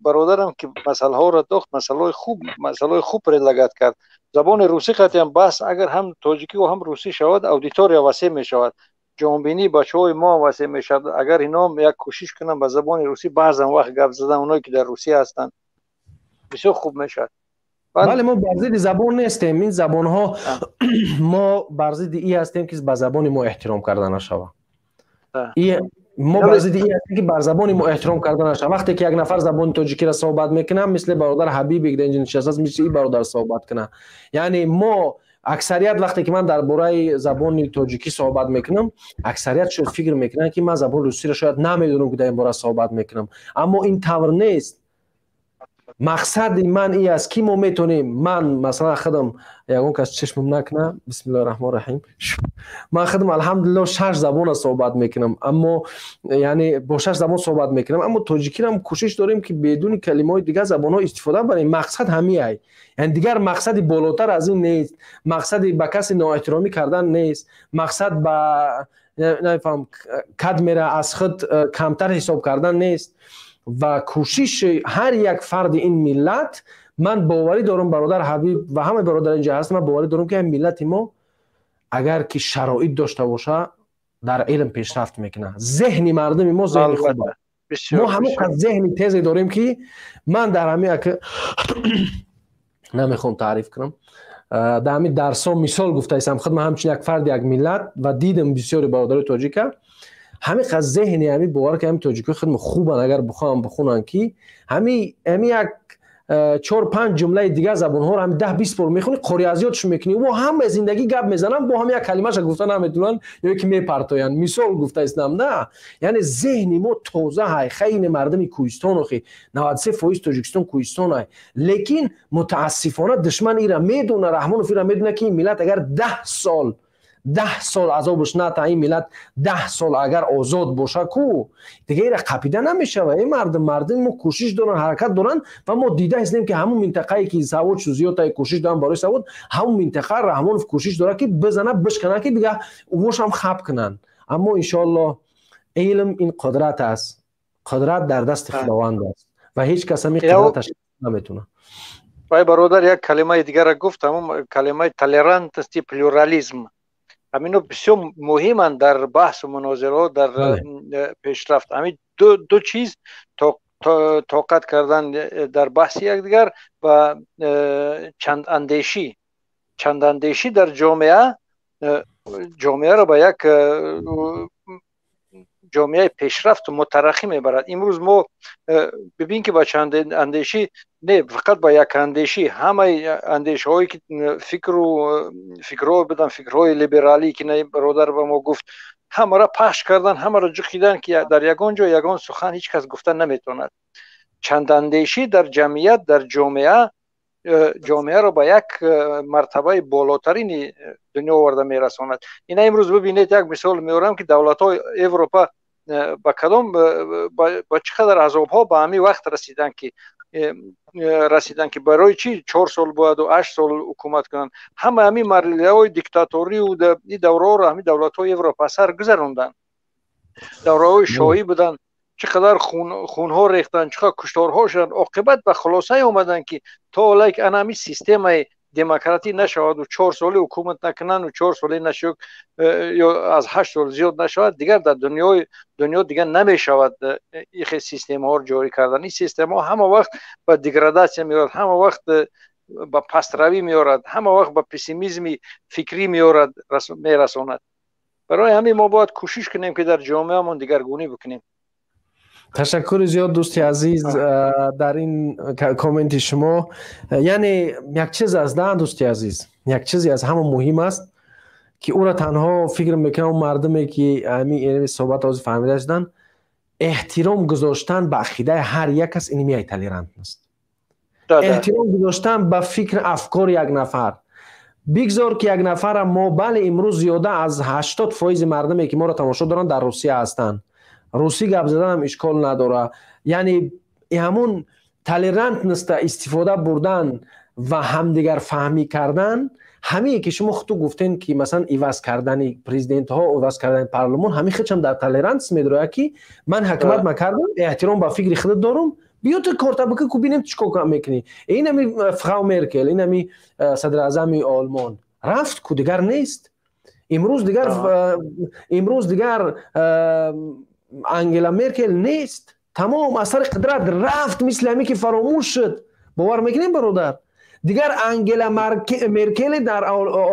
бародарам ки масъалаҳоро дохт, масъалаҳои хуб предлагать кард. Забони русӣ қатъиан баҳс агар ҳам тоҷикӣ ва ҳам русӣ шавад, аудитория васеъ мешавад, ҷонбинии бачаҳои мо ҳам васеъ мешавад. Агар иноам як кӯшиш кунанд ба забони русӣ баъзан вақт гап задан, оное ки дар Русия ҳастанд, бисёр хуб мешавад. Бале, мо бар зидди забон нестем, ин забонҳо, мо бар зидди и ҳастем, ки ба забони мо эҳтиром карда нашавад. Мо бар зидди ин ҳастем, ки бар забони мо эҳтиром карда нашавад. Вақте ки як нафар забони тоҷикиро суҳбат мекунад, мисли бародар Ҳабибе, ки дар инҷо нишастааст, мисли ин бародар суҳбат кунад. Яъне мо аксарият, вақте ки ман дар бораи забони тоҷикӣ суҳбат мекунам, аксарият шояд фикр мекунанд, ки ман забони русиро шояд намедонам, ки дар ин бора суҳбат мекунам, аммо ин тавр нест. Мақсади ман ин аст, ки мо метавонем, ман масалан худам, ягон кас чашмам накуна, бисмиллоҳи раҳмони раҳим, ман худам, алҳамдулилло, шаш забона суҳбат мекунам, аммо яъне бо шаш забон суҳбат мекунам, аммо тоҷикиам кӯшиш дорем, ки бедуни калимаҳои дигар забонҳо истифода барем. Мақсад ҳамиай, яъне дигар мақсади болотар аз ин нест. Мақсади ба касе ноэҳтиромӣ кардан нест, мақсад ба намефаҳмам кадмера аз худ камтар ҳисоб кардан нест ва кӯшиши ҳар як фарди ин миллат. Ман боварӣ дорам, бародар Ҳабиб ва ҳамаи бародар инҷа ҳаст, ман боварӣ дорам, ки ҳам миллати мо агар ки шароит дошта боша, дар илм пешрафт мекунад. Зеҳни мардуми мо зеҳни хуб аст, мо ҳамон қад зеҳни тезе дорем, ки ман дар ҳами намехоҳам таъриф кунам, дар ҳамин дарсҳо мисол гуфтаистам худ ман ҳамчун як фарди як миллат ва дидам бисёри бародарои тоҷика ҳамин қад зеҳни ҳами бовар ки ҳами тоҷикои худмо хубанд, агар бихоҳам бихонанд, ки ҳами як чор панҷ ҷумлаи дигар забонҳоро ҳами 10-20 бор мехонӣ, қори аз ёдш мекунӣ. Во ҳама зиндагӣ гап мезананд, бо ҳам як калимаша гуфта наметавонанд ё ки мепартоянд. Мисол гуфтаистам да, яъне зеҳни мо тоза ҳай. Хайни мардуми кӯҳистон, охи 93% Тоҷикистон кӯҳистон ҳай, лекин мутаассифона душман ира медона, Раҳмонов ира медона, ки ин миллат агар 10 сол, 10 сол азобш ната, ин миллат 10 сол агар озод боша ку, дига ира қапида намешава. Ин мардуми мо кӯшиш доранд, ҳаракат доранд ва мо дида ҳистем, ки ҳамун минтақае ки савод зиёдтае, кӯшиш доранд барои савод, ҳамун минтақа Раҳмонов кӯшиш дорад, ки бизана, бишкана, ки дига увошам хаб кунанд. Аммо иншоалло илм ин қудрат аст, қудрат дар дасти Худованд аст ва ҳеҷ кас ҳамин қудраташ наметавонад. Вай бародар як калимаи дигарро гуфт, ҳамун калимаи толерантность, плюрализм, ҳамино бисёр муҳиманд дар баҳсу мунозираҳо, дар пешрафт. Ҳамин ду чиз: тоқат кардан дар баҳси якдигар ва чандандешӣ. Чандандешӣ дар ҷомеа ҷомеаро ба як ҷомеаи пешрафту мутараққӣ мебарад. Имрӯз мо бибин, ки ба чандандешӣ не, фақат ба якандешӣ, ҳамаи андешаҳое ки фикру фикрҳо буданд, фикрҳои либералӣ, ки бародар ба мо гуфт, ҳамаро пахш кардан, ҳамаро ҷуқидан, ки дар ягон ҷо ягон сухан ҳеҷ кас гуфта наметавонад. Чандандешӣ дар ҷамъият, дар ҷомеа ҷомеаро ба як мартабаи болотарини дунё оварда мерасонад. Ина имрӯз бибинед, як мисол меорам, ки давлатҳои Европа ба кадом, ба чӣ қадар азобҳо ба ҳамин вақт расиданд, ки барои чӣ 4 сол бояду 8 сол ҳукумат кунанд. Ҳама ҳамин марҳилаҳои диктаторию ин давраҳоро ҳамин давлатҳои Европа сар гузаронданд. Давраҳои шоҳӣ буданд, чӣ қадар хунҳо рехтанд, чӣ қадар кушторҳо шуданд. Оқибат ба хулосае омаданд, ки то ҳоле ки ана ҳамин системаи демократӣ нашаваду 4 соли ҳукумат накунанду 4 соле нашуд ё аз 8 сол зиёд нашавад, дигар дар дунё дигар намешавад ихе системаҳоро ҷорӣ кардан. Ин системаҳо ҳама вақт ба деградатсия меорад, ҳама вақт ба пастравӣ меорад, ҳама вақт ба пессимизми фикрӣ меорад, мерасонад. Барои ҳамин мо бояд кӯшиш кунем, ки дар ҷомеамон дигаргунӣ бикунем. Ташаккури зиёд, дӯсти азиз, дар ин комменти шумо. Яъне як чиз аст да, дӯсти азиз, як чизе аз ҳама муҳим аст. Ки ӯро танҳо фикр мекунам мардуме ки ҳамин суҳбат ҳозир фаҳмида шуданд, эҳтиром гузоштан ба ақидаи ҳар як кас ин мияи толерантност. Эҳтиром гузоштан ба фикр афкори як нафар. Бигзор ки як нафара мо, бале, имрӯз зиёда аз 80% мардуме ки моро тамошо доранд дар Русия ҳастанд. Русӣ гап заданам ишкол надора. Яъне ҳамун толерантноста истифода бурдан ва ҳамдигарфаҳмӣ кардан, ҳамие ки шумо худту гуфтен ки масалан иваз кардани президентҳо, иваз кардани парлумон, ҳамин худшам дар толерантс медрояд ки ман ҳакимат макардам, эҳтиром ба фикри худат дорум, биё ту корта бикун, ку бинем чӣ кор мекунӣ. Ин ҳами Фрау Меркел, ин ҳами садраазами Олмон рафт, ку дигар нест. Имрӯз дигар Ангела Меркел нест. Тамом, аз сари қудрат рафт, мисли ҳаме ки фаромӯш шуд. Бовар мекунем, бародар? Дигар Ангела Меркеле дар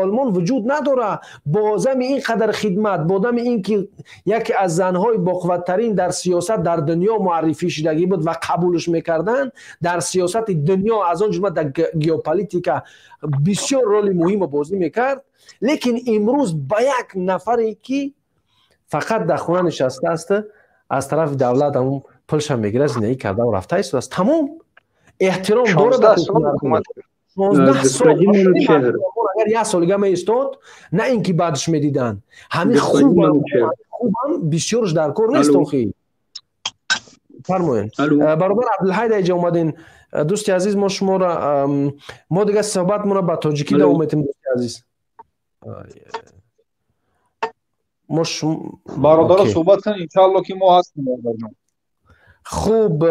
Олмон вуҷуд надорад. Бо зами ин қадар хидмат, бо дами ин ки яке аз занҳои боқувваттарин дар сиёсат дар дунё муаррифӣ шудагӣ буд ва қабулш мекарданд дар сиёсати дунё, аз он ҷумла дар геополитика бисёр роли муҳимро бозӣ мекард, лекин имрӯз ба як нафаре ки фақат дар хона нишастааст, аз тарафи давлат ҳамун пулша мегирад, зиндагӣ карда рафта истодааст, тамом. Эҳтиром дорад. 16 сол агар як солига меистод, на ин ки баъдш медиданд. Ҳамин хубам бисёрш дар кор нест охи. Фармоед, бародар Абдулҳай, дар иҷа омадин, дӯсти азиз. Мо шуморо, мо дигар суҳбатмонро ба тоҷикӣ давом метем, дӯсти азиз. Мо Бародаро, суҳбат кунед, иншаалло ки мо ҳастем, бародарҷон. Хуб,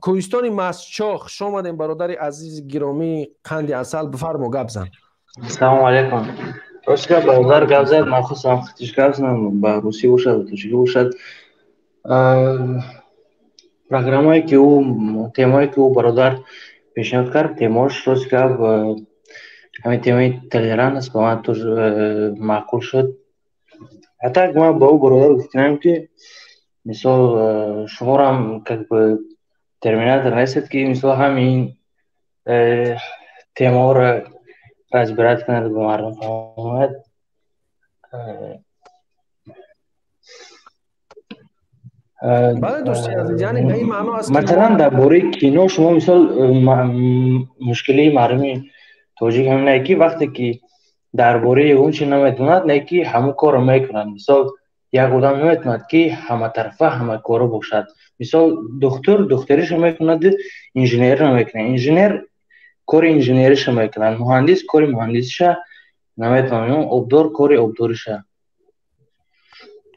кӯҳистони Мастчоҳ, хуш омадем, бародари азизи гиромӣ, қанди асал, бифармо, гап зан. Ассалому алайкум. Рост гап, бародар гап зад, ман хостам хитиш гап занам, ба русӣ бошад, ба тоҷикӣ бошад. Программае ки ӯ, темое ки ӯ бародар пешниҳод кард, темаош, рост гап, ҳамин темаи толерантност ба ман тоже маъқул шуд. А так ман ба ӯ бародар гуфтинам ки мисол шуморам как бы терминатор нестед ки мисол ҳамин темаҳоро разбирать кунад, ба мардум фаҳмонад. Бале, дӯсти азиз, яъне ба ин маъно аст. Масалан, дар бораи кино шумо мисол, мушкилии мардуми тоҷик ҳамин ки вақте ки дар бораи ягон чи намедонад, не ки ҳамон корро мекунад. Мисол, як одам наметавонад ки ҳаматарафа ҳамакоро бошад. Мисол, духтур духтариша мекунад, инженерро мекунад, инженер кори инженериша мекунад, муҳандис кори муҳандисиша наметавонад, обдор кори обдориша.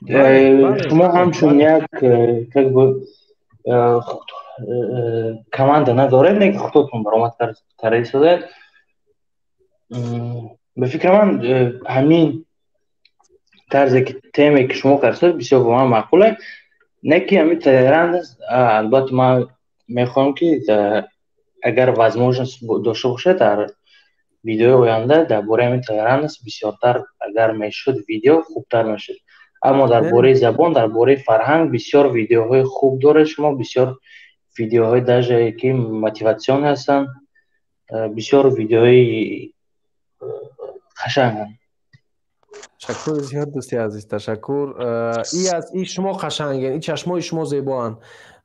Шумо ҳамчун як как бы команда надоред, не ки худотон баромад карда истодаед. Ба фикри ман, ҳамин тарзе ки теме ки шумо кардед, бисёр ба ман маъқуле. Не ки ҳамин толерантност, албатта, ман мехоҳам ки агар возможность дошта бошад, дар видеои оянда дар бораи ҳамин толерантност бисёртар агар мешуд видео, хубтар мешуд. Аммо дар бораи забон, дар бораи фарҳанг бисёр видеоҳои хуб доред шумо, бисёр видеоҳои даже ки мотиватсионӣ ҳастанд, бисёр видеоҳои қашанганд. Ташаккури зиёд, дӯсти азиз, ташаккур. И аз и шумо қашанген, и чашмои шумо зебоанд.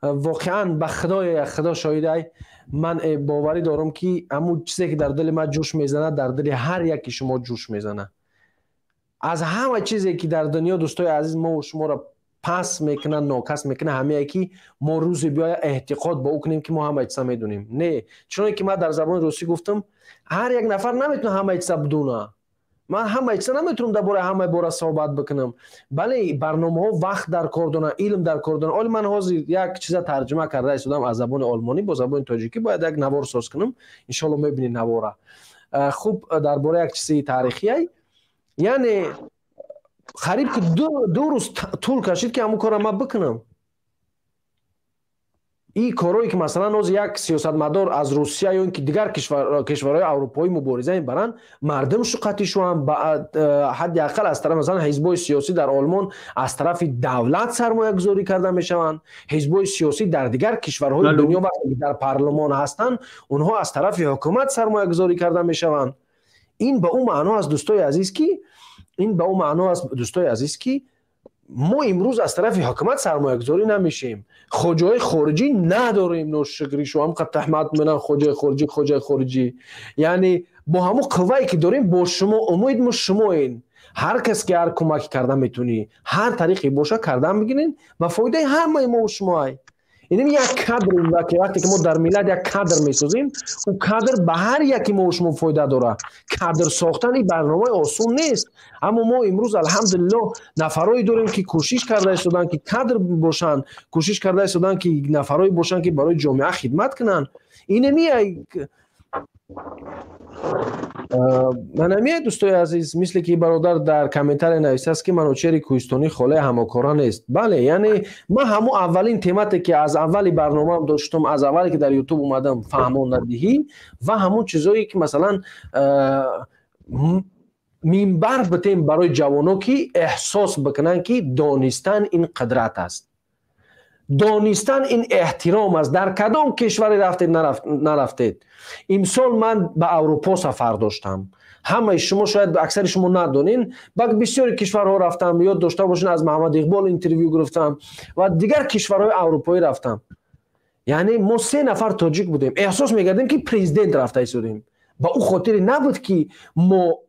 Воқеан, ба Худои Худо шоҳидай, ман боварӣ дорам ки ҳамун чизе ки дар дили ман ҷӯш мезанад, дар дили ҳар яки шумо ҷӯш мезанад. Аз ҳама чизе ки дар дунё, дӯстои азиз, мо шуморо пас мекунад, нокас мекунад, ҳамее ки мо рӯзе биёя эътиқод ба ӯ кунем ки мо ҳамаи чиза медонем. Не, чуноне ки ман дар забони русӣ гуфтам, ҳар як нафар наметавонад ҳамаи чиза бидона. Ман ҳамаи чиза наметавонам дар бораи ҳамаи бора суҳбат бикунам. Бале, барномаҳо вақт дар кор доранд, илм дар кор доранд. Оли ман ҳозир як чиза тарҷума карда истодам аз забони олмонӣ бо забони тоҷикӣ, бояд як навор соз кунам, иншоалло мебинед навора. Хуб, дар бораи як чизи таърихиай, яъне қариб ки 2 рӯз тӯл кашид ки ҳамун корро ман бикунам. Ин корое ки масалан ҳозир як сиёсатмадор аз Русия ё ин ки дигар кишварҳои аврупоӣ мубориза мебаранд, мардум шуқати шуанд, ҳадди ақал аз тараф масалан ҳизбҳои сиёсӣ дар Олмон аз тарафи давлат сармоягузорӣ карда мешаванд, ҳизбҳои сиёсӣ дар дигар кишварҳои дунё вақте ки дар парлумон ҳастанд, онҳо аз тарафи ҳукумат сармоягузорӣ карда мешаванд. Ин ба ӯ маъно аст, дӯстои азиз, ки Ин ба ӯ маъно аст, дӯстои азиз, ки мо имрӯз аз тарафи ҳукумат сармоягузорӣ намешем, хоҷаҳои хориҷӣ надорем. Ношукри шумо ҳам қад таҳмат менан хоҷаи хориҷӣ, хоҷаи хориҷӣ. Яъне бо ҳамон қуввае ки дорем, бо шумо умед мо шумоен. Ҳар кас ки ҳар кӯмаке карда метунӣ, ҳар тариқе боша кардан бигирен, ба фоидаи ҳамаи мо шумоай. Ин як кадр, вақте ки мо дар миллат як кадр месозем, ӯ кадр ба ҳар яки мо шумо фоида дорад. Кадр сохтан ин барномаи осон нест, аммо мо имрӯз алҳамдулиллоҳ нафарое дорем ки кӯшиш карда истоданд ки кадр бошанд, кӯшиш карда истоданд ки нафарое бошанд ки барои ҷомеа хидмат кунанд. Инами манамия, дӯстои азиз, мисле ки бародар дар комментария нависааст ки Манучери Кӯҳистонӣ холаи ҳамокора нест. Бале, яъне ман ҳамун аввалин темате ки аз аввали барномаам доштам, аз аввале ки дар ютуб омадам, фаҳмонадиҳӣ ва ҳамун чизое ки масалан минбар битем барои ҷавоно ки эҳсос бикунанд ки донистан ин қудрат аст, донистан ин эҳтиром аст. Дар кадом кишваре рафтед нарафтед. Имсол ман ба Аврупо сафар доштам. Ҳамаи шумо, шояд аксари шумо надонен, ба бисёри кишварҳо рафтам. Ёд дошта бошед, аз Маҳаммад Иқбол интервю гирифтам ва дигар кишварҳои аврупоӣ рафтам. Яъне мо се нафар тоҷик будем, эҳсос мекардем ки президент рафта истодем. Ба ӯ хотире набуд ки мо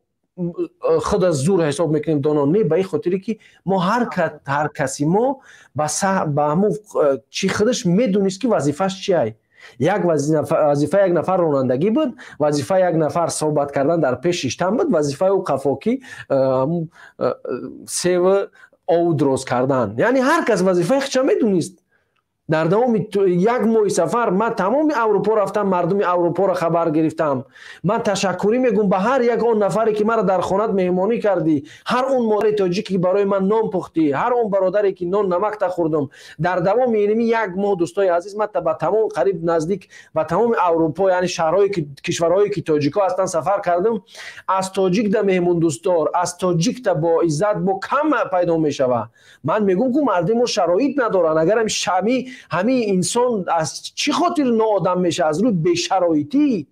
худ аз зур ҳисоб мекунем доно, не, ба ин хотире ки мо ҳар каси мо ба ҳамун чӣ худаш медонист ки вазифааш чиай. Як вазифаи як нафар ронандагӣ буд, вазифаи як нафар суҳбат кардан дар пеш шиштан буд, вазифаи ӯ қафокӣ сев ов дроз кардан. Яъне ҳар кас вазифаи худша медонист. Дар давоми як моҳи сафар ман тамоми Аврупо рафтам, мардуми Аврупоро хабар гирифтам. Ман ташаккурӣ мегӯм ба ҳар як он нафаре ки маро дар хонат меҳмонӣ кардӣ, ҳар он модари тоҷике ки барои ман нон пухтӣ, ҳар он бародаре ки нон намакта хӯрдам. Дар давоми иними як моҳ, дӯстои азиз, ман ба тамом қариб наздик ба тамоми Аврупо, яъне шаҳрҳое ки кишварҳое ки тоҷикҳо ҳастанд сафар кардам. Аз тоҷикда меҳмондӯстдор, аз тоҷикда бо иззат бо кам пайдо мешавад. Ман мегӯм ку мардуми мо шароит надоранд. Агарам шами ҳамин инсон аз чӣ хотир ноодам мешавад? Аз рӯи бешароитӣ.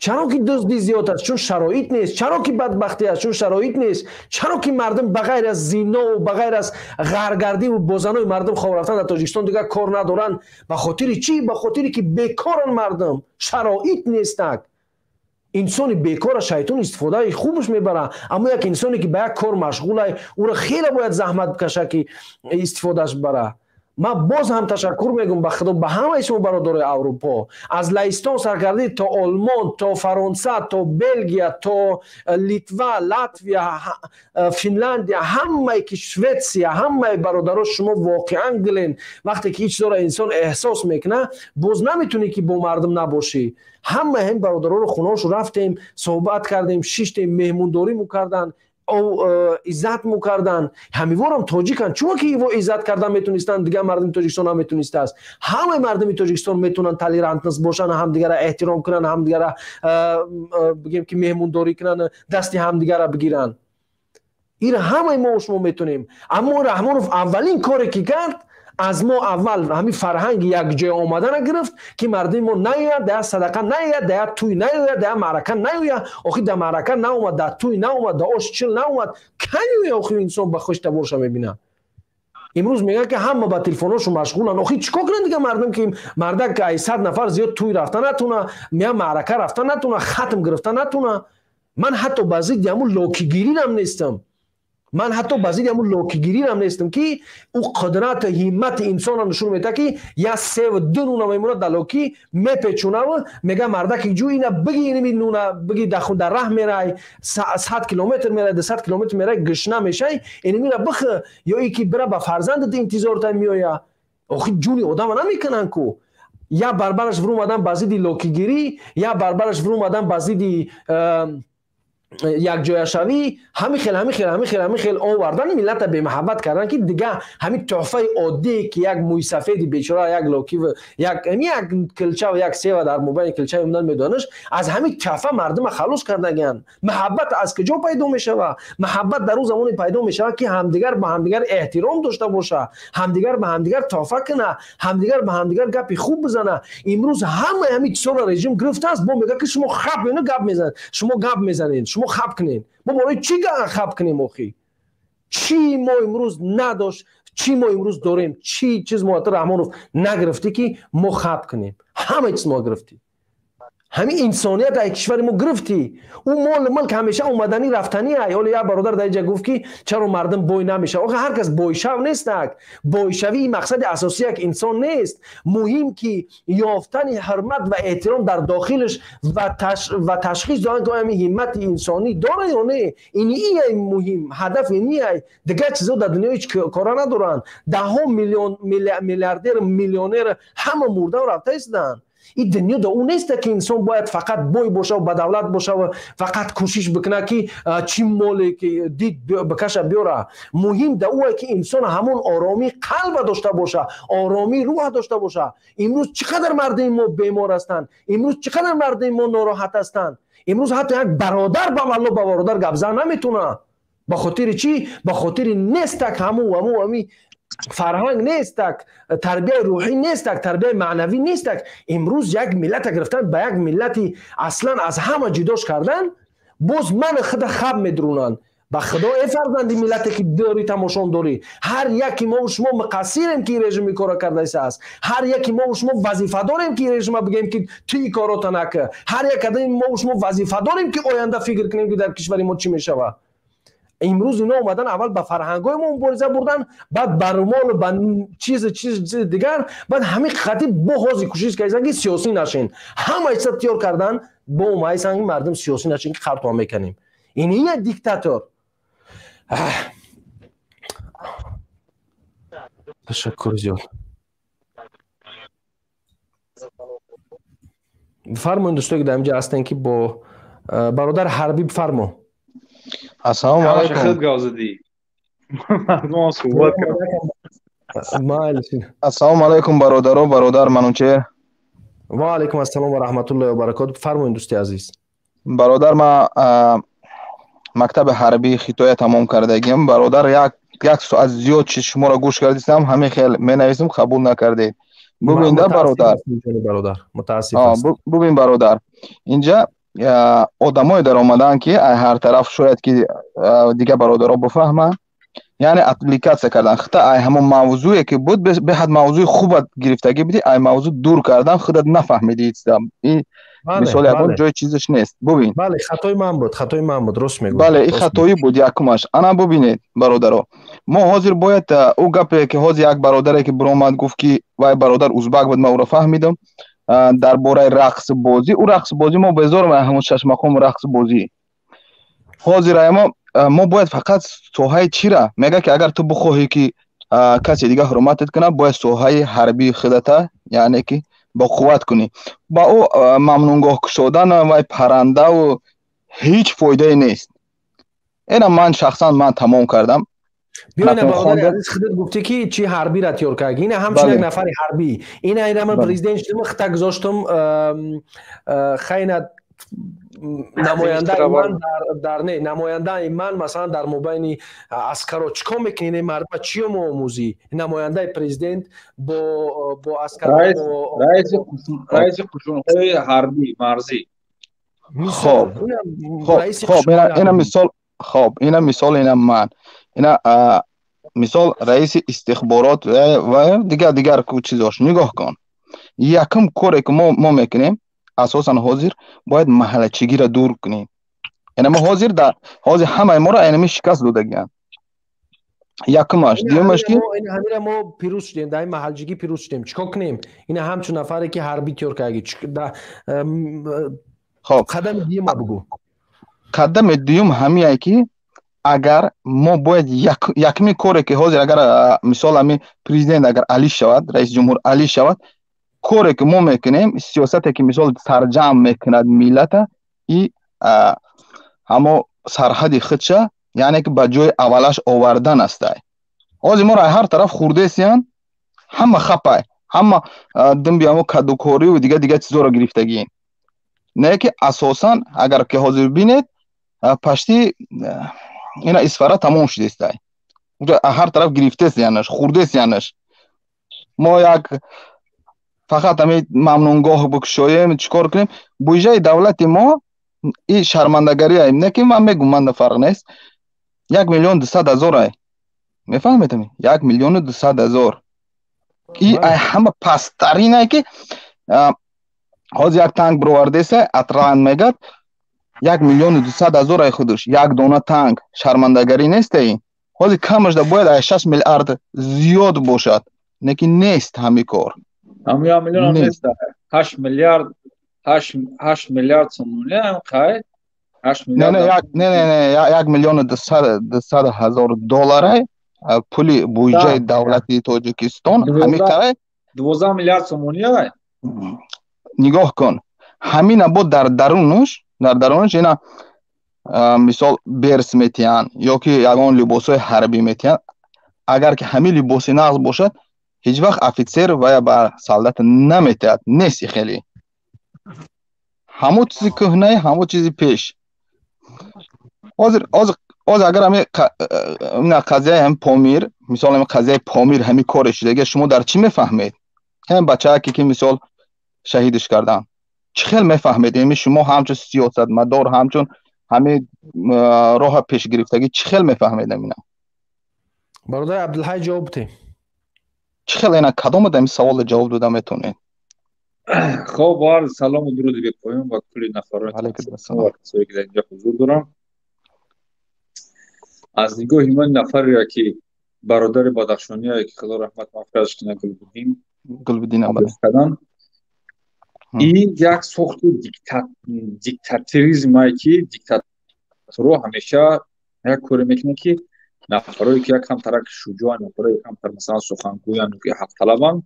Чаро ки дуздӣ зиёд аст? Чун шароит нест. Чаро ки бадбахтӣ аст? Чун шароит нест. Чаро ки мардум ба ғайр аз зинову ба ғайр аз ғаргардиву бо занои мардум хоб рафтан дар Тоҷикистон дигар кор надоранд? Ба хотири чӣ? Ба хотире ки бекоранд мардум, шароит нестак. Инсони бекора шайтон истифодаи хубаш мебарад, аммо як инсоне ки ба як кор машғулай, ӯро хеле бояд заҳмат бикашад ки истифодааш бибарад. Ман боз ҳам ташаккур мегӯм ба Худо ба ҳамаи шумо бародарои Аврупо, аз Лаҳистон сар кардӣ то Олмон, то Фаронса, то Белгия, то Литва, Латвия, Финляндия, ҳамаи ки Шветсия, ҳамаи бародаро, шумо воқеан гилен. Вақте ки ин чизоро инсон эҳсос мекунад, боз наметунӣ ки бо мардум набошӣ. Ҳамаи ҳамин бародароро хонаҳошон рафтем, суҳбат кардем, шиштем, меҳмондорӣ мекарданд, иззат мекарданд. Ҳамиворам тоҷиканд, чун ки иво иззат кардан метунистанд, дигар мардуми Тоҷикистон ҳам метунистааст. Ҳамаи мардуми Тоҷикистон метунанд толерантност бошанд, ҳамдигара эҳтиром кунанд, ҳамдигара бигем ки меҳмондорӣ кунанд, дасти ҳамдигара бигиранд. Ира ҳамаи мо шумо метунем. Аммо Раҳмонов аввалин коре ки кард, аз мо аввал ҳамин фарҳанги якҷоя омадана гирифт ки мардуми мо наояд, дар садақа наояд, дар тӯй наояд, дар маърака наояд. Охи дар маърака наомад, дар тӯй наомад, дар ош чил наомад, кай ояд охи инсон ба хуш таборша мебинад? Имрӯз мегӯянд ки ҳама ба телефонҳошон машғуланд. Охи чӣ кор кунанд дигар мардум ки мардак ай 100 нафар зиёд тӯй рафта натуна, мея маърака рафта натуна, хатм гирифта натуна. Ман ҳатто ба зидди ҳамун локигирирам нестам. Ман ҳатто ба зидди ҳамун локигирирам нестам ки ӯ қудрату ҳиммати инсонро нишон медиҳад ки як севу ду нуна мемонад дар локӣ, мепечонаву мега мардаки ҷӯ ина биги, иними нуна биги, дар раҳ мерай, 100 километр мерай, 200 километр мерай, гушна мешай, инамира бихӯ, ё и ки бира ба фарзандат интизорта меоя. Охи ҷуни одама намекунанд ку. Я барбараш вурӯмадан ба зидди локигирӣ, я барбараш вурӯмадан ба зидди якҷояшавӣ. Ҳамин хел, ҳамин хел, ҳамин хел, ҳамин хел овардан миллата бемуҳаббат кардан ки дигар ҳамин тӯҳфаи оддие ки як мӯйсафеди бечора як локив як килча ва як сева дар мобайни килчаи умдан медонаш, аз ҳамин тӯҳфа мардума халос кардагианд. Муҳаббат аз куҷо пайдо мешавад? Муҳаббат дар он замоне пайдо мешавад ки ҳамдигар ба ҳамдигар эҳтиром дошта боша, ҳамдигар ба ҳамдигар тӯҳфа куна, ҳамдигар ба ҳамдигар гапи хуб бизана. Имрӯз ҳамаи ҳамин чизҳоро режим гирифтааст, бо мегӯяд ки шумо хап гап мезанед, шумо гап мезанед, Шумо хаб кунед. Мо барои чӣ хаб кунем охи? Чӣ мо имрӯз надошт, чӣ мо имрӯз дорем, чӣ чиз мо Раҳмонов нагирифтӣ, ки мо хаб кунем? Ҳама чиз мо гирифтӣ. Ҳамин инсоният ай кишвари мо гирифтӣ. Ӯ мол мулк ҳамеша омаданӣ рафтанӣ ай. Ҳоло як бародар дар инҷа гуфт, ки чаро мардум бой намешавад. Охе, ҳар кас бойшав нестак. Бойшавӣ мақсади асосӣ як инсон нест. Муҳим ки ёфтани ҳурмат ва эҳтиром дар дохилаш ва ташхис додан, ки ҳамин ҳиммати инсонӣ дора ё не. Ин ияй муҳим, ҳадаф ин ияй. Дигар чизо дар дунё ҳеҷ кора надоранд. Даҳҳо миллион миллиардер, миллионер ҳама мурдан рафта истанд. Ин дунё да ӯ нест, ки инсон бояд фақат бой боша ва ба давлат боша ва фақат кӯшиш бикунад, ки чӣ моле ки дид бикаша биёра. Муҳим да ӯе, ки инсон ҳамон оромии қалба дошта боша, оромии рӯҳа дошта боша. Имрӯз чӣ қадар мардуми мо бемор ҳастанд, имрӯз чӣ қадар мардуми мо нороҳат ҳастанд. Имрӯз ҳатто як бародар ба валло ба бародар гап зан наметавонад. Ба хотири чӣ? Ба хотири нестак ҳамун ҳами фарҳанг нестак, тарбияи рӯҳӣ нестак, тарбияи маънавӣ нестак. Имрӯз як миллата гирифтан, ба як миллати аслан аз ҳама ҷудош кардан, боз ман худа хаб медрунанд. Ба худо, э фарзанди миллате, ки дорӣ, тамошон дорӣ, ҳар яки мову шумо муқассирем, ки режими кора кардаиса аст. Ҳар яки мову шумо вазифа дорем, ки режима бигӯем, ки ту ин корота накӣ. Ҳар як кадами мову шумо вазифа дорем, ки оянда фикр кунем, ки дар кишвари мо чӣ мешавад. Имрӯз ино омадан, аввал ба фарҳангҳои мо мубориза бурдан, баъд ба румолу ба чиз чиз дигар, баъд ҳамин хати бо ҳозир кӯшиш карданд, ки сиёсӣ нашин. Ҳама чиза тиёр кардан, бо омаисан, ки мардум сиёсӣ нашин, ки қартоа мекунем. Ин як диктатор. Ташаккур зиёд. Фармоед, дӯстое, ки дар инҷа ҳастем, ки бо бародар ҳарбӣ бифармо. Ассалому алайкум. Худ гап задӣ. Мардум суҳбат кард. Ассалому алайкум, бародаро, бародар Манучер. Ва алайкум ассалом ва раҳматуллоҳи ва баракоту. Фармоед, дӯсти азиз. Бародар, ман мактаби ҳарбии Хитоя тамом кардагим. Бародар, як соат зиёд чиз шуморо гӯш кардистам, ҳамин хел менависам, қабул накардед. Бубин да, бародар. Бародар, мутаассиф. Бубин, бародар. Инҷа одамое даромаданд, ки ҳар тараф шояд ки дигар бародаро бифаҳманд, яъне аппликатсия кардан хита ай ҳамон мавзӯе, ки буд, беҳад мавзӯи хубат гирифтагӣ будӣ, ай мавзӯ дур кардан, худат нафаҳмидӣ. Ин мисол ягон ҷои чизаш нест, бубин. Бале, хатои ман буд, хатои ман буд, рост мегӯед. Бале, ин хатоӣ буд якумаш. Ана бубинед, бародаро, мо ҳозир бояд ӯ гапе, ки ҳозир як бародаре, ки биромад, гуфт, ки вай бародар узбак буд, ман ӯро фаҳмидам, дар бораи рақсбозӣ. Ӯ рақсбозӣ, мо безорем ҳамон шашмақом рақсбозӣ. Ҳозир мо бояд фақат соҳаи чира мега, ки агар ту бихоҳӣ, ки касе дига ҳурматат кунад, бояд соҳаи ҳарбии худата, яъне ки бо қувват кунӣ. Ба ӯ мамнунгоҳ кушодан вай парандаву ҳеҷ фоидае нест. Ина ман шахсан ман тамом кардам. Биёна, бародари азиз, худат гуфтӣ, ки чӣ ҳарбиро тиёр кард. Ина ҳамчун як нафари ҳарбӣ, ина ман президент шудам, хита гузоштам, хайна намояндаи ман дар не, намояндаи ман масалан дар мобайни аскаро чӣ кор мекунӣ? Мардума чиё моомӯзӣ? Намояндаи президент бо аскар раиси қушунҳои ҳарбӣ марзӣ. Хоб, хоб, ина мисол, хоб, ина мисол, ина ман, ина мисол раиси истихборот ва дигар чизош. Нигоҳ кун, якум коре, ки мо мекунем, асосан ҳозир бояд маҳаллачигиро дур кунем. Яъне мо ҳозир дар ҳозир ҳамаи моро айнами шикаст додагианд, якумаш. Дуюмаш ки ҳамира мо пирӯз шудем, дар ин маҳалҷигӣ пирӯз шудем, чӣ кор кунем? Ина ҳамчун нафаре, ки ҳарбӣ тиёр кардаги, хоб, қадами дуюма бугӯ. Қадами дуюм ҳамие, ки агар мо бояд якми коре, ки ҳозир агар мисол ҳами президент агар алӣ шавад, раиси ҷумҳур алӣ шавад, коре, ки мо мекунем, сиёсате, ки мисол сарҷамъ мекунад миллата, и ҳамо сарҳади худша, яъне ки ба ҷои аввалаш овардан астай. Ҳозир моро ҳар тараф хурдесиян, ҳама хапай, ҳама димби ҳамо кадукориву дига дига чизоро гирифтагием. Не ки асосан агар ки ҳозир бинед, пашти ина Исфара тамом шудестай, ҳар тараф гирифтесиянаш, хурдесиянаш. Мо як фақат ҳами мамнунгоҳ бикушоем, чӣ кор кунем? Буҷаи давлати мо И шармандагарӣ ай, не ки ман мегум, ман фарқ нест. 1 200 000 ай. Мефаҳмед ами? 1 200 000. И ай ҳама пасттарин ай ки ҳозир як танк бировардеса, Атлант мегад, 1 200 000 ай худаш, як дона танк. Шармандагарӣ нест ай? Ҳозир камаш да бояд ай 6 миллиард зиёд бошад, лекин нест ҳами кор. Ҳами 1 миллион нест. 8 миллиард, 8 миллиард сомонӣ ҳам қай? 8 миллиард. Не, не, не, не, 1 200 000 доллар ай пули буҷаи давлати Тоҷикистон ҳами қарай 12 миллиард сомонӣ ай. Нигоҳ кун, ҳамина бо дар дарунаш, ина мисол берс метиҳанд ё ки ягон либосҳои ҳарбӣ метиҳанд. Агар ки ҳамин либоси нағз бошад, ҳеҷ вақт офитсер ва ё ба солдат наметиҳад. Нест хеле. Ҳамон чизи кӯҳнаи, ҳамон чизи пеш. Ҳозир агар ҳами қазияи ҳами Помир, мисол ҳами қазияи Помир ҳами коре шудаги, шумо дар чӣ мефаҳмед? Ҳам бачааке ки мисол шаҳидиш кардан, чӣ хел мефаҳмед? Ами шумо ҳамчун сиёсатмадор, ҳамчун ҳами роҳа пешгирифтагӣ, чӣ хел мефаҳмед амина? Бародар Абдулҳай, ҷавоб бидеҳ. Чӣ хел ина кадомат ами саволро ҷавоб дода метавонед? Хоб, арз салому дуруди бепоён ба кулли нафароне ки дар инҷо ҳузур дорам. Аз нигоҳи ман нафареро ки бародари бадахшоние ки Худо раҳмат мағфираташ кунад, Гулбуддин кардан, ин як сохти диктаторизмае ки диктаторҳо ҳамеша як коре мекунанд ки нафарое ки як камтарак шуҷоан, нафарое камтар масалан сухангӯянд ки ҳақталабанд,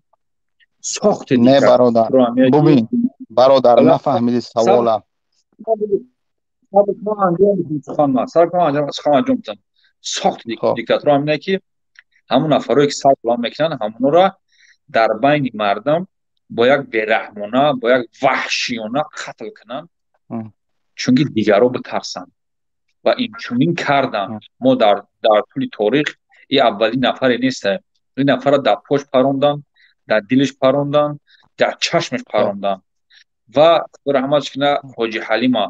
сохти не бародар, бубин бародар, нафаҳмиди савола. Сухан анҷом бидам. Сохти диктаторҳо ҳамине ки ҳамон нафарое ки сар баланд мекунанд, ҳамонро дар байни мардум бо як бераҳмона, бо як ваҳшиёна қатл кунанд, чунки дигарро битарсанд. Ва инчунин карданд. Мо дар тӯли торих ин аввалин нафаре нестем. Ин нафарро дар пош паронданд, дар дилаш паронданд, дар чашмаш паронданд. Ва Худо раҳматаш кунад Ҳоҷи Ҳалима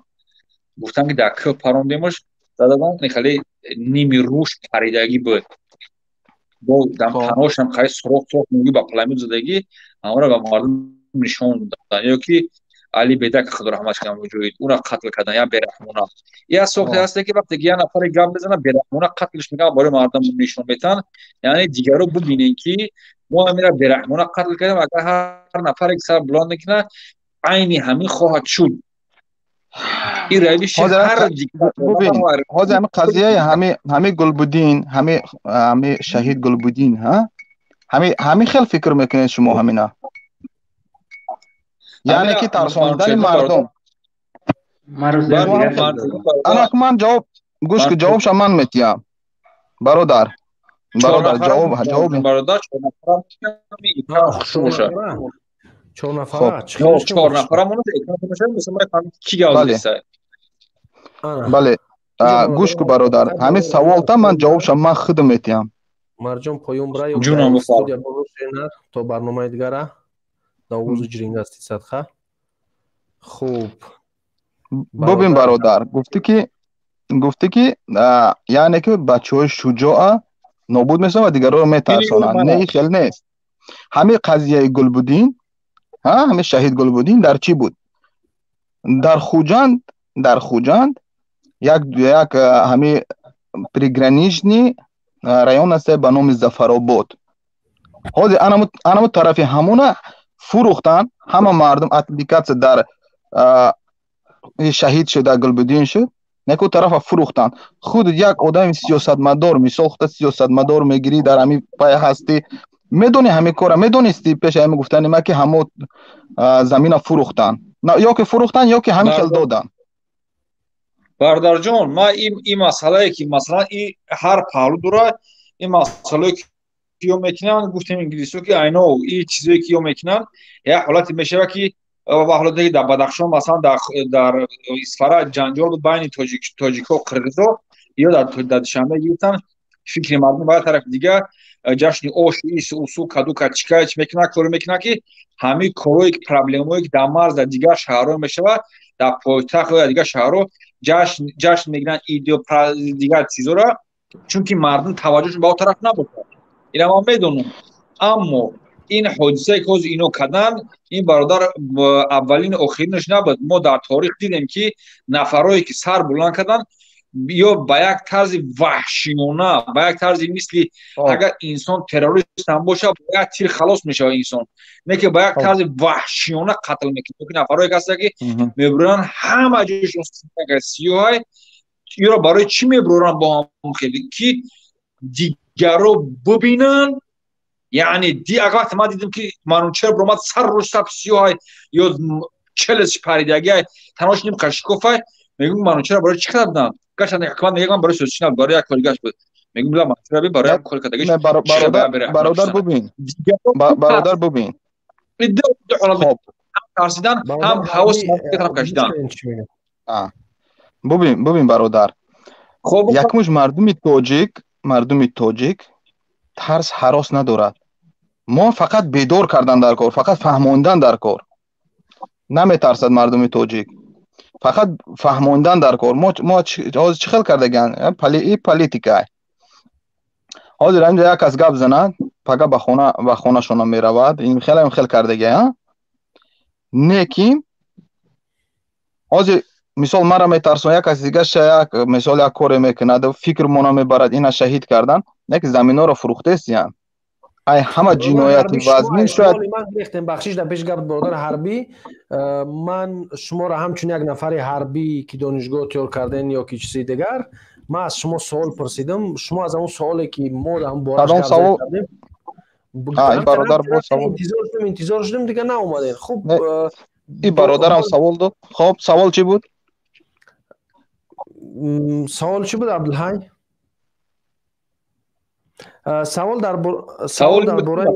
гуфтанд ки дар кӯҳ парондемаш, зададанд, хеле ними рӯш паридагӣ буд. Бо дар таношам хеле суроқ суроқ мугӣ ба паламют задагӣ, ҳамаро ба мардум нишон доданд. Ё ки Али Бедак Худо раҳматаш кунад муҷоҳид, ӯро қатл карданд, я бераҳмона. Я сохте ҳасте ки вақте ки як нафаре гап мезанад, бераҳмона қатлш мекунанд, барои мардум нишон метаҳанд. Яъне дигарро бибинед ки мо ҳаминро бераҳмона қатл кардем, агар ҳар нафаре ки сар буланд мекунад, айни ҳамин хоҳад шуд. Ин равиши ҳар ҳозир ҳами қазияи ҳами Гулбуддин, ҳами шаҳид Гулбуддин, ҳа? Ҳами хел фикр мекунед шумо ҳамина? Яъне ки тарсондани мардум. Анак ман ҷавоб гӯш ки ҷавобша ман метиҳам. Бародар, бародар ҷавоб ҷавоб бародар чор нафара, чор нафара бале. Гӯш ку бародар, ҳамин саволта ман ҷавобша ман худам метиҳам. Марҷон поён бира ё студия бошена то барномаи дигара наврӯзу ҷиринга асти садха. Хуб, бубин бародар, гуфтӣ ки яъне ки бачаҳои шуҷоа нобуд мешаванд ва дигарро метарсонанд. Не, ин хел нест. Ҳамин қазияи Гулбуддин, ҳамин шаҳид Гулбуддин дар чӣ буд? Дар Хуҷанд як ҳамин приграничный район аст ба номи Зафаробод. Ҳозир анамо тарафи ҳамона фурӯхтанд, ҳама мардум аппликатсия дар шаҳид шуда Гулбуддин шуд, неку тарафа фурӯхтанд. Худ як одами сиёсатмадор, мисол худта сиёсатмадор мегирӣ, дар ҳамин пай ҳастӣ, медонӣ ҳамин кора, медонистӣ пеш ҳамин гуфтани ма ки ҳамо замина фурӯхтанд, ё ки фурӯхтанд, ё ки ҳамин хел доданд. Бародарҷон, ма ин масъалае ки масалан ин ҳар паҳлӯ дорад, ин масъалае ки ё мекунанд, гуфтем инглисиҳо ки айно ин чизое ки ё мекунанд, як ҳолате мешавад ки ва ҳолате ки дар Бадахшон масалан дар Исфара ҷанҷол буд байни тоҷикҳо қирғизҳо, ё дар Душанбе гирифтанд, Фикри мардум ба тарафи дигар ҷашни ош ис усу каду качика ч мекунад, коре мекунад, ки ҳамин корое, ки проблемое, ки дар марз, дар дигар шаҳрҳо мешавад, дар пойтахт ё дигар шаҳрҳо ҷашн мегиранд идио дигар чизора, чунки мардум таваҷҷӯҳшон ба он тараф набошад. Ина ман медонам, аммо ин ҳодисае, ки ҳозир ино карданд, ин бародар аввалин охиринаш набуд. Мо дар торих дидем, ки нафарое, ки сар буланд карданд, ё ба як тарзи ваҳшиёна, ба як тарзи мисли агар инсон террорист ҳам бошад, ба як тир халос мешавад инсон, не ки ба як тарзи ваҳшиёна қатл мекунад. Ки нафарое ҳастанд, ки мебуранд, ҳама ҷойшон сиёҳай. Ёро барои чӣ мебуранд бо ҳам хеле, ки дигарро бубинанд? Яъне агар вақте ман дидам, ки Манучер биромад, сар рӯ саб сиёҳай ё челес паридагиай, танош ним қашикофай, мегӯм, Манучера барои чӣ карданд? Гарчанде ҳукумат мегӯяд, ман барои сиёсӣ набуд, барои як кори гашт буд. Мегӯм, била, Манучера барои як кори кардагиш. Бародар, бубин, бародар, бубин. Ҳам тарсидан, ҳам ҳавоси тараф кашидан. Бубин, бубин, бародар, якмуш мардуми тоҷик тарс ҳарос надорад. Мо фақат бедор кардан дар кор, фақат фаҳмондан дар кор. Наметарсад мардуми тоҷик, фақат фаҳмондан дар кор. Мо ҳозир чӣ хел кардаган? И политика. Ҳозир инҷа як кас гап занад, пага ба хонашона меравад. Ин хеле хел кардага не, ки ҳозир мисол мара метарсон, як каси дига як мисол як коре мекунад, фикр мона мебарад, ина шаҳид кардан, не ки заминҳоро фурӯхтестиян. Ай ҳама ҷинояти вазмин шояд. Ман гирехтем, бахшиш дар пеш гап, бародар ҳарбӣ. Ман шуморо ҳамчун як нафари ҳарбӣ, ки донишгоҳ тиёр карден ё ки чизи дигар, ман аз шумо суол пурсидам. Шумо аз ҳамон суоле, ки мо дар ҳам бораш гап кардем, бародар боз савол. Интизор шудем, интизор шудем, дигар наомадем. Хуб. И бародарам савол дод. Хоб, савол чӣ буд? Савол чӣ буд, Абдулҳай? Савол дар савол дар бораи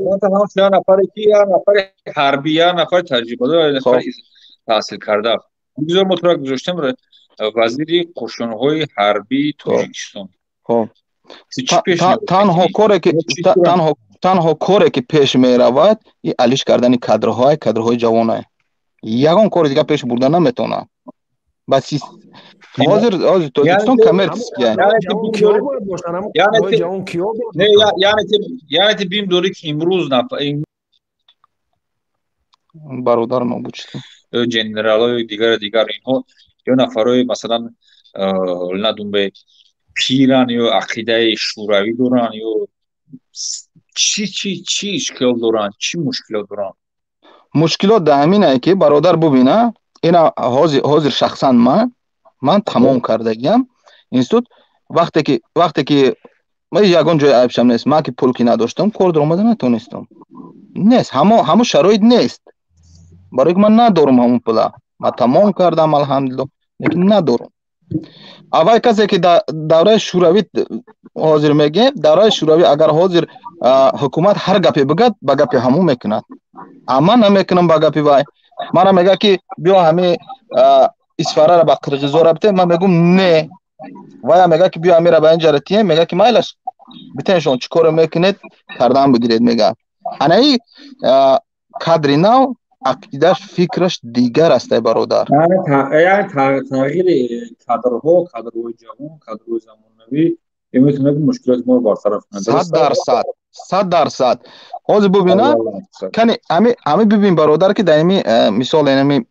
як нафаре, ки як нафари ҳарбӣ, як нафари таҷрибадор, як нафари таҳсил карда. Бигзор, мо тура гузоштем вазири қӯшунҳои ҳарбии Тоҷикистон. Танҳо коре ки пеш меравад, и алиш кардани кадрҳои ҷавонае. Ягон кори дигар пеш бурда наметавонад. Ба ҳозир Тоҷикистон коммерческий. Яъне ти бим дорӣ, ки имрӯз Бародар нобуд шуд. Генералои дигар инҳо ё нафарҳои, масалан, надумбе пиран ё ақидаи шӯравӣ доранд, ё чӣ ишкол доранд, чӣ мушкилот доранд? Мушкилот дар ҳаминае, ки бародар, бубина, ина ҳозир шахсан ман тамом кардагиам институт. Вақте ки ягон ҷои айбшам нест, ман ки пул ки надоштам, кор даромада натонистам. Нест ҳамо шароит нест, барое ки ман надорам ҳамон пула. Ман тамом кардам, алҳамдулилло, лекин надорам. Аввал касе, ки дар давраи шӯравӣ, ҳозир мегӯем, давраи шӯравӣ, агар ҳозир ҳукумат ҳар гапе бигӯяд, ба гапи ҳамон мекунад. А ман намекунам ба гапи вай. Мана мегӯяд, ки биё, ҳами Исфарара ба қирғизора бите, ман мегӯм не. Вая мегӯяд, ки биё, амира ба инҷара тием, мегӯяд, ки майлаш, битеншон, чӣ коре мекунед, кардан бигиред, мегӯяд. Анаи кадри нав ақидаш, фикраш дигар аст, ай бародар. Яъне тағйири кадрҳо, кадрҳои ҷавон, кадрҳои замонавӣ метавонад мушкилоти моро бартараф кунад. 100%, 100%. Ҳозир бубина, кани ҳами бибин, бародар, ки дар ҳами мисол ҳами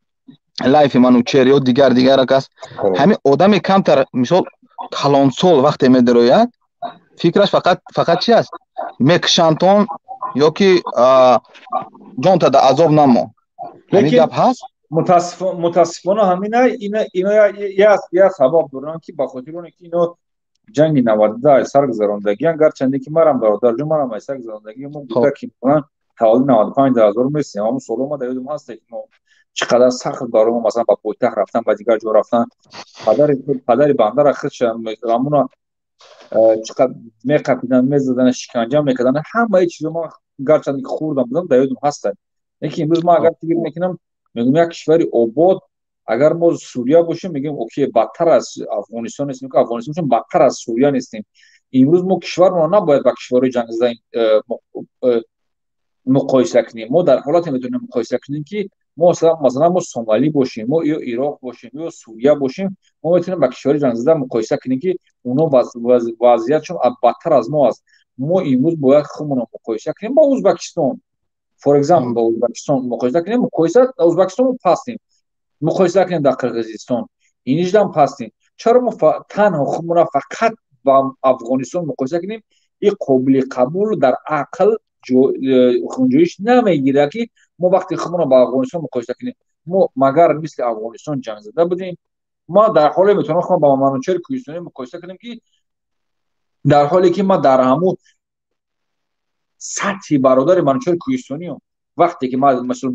лайфи Манучер ё дигар кас, ҳами одами камтар, мисол, калонсол вақте медарояд, фикраш фақат чи аст? Мекушантон ё ки ҷонта да азоб намо. Ҳамин гап ҳаст. Мутаассифона, ҳамина ино як сабаб доранд, ки ба хотири оне ки ино ҷанги 92 сар гузарондагиан. Гарчанде ки марам, бародарҷон, марам ай сар гузарондагӣ. Мо буда, ки таваллуди 95 ҳазор местем. Ҳамон солҳо ма дар ёдам ҳаст, ки мо чӣ қадар сахт барои мо, масалан, ба пойтахт рафтан, ба дигар ҷо рафтан. Падари бандара худша ҳамуна чӣ қадр меқапидан, мезадан, шиканҷа мекардан. Ҳамаи чизо ман, гарчанде ки хурдам будам, дар ёдам ҳастанд. Лекин имрӯз ман агар фикр мекунам, мегӯям, як кишвари обод, агар мо Сурия бошем, мегӯем, окей, бадтар аз Афғонистон нестем, Афғонистон бошем, бадтар аз Сурия нестем. Имрӯз мо кишварро набояд ба кишварҳои ҷангзада муқоиса кунем. Мо дар ҳолате метавонем муқоиса кунем, ки мо масалан мо Сомалӣ бошем, мо ё Ироқ бошем, ё Сурия бошем, мо метавонем ба кишварҳои ҷангзада муқоиса кунем, ки онҳо вазъиятшон бадтар аз мо аст. Мо имрӯз бояд худмонро муқоиса кунем ба Ӯзбекистон. For example, ба Ӯзбекистон муқоиса кунем, муқоиса Ӯзбекистон мо пастем. Муқоиса кунем дар Қирғизистон. Иниждам пастем. Чаро мо танҳо худмонро фақат ба Афғонистон муқоиса кунем? Ин қобили қабул дар ақл хунҷоиш намегирад, ки мо вақте худмонро ба Афғонистон муқоиса кунем, мо магар мисли Афғонистон ҷангзада будем? Ма дар ҳоле метавонам худам ба Манучери Кӯҳистонӣ муқоиса кунем, ки дар ҳоле ки ма дар ҳамун сатҳи бародари Манучери Кӯҳистониам, вақте ки ма масалан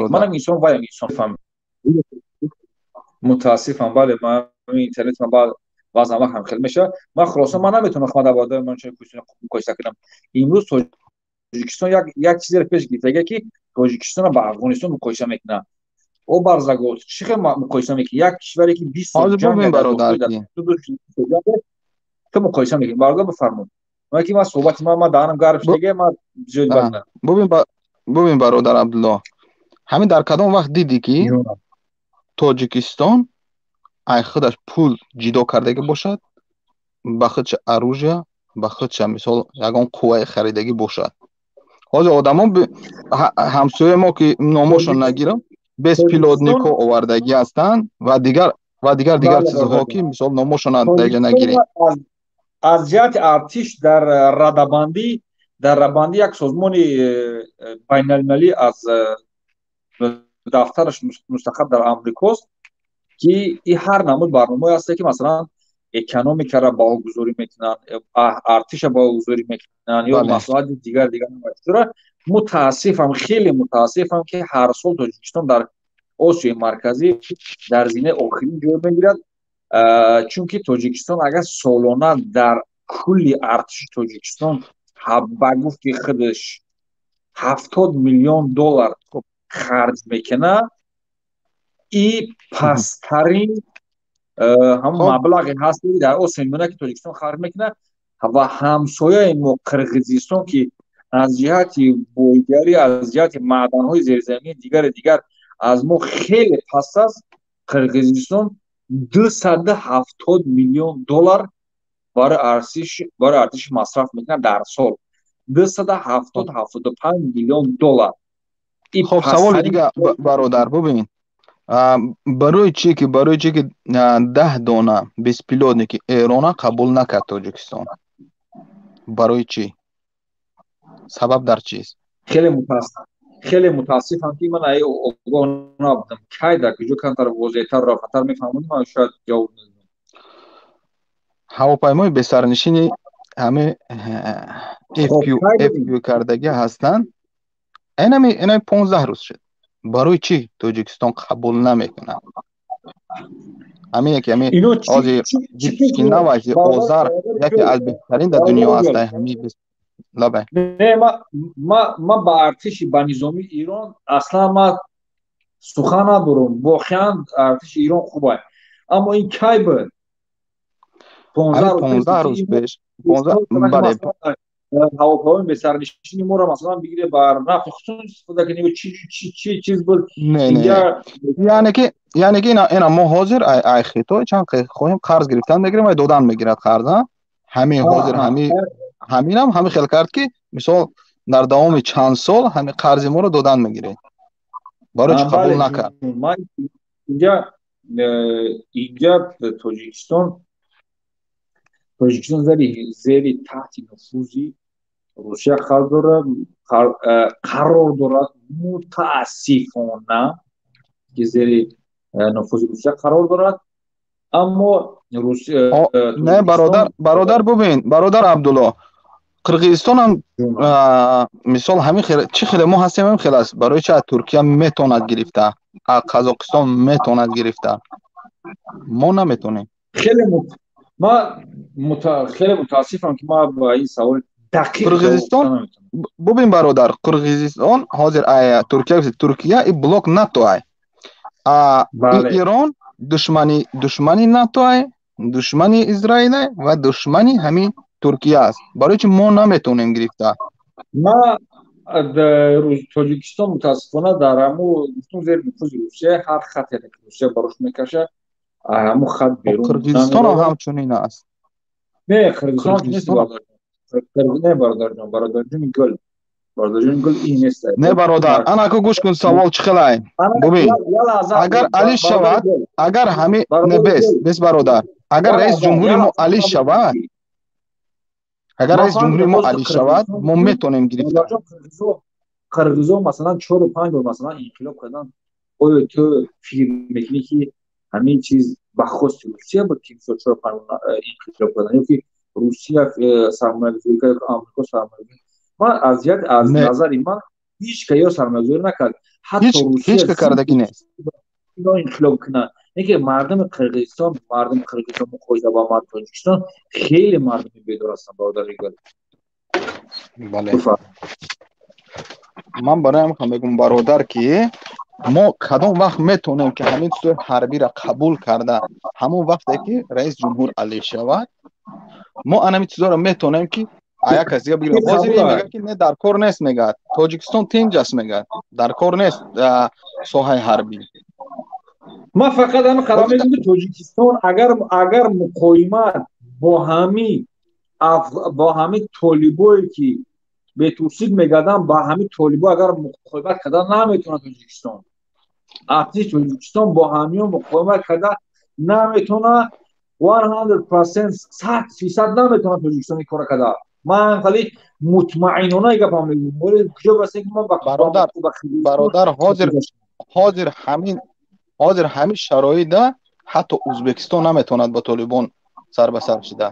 манам инсон, ваям инсон. Мутаассифам, бале, ман интернет ман баъд баъзан вақт ҳам хел мешавад. Ман хулоса ман наметавонам худам дар бародари Манучери Кӯҳистонӣ муқоиса кунам. Имрӯз Тоҷикистон як чизеро пеш гирифтага, ки Тоҷикистонро ба Афғонистон муқоиса мекунад. О барзаго, чӣ хел муқоиса мекунӣ? Як кишваре ки 20 сол ҷанг ту муқоиса мекунӣ. Бародар, бифармо. Ман ки ман суҳбати ман даҳанам гарм шудага, ман зиёд бад. Бубин, бародар Абдулло, ҳамин дар кадом вақт дидӣ, ки Тоҷикистон ай худаш пул ҷидо кардагӣ бошад, ба худша оружия, ба худша мисол ягон қувваи харидагӣ бошад? Ҳозир одамон ҳамсояи мо, ки номошон нагирам, беспилотникҳо овардагӣ ҳастанд ва дигар ва дигар дигар чизҳо, ки мисол номошон даиҷа нагирем. Аз ҷиҳати артиш дар радабандӣ як созмони байналмилалӣ аз дафтараш мустақар дар Амрикост, ки и ҳар намуд барномаое ҳаста, ки масалан экономикаро баҳогузорӣ мекунанд, артиша баҳогузорӣ мекунанд ё маслиҳати дигар дигар. Мутаассифам, хеле мутаассифам, ки ҳар сол Тоҷикистон дар Осиёи Марказӣ дар зинаи охирин ҷой мегирад, чунки Тоҷикистон агар солона дар кулли артиши Тоҷикистон ба гуфти худаш 70 миллион доллар харҷ мекунад, и пасттарин ҳамон маблағе ҳаст, ки дар Осиёи Миёна ки Тоҷикистон харҷ мекунад. Ва ҳамсояи мо Қирғизистон, ки аз ҷиҳати бойгарӣ, аз ҷиҳати маъданҳои зеризаминӣ дигари дигар аз мо хеле паст аст, Қирғизистон 270 миллион доллар барои артиш масраф мекунад дар сол. 270 75 миллион доллар. Хоб, саволи дига, бародар, бубин, барои чӣ ки 10 дона беспилотники Эрона қабул накард Тоҷикистон? Барои чӣ? Сабаб дар чист? Хеле мутаассифам, ки ман ай огоҳ набудам. Кай, дар куҷо, камтар возеҳтар, равшантар мефаҳмонӣ, ман шояд ҷавоб медодам. Ҳавопаймои бесарнишини ҳаме FQ кардагӣ ҳастанд. Инами 15 рӯз шуд. Барои чӣ Тоҷикистон қабул намекунад? Ҳамине ки ҳамин ҳозир навази Озар яке аз беҳтарин дар дунё аст. Ҳамин лабай. Не, ман ба артиши ба низомии Ирон аслан ман сухан надорам. Воқеан артиши Ирон хуб аст. Аммо ин кай буд? 15 рӯз пеш. Бале. Ҳавопаймои бесарнишини моро масалан бигире бар нафъи худтон истифода кунед ё чӣ чиз буд? Яъне ки ина мо ҳозир ай Хитой чанд хоҳем қарз гирифтан мегирем ва додан мегирад қарз, ҳамин ҳозир ҳаминам ҳамин хел кард, ки мисол дар давоми чанд сол ҳамин қарзи моро додан мегиред. Барои чӣ қабул накард? Инҷа Тоҷикистон зери таҳти нуфузи Русия қарор дорад, мутаассифона, ки зери нуфузи Русия қарор дорад. Аммо не, бародар, бубин, бародар Абдулло, Қирғизистон ҳам мисол ҳамин чӣ хеле мо ҳастем, ҳамин хел аст. Барои чӣ аз Туркия метавонад гирифта, аз Қазоқистон метавонад гирифта, мо наметавонем? Хеле ман хеле мутаассифам, ки ман ба ин савол Дақиқ Қирғизистон, бубин бародар, Қирғизистон ҳозир Туркия, Туркия и блок НАТО ай. Ирон душмани НАТО ай, душмани Израил ай ва душмани ҳамин Туркия аст. Барои чи мо наметавонем гирифта? Ма Тоҷикистон мутаассифона дар ҳаму гуфтум зери нуфузи Русия, ҳар хате ки Русия барош мекашад, ҳаму хат берун. Қирғизистон ҳам ҳамчунин аст. Не, Қирғизистон нест, не бародарҷон, бародарҷони гул, бародарҷони гул, ин нест. Не бародар, ана ку гӯш кун, савол чӣ хелай? Бубин, агар Али шавад, агар ҳами не, бес, бес бародар, агар раис ҷумҳури мо Али шавад, агар раис ҷумҳури мо Али шавад, мо метавонем гирифта. Қирғизо масалан чору панҷ бор масалан инқилоб кардан, оё ту фикр мекунӣ, ки ҳамин чиз ба хости Русия буд, ки мисол чору панҷ бор инқилоб кардан, ё ки Русия сармоягузорӣ кард, Амрико сармоягузорӣ? Ман аз як аз назари ман ҳеҷ ка ё сармоягузорӣ накард, ҳатто Русия ҳеҷ ка кардагӣ нест. Ино инқилоб кунанд, не ки мардуми Қирғизистон, мардуми Қирғизистон муқоиса ба мардуми Тоҷикистон хеле мардуми бедор ҳастанд, бародари гул. Бале, ман барои ҳам мегӯм бародар, ки мо кадом вақт метавонем, ки ҳамин чизои ҳарбиро қабул карда, ҳамон вақте ки раис ҷумҳур Али шавад, мо анами чизоро метавонем, ки як кас дига бигирем. Ҳозир мегӯяд, ки не, дар кор нест, мегӯяд, Тоҷикистон тинҷ аст, мегӯяд, дар кор нест соҳаи ҳарбӣ. Ман фақат ҳамин қадам мегӯям, ки Тоҷикистон агар муқоимат бо ҳами толибое, ки бетурсид мегарданд, ба ҳами толибо агар муқоимат карда наметавонад, Тоҷикистон, артиши Тоҷикистон бо ҳамиён муқоимат карда наметавонад, 100%, 100% наметавонад Тоҷикистон ин кора карда. Ман хеле мутмаинона гапам мегӯям, куҷо басе ки ман бародар, бародар, ҳозир ҳамин шароита ҳатто Ӯзбекистон наметавонад ба толибон сар ба сар шида.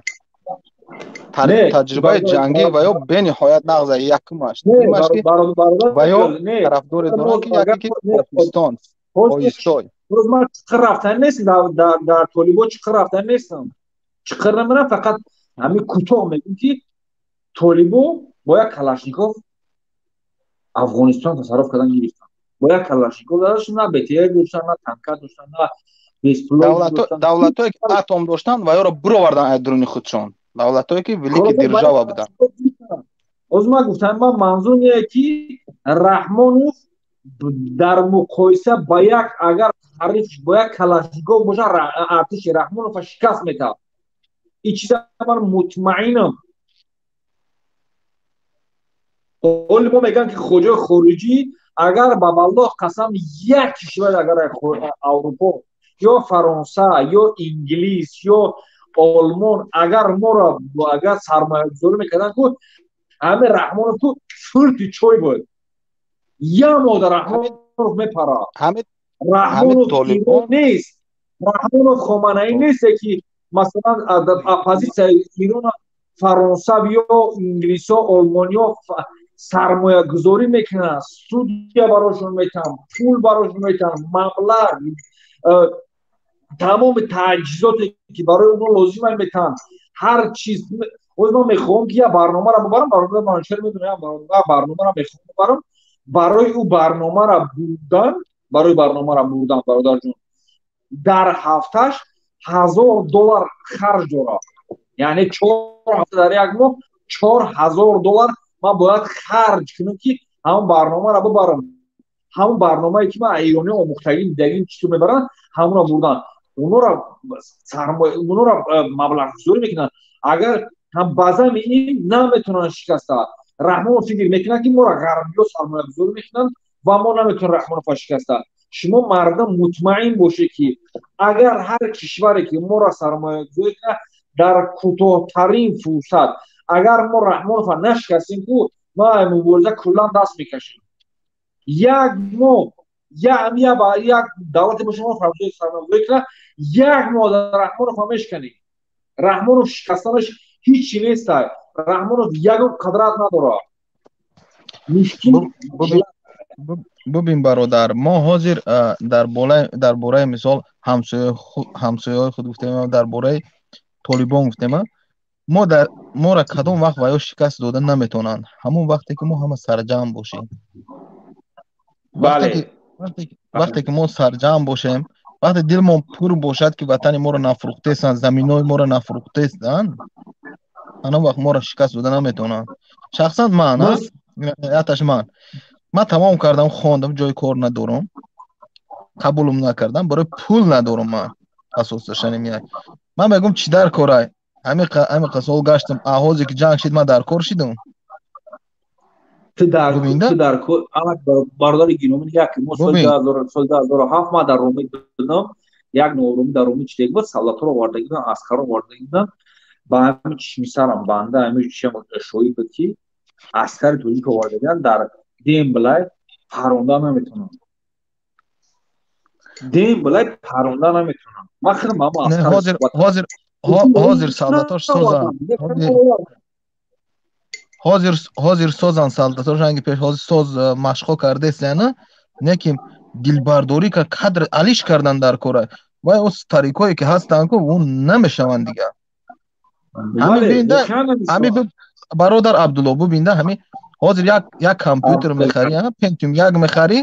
Таҷрибаи ҷангӣ ва ё бениҳоят нағза якумаш ва ё тарафдоре доранд, ки яке ки Покистон оҳистой. Ман чиқир рафтан нестам, дар толибо чиқир рафтан нестам, чиқир намерам, фақат ҳамин кӯтоҳ мегӯм, ки толибо бо як Калашников Афғонистон тасарруф кардан гирифтанд. Бо як Калашников дошт, на БТР доштан, на танка доштан, на Давлатое ки атом доштанд ва ёро бировардан аз дуруни худшон, давлатое ки великий держава буданд. Оз ман гуфтам, ман манзур не, ки Раҳмонов дар муқоиса ба як, агар ҳарифш бо як Калашников боша, артиши Раҳмонова шикаст метавад. Ин чиза ман мутмаинам. Ҳоли мо мегӯям, ки хоҷаи хориҷӣ, агар ба валлоҳ қасам, як кишвар, агар Аврупо ё Фаронса ё Инглис ё Олмон агар моро агар сармоягузорӣ мекарданд, ку ҳамин Раҳмонов ку фурти чой буд, як мода Раҳмонов мепарад. Раҳмонов Ирон нест, Раҳмонов Хоманаӣ несте, ки масалан оппозитсияи Ирона Фаронсав ё инглисо, олмониё сармоягузорӣ мекунанд, студия барошон метаҳанд, пул барошон метаҳанд, маблағ, тамоми таҷҳизоте, ки барои онҳо лозима, метаҳанд, ҳар чиз. Оз ман мехоҳам, ки як барномаро бубарам, бародар Манучер медонам, барномаро мехоҳам бубарам. Барои ӯ барномаро бурдан, барои барномаро бурдан, бародарҷон, дар ҳафташ 1000 доллар харҷ дорад, яъне 4 ҳафта дар як моҳ 4000 доллар ман бояд харҷ кунам, ки ҳамон барномаро бубарам. Ҳамон барномае, ки ман эрониё омӯхтагӣ дидагӣ, читор мебаранд, ҳамонро бурдан, онора маблағгузорӣ мекунанд. Агар ба зами ин наметавонанд шикаста. Раҳмонов фикр мекунад, ки моро ғарбиё сармоягузорӣ мекунанд ва мо наметавонем Раҳмонова шикаста. Шумо мардум мутмаин бошед, ки агар ҳар кишваре, ки моро сармоягузорӣ кунад, дар кӯтоҳтарин фурсат агар мо Раҳмонова нашикастем, ку ма мубориза куллан даст мекашем. Як моҳ як давлате бо шумо сармоягузорӣ кунад, як моҳ Раҳмонова мешиканем. Раҳмонов шикастанаш ҳичи нестай. Раҳмонов ягон қадрат надорад. Мушкил. Бубин бародар, мо ҳозир дар бораи мисол ҳамсояҳои худ гуфтем, дар бораи толибон гуфтем. Мо дар моро кадом вақт ва ё шикаст дода наметавонанд? Ҳамон вақте ки мо ҳама сарҷамъ бошем. Вақте ки мо сарҷамъ бошем, вақте дилмон пур бошад, ки ватани моро нафурӯхтесанд, заминҳои моро нафурӯхтесанд, ҳамон вақт моро шикаст дода наметавонанд. Шахсан ман, яташ ман тамом кардам, хондам, ҷои кор надорам, қабулам накардам, барои пул надорам. Ман асосашани меяд, ман мегӯям, чӣ дар корай? Ҳамиқа сол гаштам, ҳозе ки ҷанг шид, ман дар кор шидам. Ту дар кор, бародари гиромӣ, як мо соли 2007 ман дар Ромӣ будам, як нооромӣ дар Ромӣ чидег буд, солдаторо овардаги буданд, аскарро овардаги буданд. Ба ҳамин чишми сарам банда ҳамин чишам шоҳид буд, ки аскари тоҷик овардагианд, дар демблай паронда наметавонанд, демблай паронда наметавонанд. Ман худам ҳама аскар ҳозир солдатош созанд, ҳозир созанд солдатош, ранги пеш ҳозир соз машқҳо кардест, яна не ки дилбардорӣ кард, кадр алиш кардан дар кора. Вай о старикое ки ҳастанд ку, он намешаванд дигар. Ҳами бародар Абдулло, бубинда, ҳами ҳозир як компютер мехарӣ, Pentium 1 мехарӣ,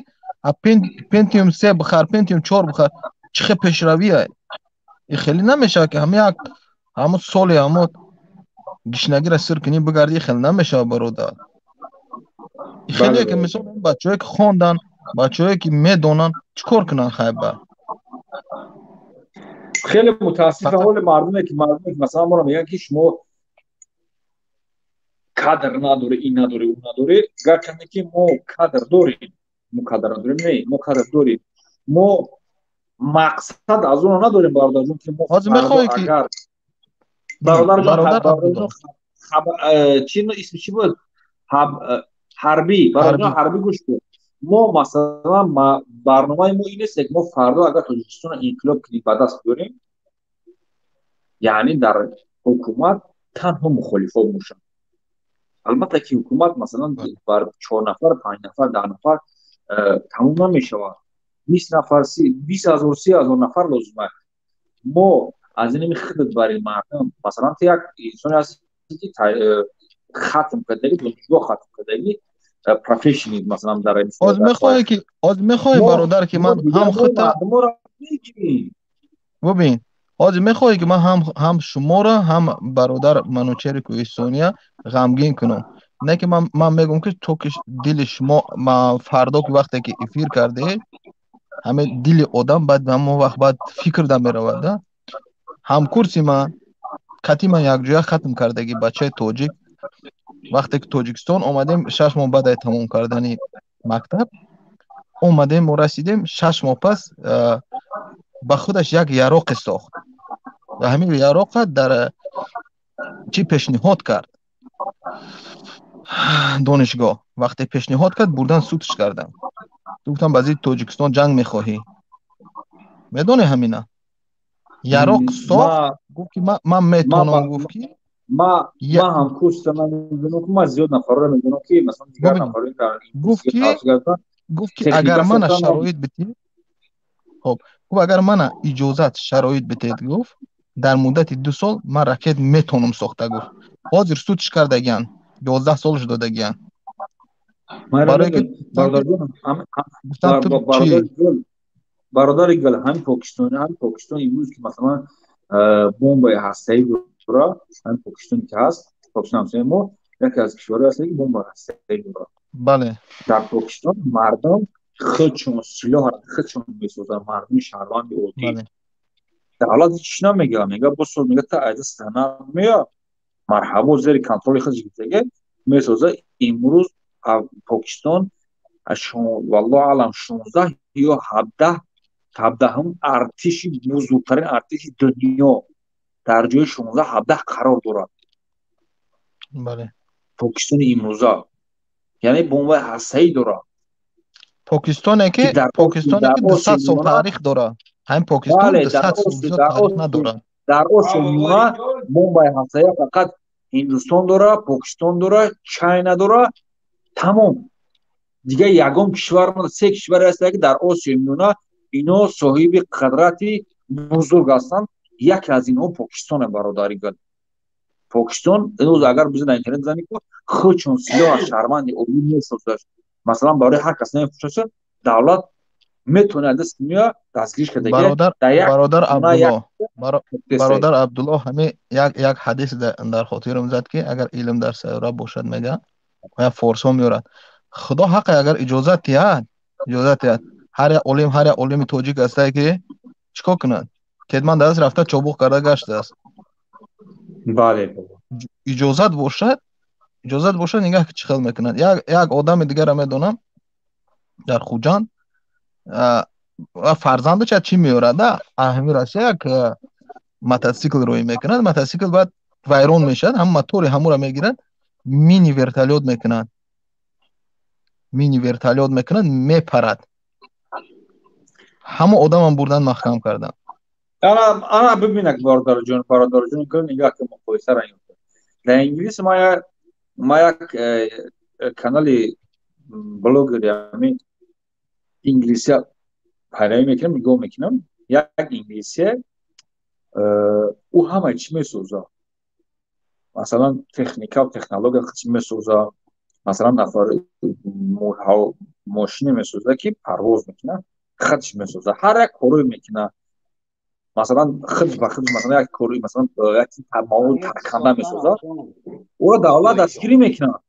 Pentium 3 бихар, Pentium 4 бихар, чӣ хел пешравие! И хеле намешавад, ки ҳама як ҳамон соли ҳамон гишнагиро сир кунӣ, бигардӣ, хеле намешавад, бародар. Хеле ки мисол бачаҳое ки хонданд, бачаҳое ки медонанд, чӣ кор кунанд? Хайба хеле мутаассифам, ҳоли мардуме ки масалан моро мегӯянд, ки шумо кадр надорӣ, ин надорӣ, он надорӣ. Гарчанде ки мо кадр дорем, мо кадр надорем, не, мо кадр дорем. Мо мақсад аз оно надорем, бародарҷон, ки мо агар бародарҷон, чи исми чи буд, ҳарбӣ, бародарҷон ҳарбӣ, гӯш кун. Мо масалан барномаи мо ин нест, ки мо фардо агар Тоҷикистонро инқилоб кунем, ба даст биёрем, яъне дар ҳукумат танҳо мухолифо бошанд. Албатта ки ҳукумат масалан бар 4 нафар, 5 нафар, 10 нафар тамом намешавад. 20 нафар, 20 ҳазор, 30 ҳазор нафар лозим аст. Мо аз инами худат бари мардум, масалан ту як инсоне ҳасти, ки хатм кардагӣ, донишгоҳ хатм кардагӣ, профессионал, масалан дар ҳозир мехоҳӣ ки, ҳозир мехоҳӣ, бародар, ки ман ҳам худта бубин, ҳозир мехоҳӣ ки ман ҳам шуморо, ҳам бародар Манучери Кӯҳистония ғамгин кунам? Не ки ман мегӯям, ки то ки дили шумо фардо ки вақте ки эфир кардед, ҳаме дили одам баъд ҳамон вақт баъд фикр да меравад. Да ҳамкурси ман, кати ман якҷоя хатм кардагӣ, бачаи тоҷик, вақте ки Тоҷикистон омадем, 6 моҳ баъд аз тамом кардани мактаб омадем, мо расидем, 6 моҳ пас ба худаш як яроқе сохт ва ҳамин яроқа дар чӣ пешниҳод кард донишгоҳ. Вақте пешниҳод кард, бурдан судш кардам. Гуфтам, ба зидди Тоҷикистон ҷанг мехоҳӣ? Медонӣ, ҳамина яроқ сохт, гуфт ки ман метавонам, гуфт ки ман ҳамкурсам, ман медонам, ки ман зиёд нафарро медонам, ки масалан дигар нафарро гуфт ки агар мана шароит битед, хоб, гуфт, агар мана иҷозат шароит битед, гуфт, дар муддати 2 сол ман ракет метавонам сохта, гуфт. Ҳозир судш кардагиан, 11 солш додагиан. Бародари гул, ҳамин Покистон имрӯз ки масалан бомбаи ҳастаӣ дорад, ҳамин Покистоне ки ҳаст, Покистон ҳамсояи мо, яке аз кишварҳое ҳаст, ки бомбаи ҳастаӣ дорад. Бале, дар Покистон мардум худшон силоҳро худшон месозанд, мардуми шаҳрванди оддӣ. Давлат ҳеч намегӯяд, мегӯяд босоз, мегӯяд та айда санад мея, марҳабо, зери контроли худш гирифтага месозад. Имрӯз Покистон валлоҳу аълам 16 ё 17-ум артиши, бузургтарин артиши дунё, дар ҷои 16-17 қарор дорад. Бале, Покистони имрӯза, яъне бомбаи ҳастаӣ дорад. Покистоне ки 200 сол таърих дорад. Ҳамин Покистон 200 сол зиёд таърих надорад. Дар Осиёи Миёна бомбаи ҳастаӣ фақат Ҳиндустон дорад, Покистон дорад, Чайна дорад, тамом. Дигар ягон кишвар, се кишваре ҳастанд, ки дар Осиёи Миёна ино соҳиби қудрати бузург ҳастанд. Яке аз инҳо Покистон, бародари гул. Покистон имрӯз агар бизан дар интернет бизанӣ, ку худшон силоҳ аз шаҳрванди олӣ месозад, масалан, барои ҳар кас намефурӯшад, давлат метавонад даст меояд дастгириш карда. Бародар Абдулло, бародар Абдулло, ҳамин як ҳадис дар хотирам зад, ки агар илм дар сайёра бошад, мега я форсҳо меорад. Худо ҳаққа, агар иҷозат диҳад, иҷозат диҳад, ҳар як олим, ҳар як олими тоҷик ҳастае, ки чӣ кор кунад? Кетман даст рафта чобуқ карда гаштааст. Бале. Иҷозат бошад, иҷозат бошад, нигаҳ ки чӣ хел мекунад. Як одами дигара медонам дар Хуҷанд, фарзандаш чӣ меорад, ҳамин Россия як мотосикл рӯй мекунад, мотосикл баъд вайрон мешавад, ҳам мотори ҳамура мегирад, мини вертолёт мекунад, мини вертолёт мекунад, мепарад. Ҳама одамам бурдан маҳкам кардан. Ана бибинак, бародарҷон, бародарҷон, нигоҳ ки муқоисара. Дар Инглис ма як канали блогери ҳамин инглисия пайравӣ мекунам, нигоҳ мекунам. Як инглисия, ӯ ҳамаи чӣ месозад, масалан, техника, технология чӣ месозад, масалан, нафар мошине месозад, ки парвоз мекунад, худш месозад, ҳар як корое мекунад, масалан, худ ба худ, масалан, як кори, масалан, як маводи тарканда месозад, ӯро давлат дастгирӣ мекунад.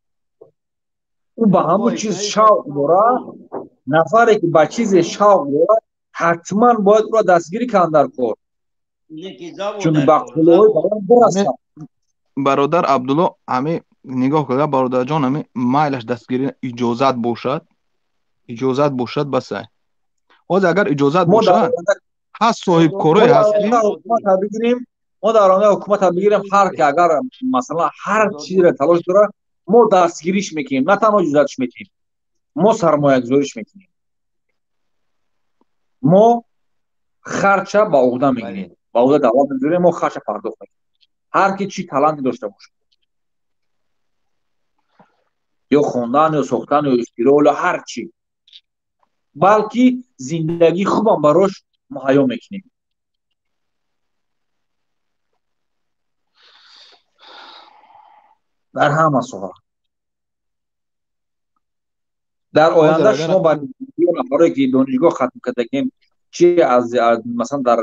Ӯ ба ҳамон чиз шавқ дорад. Нафаре ки ба чизе шавқ дорад, ҳатман бояд ӯро дастгирӣ кунанд дар кор, чун ба қуллаҳои баланд бирасад. Бародар Абдулло, ҳами нигоҳ карда, бародарҷон, ҳами майлаш дастгирӣ иҷозат бошад, иҷозат бошад, басай. Ҳозир агар иҷозат бошад, ҳаст соҳибкорое ҳаст ки бигирем, мо дар оянда ҳукумата бигирем, ҳар ки агар, масалан, ҳар чизеро талош дорад, мо дастгириш мекунем, на танҳо иҷозатш метиҳем, мо сармоягузориш мекунем, мо харча ба уҳда мегирем, ба уҳда давлат мегирем, мо харча пардохт мекунем. Ҳар ки чӣ таланте дошта бошад, ё хондан, ё сохтан, ё ихтироъ, ё ҳар чӣ, балки зиндагии хубам барош муҳайё мекунем. Дар ҳама соҳа. Дар оянда шумо ба нафарое ки донишгоҳ хатм кардагем, чи аз, масалан, дар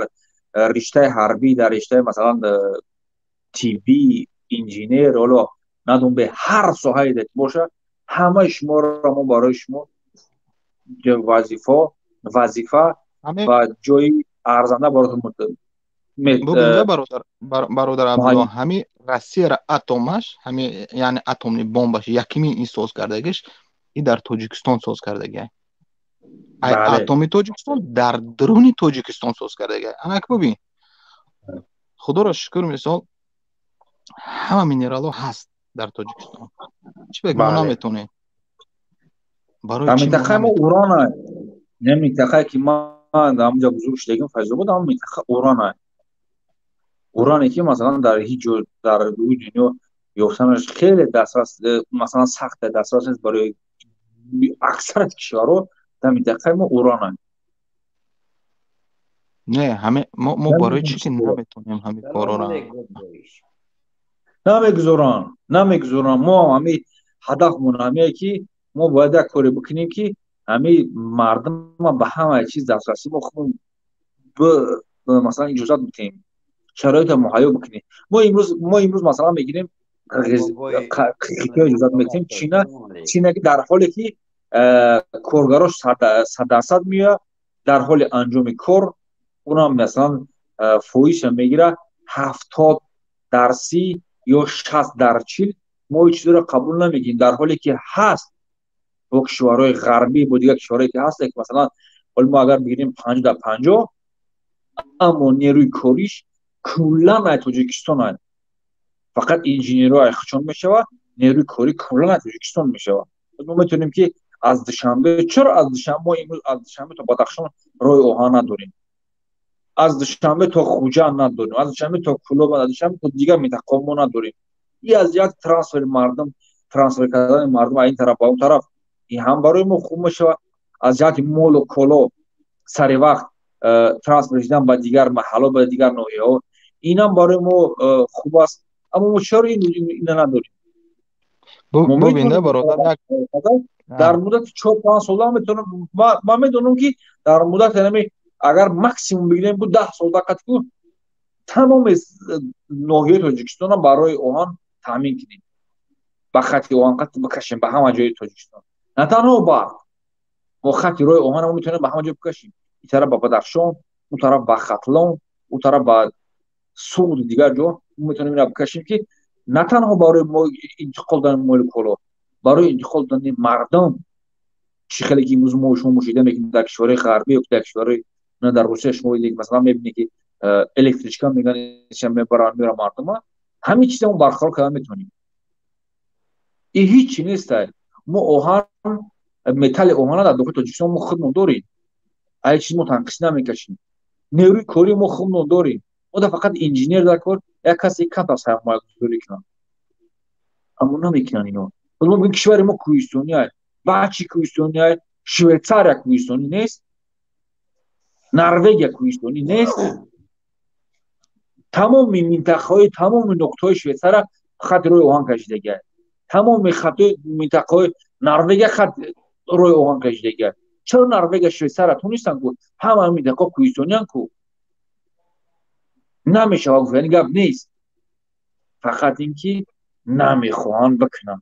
риштаи ҳарбӣ, дар риштаи, масалан, тиббӣ, инженер, ҳоло надон, бе ҳар соҳае боша, ҳамаи шуморо мо барои шумо вазифа ва ҷои арзанда баротон. Бародар Абдулло, ҳами Россияра атомаш, ҳами, яъне атомни бомбаш якими ин соз кардагиш и дар Тоҷикистон соз кардагиай. Ай атоми Тоҷикистон дар даруни Тоҷикистон соз кардагиай. Анак бибин, худоро шукр, мисол, ҳама минералҳо ҳаст дар Тоҷикистон. Чӣ бек мо наметонем? Барои минтақаи мо урон, не, минтақае ки ман дар ҳамонҷо бузург шудагим, Файзобод, ҳамон минтақа урон, уране ки, масалан, дар ҳеҷ ҷо дар рӯи дунё ёфтанаш хеле дастрас, масалан, сахта, дастрас нест барои аксарияти кишварҳо. Дар минтақаи мо урон. Не, ҳаме мо барои чӣ ки наметонем ҳамин корора? Намегузоранд, намегузоранд. Мо ҳами ҳадафмон ҳамие ки мо бояд як коре бикунем, ки ҳами мардума ба ҳамаи чиз дастрасӣ мо худмон, масалан, иҷозат бидиҳем, шароитро муҳайё бикунем. Мо имрӯз, масалан, мегирем, Хитой иҷозат медиҳем, Чина ки дар ҳоле ки коргарош 100% меояд, дар ҳоли анҷоми кор унам, масалан, фоизша мегирад 70 дар 30 ё 60 дар 40. Мо ин чизоро қабул намекунем, дар ҳоле ки ҳаст бо кишварҳои ғарбӣ, бо дигар кишварҳое ки ҳаст, ки, масалан, ҳоли мо агар бигирем 50 дар 50, аммо нерӯи кориш куллан ай Тоҷикистон ай, фақат инженерҳо айхчон мешавад, нерӯи корӣ куллан ай Тоҷикистон мешавад. Мо метавонем ки аз Душанбе, чаро аз Душанбе, мо имрӯз аз Душанбе то Бадахшон роҳи оҳан надорем, аз Душанбе то Хуҷанд надорем, аз Душанбе то Кӯлоб, аз Душанбе то дигар минтақаҳо мо надорем. И аз як трансфери мардум, трансфер кардани мардум аз ин тараф ба он тараф, ин ҳам барои мо хуб мешавад, аз ҷиҳати молу коло сари вақт трансфер шудан ба дигар маҳалло, ба дигар ноҳияҳо, инам барои мо хуб аст. Аммо мо чаро ина надорем? Бубинда бародар, дар муддати 4-5 сола метавонам, ман медонам ки дар муддати ҳамин агар максимум бигирем ку 10 сол дақат ку тамоми ноҳияи Тоҷикистонро барои оҳан таъмин кунем, ба хати оҳан қат бикашем ба ҳама ҷои Тоҷикистон. На танҳо барқ, мо хати роҳи оҳанро метавонем ба ҳама ҷо бикашем. Ин тараф ба Бадахшон, он тараф ба Хатлон, он тараф ба Суғд, дигар ҷо мо метавонем инро бикашем, ки на танҳо барои мо интиқол додани моли коло, барои интиқол додани мардум. Чӣ хеле ки имрӯз мо шумо мушоҳида мекунем дар кишварҳои ғарбӣ ё дар кишварҳои дар Русия, шумо масалан мебинед ки электричка меган мебаранд меоранд мардума. Ҳамин чиза мо барқарор карда метавонем. Ин ҳеҷ чи нест. Мо оҳан, металли оҳана дар дохили Тоҷикистон мо худмон дорем. Ай чиз мо танқис намекашем. Нерӯи корӣ мо худмон дорем. Мо да фақат инженер дар кор, як касе камтар сармоягузорӣ кунад. Аммо намекунанд ино. Мо мегӯем кишвари мо кӯҳистонӣ ай. Бачи кӯҳистонӣ ай, Швейтсария кӯҳистонӣ нест, Норвегия кӯҳистонӣ нест. Тамоми минтақаҳои, тамоми нуқтаҳои Швейтсария хати роҳи оҳан кашидагиай. Тамоми хати минтақаҳои Норвегия хат роҳи оҳан кашидагиай. Чаро Норвегия, Швейтсария тунистанд ку ҳама минтақаҳо кӯҳистонианд ку? Намешавад гуфт, яъне гап нест. Фақат ин ки намехоҳанд бикунанд.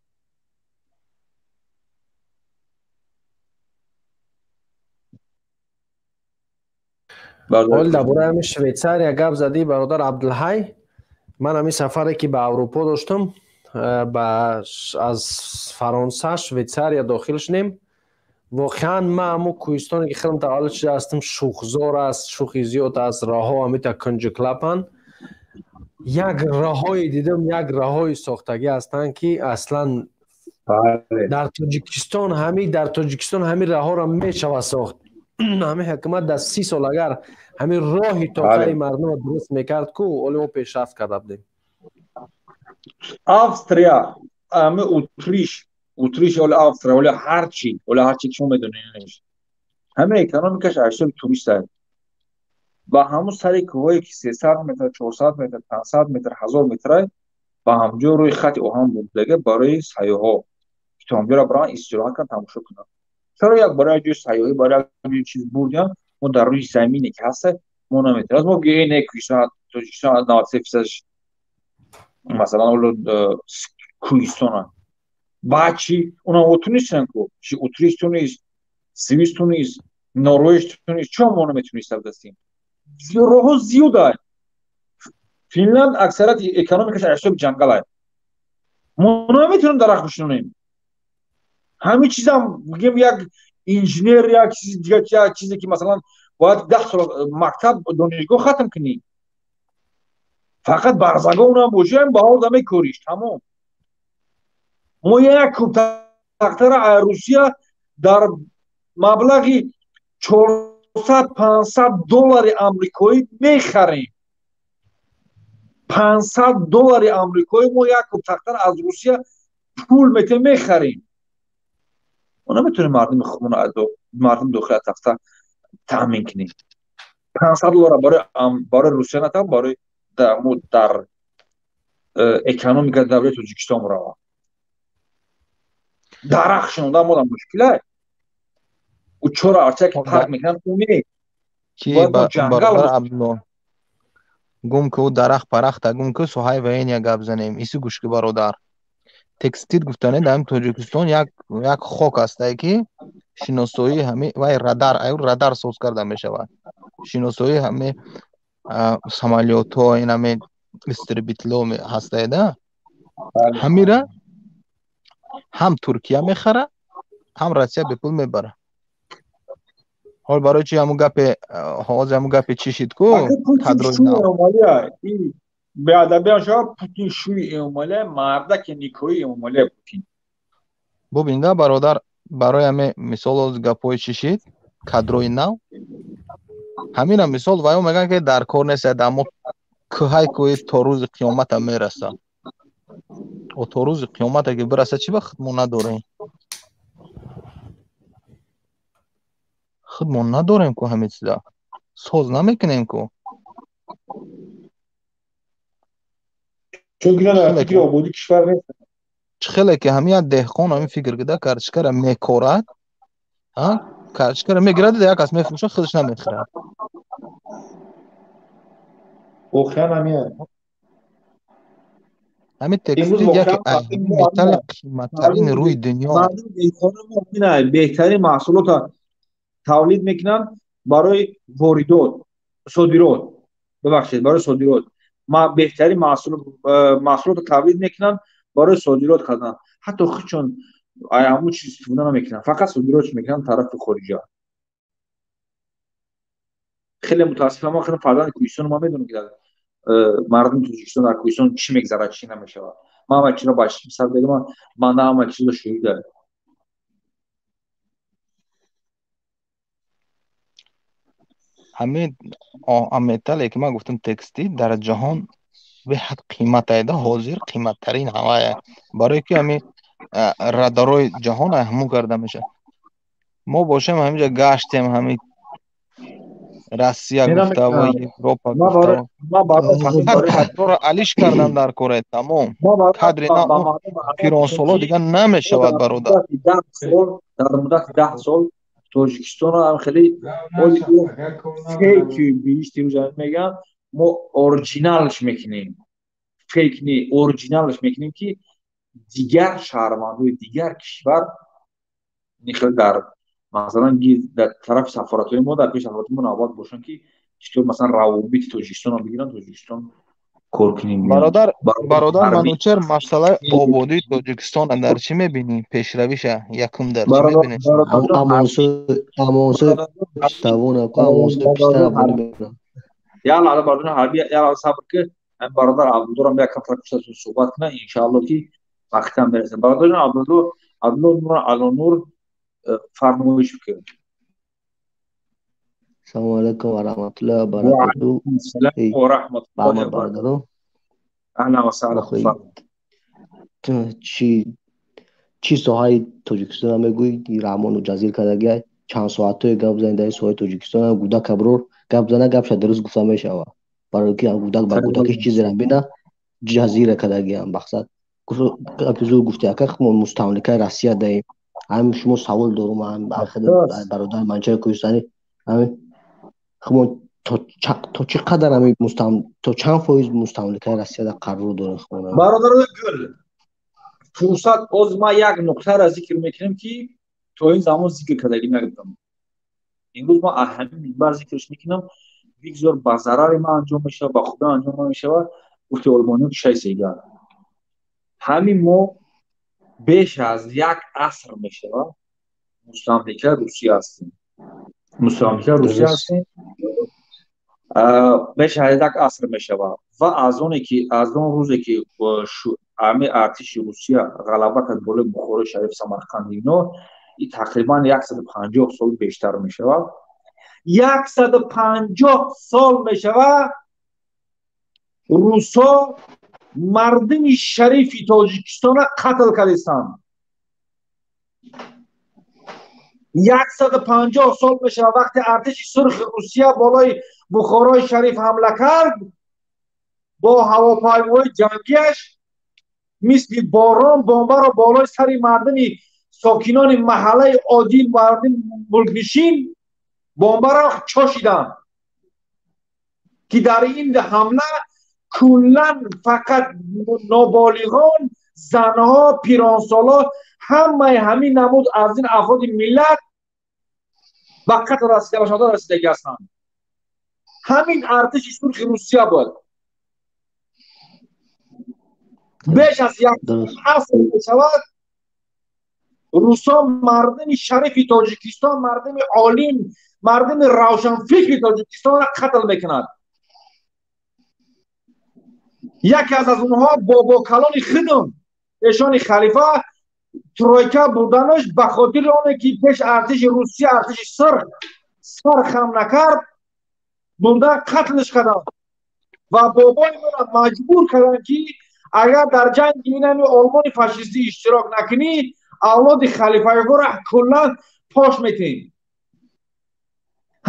Ҳол дар бораи ҳамин Швейтсария гап задӣ, бародар Абдулҳай. Ман ҳамин сафаре ки ба Аврупо доштам, аз Фаронса Швейтсария дохил шудем. Воқеан ман ҳамун кӯҳистоне ки хелам таваллуд шуда ҳастам, шухзор аст, шухи зиёд аст, роҳҳо ҳамита кунҷуклапанд. Як роҳҳое дидам, як роҳҳои сохтагӣ ҳастанд ки аслан дар Тоҷикистон ҳамин роҳҳоро мешавад сохт. Ҳамин ҳукумат дар 30 сол агар ҳамин роҳи тоқаи мардумро дуруст мекард ку, оли мо пешрафт карда будем. Австрия, ҳамин Утриш, оли Австрия, оли ҳарчи, ки шумо медонед, ҳамин экономикаш аз ҳисоби турист аст. Ба ҳамун сари кӯҳое ки 300 метр, 400 метр, 500 метр, 1000 метр аст, ба ҳамҷо рӯи хати оҳан бурдага барои сайёҳҳо, ки то ҳамҷоро баранд истироҳат кунанд, тамошо кунанд. Чаро як барои як ҷои сайёҳӣ, барои як ҷои чиз бурдиям, мо дар рӯи замине ки ҳаст, мо наметавонем. Мо гӯем не, кӯҳистон, Тоҷикистон 93% масалан ҳоло кӯҳистон аст. Баъд чӣ? Онам тунистанд ку? Чи Утриш тунист, Свис тунист, Норвеж тунист, чаро мо наметавониста будастем? Роҳҳо зиёд аст. Финлянд аксарияти экономикаш аз ҳисоби ҷангал аст. Мо наметавонем дарахт бишинонем. Ҳамин чизам бигем як инженер, як чизи дигар, як чизе ки масалан бояд 10 сол мактаб, донишгоҳ хатм кунӣ. Фақат барзагонам бошӣ, ҳам баҳор дамекориш, тамом. Мо як куб тахтара аз Русия дар маблағи 400-500 доллари амрикоӣ мехарем. 500 доллари амрикоӣ мо як куб тахтара аз Русия пул метем мехарем. Мо наметавонем мардуми худмонро мардуми дохили тахта таъмин кунем. 500 доллар барои Русия натавон, барои дар экономика давлати Тоҷикистон равад. Дарахт шинондан модам мушкил аст. Ӯ чора арча ки парк мекунанд, ӯ не. Ки бародар Абдулло, гум ку дарахт парахта гум ку, соҳаи воения гап занем. Иси гӯш ки бародар. Текстил гуфтане дар ҳамин Тоҷикистон як хок ҳастае ки шиносоии ҳами вай радар, ай радар соз карда мешавад. Шиносоии ҳами самолётҳо, ин ҳами истребителҳо ҳастае да. Ҳамира ҳам Туркия мехара, ҳам Россия бепул мебара. Ҳол барои чи ҳамун гапе, ҳозир ҳамун гапе чӣ шид ку? Кадрои нав. Беадабиам шава, Путин шӯи Эмомалӣ, мардаки никои Эмомалӣ Путин. Бубин да бародар, барои ҳаме мисол ҳозир гапҳои чӣ шид? Кадрои нав. Ҳамина мисол ваё мегӯянд ки дар кор нест, аммо кӯҳай кӯҳи то рӯзи қиёмата мераса. О то рӯзи қиёмата ки бираса, чӣ ба худмон надорем? Худмон надорем ку ҳамин чиза. Соз намекунем ку. Чунки ино дар фикри ободии кишвар нестанд. Чӣ хеле ки ҳамин як деҳқон ҳамин фикр кида картошкара мекорад, картошкара мегирад, як кас мефурӯшад, худаш намехӯрад. Воқеан ҳамин. Ҳамин текстил яке аз металли қиматтарин рӯи дунё. Беҳтарин маҳсулотро тавлид мекунанд барои воридот, содирот, бибахшед, барои содирот. Беҳтарин маҳсулотро тавлид мекунанд барои содирот кардан. Ҳатто худшон ҳамун чиз истифода намекунанд, фақат содиротш мекунанд тарафи хориҷа. Хеле мутаассифам, ман хеле фарзанди Кӯҳистону ман медонам, ки дар мардуми Тоҷикистон дар Кӯҳистон чӣ мегзарад, чӣ намешавад. Ман ҳама чизро ба сар додам, ман ҳама чизро шоҳид дорам. Ҳамин металле ки ман гуфтам текстил дар ҷаҳон беҳад қимат айда, ҳозир қиматтарин ҳамая. Барои ки ҳамин радарои ҷаҳон ҳамун карда мешавад. Мо бошем ҳаминҷа гаштем, ҳамин Россия гуфта ва Европа гуфта. Фақат кадрро алиш кардан дар кора, тамом. Кадри на пиронсоло дигар намешавад, бародар. Дар муддати 10 сол Тоҷикистонро ҳам хеле фейки биҳишти рӯза мегӯянд, мо оригиналш мекунем. Фейк не, оригиналш мекунем, ки дигар шаҳрвандои дигар кишвар хеле дар масалан дар тарафи сафоратҳои мо, дар пеши сафоратҳои мо навбат бошанд, ки читор масалан равобити Тоҷикистонро бигиранд, Тоҷикистон кор кунем. Бародар Манучер, масъалаи ободии Тоҷикистонро дар чӣ мебинӣ? Пешравиша якум дар чӣ мебинӣ? Як лаҳза бародар ҳарбӣ, як лаҳза сабр ки бародар Абдуллоҳам як кам суҳбат кунад, иншааллоҳ ки вақтам мерасад. Бародарҷон Абдуллоҳ, Абдуллоҳ Нур Алонур фармоиш бикунед. Салому алайкум ва раҳматуллоҳи ва баракатуҳ. Ва раҳматуллоҳи ва баракатуҳ. Аҳлан ва саҳлан. Чӣ соҳаи Тоҷикистонро мегӯӣ? Раҳмону ҷазир кардагиай чанд соатҳое гап занед дар соҳаи Тоҷикистон, гудак аброр гап зана, гапша дуруст гуфта мешавад. Барои ки гудак ба гудакиш чизеро бина, ҷазира кардагиам мақсад. Гапи зур гуфти, ака мо мустамликаи Россия даем. Ҳамин шумо савол дорум, бародари Манчари Кӯҳистони, ҳамин мо то чӣ қадар ҳамин то чанд фоиз мустамликаи Россияда қарор дорем? Бародарои гул, фурсат оз ман як нуқтаро зикр мекунем, ки то ин замон зикр кардагӣ нагуфтам. Имрӯз ман аз ҳамин минбар зикраш мекунам, бигзор ба зарари ман анҷом мешавад, ба худо анҷом намешавад, гуфти олмониён шайсегар. Ҳамин мо беш аз як аср мешавад мустамликаи Русия ҳастем. Мустамликаи Русия ҳастем. Беш аз як аср мешавад ва аз оне ки аз он рӯзе ки ҳамин артиши Русия ғалаба кард болои Бухорои Шариф, Самарқанд, ино и тақрибан 150 сол бештар мешавад. 150 сол мешавад русо мардуми шарифи Тоҷикистонро қатл кардистанд. 150 сол мешавад вақте артиши сурхи Русия болои Бухорои Шариф ҳамла кард, бо ҳавопаймои ҷангиаш мисли борон бомбаро болои сари мардуми сокинони маҳаллаи оддӣ, мардуми мулкнишин бомбаро чошиданд, ки дар ин ҳамла куллан фақат ноболиғон, занҳо, пиронсоло, ҳамаи ҳамин намуд аз ин афроди миллат ба қатл расида ва шаҳодат расидагӣ ҳастанд. Ҳамин артиши сурхи Русия буд. Беш аз як аср мешавад русо мардуми шарифи Тоҷикистон, мардуми олим, мардуми равшанфикри Тоҷикистонро қатл мекунад. Яке аз онҳо бобокалони худум, эшони халифа тройка бурданаш ба хотири оне ки пеш артиши Русия, артиши сурх сар хам накард, бурдан қатлш карданд ва бобои маро маҷбур карданд, ки агар дар ҷанги инами олмони фашистӣ иштирок накунӣ, авлоди халифаёро куллан пош метем.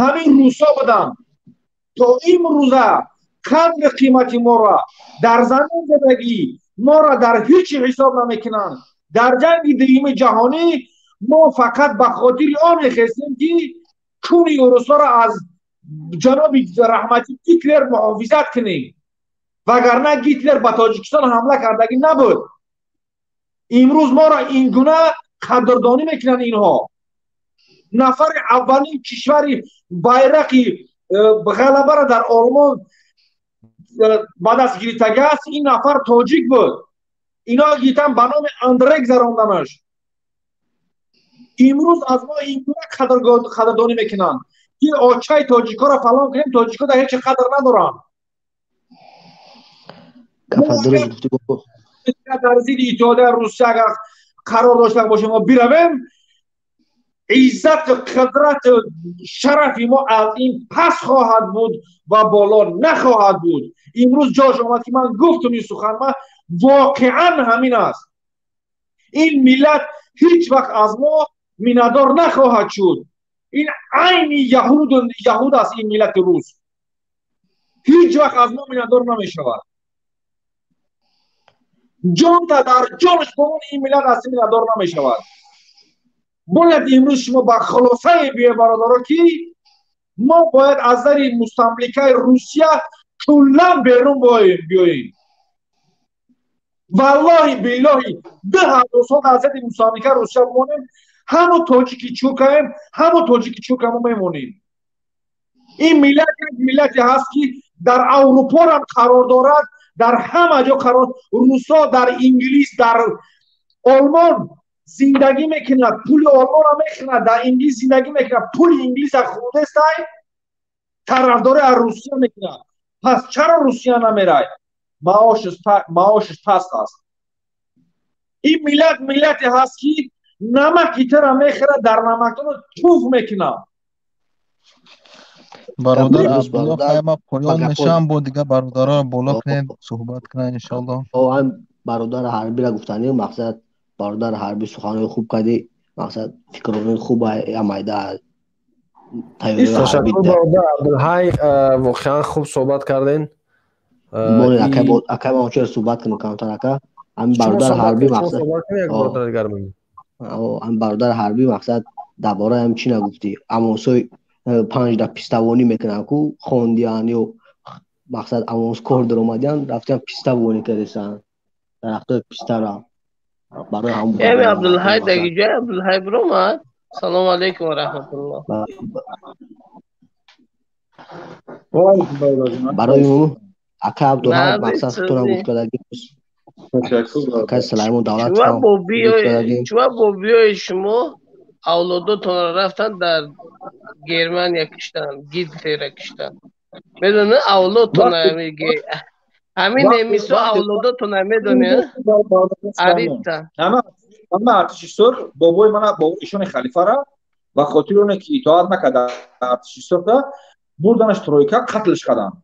Ҳамин русо буданд. То имрӯза Қадри қимати моро дар замин задагӣ, моро дар ҳеҷ ҳисоб намекунанд. Дар ҷанги дуюми ҷаҳонӣ мо фақат ба хотири он мехестем, ки куни урусҳоро аз ҷаноби раҳмати Гитлер муҳофизат кунем, вагарна Гитлер ба Тоҷикистон ҳамла кардагӣ набуд. Имрӯз моро ин гуна қадрдонӣ мекунанд инҳо. Нафари аввалин кишвари байрақи ғалабаро дар Олмон ба даст гирифтагааст, ин нафар тоҷик буд. Ино гирифтан ба номи Андре гузаронданаш. Имрӯз аз мо ин гуна қадрдонӣ мекунанд, ки очаи тоҷикҳоро фалон кунем, тоҷикҳо дар ҳеҷ қадр надоранд. Дар зидди Иттиҳодияи Русия агар қарор дошта бошем, мо биравем, иззату қудрату шарафи мо аз ин пас хоҳад буд ва боло нахоҳад буд. Имрӯз ҷош омад, ки ман гуфтум ин сухан, ман воқеан ҳамин аст. Ин миллат ҳеҷ вақт аз мо миннатдор нахоҳад шуд. Ин айни яҳуд аст, ин миллати рус ҳеҷ вақт аз мо миннатдор намешавад. Ҷон та дар ҷонаш бомон ин миллат аз миннатдор намешавад. Бояд имрӯз шумо ба хулосае биёед, бародаро, ки мо бояд аз дари мустамликаи Русия куллан берун биёем. Валлоҳи биллоҳи, 2000 сол аз дари мустамликаи Русия бимонем, ҳамо тоҷики чуркаем, ҳамо тоҷики чурка мо мемонем. Ин миллат як миллате ҳаст, ки дар Аврупорам қарор дорад, дар ҳама ҷо қарор. Русо дар Инглис, дар Олмон зиндагӣ мекунад, пули Олмонро мехӯрад, дар Инглис зиндагӣ мекунад, пули Инглиса хӯрдестай, тарафдорӣ аз Русия мекунад. Пас чаро Русия намерай? Маошаш паст аст. Ин миллат миллате ҳаст, ки намаки тара мехӯрад, дар намакдонро туф мекунад. Бародар Абдулло, хайма поён мешавам, бо дигар бародароро боло кунед, суҳбат кунанд, иншоалло. Бародар ҳарбиро гуфтанӣ, мақсад бародар ҳарбӣ суханҳои хуб кардӣ, мақсад фикрҳои хуб амайда. Ташаккур, бародар Абдулҳай, воқеан хуб суҳбат карден. Акай, ман чора суҳбат кунам камтар, ака? Ҳамин бародар ҳарбӣ мақсад, ҳамин бародар ҳарбӣ мақсад дар бораи ҳам чӣ нагуфтӣ? Амонсои панҷ да пиставонӣ мекунанд ку, хондиан ё мақсад амонс кор даромадиан, рафтиан пиставонӣ кардисанд, дарахтои пистара барои ҳам. Эми Абдулҳай дагиҷа Абдулҳай биромад. Салому алайкум ва раҳматуллоҳ. Барои ака Абдулҳай мақсад худтонам гуфт кардаги, ака Сулаймон Давлат. Чува бо биёи шумо авлодотонро рафтан дар Германия киштан, Гитлера киштан. Медони авлодтона ҳамин немисо авлодотона медони? Арита. Ҳама артиши сурх бобои мана, ишони халифара ба хотири оне ки итоат накард артиши сурхда, бурданаш тройка, қатлш карданд.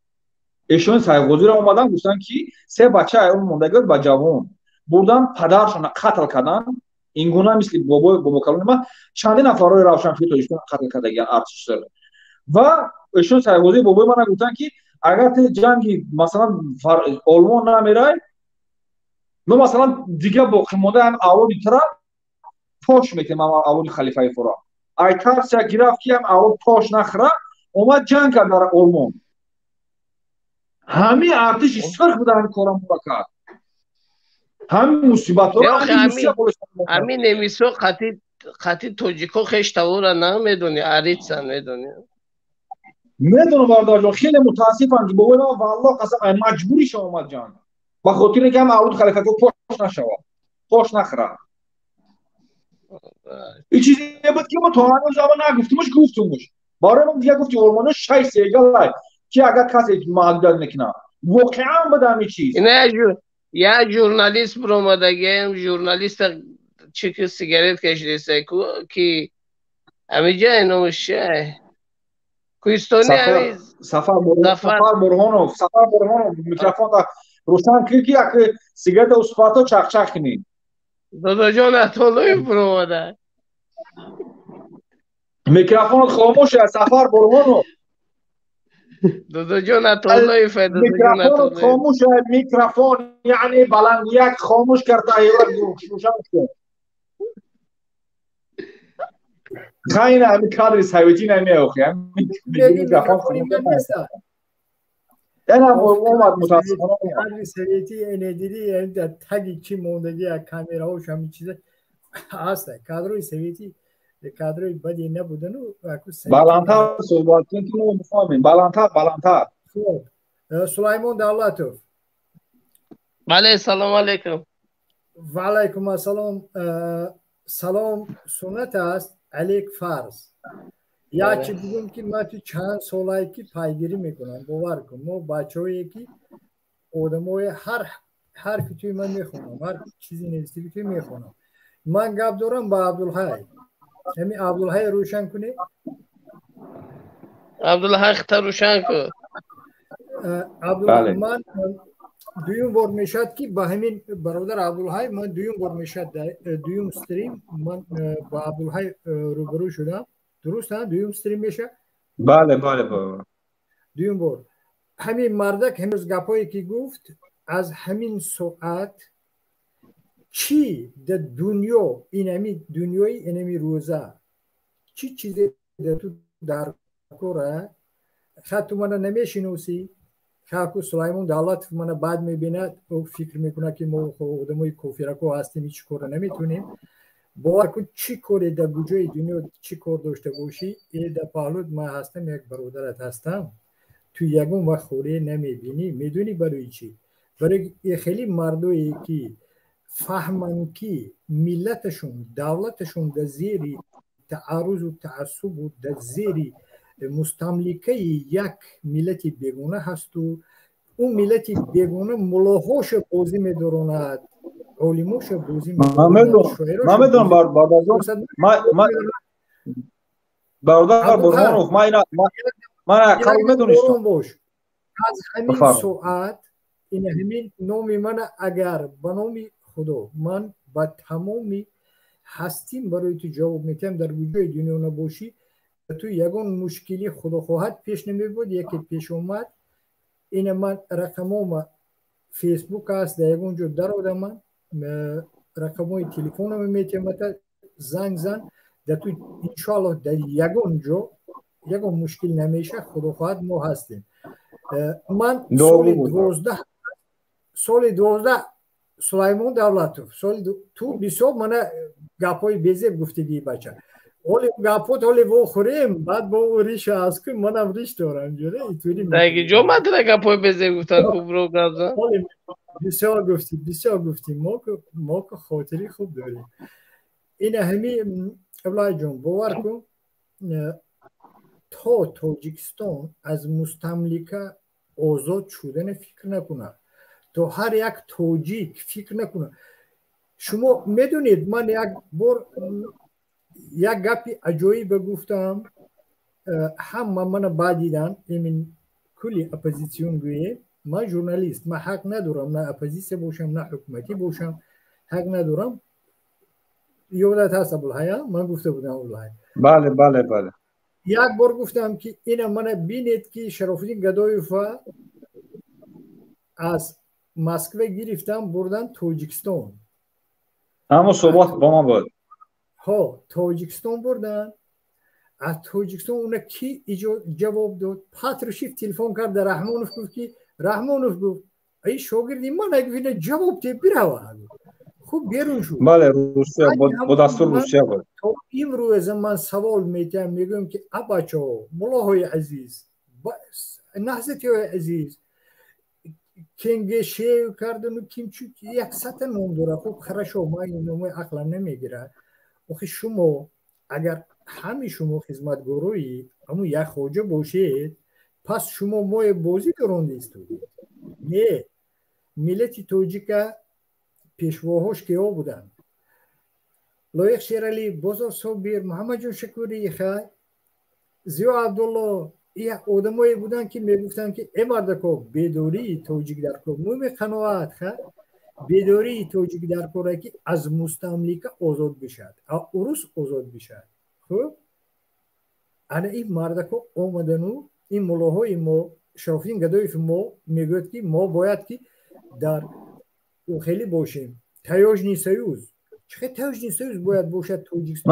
Эшони сайғозиро омадан гуфтанд, ки се бача айон мондагӣ ба ҷавон, бурдан падаршона қатл карданд. Ин гуна мисли бобои бобокалони ман чандин нафарҳои равшанфикри тоҷикистон қатл кардагианд артиши сурх. Ва эшон сайғозии бобои мана гуфтанд, ки агар ти ҷанги масалан Олмон намерай, мо масалан дига боқимонда ҳам авлоди тара пош мекунем, авлоди халифаи фура. Ай тарс як гирафт, ки ҳам авлод пош нахӯра, омад ҷанг кард дар Олмон. Ҳамин артиши сурх буда ҳамин кора мора кард, ҳамин мусибатҳоро. Ҳамин немисо қати тоҷико хештавора намедони, арица медони? Медонам, бародарҷон, хеле мутаассифам, ки бобои ман, валлоҳ қасам, маҷбуриша омад ҷанг, ба хотире ки ҳам авлоди халифато пош нашавад, пош нахӯрад. Ин чизе буд, ки мо то ҳанӯз ама нагуфтимуш, гуфтумуш. Барои мо дига гуфти олмониё шаш сегалай, ки агар касе маҳдудият мекунад, воқеан буд ҳамин чиз. Як журналист биромадагиам, журналиста чӣ ки сигарет кашидеса ки ҳамиҷа номаш чия, кӯҳистони. Сафар Бурҳонов, Сафар Бурҳонов, микрофон рӯшан кир, ки як сигарета успато чахчах кунӣ. Додоҷон Атолоев биромада. Микрофонот хомӯш аст, Сафар Бурҳонов. Додоҷон Атоллоев, додоҷон Атоллоев. Хомӯш микрофон, яъне баландияк хомӯш карда, рӯшан кун. Хайна ҳами кадри советӣ намеохи. Микрофон хомӯш. Ана омад мутаассифона. Кадри советӣ эне диди, дар таги чӣ мондагӣ, камераҳош ҳами чиза ҳаст. Кадрои советӣ кадрои баде набудану. Баландтар суҳбат кун, ки мо мефаҳмем. Баландтар, баландтар. Хуб, Сулаймон Давлатов. Бале, салому алайкум. Ва алайкум ассалом. Салом суннат аст, алейк фарз. Як чи бигӯм, ки ман ту чанд солае ки пайгирӣ мекунам, бовар кун, мо бачаҳое ки одамои ҳар ҳарфи туи ман мехонам, ҳар чизи навистаги туи мехонам. Ман гап дорам ба Абдулҳай. Ҳамин Абдулҳай рӯшан кунед. Абдулҳай, хита рӯшан кун. Ман дуюм бор мешавад, ки ба ҳамин бародар Абдулҳай, ман дуюм бор мешавад, дуюм стрим ман ба Абдулҳай рӯбарӯ шудам. Дуруст, дуюм стрим мешавад? Бале, бале. Дуюм бор. Ҳамин мардак ҳамрӯз гапҳое ки гуфт, аз ҳамин соат чӣ дар дунё, инами дунёи инами рӯза чӣ чизе дар ту дар кора? Ха, ту мана намешиносӣ. Хаку Сулаймон Давлатов мана баъд мебинад, фикр мекунад, ки мо одамои кофирако ҳастем, ҳеҷ кора наметонем. Бовар кун, чӣ коре дар куҷои дунё чӣ кор дошта бошӣ, э дар паҳлӯт ман ҳастам, як бародарат ҳастам. Ту ягон вақт хорие намебинӣ. Медонӣ барои чӣ? Барои хеле мардое ки фаҳманд, ки миллаташон, давлаташон дар зери тааррузу таассубу дар зери мустамликаи як миллати бегона ҳасту ӯ миллати бегона мулоҳоша бозӣ медоронад, олимоша бозӣ. Ман медонам, бародар Бурҳонов, ман қабл медонистам. Бош, аз ҳамин соат ин ҳамин номи мана, агар ба номи Худо, ман ба тамоми ҳастим барои ту ҷавоб метиҳам. Дар куҷои дунё набошӣ, ту ягон мушкилӣ, Худо хоҳад, пеш намебуд. Яке пеш омад, ина ман рақамома Фейсбук аст, дар ягон ҷо дарода, ман рақамҳои телефонама метиҳамата, занг зан. Дар ту иншоаллоҳ дар ягон ҷо ягон мушкил намеша, Худо хоҳад, мо ҳастем. Ман соли 12, Сулаймон Давлатов, соли ту бисёр мана гапҳои безеб гуфтагии бача. Оли гапот оли вохӯрем, баъд бо риша аз кун, манам риш дорам ҷуре итури. Даги ҷо матра гапҳои безеб гуфтан, кубро гап зан. Бисёр гуфтӣ, бисёр гуфтӣ, мо ку хотири хуб дорем. Ина ҳами Аблайҷон, бовар кун, то Тоҷикистон аз мустамлика озод шудана фикр накунад, то ҳар як тоҷик фикр накунад. Шумо медонед, ман як бор як гапи аҷоибе гуфтам, ҳама мана баъд дидан, имин кулли оппозитсион гӯе. Ман журналист, ман ҳақ надорам на оппозитсия бошам, на ҳукуматӣ бошам, ҳақ надорам. Ёдат ҳаст, Абулҳая, ман гуфта будам, Абулҳая? Бале, бале, бале. Як бор гуфтам, ки ина мана бинед, ки Шарофиддин Гадоева аз Москва гирифтан, бурдан Тоҷикистон. Ҳамон суҳбат бо ман буд. Ҳо, Тоҷикистон бурдан. Аз Тоҷикистон уна ки ҷавоб дод? Патрушев телефон кард да Раҳмонов, гуфт ки, Раҳмонов гуфт: ай шогирди ман, ина ҷавоб те, бирава. Хуб, берун шуд. Бале, Русия бо дастур, Русия буд. То имрӯза ман савол метиҳам, мегӯям, ки а бачаҳо, муллоҳои азиз, наҳзатиҳои азиз, кенгешев кардану кимчу як сата ном дорад. Хуб, хорошо, ман ин номои ақлам намегирад. Охи шумо агар ҳами шумо хизматгорои ҳамун як хоҷа бошед, пас шумо мое бозӣ доронда истодед. Не, миллати тоҷика пешвоҳош киҳо буданд? Лоиқ Шералӣ, Бозор Собир, Муҳаммадҷон Шакурӣ, Зиё Абдулло, як одамое буданд, ки мегуфтанд, ки э мардако, бедории тоҷик дар кор, муҳими қаноат, бедории тоҷик дар коре, ки аз мустамлика озод бишавад, урус озод бишавад. Хуб, ана ин мардако омадану Ин муллоҳои мо, Шарофиддин Гадоев мо мегӯяд, ки мо бояд ки дар хеле бошем. Таёжный союз. Чӣ таёжный союз бояд бошад Тоҷикистон?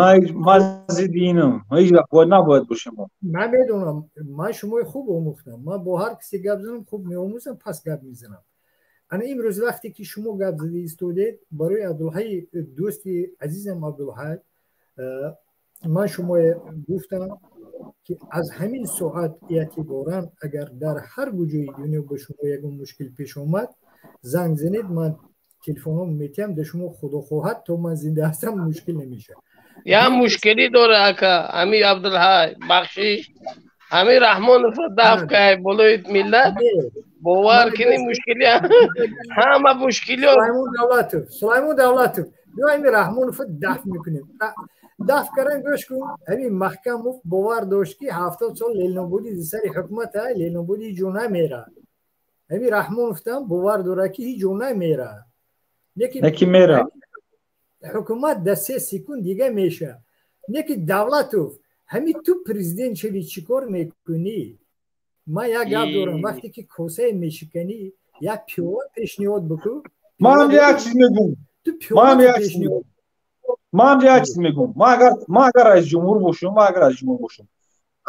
Ман зидди инам. Ҳеҷ вақт бояд набояд бошем мо. Ман медонам, ман шумои хуб омӯхтам. Ман бо ҳар касе гап занам, хуб меомӯзам, пас гап мезанам. Ана имрӯз вақте ки шумо гап зада истодед, барои Абдулҳай, дӯсти азизам Абдулҳай, ман шумое гуфтам, ки аз ҳамин соат эътиборан агар дар ҳар куҷои дунё ба шумо ягон мушкил пеш омад, занг занед, ман телефонҳо метиҳам да шумо. Худо хоҳад, то ман зинда ҳастам, мушкил намешавад. Як мушкилӣ дора, ака ами Абдулҳай, бахшиш, ами Раҳмонов даф кай болои миллат, бовар кини, мушкили ҳама мушкилиё. Сулаймон Давлатов, Сулаймон Давлатов, биё ами Раҳмонов даф мекунем. Даф кардан, гӯш кун, ҳамин Маҳкамов бовар дошт, ки 70 сол Ленобудӣ сари ҳукумата, Ленобудӣ ҳеҷ ҷо намера. Ҳамин Раҳмоновтам бовар дорад, ки ҳеҷ ҷо намера. Неки мера. Ҳукумат дар 3 секунд дига меша. Неки Давлатов, ҳамин ту президент шави, чӣ кор мекунӣ? Ман як гап дорам: вақте ки косае мешиканӣ, як пиёла пешниҳод бикун. Ман як чиз мегӯм. Ман як чиз мегӯм. Ман як чиз мегӯм. Ман агар раисҷумҳур бошам, ман агар раисҷумҳур бошам,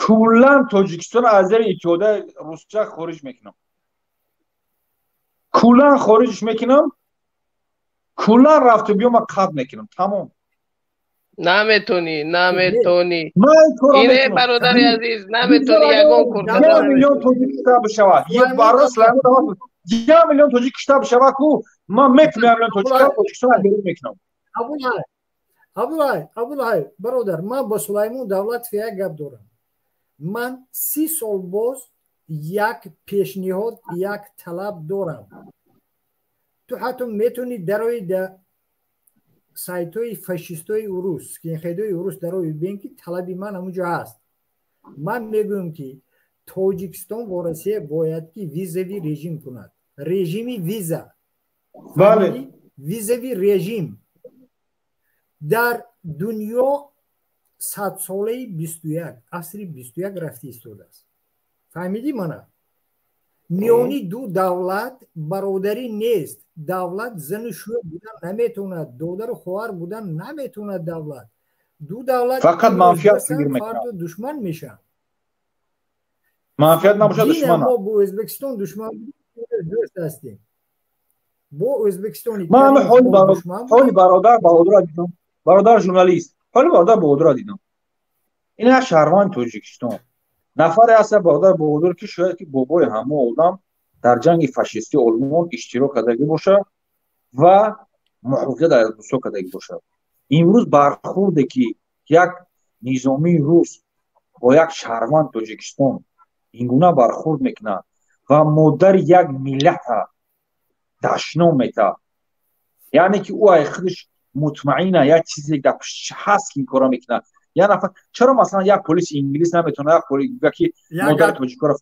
куллан Тоҷикистон аз зери иттиҳодияи Русия хориҷ мекунам. Куллан хориҷш мекунам. Куллан рафту биё ман қатъ мекунам. Тамом. Наметонӣ, наметонӣ, ине бародари азиз, наметонӣ ягон кор. 1 миллион тоҷик кушта бишавад, барои Сулаймон, 1 миллион тоҷик кушта бишавад ку, ман метунам 1 миллион тоҷик Тоҷикистон берун мекунам. Абдулҳай, Абдулҳай, бародар, ман бо Сулаймон Давлатов як гап дорам. Ман 30 сол боз як пешниҳод, як талаб дорам. Ту ҳатто метавонӣ дарои да сайтҳои фашистои урус, скинхедои урус дарои бибин, ки талаби ман ҳамунҷо ҳаст. Ман мегӯям, ки Тоҷикистон бо Россия бояд ки визовый режим кунад, режими виза. Бале. Визовый режим. Дар дунё садсолаи 21, асри 21 рафта истодааст. Фаҳмидӣ мана? Миёни ду давлат бародарӣ нест. Давлат зану шӯр будан наметавонад, додару хоҳар будан наметавонад. Давлат, ду давлат фақат манфиат фикр мекунад. Фарду душман мешаванд. Манфиат набошад, душман. Мо бо Ӯзбекистон душман, дӯст ҳастем бо Ӯзбекистони. Ман ҳоли бародар Баҳодура дидам, бародар журналист, ҳоли бародар Баҳодура дидам. Ин як шаҳрванди Тоҷикистон нафаре ҳаста, бародар Баҳодур, ки шояд ки бобои ҳама одам дар ҷанги фашистии Олмон иштирок кардагӣ бошад ва муҳофизат аз русо кардагӣ бошад. Имрӯз бархурде ки як низомии рус бо як шаҳрванд Тоҷикистон ин гуна бархурд мекунад ва модари як миллата дашном метаҳад, яъне ки ӯ ай худаш мутмаина як чизе дар пуштиш ҳаст, ки ин кора мекунад. Як нафар чаро, масалан, як полиси инглис наметавонад як гӯя, ки модари тоҷикоро,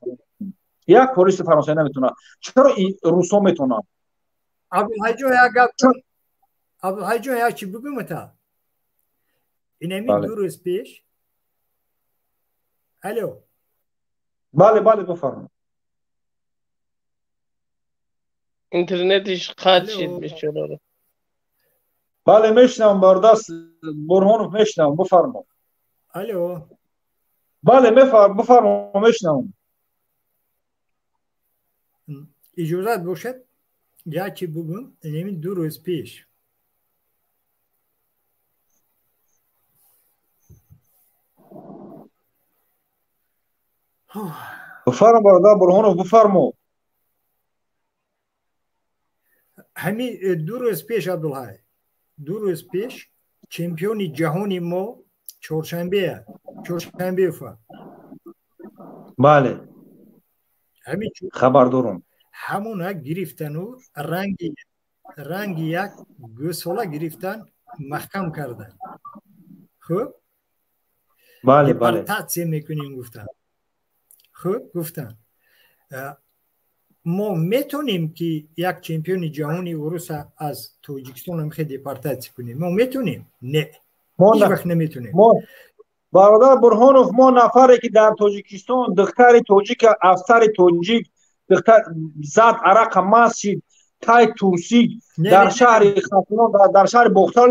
як полиси фаронсавӣ наметавонад, чаро русо метавонанд? Абдулҳайҷон, як гап, Абдулҳайҷон, як чи бигӯм та. Инами 2 рӯз пеш, алло? Бале, бифармо. Интернетиш қатъ шид бечораро. Бале, мешунавам, бародар Бурҳонов, мешунавам, бифармо. Алло? Бале, бифармо, мешунавам. Иҷозат бошад, як чи бигӯм. Инами 2 рӯз пеш Бифармо, бародар Бурҳонов, бифармо. Ҳамин 2 рӯз пеш, Абдулҳай, 2 рӯз пеш чемпиони ҷаҳони мо Чоршанбея, Чоршанбеева. Бале. Ҳамин хабар дорам. Ҳамона гирифтану ранги як гӯсола гирифтан, маҳкам кардан. Хуб. Бале. Депортатсия мекунем гуфтан. Хуб, гуфтан, мо метонем ки як чемпиони ҷаҳони уруса аз тоҷикистон ҳам хел депортатсия кунем? Мо метонем? Не, ҳеҷ вақт наметонем. Бародар Бурҳонов, мо нафаре ки дар Тоҷикистон духтари тоҷик, афсари тоҷик духтар зад, арақа масид, тай турсик дар шаҳри Хатлон, дар шаҳри Бохтар,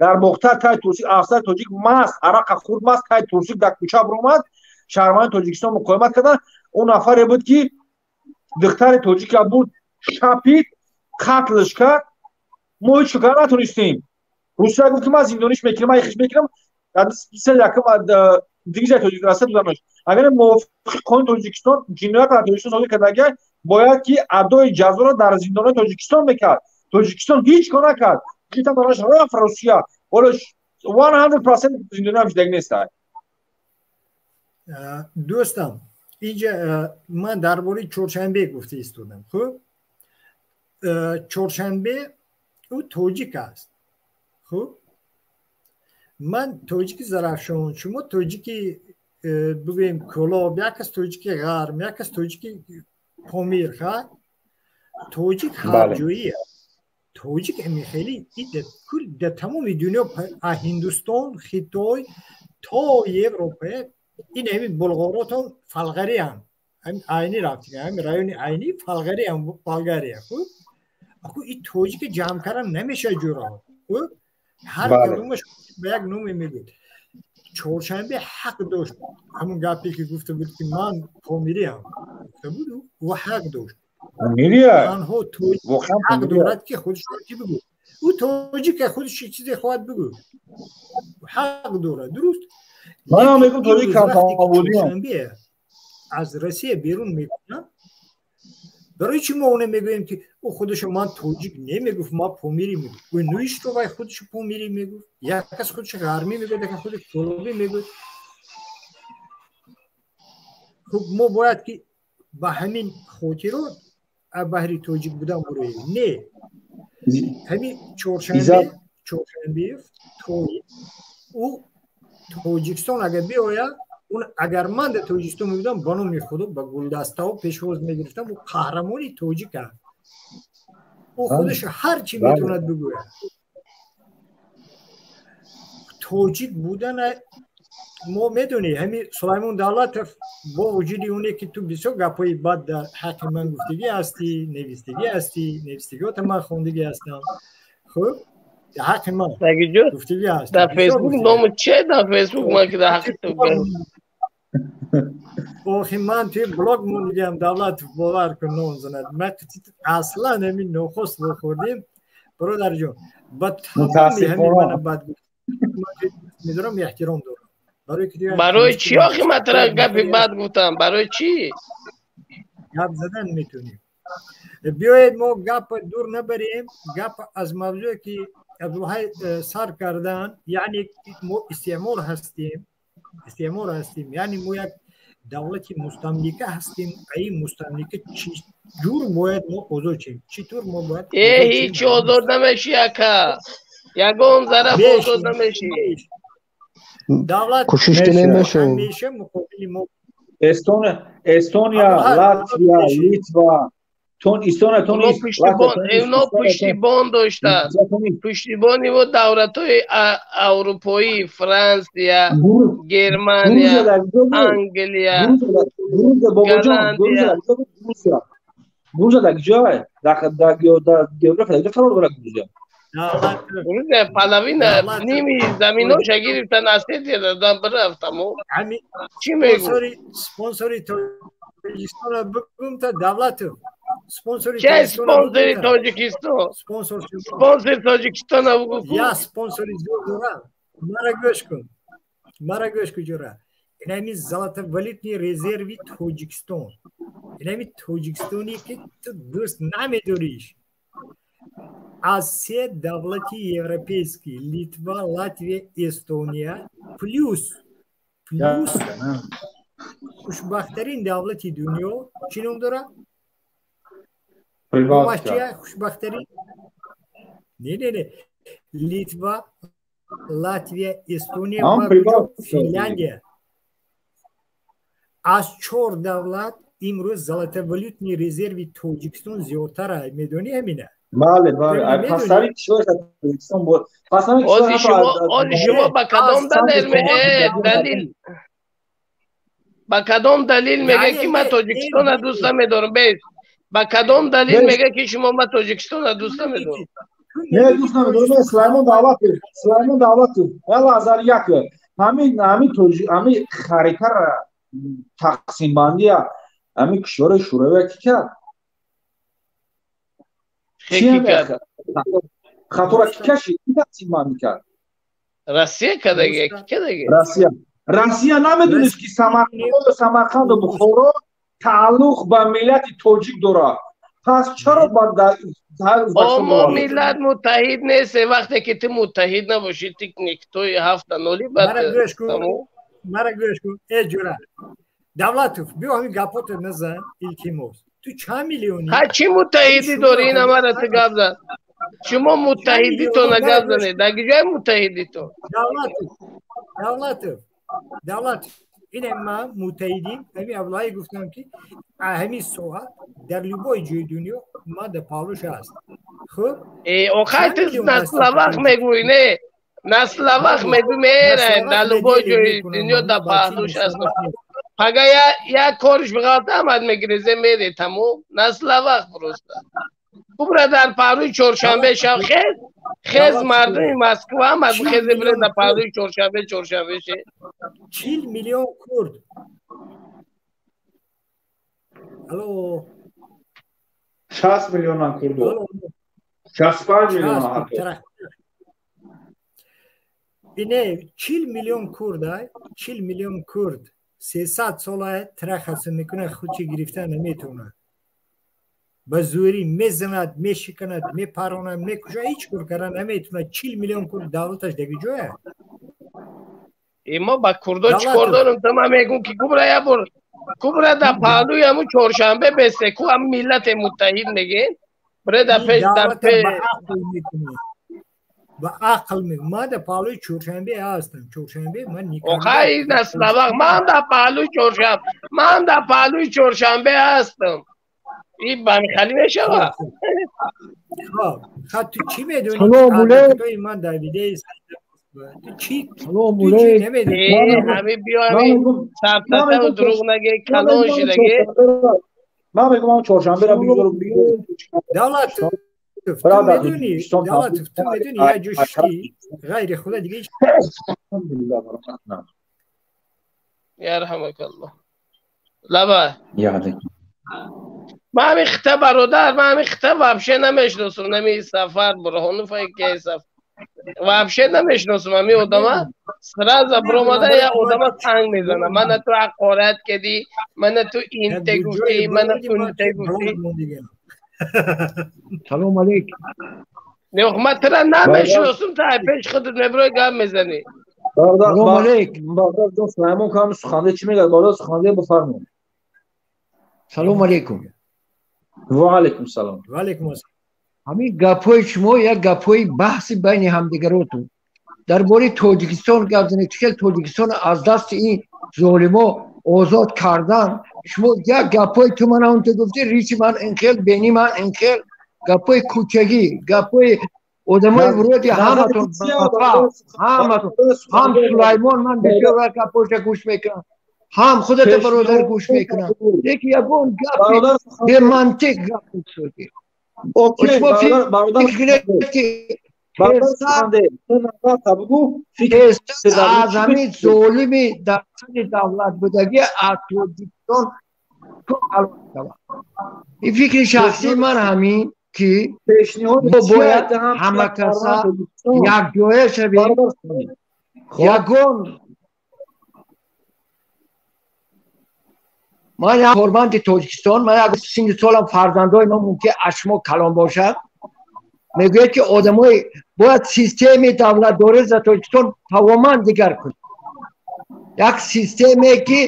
дар Бохтар тай турсик афсари тоҷик маст, арақа хурд маст, тай турсик дар кӯча баромад, шаҳрванди Тоҷикистон муқовимат карданд. Он нафаре буд ки духтари тоҷика бурд, шапид, қатлш кард. Мо ҳеҷ кор натонистем. Русия гуфт ки ман зиндониш мекунам, ман ихиш мекунам. Дар якум дивизияи тоҷик Россия дудамаш. Агар мувофиқи қонуни Тоҷикистон ҷиноят дар Тоҷикистон содир кардагӣ, бояд ки адои ҷазоро дар зиндонҳои Тоҷикистон мекард. Тоҷикистон ҳеҷ кор накард. Гирифтан донаш рафт Русия. Ҳоло 100% зиндониам шидаги нест. Дӯстам, инҷа ман дар бораи Чоршанбе гуфта истодам. Хуб, Чоршанбе ӯ тоҷик аст. Хуб, ман тоҷики Зарафшон, шумо тоҷики бигӯем Кӯлоб, як кас тоҷики Ғарм, як кас тоҷики Помир. Ха, тоҷик ҳарҷоӣ аст. Тоҷик хеле дар тамоми дунё, Ҳиндустон, Хитой то Европа, ин ҳамин булғоротон фалғариам, ҳамин Айнӣ рафтем, ҳамин райони Айнӣ фалғариам, Болгария. Хуб, аку ин тоҷика ҷамъ кардан намешавад ҷураҳо. Хуб, ҳар кадомаш ба як номе мегӯяд. Чоршанбе ҳақ дошт, ҳамон гапе ки гуфта буд ки ман помириам, гуфта буд, ӯ ҳақ дошт. Танҳо тоҷик ҳақ дорад ки худашро чӣ бигӯ. Ӯ тоҷик худаш чизе хоҳад бигӯ, ҳақ дорад, дуруст. Манам мегӯм тоҷик камтаводиам. Аз Россия берун мекунад. Барои чӣ мо оне мегӯем ки ӯ худашо ман тоҷик немегуфт, ман помирӣ мегуфт? Ӯ ну ишто вай худашо помирӣ мегуфт, як кас худашо ғармӣ мегӯяд, як кас худашо кӯлобӣ мегӯяд. Хуб, мо бояд ки ба ҳамин хотиро баҳри тоҷик будан буроем. Не, ҳамин Чоршанбеев ӯ Тоҷикистон агар биояд, агар ман дар Тоҷикистон мебудам, ба номи Худо ба гулдастаҳо пешвоз мегирифтам. Ӯ қаҳрамони тоҷик аст. Ӯ худаш ҳар чӣ метавонад бигӯяд. Тоҷик будан мо медонем. Ҳамин Сулаймон Давлатов бо вуҷуди оне ки ту бисёр гапҳои бад дар ҳаққи ман гуфтагӣ ҳастӣ, навистагӣ ҳастӣ, навистагиҳота ман хондагӣ ҳастам. Хуб, ҳаққи ман гуфтагӣ ҳастӣ. Дар Фейсбук ному че дар Фейсбук ман ки дар ҳаққи ту охи ман توی блог мондагиам. Давлатов, бовар кун, ном занад. Ман аслан ҳамин нохост вохӯрдем, бародарҷон. Ба тамоми ҳамин мана бад медорам, эҳтиром дорам. Барои чӣ охи ман тура гапи бад гуфтам? Барои чӣ? Гап задан метавонем. Биёед мо гап дур набарем. Гап аз мавзӯе ки Абдулҳай сар кардан, яъне мо истеъмор ҳастем, истеъмор ҳастем, яъне мо як давлати мустамлика ҳастем. Ин мустамлика чӣ ҷур бояд мо озод шем? Чӣ тур мо бояд? Э, ҳеҷ озод намешӣ, ака, ягон зараф озод намешӣ. Давлат кӯшиш кунем, мешавем. Ҳамеша муқобили мо. Эстония, Латвия, Литва, Эстония, Тунис, ино пуштибон доштанд. Пуштибони мо давлатҳои аврупоӣ, Франсия, Германия, Англия, Голландия. Грузия дар куҷое? Дар география дар куҷо қарор дорад Грузия? Грузия половина, ними заминоша гирифтан, Осетия додам, бирафт тамом. Чӣ мегӯ? Спонсори Тоҷикистонро бигӯм та, Давлатов. Спонсори Че спонсори Тоҷикистон? Спонсори Тоҷикистонро бигӯ. Я спонсори зиёд дорам. Мара гӯш кун. Мара гӯш кун, ҷура. Инами золотовалютный резерви Тоҷикистон. Инами Тоҷикистоне ки ту дӯст намедориш. Аз се давлати европейский, Литва, Латвия, Эстония, плюс хушбахттарин давлати дунё чӣ ном дорад? Номаш чия? Хушбахттарин? Не, не, не. Литва, Латвия, Эстония ва Финляндия. Аз чор давлат имрӯз золотовалютный резерви Тоҷикистон зиёдтар. Медонӣ ҳамина? Бале, бале, пастари кишвар Тоҷикистон буд. Пастари кишвар. Ози шумо ба кадом далел далил ба кадом далил мега ки ман Тоҷикистонро дӯст намедорам? Бес. Ба кадом далил мега ки шумо ман Тоҷикистонро дӯст намедорам? Не, дӯст намедорам. Сулаймон Давлатов, Сулаймон Давлатов, яла азар як. Ҳамин ҳамин тоҷи ҳамин харитара тақсимбандия ҳамин кишварҳои Шӯравия ки кард? Хатора ки кашид? Ки тақсимбандӣ кард? Россия кадаги, ки кадаги? Россия. Россия намедонист ки Самарқанду Бухоро тааллуқ ба миллати тоҷик дорад. Пас чаро ба мо миллат муттаҳид нестем? Вақте ки ту муттаҳид набошӣ, ту никтои ҳафта ноли бад. Мара гӯш кун, э ҷура. Давлатов, биё ҳамин гапото назан, илтимос. Ту чанд миллиони? Ҳа, чӣ муттаҳидӣ дорӣ? Ин ҳамаро ту гап зад. Шумо муттаҳидитона гап занед. Дар куҷои муттаҳидитон? Давлатов, Давлатов, Давлатов. Ине ман муттаҳидим. Ҳамин авлае гуфтам ки ҳамин соҳа дар любой ҷои дунё ман дар паҳлӯш ҳаст. Хуб? Охай ту на словах мегӯӣ, не? На словах мегӯӣ, мерай дар любой ҷои дунё дар паҳлӯш ҳаст. Пага як кориш бғалта омад мегирезе мере тамом. На словах просто. Кубра дар паҳлӯи чоршанбе шав хез, хез мардуми Москва омад хезе бире дар паҳлӯи чоршанбе чоршанбе ше. 40 миллион курд. Алло. 60 миллионан курдо. 65 миллион ҳатто. Ине 40 миллион курд, 40 миллион курд. 300 сола трахаса мекунад, худчи гирифта наметавонад. Ба зӯрӣ мезанад, мешиканад, мепаронад, мекушад, ҳеҷ кор карда наметавонад. 40 миллион курд давлаташ дар ҷоя. Мо ба курдо чӣ кор дорем? Ту ман мегӯм ки кубра як бор кубра дар паҳлӯи ҳамун чоршанбе бесте ку ҳам миллате муттаҳид мегӯем. Бире дар пеш дар пеш ба ақл ман дар паҳлӯи чоршанбе ҳастам. Чоршанбе ман Охай на словах ман дар паҳлӯи чоршанбе, ман дар паҳлӯи чоршанбе ҳастам. Ин ба михали мешавад? Хоб, ту чӣ медонӣ? Ман дар видеои ту чӣ намедонӣ? Ҳамин биё ҳамин сафсатаву дурӯғ нагӣ, калон шидагӣ. Ман мегӯям ҳамон чоршанберо бигузору Давлат ту медонӣ, Давлатов, ту медонӣ як ҷо шидӣ ғайри худа дига ҳеҷ. Ярҳамакаллоҳ. Лаба. Ман ҳамин хита бародар, ман ҳамин хита вообще намешиносам. Нами Сафар Бурҳонов ки Сафар вообще намешиносам ҳамин одама. Сразу биромада як одама санг мезана. Мана ту ҳақорат кардӣ, мана ту инте гуфтӣ, мана унте гуфтӣ. Салом алейкум. Не, ман тура намешиносам, ту ай пеши худат мебирои гап мезанӣ. Салом алейкум. Бародар ҷон Сулаймон кам суханде чӣ мегӯяд? Бародар суханде бифармоед. Салом алейкум. Ва алейкум салом. Ва алейкум ассалом. Ҳамин гапҳои шумо як гапҳои баҳси байни ҳамдигаротун. Дар бораи Тоҷикистон гап занед, чӣ хел Тоҷикистон аз дасти ин золимо озод кардан. Шумо як гапҳои ту мана он ту гуфтӣ, риши ман ин хел, бени ман ин хел, гапҳои кӯчагӣ, гапҳои одамои вроде ҳаматон ҳаматон, ҳам Сулаймон ман бисёр вақт гапҳоша гӯш мекунам, ҳам худата бародар гӯш мекунам. Лекин ягон гапи бемантиқ гап мешудӣ. Окей, бародар аз ҳамин золими дар сари давлат будагӣ аз Тоҷикистон шавад. Ин фикри шахсии ман ҳамин ки мо бояд ҳамакаса якҷоя шавем, ягон ман як корманди Тоҷикистон, ман як синни солам фарзандои ман мумкин аз шумо калон бошад, мегӯяд ки одамои бояд системаи давлатдорӣ дар Тоҷикистон тамоман дигар кунад. Як системае ки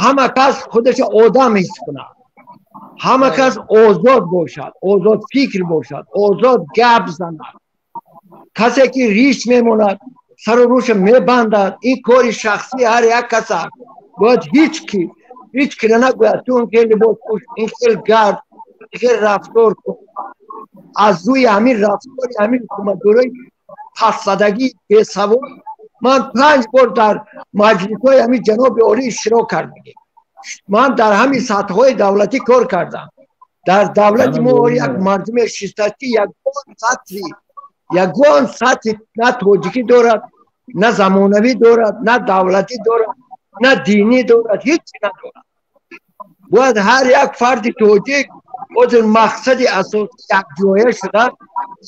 ҳама кас худашро одам ҳис кунад, ҳама кас озод бошад, озод фикр бошад, озод гап занад. Касе ки риш мемонад, сару рӯша мебандад, ин кори шахсии ҳар як кас аст. Бояд ҳеҷ ки ҳеҷ кира нагӯяд ту ин хел либос пӯш, ин хел гард, ин хел рафтор кун. Аз рӯи ҳамин рафтори ҳамин ҳукуматдорои пасзадагӣ бесавод ман 5 бор дар маҷлисҳои ҳамин ҷаноби олӣ иштирок кардагӣ. Ман дар ҳамин сатҳҳои давлатӣ кор кардам. Дар давлати мо як мардуме шистааст, ки ягон сатҳи на тоҷикӣ дорад, на замонавӣ дорад, на давлатӣ дорад, на динӣ дорад, ҳеҷ надорад. Бояд ҳар як фарди тоҷик ҳозир мақсади асосӣ якҷоя шуда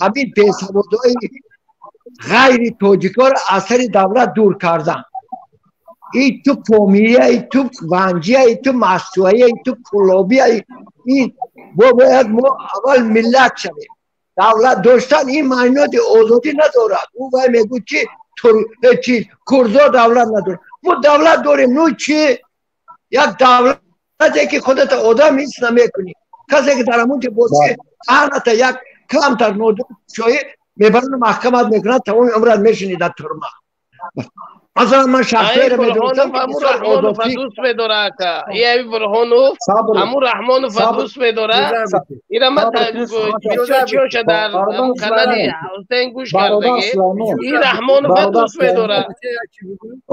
ҳамин бесаводҳои ғайри тоҷикҳоро аз сари давлат дур кардан. И ту помирия, и ту ванҷия, и ту мастуая, и ту кулобия, ин бояд мо аввал миллат шавем. Давлат доштан ин маънои озодӣ надорад. Ӯ вай мегӯяд, ки чиз курдо давлат надорад. Мо давлат дорем, ну чи? Як давлате ки худата одам ҳис намекунӣ. Касе ки дар ҳамон ҷо бошӣ, ҳарата як камтар нодуруст шоӣ мебаранд, маҳкамат мекунанд, тамоми умрат мешинӣ дар турма. Масалан, ман шахсҳоеро медонистам, ки Ҳамун Раҳмонов дӯст медора, ака. И Бурҳонов ҳамун Раҳмонов дӯст медора. Ира ман бисёр чиёша дар канали Ҳусейн гӯш кардагӣ. И Раҳмонов дӯст медора.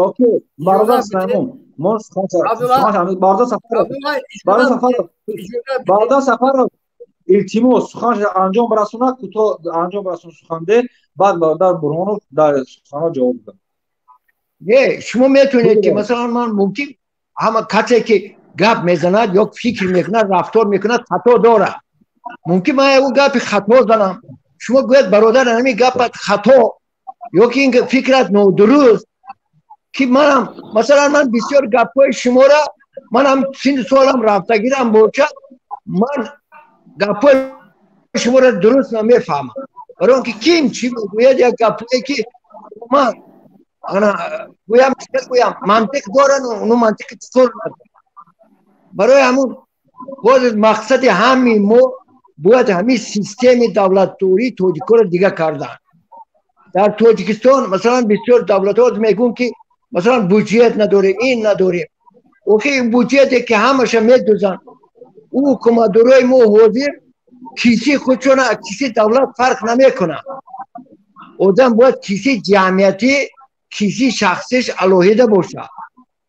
Окей, бародар Сулаймон, мо бародар Сафаров, илтимос, суханша анҷом расонад, кӯтоҳ анҷом расон суханде, баъд бародар Бурҳонов дар суханҳо ҷавоб диҳад. Не, шумо метавонед ки масалан ман мумкин ҳама касе ки гап мезанад ё фикр мекунад, рафтор мекунад, хато дорад. Мумкин ман ягон гапи хато занам. Шумо гӯяд, бародар, ҳамин гапат хато ё ки ин фикрат нодуруст, ки манам масалан ман бисёр гапҳои шуморо, манам синну солам рафтагирам бошад, ман гапҳои шуморо дуруст намефаҳмам. Барои он ки ким чӣ мегӯяд, як гапҳое ки ман ана гӯям, гӯям мантиқ доранд, ну мантиқи чуқур надоранд. Барои ҳамун боз мақсади ҳамин мо бояд ҳамин системи давлатдории тоҷикҳоро дига кардан. Дар Тоҷикистон масалан бисёр давлатҳо мегӯянд, ки масалан буҷет надорем, ин надорем. Охи ин буҷете ки ҳамаша медузанд, ӯ ҳукуматдорои мо ҳозир киси худшона аз киси давлат фарқ намекунад. Одам бояд киси ҷамъиятӣ, киси шахсиш алоҳида бошад.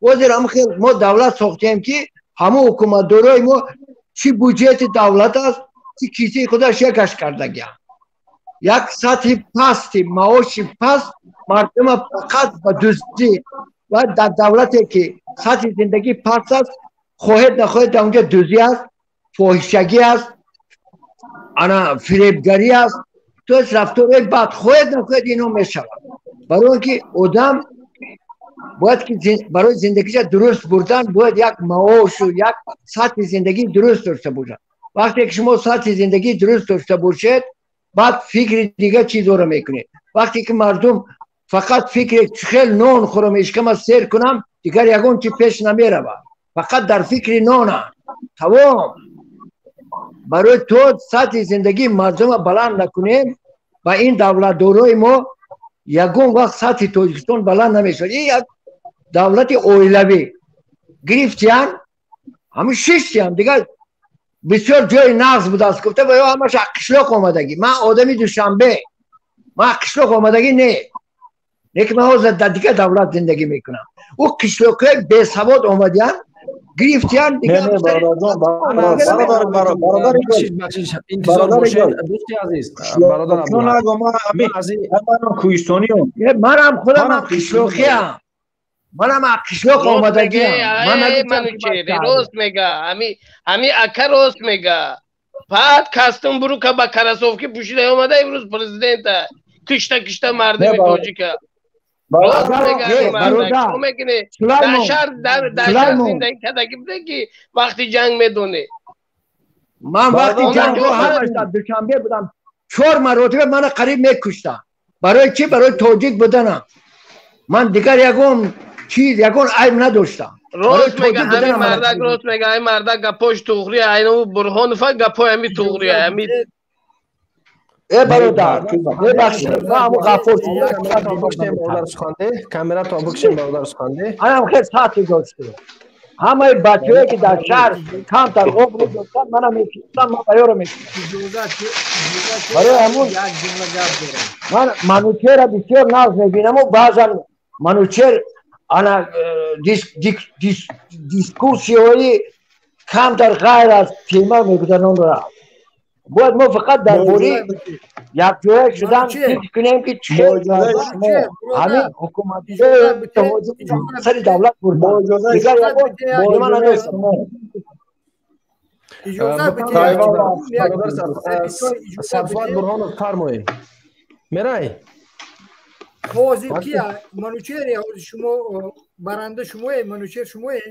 Ҳозир ҳам хел мо давлат сохтем, ки ҳамон ҳукуматдорои мо чӣ буҷети давлат аст, чӣ киси худаш якаш кардагианд. Як сатҳи пасти маоши паст мардума фақат ба дуздӣ, ва дар давлате ки сатҳи зиндагӣ паст аст, хоҳед нахоҳед дар онҷо дуздӣ аст, фоҳишагӣ аст, ана фиребгарӣ аст, то есть рафторҳои бад хоҳед нахоҳед ино мешавад. Барои он ки одам бояд ки барои зиндагиша дуруст бурдан бояд як маошу як сатҳи зиндагии дуруст дошта бошад. Вақте ки шумо сатҳи зиндагии дуруст дошта бошед, баъд фикри дига чизоро мекунед. Вақте ки мардум фақат фикри хел нон хӯрам, ишкама сер кунам, дигар ягон чи пеш намеравад. Фақат дар фикри нонанд. Тамом. Барои то сатҳи зиндагии мардума баланд накунем, ба ин давлатдорои мо ягон вақт сатҳи Тоҷикистон баланд намешавад. Ин як давлати оилавӣ. Гирифтиян, ҳамин шиштиян, дигар бисёр ҷои нағз будааст, гуфта ва ё ҳамаш аз қишлоқ омадагӣ. Ман одами Душанбе, ман аз қишлоқ омадагӣ не. Лекин ман ҳозир дар дигар давлат зиндагӣ мекунам. Ӯ қишлоқҳои бесавод омадиян, гирифтиян, дигар манам худам қишлоқиам, манам аз қишлоқ омадагиам. Рост мега, ҳами ака рост мега. Баъд кастум бурука ба карасовки пӯшида омада имрӯз президента кишта кишта мардуми тоҷика. Рост мега, мекунӣ дар шаҳр, дар шаҳр зиндагӣ кардагӣ буде ки вақти ҷанг медонӣ. Ман вақти ҷангҳо ҳамаш дар Душанбе будам. 4 маротиба мана қариб мекуштанд. Барои чӣ? Барои тоҷик буданам. Ман дигар ягон чиз, ягон айб надоштам. Рост мега ҳамин мардак, рост мега ҳамин мардак, гапош туғрия, айну Бурҳонова гапои ҳамин туғрия, ҳамин. Э бародар, бебахшед, ман ҳамун Ғаффор Камера то бикшем, бародар Суханде. Анам хел сатҳи доштем. Ҳамаи бачаҳое ки дар шаҳр камтар обрӯ доштанд, мана мешиносанд, ман ба ёро мешиносам. Барои ҳамун ман Манучерро бисёр нағз мебинаму баъзан Манучер ана дискуссияҳои камтар ғайр аз тема мегузаронад. Бояд мо фақат дар бораи якҷоя шудан фикр кунем, ки чӣ ҳамин ҳукуматҳои сари давлат бурданд. Дигар ягон тема надоштам. Сафват Бурҳонов, фармоед. Мерай? Ҳозир кия? Манучер, ҳозир шумо баранда шумое, Манучер шумое?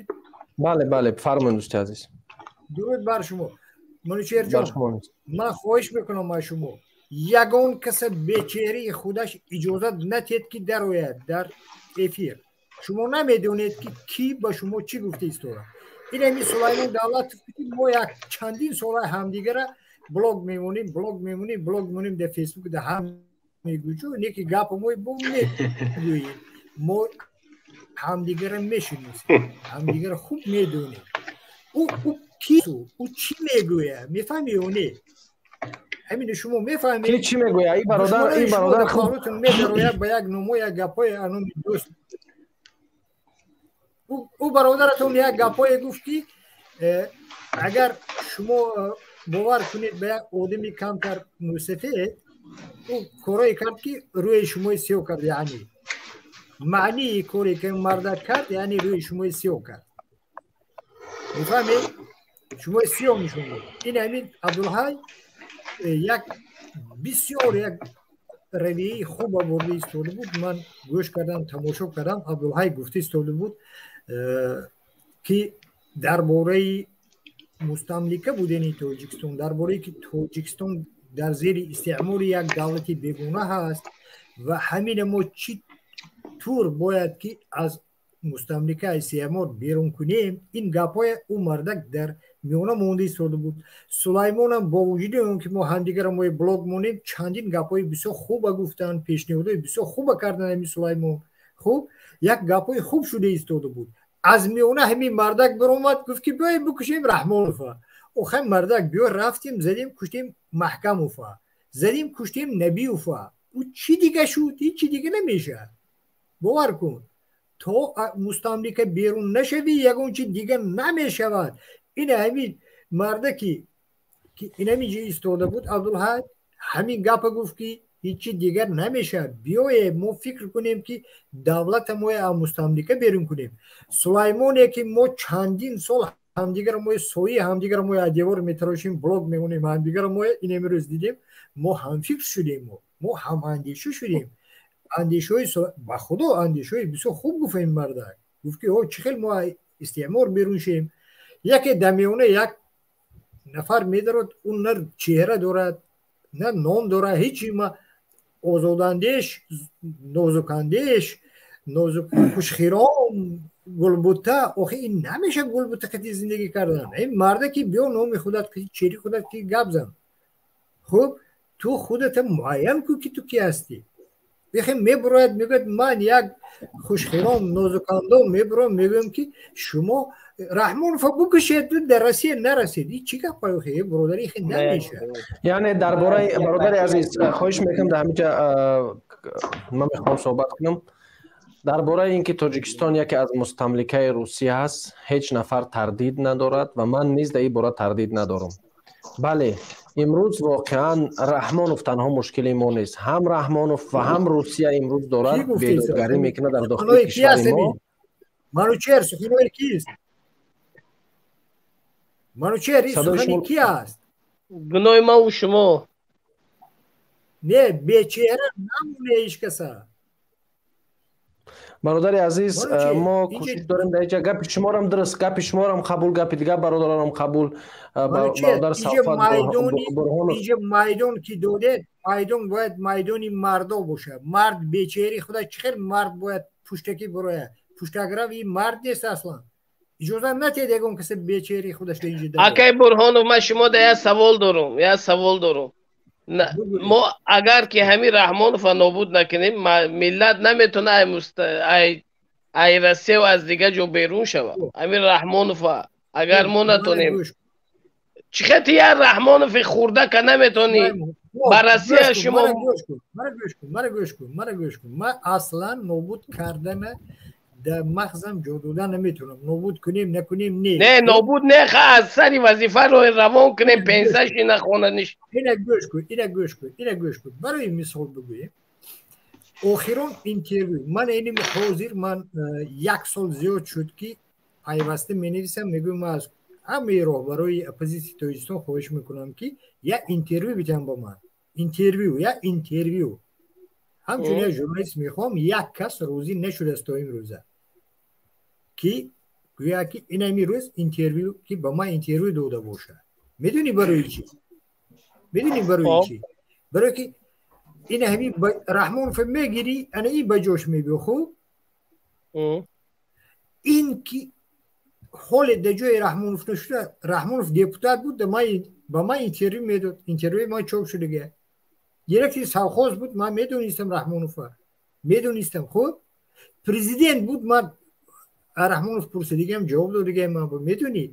Бале, бале, фармоед, дӯсти азиз. Дуруд бар шумо. Манучерҷон, ман хоҳиш мекунам аз шумо, ягон каса бечеҳраи худаш иҷозат натиҳед, ки дарояд дар эфир. Шумо намедонед, ки кӣ ба шумо чӣ гуфта истода. Ин ҳамин Сулаймон Давлатов, ки мо як чандин сола ҳамдигара блог мемонем, блог мемонем, блог мемонем дар Фейсбук, дар ҳам мегӯҷу, не ки гапо мо бо мегӯем. Мо ҳамдигара мешиносем, ҳамдигара хуб медонем. Ӯ кису, ӯ чӣ мегӯяд, мефаҳми ё не? Ҳамин шумо мефаҳмед? Ки чӣ мегӯяд? Ин бародар, ин бародар хуб медарояд ба як номо, як гапҳои аноми дӯст. Ӯ бародаратон як гапҳое гуфт, ки агар шумо бовар кунед ба як одами камтар мусафед, ӯ корое кард, ки рӯи шумои сиёҳ кард, яъне маънии коре ки мардак кард, яъне рӯи шумои сиёҳ кард. Мефаҳмед? Шумои сиёҳ нишон дод. Ин ҳамин Абдулҳай як бисёр як равияи хуба бурда истода буд. Ман гӯш кардам, тамошо кардам. Абдулҳай гуфта истода буд, ки дар бораи мустамлика будани Тоҷикистон, дар бораи ки Тоҷикистон дар зери истеъмори як давлати бегона ҳаст ва ҳамина мо чӣ тур бояд ки аз мустамлика, истеъмор берун кунем. Ин гапҳое ӯ мардак дар миёна монда истода буд. Сулаймонам бо вуҷуди он ки мо ҳамдигара мо блог монем, чандин гапҳои бисёр хуба гуфтанд, пешниҳодҳои бисёр хуба карданд. Ҳамин Сулаймон хуб як гапҳои хуб шуда истода буд. Аз миёна ҳамин мардак баромад, гуфт ки биёем бикушем Раҳмонова. Охай мардак, биё рафтем, задем, куштем Маҳкамова, задем, куштем Набиёва. Ӯ чӣ дига шуд? Ҳичи дига намешавад. Бовар кун, то мустамлика берун нашавӣ, ягон чи дига намешавад. Ин ҳамин мардаки ки ин ҳамин ҷо истода буд, Абдулҳай ҳамин гапа гуфт, ки ҳичи дигар намешавад, биёе мо фикр кунем, ки давлата моя аз мустамлика берун кунем. Сулаймоне ки мо чандин сол ҳамдигара мо сои ҳамдигара мо аз девор метарошем, блог мемонем ҳамдигара мо, ин имрӯз дидем, мо ҳамфикр шудем, мо ҳамандеша шудем. Андешаҳои, ба худо, андешаҳои бисёр хуб гуфт ин мардак. Гуфт ки о чӣ хел мо истеъмор берун шем. Яке дар миёна як нафар медарод, ӯ на чеҳра дорад, на ном дорад, ҳечи. Ма озодандеш, нозукандеш, нозук, хушхиром, гулбута. Охи ин намеша гулбута қати зиндагӣ кардан. Ин мардаки биё, номи худат, чери худат ки гап зан. Хуб, ту худата муайян кун, ки ту ки ҳастӣ. Бихе мебурояд, мегӯяд ман як хушхиром, нозукандом мебурам, мегӯям ки шумо Раҳмонова букушед, дар Россия нарасед. Ин чӣ гап, охи бародари, хе намешавад. Яъне дар бораи, бародари азиз, хоҳиш мекунам, дар ҳаминҷа ман мехоҳам суҳбат кунам дар бораи ин ки Тоҷикистон яке аз мустамликаи Русия ҳаст. Ҳеҷ нафар тардид надорад ва ман низ дар ин бора тардид надорам. Бале, имрӯз воқеан Раҳмонов танҳо мушкили мо нест. Ҳам Раҳмонов ва ҳам Русия имрӯз дорад бедодгарӣ мекунад дар дохили кишвари мо. Манучер, суханои кист? Манучер, ин сухани ки аст? Гуноҳи маву шумо. Не, бечеҳра намоне ҳеҷ каса. Бародари азиз, мо кӯшиш дорем дар инҷа гапи шуморам дуруст, гапи шуморам қабул, гапи дигар бародаронам қабул. Бародар Сафват Бурҳонов, инҷа майдон ки додед, майдон бояд майдони мардо бошад. Мард бечеҳри худа чӣ хел мард бояд пуштакӣ бурояд? Пуштакрав ин мард нест аслан. Иҷозат натиҳед ягон касе бечеҳри худаш инҷа. Акай Бурҳонов, ман шумо да як савол дорум, як савол дорум. Мо агар ки ҳамин Раҳмонова нобуд накунем, миллат наметавона ай Ай Россия аз дигар ҷо берун шава. Ҳамин Раҳмонова агар мо натонем, чӣ хати як Раҳмонови хурдака наметонӣ ба Россия шумо. Мара гӯш кун, мара гӯш кун, мара гӯш кун. Ман аслан нобуд кардана дар мағзам ҷо дода наметавонам. Нобуд кунем, накунем, не. Не, нобуд не, ха аз сари вазифа ро равон кунем, пенсаши нахонаниш. Ина гӯш кун, ина гӯш кун, ина гӯш кун. Барои мисол бигӯем, охирон интервю ман иним ҳозир ман як сол зиёд шуд, ки пайваста менависам, мегӯям, ман аз ҳамаи роҳбарои оппозитсияи Тоҷикистон хоҳиш мекунам, ки як интервю бидиҳам ба ман. Интервю, як интервю. Ҳамчун як журналист мехоҳам, як кас розӣ нашудааст то имрӯза, ки гӯяд, ки инами рӯз интервю, ки ба ман интервю дода бошад. Медонӣ барои чӣ? Медонӣ барои чӣ? Барои ки ин ҳамин Раҳмонов мегирӣ, ана ин ба ҷош мебиё. Хуб, ин ки ҳоле дар ҷои Раҳмонов нашуда, Раҳмонов депутат буд, ба ман интервю медод, интервюи ман чоп шудага. Директори совхоз буд, ман медонистам Раҳмонова, медонистам. Хуб, президент буд, ман Раҳмонов пурсидагиам, ҷавоб додагиам ман. Медонӣ,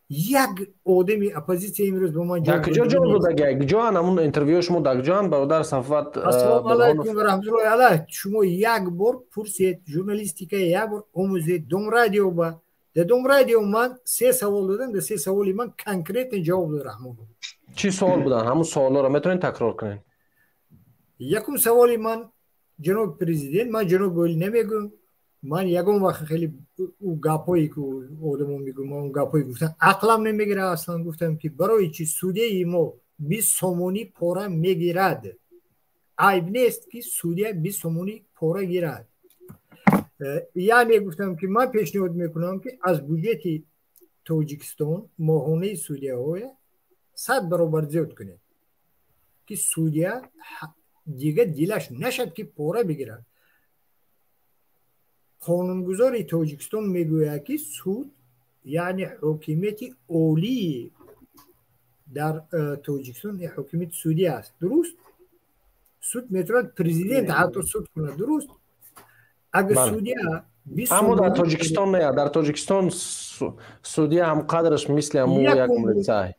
як одами оппозитсия имрӯз ба ман дар куҷо ҷавоб додагиа? Куҷоан ҳамун интервюи шумо, дар куҷоан, бародар Сафват? Ассалому алайкум ва раҳматуллоҳи алайҳ. Шумо як бор пурсед, журналистика як бор омӯзед. Дом радио ба дар Дом радио ман се савол додам, дар се саволи ман конкретно ҷавоб дод Раҳмонов. Чӣ савол буданд ҳамун саволҳоро метавонед такрор кунед? Якум саволи ман: ҷаноби президент, ман ҷаноби олӣ намегӯям, ман ягон вақт хеле ӯ гапҳое ки одамо мегӯям, ман он гапҳое гуфтам ақлам намегирад аслан. Гуфтам, ки барои чи судяи мо 20 сомонӣ пора мегирад? Айб нест, ки судя 20 сомонӣ пора гирад? Яъне гуфтам, ки ман пешниҳод мекунам, ки аз буҷети Тоҷикистон моҳонаи судяҳоя 100 баробар зиёд кунед, ки судя дигар дилаш нашад, ки пора бигирад. Қонунгузори Тоҷикистон мегӯяд, ки суд, яъне ҳокимияти олии дар Тоҷикистон ҳокимияти судӣ аст, дуруст? Суд метавонад президент ҳатто суд кунад, дуруст? Агар судя Аммо дар Тоҷикистон не, дар Тоҷикистон судя ҳам қадраш мисли ҳамун як милитсай.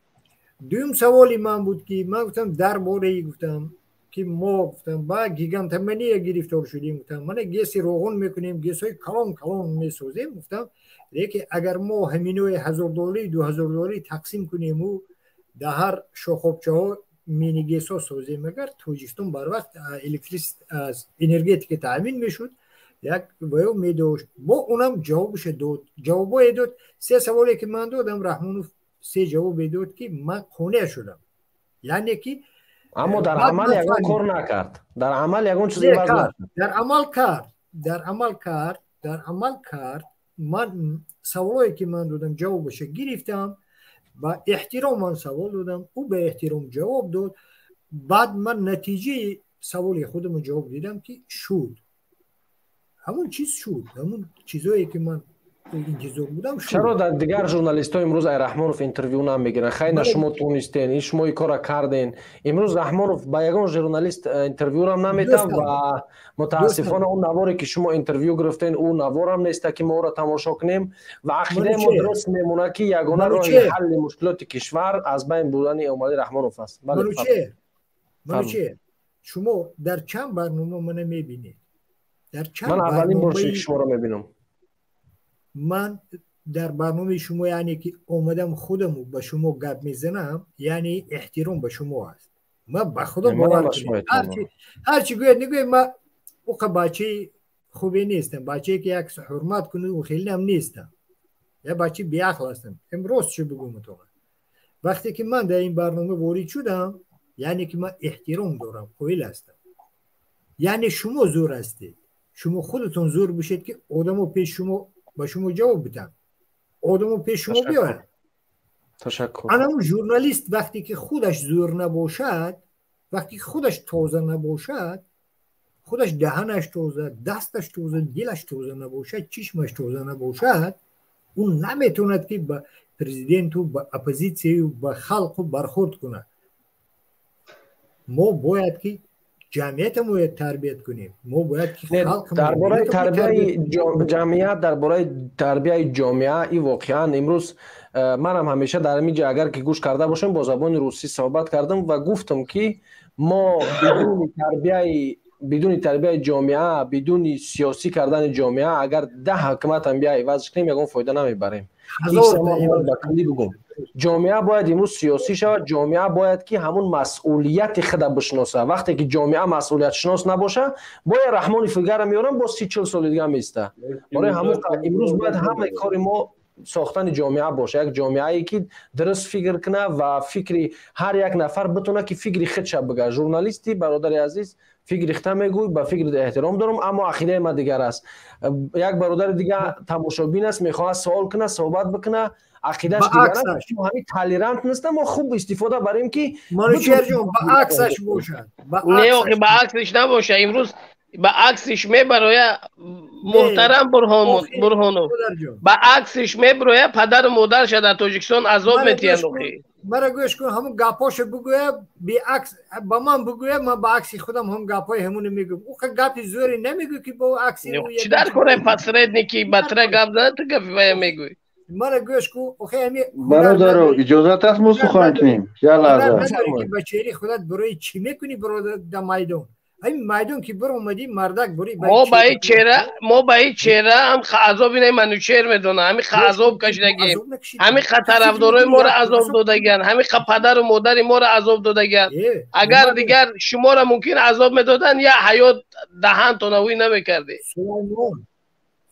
Дуюм саволи ман буд, ки ман гуфтам дар бораи, гуфтам, ки мо, гуфтам, ба гигантомания гирифтор шудем. Гуфтам, мана ГЭСи Роғун мекунем, ГЭСҳои калон калон месозем, гуфтам, лекин агар мо ҳаминои 1000 доллари, 2000 доллари тақсим кунему дар ҳар шохобчаҳо мини ГЭСҳо созем, агар Тоҷикистон барвақт аз энергетика таъмин мешуд, як ваё медошт. Бо унам ҷавобаше дод, ҷавобое дод. Се саволе ки ман додам, Раҳмонов се ҷавобе дод, ки ман қонеъ шудам, яъне ки Аммо дар амал ягон кор накард, дар амал ягон чиз иваз накард. Дар амал кард, дар амал кард, дар амал кард. Ман саволое ки ман додам, ҷавобаша гирифтам. Ба эҳтиром ман савол додам, ӯ ба эҳтиром ҷавоб дод. Баъд ман натиҷаи саволи худамро ҷавоб дидам, ки шуд, ҳамон чиз шуд, ҳамон чизое ки ман интизор будам. Чаро дар дигар журналистҳо имрӯз ай Раҳмонов интервю намегиранд? Хайна, шумо тонистен, ин шумо ин кора карден. Имрӯз Раҳмонов ба ягон журналист интервюрам наметавад ва мутаассифона он наворе ки шумо интервю гирифтен, ӯ наворам неста, ки мо ӯро тамошо кунем. Ва ақидаи мо дуруст мемонад, ки ягона роҳи ҳалли мушкилоти кишвар аз байн бурдани Эмомалӣ Раҳмонов аст. Манучер, шумо дар чанд барнома мана мебинед? Дар чанд? Ман аввалин бор шуморо мебинам. Ман дар барномаи шумо, яъне ки омадам худаму ба шумо гап мезанам, яъне эҳтиром ба шумо аст. Ман ба худо бовар, ҳарчи гӯяд нагӯяд, ман уқа бачаи хубе нестам, бачае ки як ҳурмат кунӣ, ӯ хелеам нестам, як бачаи беақл ҳастам. Имрӯз чӣ бигӯм? Вақте ки ман дар ин барнома ворид шудам, яъне ки ман эҳтиром дорам, қоил ҳастам. Яъне шумо зӯр ҳастед, шумо худатон зӯр бошед, ки одамо пеш шумо ба шумо ҷавоб биданд, одамо пеш шумо биёяд. Ташаккур. Анамун журналист вақте ки худаш зӯр набошад, вақте ки худаш тоза набошад, худаш даҳанаш тоза, дасташ тоза, дилаш тоза набошад, чишмаш тоза набошад, ӯ наметавонад, ки ба президенту, ба оппозитсияю, ба халқу бархӯрд кунад. Мо бояд ки Ҷамъиятро бояд тарбият кунем. Мо бояд ки дар бораи тарбияи ҷамъият, дар бораи тарбияи ҷомеа, и воқеан имрӯз манам ҳамеша дар ҳамин ҷо, агар ки гӯш карда бошем, бо забони русӣ суҳбат кардам ва гуфтам, ки мо бидуни тарбияи ҷомеа, бидуни сиёсӣ кардани ҷомеа, агар 10 ҳукуматам бия иваз кунем, ягон фоида намебарем. Бигӯм, ҷомеа бояд имрӯз сиёсӣ шавад. Ҷомеа бояд ки ҳамун масъулияти худа бишноса. Вақте ки ҷомеа масъулиятшинос набоша, бояд Раҳмони фигара меорам, боз 30-40 соли дига меиста. Барои ҳамун имрӯз бояд ҳамаи кори мо сохтани ҷомеа боша, як ҷомеае ки дуруст фикр куна ва фикри ҳар як нафар битона ки фикри худша бига. Журналисти, бародари азиз, фикри худта мегӯй, ба фикри эҳтиром дорам, аммо ақидаи ман дигар аст. Як бародари дига тамошобин аст, мехоҳад суол куна, суҳбат бикуна, ақидаш дигар аст. Ҳамин толерант неста, мо хуб истифода барем ки Манучеҳрҷон, ба аксаш бошад. Не, охи, ба аксиш набоша. Имрӯз ба аксиш мебароя, муҳтарам Бурҳонов, ба аксиш мебароя, падару модарша дар Тоҷикистон азоб метиҳанд. Охи, мара гӯш кун, ҳамун гапҳошо бигӯя, беакс ба ман бигӯя, ман ба акси худам ҳам гапҳои ҳамуно мегӯям. Ӯ гапи зӯре намегӯй ки бо акси чӣ дар кораи посредники ба тра гап зада, ту гапи вая мегӯй. Мара гӯш кун, охи, ҳами бародаро, иҷозат аст мо сухан кунем? Як лаҳза. Ба чеҳраи худат барои чӣ мекунӣ, бародар, дар майдон? Ҳамин майдон ки биромадӣ, мардак бури. Мо ба ин чеҳра, мо ба ин чеҳра ҳам азоби не, Манучеҳр медона, ҳамин азоб кашидагем, ҳамин тарафдорои моро азоб додагианд, ҳамин падару модари моро азоб додагианд. Агар дигар шуморо мумкин азоб медоданд, я ҳаёт даҳантона ӯй намекардед.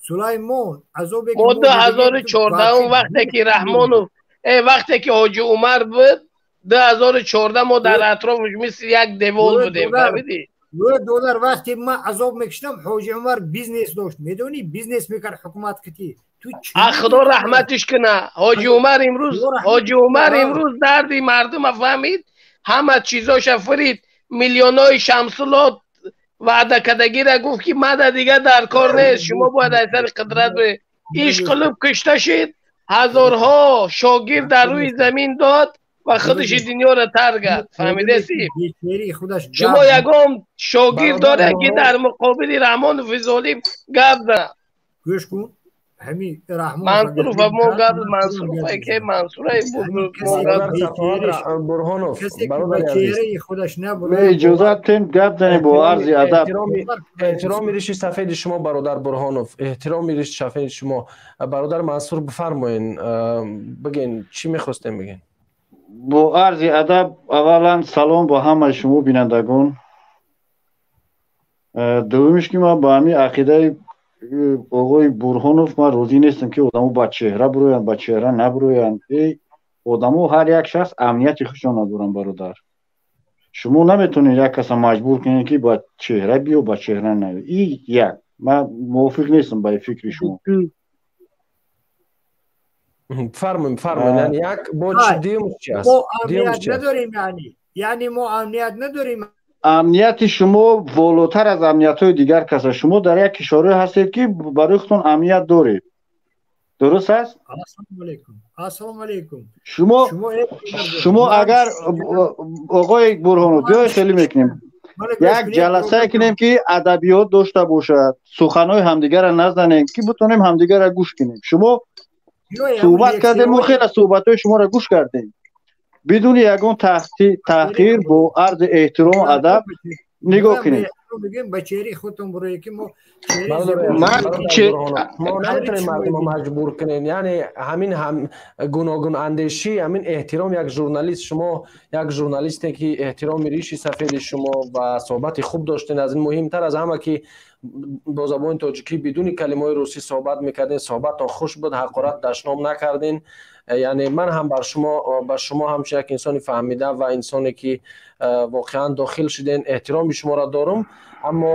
Сулаймон, азобе мо 2014 вақте ки Раҳмонов, вақте ки Ҳоҷи Умар буд, 2014 мо дар атрофаш мисли як девол будем, фаҳмидӣ? Доллар, вақте ман азоб мекашидам, Ҳоҷи Умар бизнес дошт, медонӣ, бизнес мекард ҳукумат кити. Худо раҳматиш куна Ҳоҷи Умар. Имрӯз Ҳоҷи Умар имрӯз дарди мардума фаҳмид, ҳама чизоша фирид, миллионҳои Шамсулот ваъдакардагира гуфт, ки мада дига дар кор нест, шумо бояд аз сари қудрат биред. Ишқилуб кушта шид, ҳазорҳо шогирд дар рӯи замин дод ва худаши дунёро тарк кард. Фаҳмидаси? Шумо ягон шогирд доред, ки дар муқобили Раҳмонови золим гап занад? Гӯш кун, ҳамин Раҳмон Мансуров мо гап, Мансуров ки Мансураи Бурҳонов, чеҳраи худаш набуд. Иҷозат тем гап занем бо арзи адаб. Эҳтироми риши сафеди шумо, бародар Бурҳонов, эҳтироми риши сафеди шумо. Бародар Мансур, бифармоен, биген, чӣ мехостем биген? Бо арзи адаб, аввалан салом бо ҳамаи шумо бинандагон. Дуввумиш ки ман ба ҳамин ақидаи оғои Бурҳонов ман розӣ нестам, ки одамо ба чеҳра бироянд, ба чеҳра набироянд. Одамо, ҳар як шахс амнияти худшон надоранд, бародар. Шумо наметавонед як каса маҷбур кунед, ки ба чеҳра биё, ба чеҳра наё. И як ман мувофиқ нестам ба фикри шумо. Фармоем, фармоем. Яъне як бо дуюмаш чи аст? Мо амният надорем, яъне мо амният надорем. Амнияти шумо волотар аз амниятҳои дигар кас аст. Шумо дар як кишварое ҳастед, ки барои худтон амният доред, дуруст аст? Ассалому алайкум, ассалому алайкум. Шумо агар, оғои Бурҳонов, биёед хеле мекунем, як ҷаласае кунем, ки адабиёт дошта бошад, суханҳои ҳамдигарро назанем, ки битонем ҳамдигарро гӯш кунем. Шумо суҳбат кардем, мо хеле суҳбатҳои шуморо гӯш кардем бидуни ягон таҳқир, бо арзи эҳтирому адаб. Нигоҳ кунед, ба чеҳраи худтон бурое, ки мо мо наметавонем мардумо маҷбур кунем. Яъне ҳамин гуногун андешӣ, ҳамин эҳтиром, як журналист, шумо як журналисте ки эҳтироми риши сафеди шумо ва суҳбати хуб доштен. Аз ин муҳимтар аз ҳама, ки бо забони тоҷикӣ бидуни калимаҳои русӣ суҳбат мекардем, суҳбаттон хуш буд, ҳақорат, дашном накардин. Яъне ман ҳам бар шумо, ба шумо ҳамчун як инсони фаҳмида ва инсоне ки воқеан дохил шуден, эҳтироми шуморо дорам. Аммо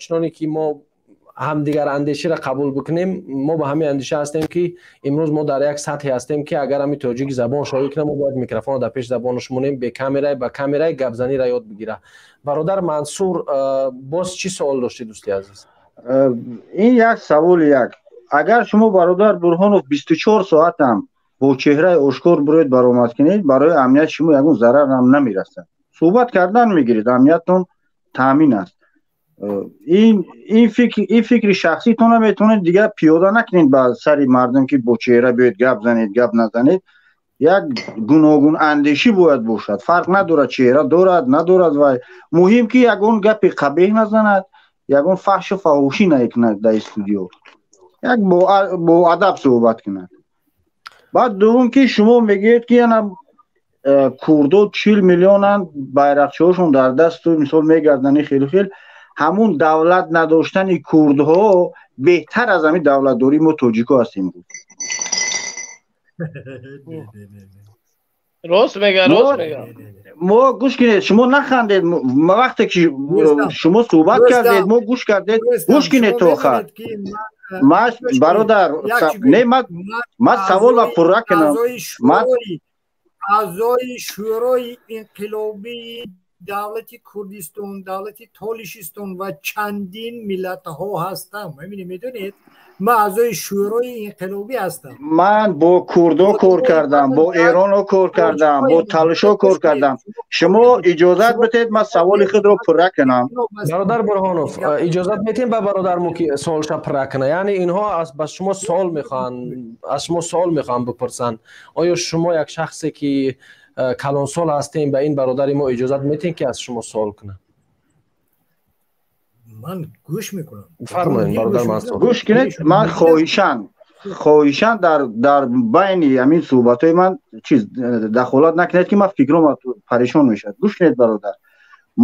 чуноне ки мо ҳамдигар андеширо қабул бикунем, мо ба ҳамин андеша ҳастем, ки имрӯз мо дар як сатҳе ҳастем, ки агар ҳамин тоҷик забон шоӣ кунам, мо бояд микрофонро дар пеши забонаш монем, бекамера, ба камераи гапзаниро ёд бигира. Бародар Мансур, боз чӣ суол доштӣ, дӯсти азиз? Ин як саволи як. Агар шумо, бародар Бурҳонов, 24 соатам бо чеҳраи ошкор бироед, баромад кунед, барои амнияти шумо ягон зарар ҳам намерасад. Суҳбат кардан мегиред, амнияттон Таъмин аст. Ин фикр, ин фикри шахситона метавонед дигар пиёда накунед ба сари мардум, ки бо чеҳра биёед гап занед, гап назанед. Як гуногун андешӣ бояд бошад, фарқ надорад чеҳра дорад, надорад, вай муҳим ки ягон гапи қабеҳ назанад, ягон фаҳшу фаҳошӣ накунад дар студио, як бо адаб суҳбат кунад. Баъд дуввум, ки шумо мегӯед, ки яна курдо 40 миллионанд, байрақчиҳошон дар дасту мисол мегардани хелу хел. Ҳамун давлат надоштани курдҳо беҳтар аз ҳамин давлатдории мо тоҷико ҳастем. Рост мега, рост мега. Мо гӯш кунед, шумо нахандед. Вақте ки шумо суҳбат кардед, мо гӯш кардед, гӯш кунед то охар. Ман, бародар, не, ман саволро пурра кунам. Аъзои Шӯрои инқилобии давлати Курдистон, давлати Толишистон ва чандин миллатҳо ҳастам. Ҳамине медонед, ман аъзои Шӯрои инқилобӣ ҳастам. Ман бо курдо кор кардам, бо эроно кор кардам, бо талишо кор кардам. Шумо иҷозат бидед, ман саволи худро пурра кунам. Бародар Бурҳонов, иҷозат метем ба бародармо, ки суолша пурра кунад? Яъне инҳо ба шумо суол мехоҳанд, аз шумо суол мехоҳанд бипурсанд. Оё шумо як шахсе ки калонсол ҳастем, ба ин бародари мо иҷозат метем, ки аз шумо суол кунад? Ман гӯш мекунам. Фармоед, бародар Мансур. Гӯш кунед, ман хоҳишан дар байни ҳамин суҳбатҳои ман чиз дахолат накунед, ки ман фикром парешон мешавад. Гӯш кунед, бародар,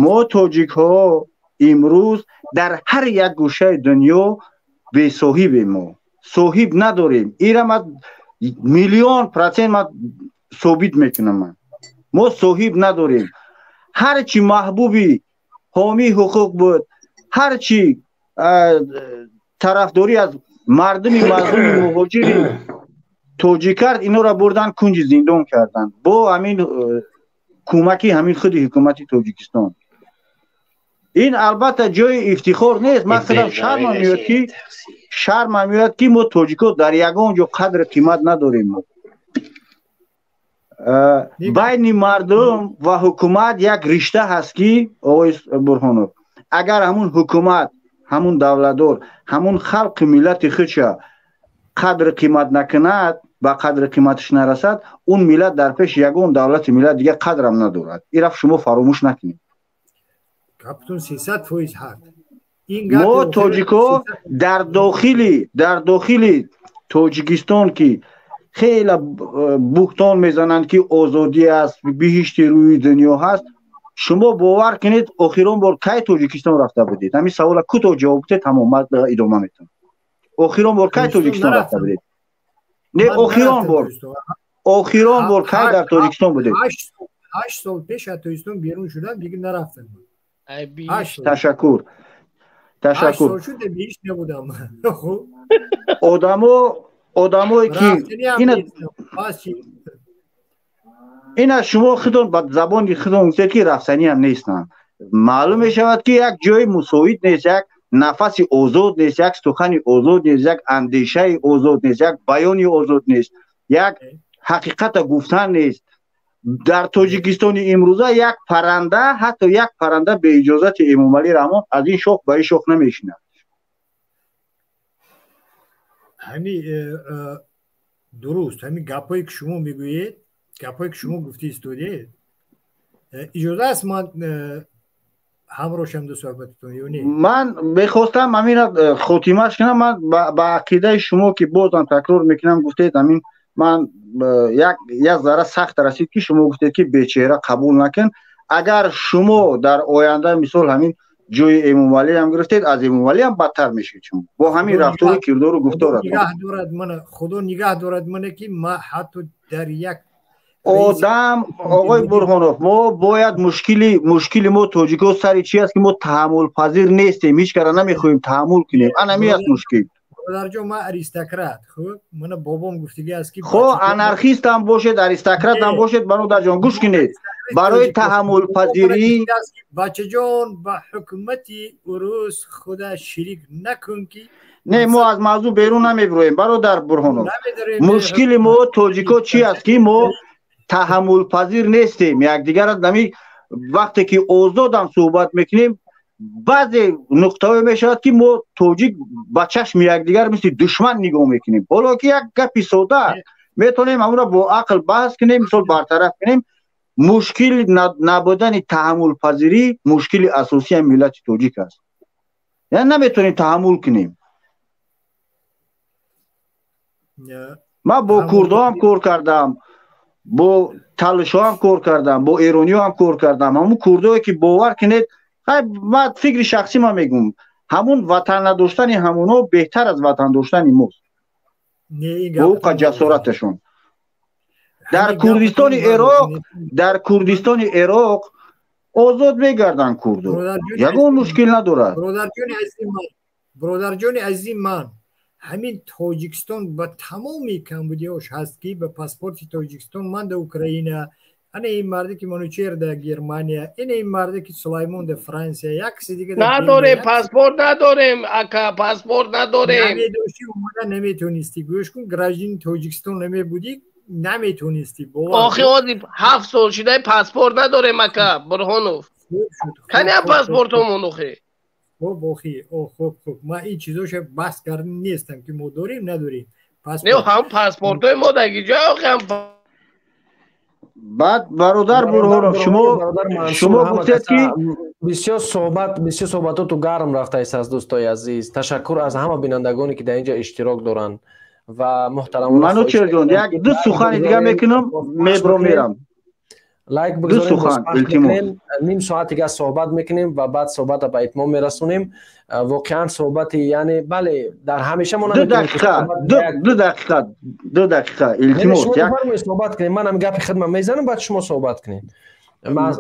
мо тоҷикҳо имрӯз дар ҳар як гӯшаи дунё бесоҳибем, мо соҳиб надорем. Ира ман миллион процент ман собит мекунам, ман мо соҳиб надорем. Ҳар чи маҳбуби ҳомии ҳуқуқ буд, ҳар чи тарафдорӣ аз мардуми мазлуми муҳоҷири тоҷик кард, инора бурдан кунҷи зиндон карданд бо ҳамин кӯмаки ҳамин худи ҳукумати Тоҷикистон. Ин албатта ҷои ифтихор нест. Ман худам шармам меояд, ки мо тоҷико дар ягон ҷо қадру қимат надорем. Байни мардум ва ҳукумат як ришта ҳаст, ки оғои Бурҳонов, агар ҳамун ҳукумат, ҳамун давлатдор ҳамун халқи миллати худша қадру қимат накунад, ба қадру қиматаш нарасад, он миллат дар пеши ягон давлати миллат дигар қадрам надорад. Ира шумо фаромӯш накунед. Гаптун 300% ҳақ. Мо тоҷико дар дохили Тоҷикистон, ки хеле буҳтон мезананд, ки озодӣ аст, биҳишти рӯи дунё ҳаст, шумо бовар кунед, охирон бор кай Тоҷикистон рафта будед? Ҳамин савола кӯтоҳ ҷавоб бидед, тамом, ман идома метавонам. Охирон бор кай Тоҷикистон рафта будед? Не, охирон бор кай дар Тоҷикистон будед? 8 сол пеш аз Тоҷикистон берун шудам, дигар нарафтам. Ташаккур, ташаккур. Набудам. Одамо, одамое ки ина шумо худон ба забони худон гуфтед, ки рафтаниам нестанд, маълум мешавад, ки як ҷои мусоид нест, як нафаси озод нест, як сухани озод нест, як андешаи озод нест, як баёни озод нест, як ҳақиқата гуфтан нест. Дар Тоҷикистони имрӯза як парранда, ҳатто як парранда беиҷозати Эмомалӣ Раҳмон аз ин шох ба ин шох намешинад. Ҳами дуруст, ҳамин гапҳое ки шумо мегӯед, гапҳое ки шумо гуфти истодед, иҷоза аст ман ҳамроҳ шам ду суҳбататон ё не? Ман мехостам ҳамина хотимаш кунам. Ман ба ақидаи шумо, ки бозам такрор мекунам, гуфтед, ҳамин ман як зарра сахт расид, ки шумо гуфтед, ки бечеҳра қабул накун. Агар шумо дар оянда мисол ҳамин ҷои Эмомалиам гирифтед, аз Эмомалиам бадтар мешед шумо бо ҳамин рафтору кирдору гуфторатон. Нигаҳ дорад мана, Худо нигаҳ дорад мана, ки ма ҳатто дар як Одам, оғои Бурҳонов, мо бояд мушкили мо тоҷико сари чи аст, ки мо таҳаммулпазир нестем, ҳеҷ кара намехоҳем таҳаммул кунем. Анами аст мушкил. Бародарҷон, ман аристократ, хуб, мана бобом гуфтагӣ аст, ки Хо анархистам бошед, аристократам бошед, бародарҷон, гӯш кунед, барои таҳаммулпазирӣ Бачаҷон, ба ҳукумати урус худа ширик накун, ки Не, мо аз мавзӯъ берун намебироем, бародар Бурҳонов. Мушкили мо тоҷико чи аст, ки мо таҳаммулпазир нестем якдигара. Нами вақте ки озодам суҳбат мекунем. Баъзе нуқтаҳое мешавад, ки мо тоҷик ба чашми якдигар мисли душман нигоҳ мекунем, ҳоло ки як гапи сода метавонем ҳамонро бо ақл баҳс кунем, мисол бартараф кунем. Мушкили набудани таҳаммулпазирӣ мушкили асосии миллати тоҷик аст, яъне наметавонем таҳаммул кунем. Ман бо курдҳоам кор кардам, бо талишҳоам кор кардам, бо эрониҳоам кор кардам. Ҳамун курдое ки бовар кунед, ман фикри шахсӣ ман мегӯм, ҳамун ватан надоштани ҳамонҳо беҳтар аз ватан доштани мост. Бо ӯ ҷасораташон. Дар Курдистони Ироқ, дар Курдистони Ироқ озод мегарданд курдо, ягон мушкил надорад. Бародарҷони азизи ман, ҳамин Тоҷикистон ба тамоми камбудиҳош ҳаст, ки ба паспорти Тоҷикистон ман дар Украина, ана ин марде ки Манучер дар Германия, ина ин марде ки Сулаймон дар Франсия, як каси дига надорем, паспорт надорем, ака, паспорт надорем. Намедошти, омада наметонистӣ. Гӯш кун, гражданини Тоҷикистон намебудӣ, наметонистӣ. Охи ози 7 сол шудай паспорт надорем, ака Бурҳонов. Каня паспортомон охи? Хуб, охи, хуб, хуб. Ман ин чизоша баҳс кардан нестам, ки мо дорем, надорем. Не, ҳам паспортҳои мо даги ҷой охи ҳам. Баъд бародар Бурҳонов, шумо гуфтед ки бисёр суҳбат, бисёр суҳбатоту гарм рафтааст, дӯстои азиз. Ташаккур аз ҳама бинандагоне ки дар инҷа иштирок доранд ва муҳтарамона. Манучерҷон, як ду сухани дига мекунам, мебро мерам. Лайк бигзорем, ним соат дига суҳбат мекунем ва баъд суҳбатро ба итмом мерасонем. Воқеан суҳбати, яъне бале, дар ҳамеша мо 2 дақиқа, 2 дақиқа, 2 дақиқа, илтимос. Суҳбат кунем, ман ҳам гапи хидмат мезанам, баъд шумо суҳбат кунед.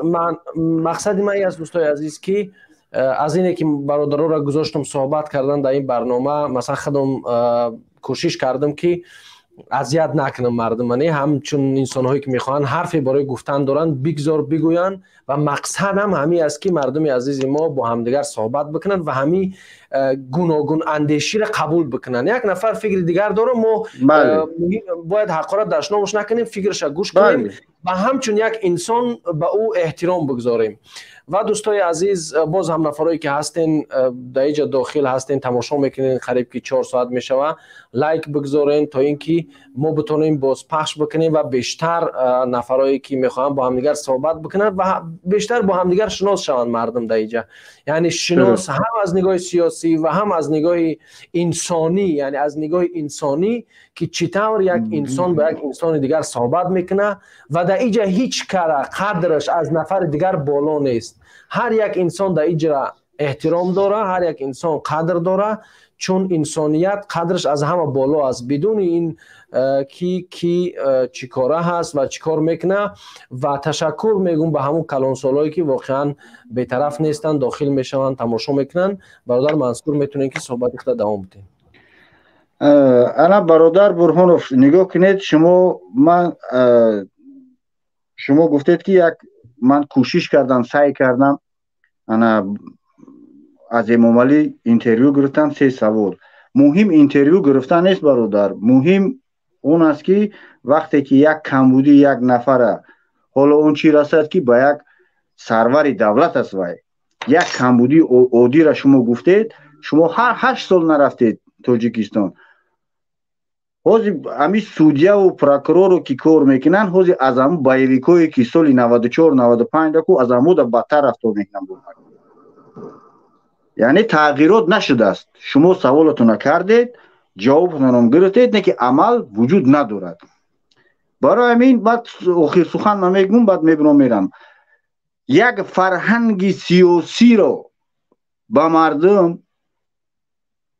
Ман мақсади ман ин аст, дӯстои азиз, ки аз ине ки бародаронро гузоштам суҳбат кардан дар ин барнома, масалан худам кӯшиш кардам ки азият накунам мардума, не ҳамчун инсонҳое ки мехоҳанд ҳарфе барои гуфтан доранд, бигзор бигӯянд. Ва мақсадам ҳамин аст, ки мардуми азизи мо бо ҳамдигар суҳбат бикунанд ва ҳамин гуногун андеширо қабул бикунанд. Як нафар фикри дигар дора, мо бояд ҳақорат дашномаш накунем, фикраша гӯш кунем ва ҳамчун як инсон ба ӯ эҳтиром бигзорем. Ва дӯстои азиз, боз ҳам нафарое ки ҳастен дар инҷа дохил ҳастен, тамошо мекунен, қариб ки 4 соат мешава, лайк бигзорен то ин ки мо битонем боз пахш бикунем ва бештар нафарое ки мехоҳанд бо ҳамдигар суҳбат бикунанд ва бештар бо ҳамдигар шинос шаванд мардум дар инҷа. Яъне шинос ҳам аз нигоҳи сиёсӣ ва ҳам аз нигоҳи инсонӣ, яъне аз нигоҳи инсонӣ ки чӣ тавр як инсон бо як инсони дигар суҳбат мекунад ва дар инҷа ҳеҷ кара қадраш аз нафари дигар боло нест. Ҳар як инсон дар инҷа эҳтиром дора, ҳар як инсон қадр дора, чун инсоният қадраш аз ҳама боло аст, бидуни ин ки чӣ кора ҳаст ва чӣ кор мекунад. Ва ташаккур мегӯм ба ҳамун калонсолое ки воқеан бетараф нестанд, дохил мешаванд, тамошо мекунанд. Бародар Мансур, метавонед ки суҳбати худро давом бидиҳед. Ана бародар Бурҳонов, нигоҳ кунед, шумо ман шумо гуфтед ки як ман кӯшиш кардам, саъй кардам, ана аз Эмомалӣ интервю гирифтам, 3 савол. Муҳим интервю гирифтан нест, бародар. Муҳим он аст, ки вақте ки як камбудӣ як нафара, ҳоло он чӣ расад, ки ба як сарвари давлат аст, вай як камбудии оддиро шумо гуфтед, шумо ҳар 8 сол нарафтед Тоҷикистон. Ҳозир ҳамин судьяву прокурору ки кор мекунанд, ҳозир аз ҳамун боевикое ки соли 94 95 даку аз ҳамуда бадтар рафтор мекунанд. Яъне тағйирот нашудааст. Шумо саволатонро кардед, ҷавобатонро гирифтед, не ки амал вуҷуд надорад. Барои ҳамин баъд охир сухан ман мегӯм, баъд мебурам мерам. Як фарҳанги сиёсиро ба мардум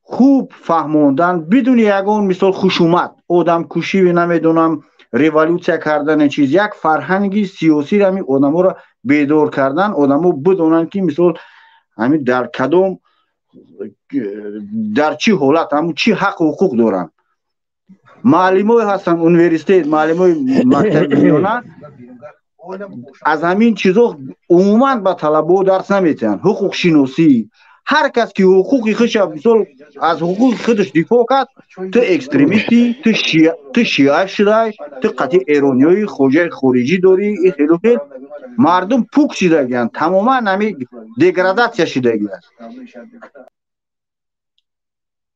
хуб фаҳмондан, бидуни ягон мисол хушумат, одамкушӣ, намедонам, революсия кардани чиз, як фарҳанги сиёсиро ҳамин одаморо бедор кардан, одамо бидонанд ки мисол ҳамин дар кадом, дар чӣ ҳолат, ҳамун чӣ ҳаққу ҳуқуқ доранд. Муаллимое ҳастанд университет, муаллимои мактаби миёна аз ҳамин чизо умуман ба талабаҳо дарс наметиҳанд. Ҳуқуқшиносӣ, ҳар кас ки ҳуқуқи худша мисол Аз ҳуқуқи худаш дифоъ кард, ту экстремистӣ, ту шиа шудай, ту қатъи эрониёи хоҷаи хориҷӣ дорӣ, и хелу хел. Мардум пук шидагиянд, тамоман ҳами деградатсия шидагиаст.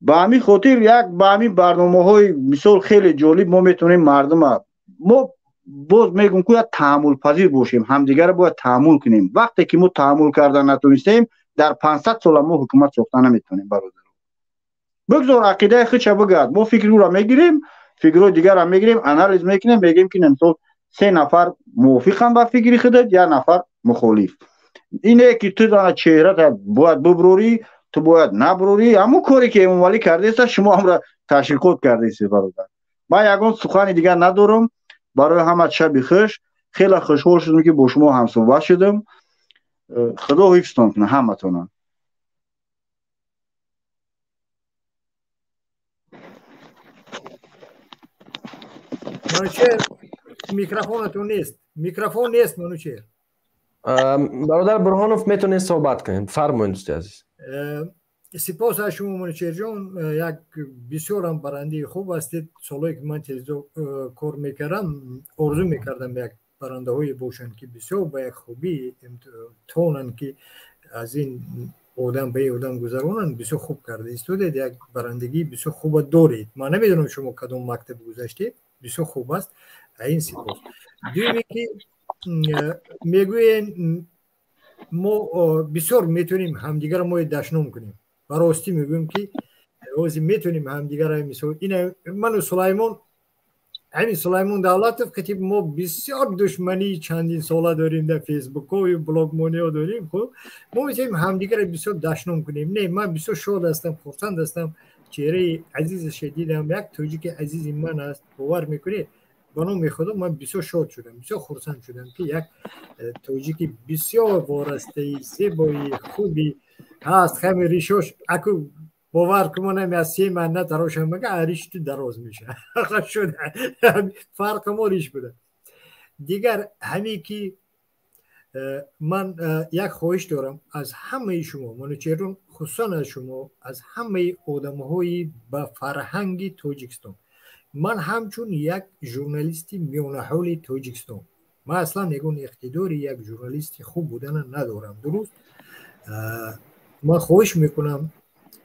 Ба ҳамин хотир як ба ҳамин барномаҳои мисол хеле ҷолиб мо метавонем мардума, мо боз мегӯм, ки бояд таҳаммулпазир бошем, ҳамдигарро бояд таҳаммул кунем. Вақте ки мо таҳаммул карда натонистем, дар 500 сола мо ҳукумат сохта наметавонем, бародар. Бигзор ақидаи худша бигӯяд, мо фикри ӯро мегирем, фикрҳои дигарро мегирем, анализ мекунем, мегӯем ки мисол се нафар мувофиқанд ба фикри худат, як нафар мухолиф. Ине ки ту чеҳрата бояд буброрӣ, ту бояд наброрӣ, ҳамон коре ки Эмомалӣ кардааст, шумо ҳамра ташвиқот кардаистед, бародар. Ман ягон сухани дигар надорам. Барои ҳама шаби хуш. Хеле хушҳол шудам, ки бо шумо ҳамсӯҳбат шудам. Худо ҳифзтон кунад ҳаматонам. Манучер, микрофонатон нест. Микрофон нест, Манучер. Бародар Бурҳонов, метавонед суҳбат кунед. Фармоед, дӯсти азиз. Сипос аз шумо, Манучерҷон. Як бисёрам барандаи хуб ҳастед. Солҳое ки ман телевизион кор мекардам, орзу мекардам як барандаҳое бошанд, ки бисёр ба як хубӣ тонанд, ки аз ин одам ба ин одам гузаронанд. Бисёр хуб карда истодед, як барандагии бисёр хуба доред. Ман намедонам шумо кадом мактаб гузаштед, бисёр хуб аст. Ин сипос. Дуюме ки мегӯем, мо бисёр метавонем ҳамдигарро мо дашном кунем. Ба ростӣ мегӯем, ки ҳозир метавонем ҳамдигарро, мисол ина ману Сулаймон, ҳамин Сулаймон Давлатов ки мо бисёр душмании чандин сола дорем, дар фейсбукҳою блогмониҳо дорем. Хуб, мо метавонем ҳамдигарро бисёр дашном кунем. Не, ман бисёр шод ҳастам, хурсанд ҳастам, чеҳраи азизаша дидам, як тоҷики азизи ман аст. Бовар мекунед, ба номи Худо ман бисёр шод шудам, бисёр хурсанд шудам, ки як тоҷики бисёр ворастаи зебои хуби ҳаст. Ҳами ришош аку бовар кунам, аз се ман натарошам, мага риш ту дароз меша шуд, фарқи мо риш буда. Дигар ҳаме ки ман як хоҳиш дорам аз ҳамаи шумо, Манучерон, хусусан аз шумо, аз ҳамаи одамҳои ба фарҳанги Тоҷикистон. Ман ҳамчун як журналисти миёнаҳоли Тоҷикистон, ман аслан ягон иқтидори як журналисти хуб будана надорам, дуруст? Ман хоҳиш мекунам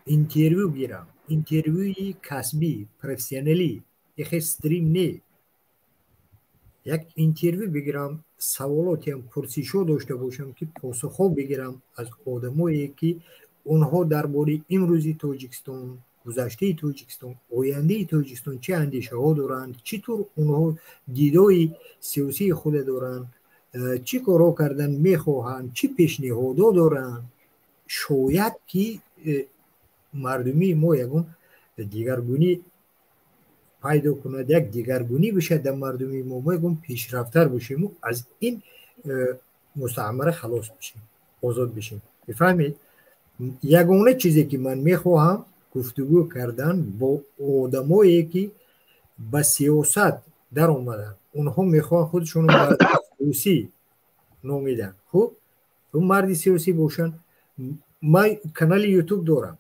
интервю гирам, интервюи касбӣ, профессионалӣ, яхе стрим не, як интервю бигирам, саволотиам пурсишҳо дошта бошам, ки посухҳо бигирам аз одамое, ки онҳо дар бораи имрӯзи Тоҷикистон, гузаштаи Тоҷикистон, ояндаи Тоҷикистон чӣ андешаҳо доранд, чӣ тур онҳо дидои сиёсии худа доранд, чӣ корҳо кардан мехоҳанд, чӣ пешниҳодҳо доранд. Шояд ки мардумии мо ягон дигаргунӣ пайдо кунад, як дигаргунӣ бишад дар мардумии мо, мо ягон пешрафтар бошему, аз ин мустаъмара халос бишем, озод бишем. Мефаҳмед? Ягона чизе ки ман мехоҳам, гуфтугӯ кардан бо одамое, ки ба сиёсат даромаданд. Онҳо мехоҳанд худшонро марди сиёсӣ номиданд. Хуб, марди сиёсӣ бошанд. Ман канали ютуб дорам,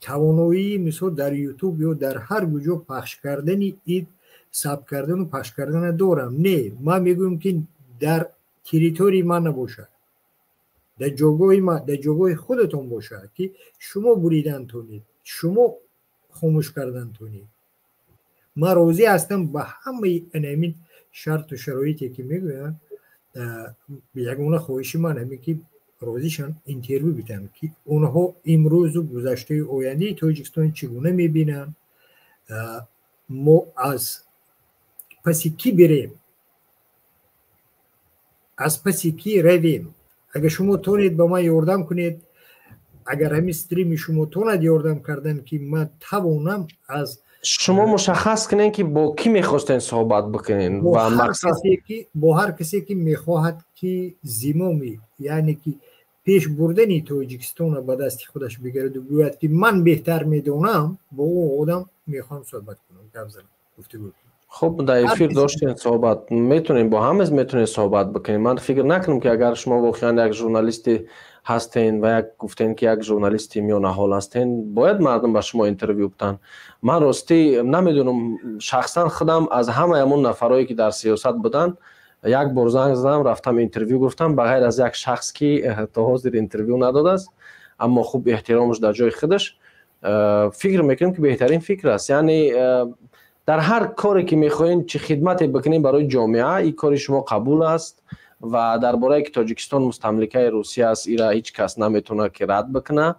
тавоноии мисол дар ютуб ё дар ҳар куҷо пахш кардани ид, сабт кардану пахш кардана дорам. Не, ман мегӯям, ки дар территорияи ман набошад, дар ҷойгоҳи ман, дар ҷойгоҳи худатон бошад, ки шумо буридан тонед, шумо хомӯш кардан тонед. Ман розӣ ҳастам ба ҳамаи анамин шарту шароите, ки мегӯянд. Ягона хоҳиши ман ҳамин, ки розишанд интервю бидиҳанд, ки онҳо имрӯзу гузаштаи ояндаи Тоҷикистон чӣ гуна мебинанд, мо аз паси кӣ бирем, аз паси кӣ равем. Агар шумо тонед ба ман ёрдам кунед, агар ҳамин стрими шумо тонад ёрдам кардан, ки ман тавонам аз шумо мушаххас кунед, ки бо кӣ мехостед суҳбат бикунед ва мақсад бо ҳар касе, ки мехоҳад, ки зимоми, яъне ки пеш бурдани Тоҷикистонро ба дасти худаш бигираду гӯяд, ки ман беҳтар медонам, бо ӯ одам мехоҳам суҳбат кунам, гап занам, гуфтугӯ кунам. Хуб, дар эфир доштем суҳбат, метавонем бо ҳама метавонем суҳбат бикунем. Ман фикр накунам, ки агар шумо воқеан як журналисти ҳастен ва як гуфтен, ки як журналисти миёнаҳол ҳастен, бояд мардум ба шумо интервю битан. Ман ростӣ намедонам, шахсан худам аз ҳамаи ҳамон нафарое, ки дар сиёсат буданд, як бор занг задам, рафтам, интервю гирифтам, ба ғайр аз як шахс, ки то ҳозир интервю надодааст, аммо хуб, эҳтиромаш дар ҷои худаш. Фикр мекунем, ки беҳтарин фикр аст, яъне дар ҳар коре ки мехоҳем, чӣ хидмате бикунем барои ҷомеа, ин кори шумо қабул аст. Ва дар борае ки Тоҷикистон мустамликаи Русия аст, ира ҳеҷ кас наметавонад, ки рад бикунад.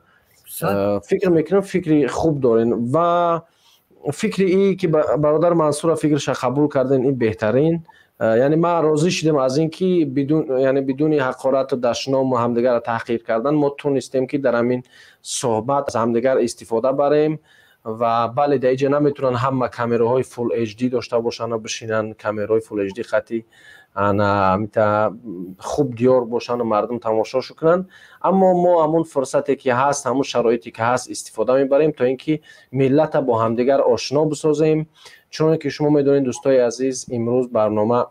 Фикр мекунам, фикри хуб дорем ва фикри и ки бародар Мансура фикрша қабул кардем, ин беҳтарин. Яъне ман розӣ шудам аз ин ки бидун, яъне бидуни ҳақорату дашному ҳамдигарро таҳқир кардан мо тунистем, ки дар ҳамин суҳбат аз ҳамдигар истифода барем. Ва бале, дар инҷа наметавонанд ҳама камераҳои Full HD дошта бошанд, бишинанд, камераҳои Full HD хати ана мита хуб диёр бошанд, мардум тамошошу кунанд, аммо мо ҳамун фурсате ки ҳаст, ҳамун шароите ки ҳаст, истифода мебарем, то ин ки миллата бо ҳамдигар ошно бисозем. Чуноне ки шумо медонед, дӯстои азиз, имрӯз барнома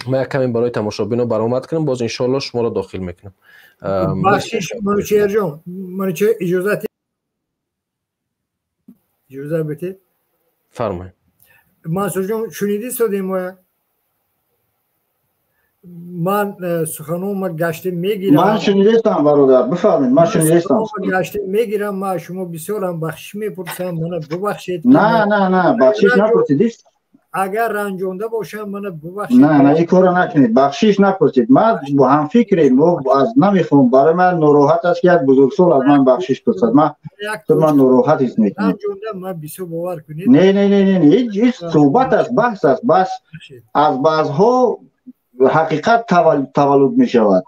ма як каме барои тамошобино баромад кунам, боз иншоалло шуморо дохил мекунам. Бахшиш, Манучеҳрҷон, Манучеҳр, иҷозат, иҷозат битед. Фармоед. Мансурҷон, шунидӣ содем моя? Ман суханома гашта мегирам. Ман шунидестам, бародар, бифармед, ман шунидестам. Гашта мегирам, ман шумо бисёрам бахшиш мепурсам, мана бубахшед. На, на, на, бахшиш напурсид. Агар ранҷонда бошам, мана бубахшед. На, на, ин корро накунед, бахшиш напурсед. Ман бо ҳамфикрем, мо аз намехоҳам, барои ман нороҳат аст, ки як бузургсол аз ман бахшиш пурсад. Ман ман нороҳат ҳис мекунам. Ранҷонда ман бисёр, бовар кунед. Не, не, не, не, ҳеҷ, суҳбат аст, баҳс аст, баҳс аз баъзҳо ҳақиқат таваллуд мешавад.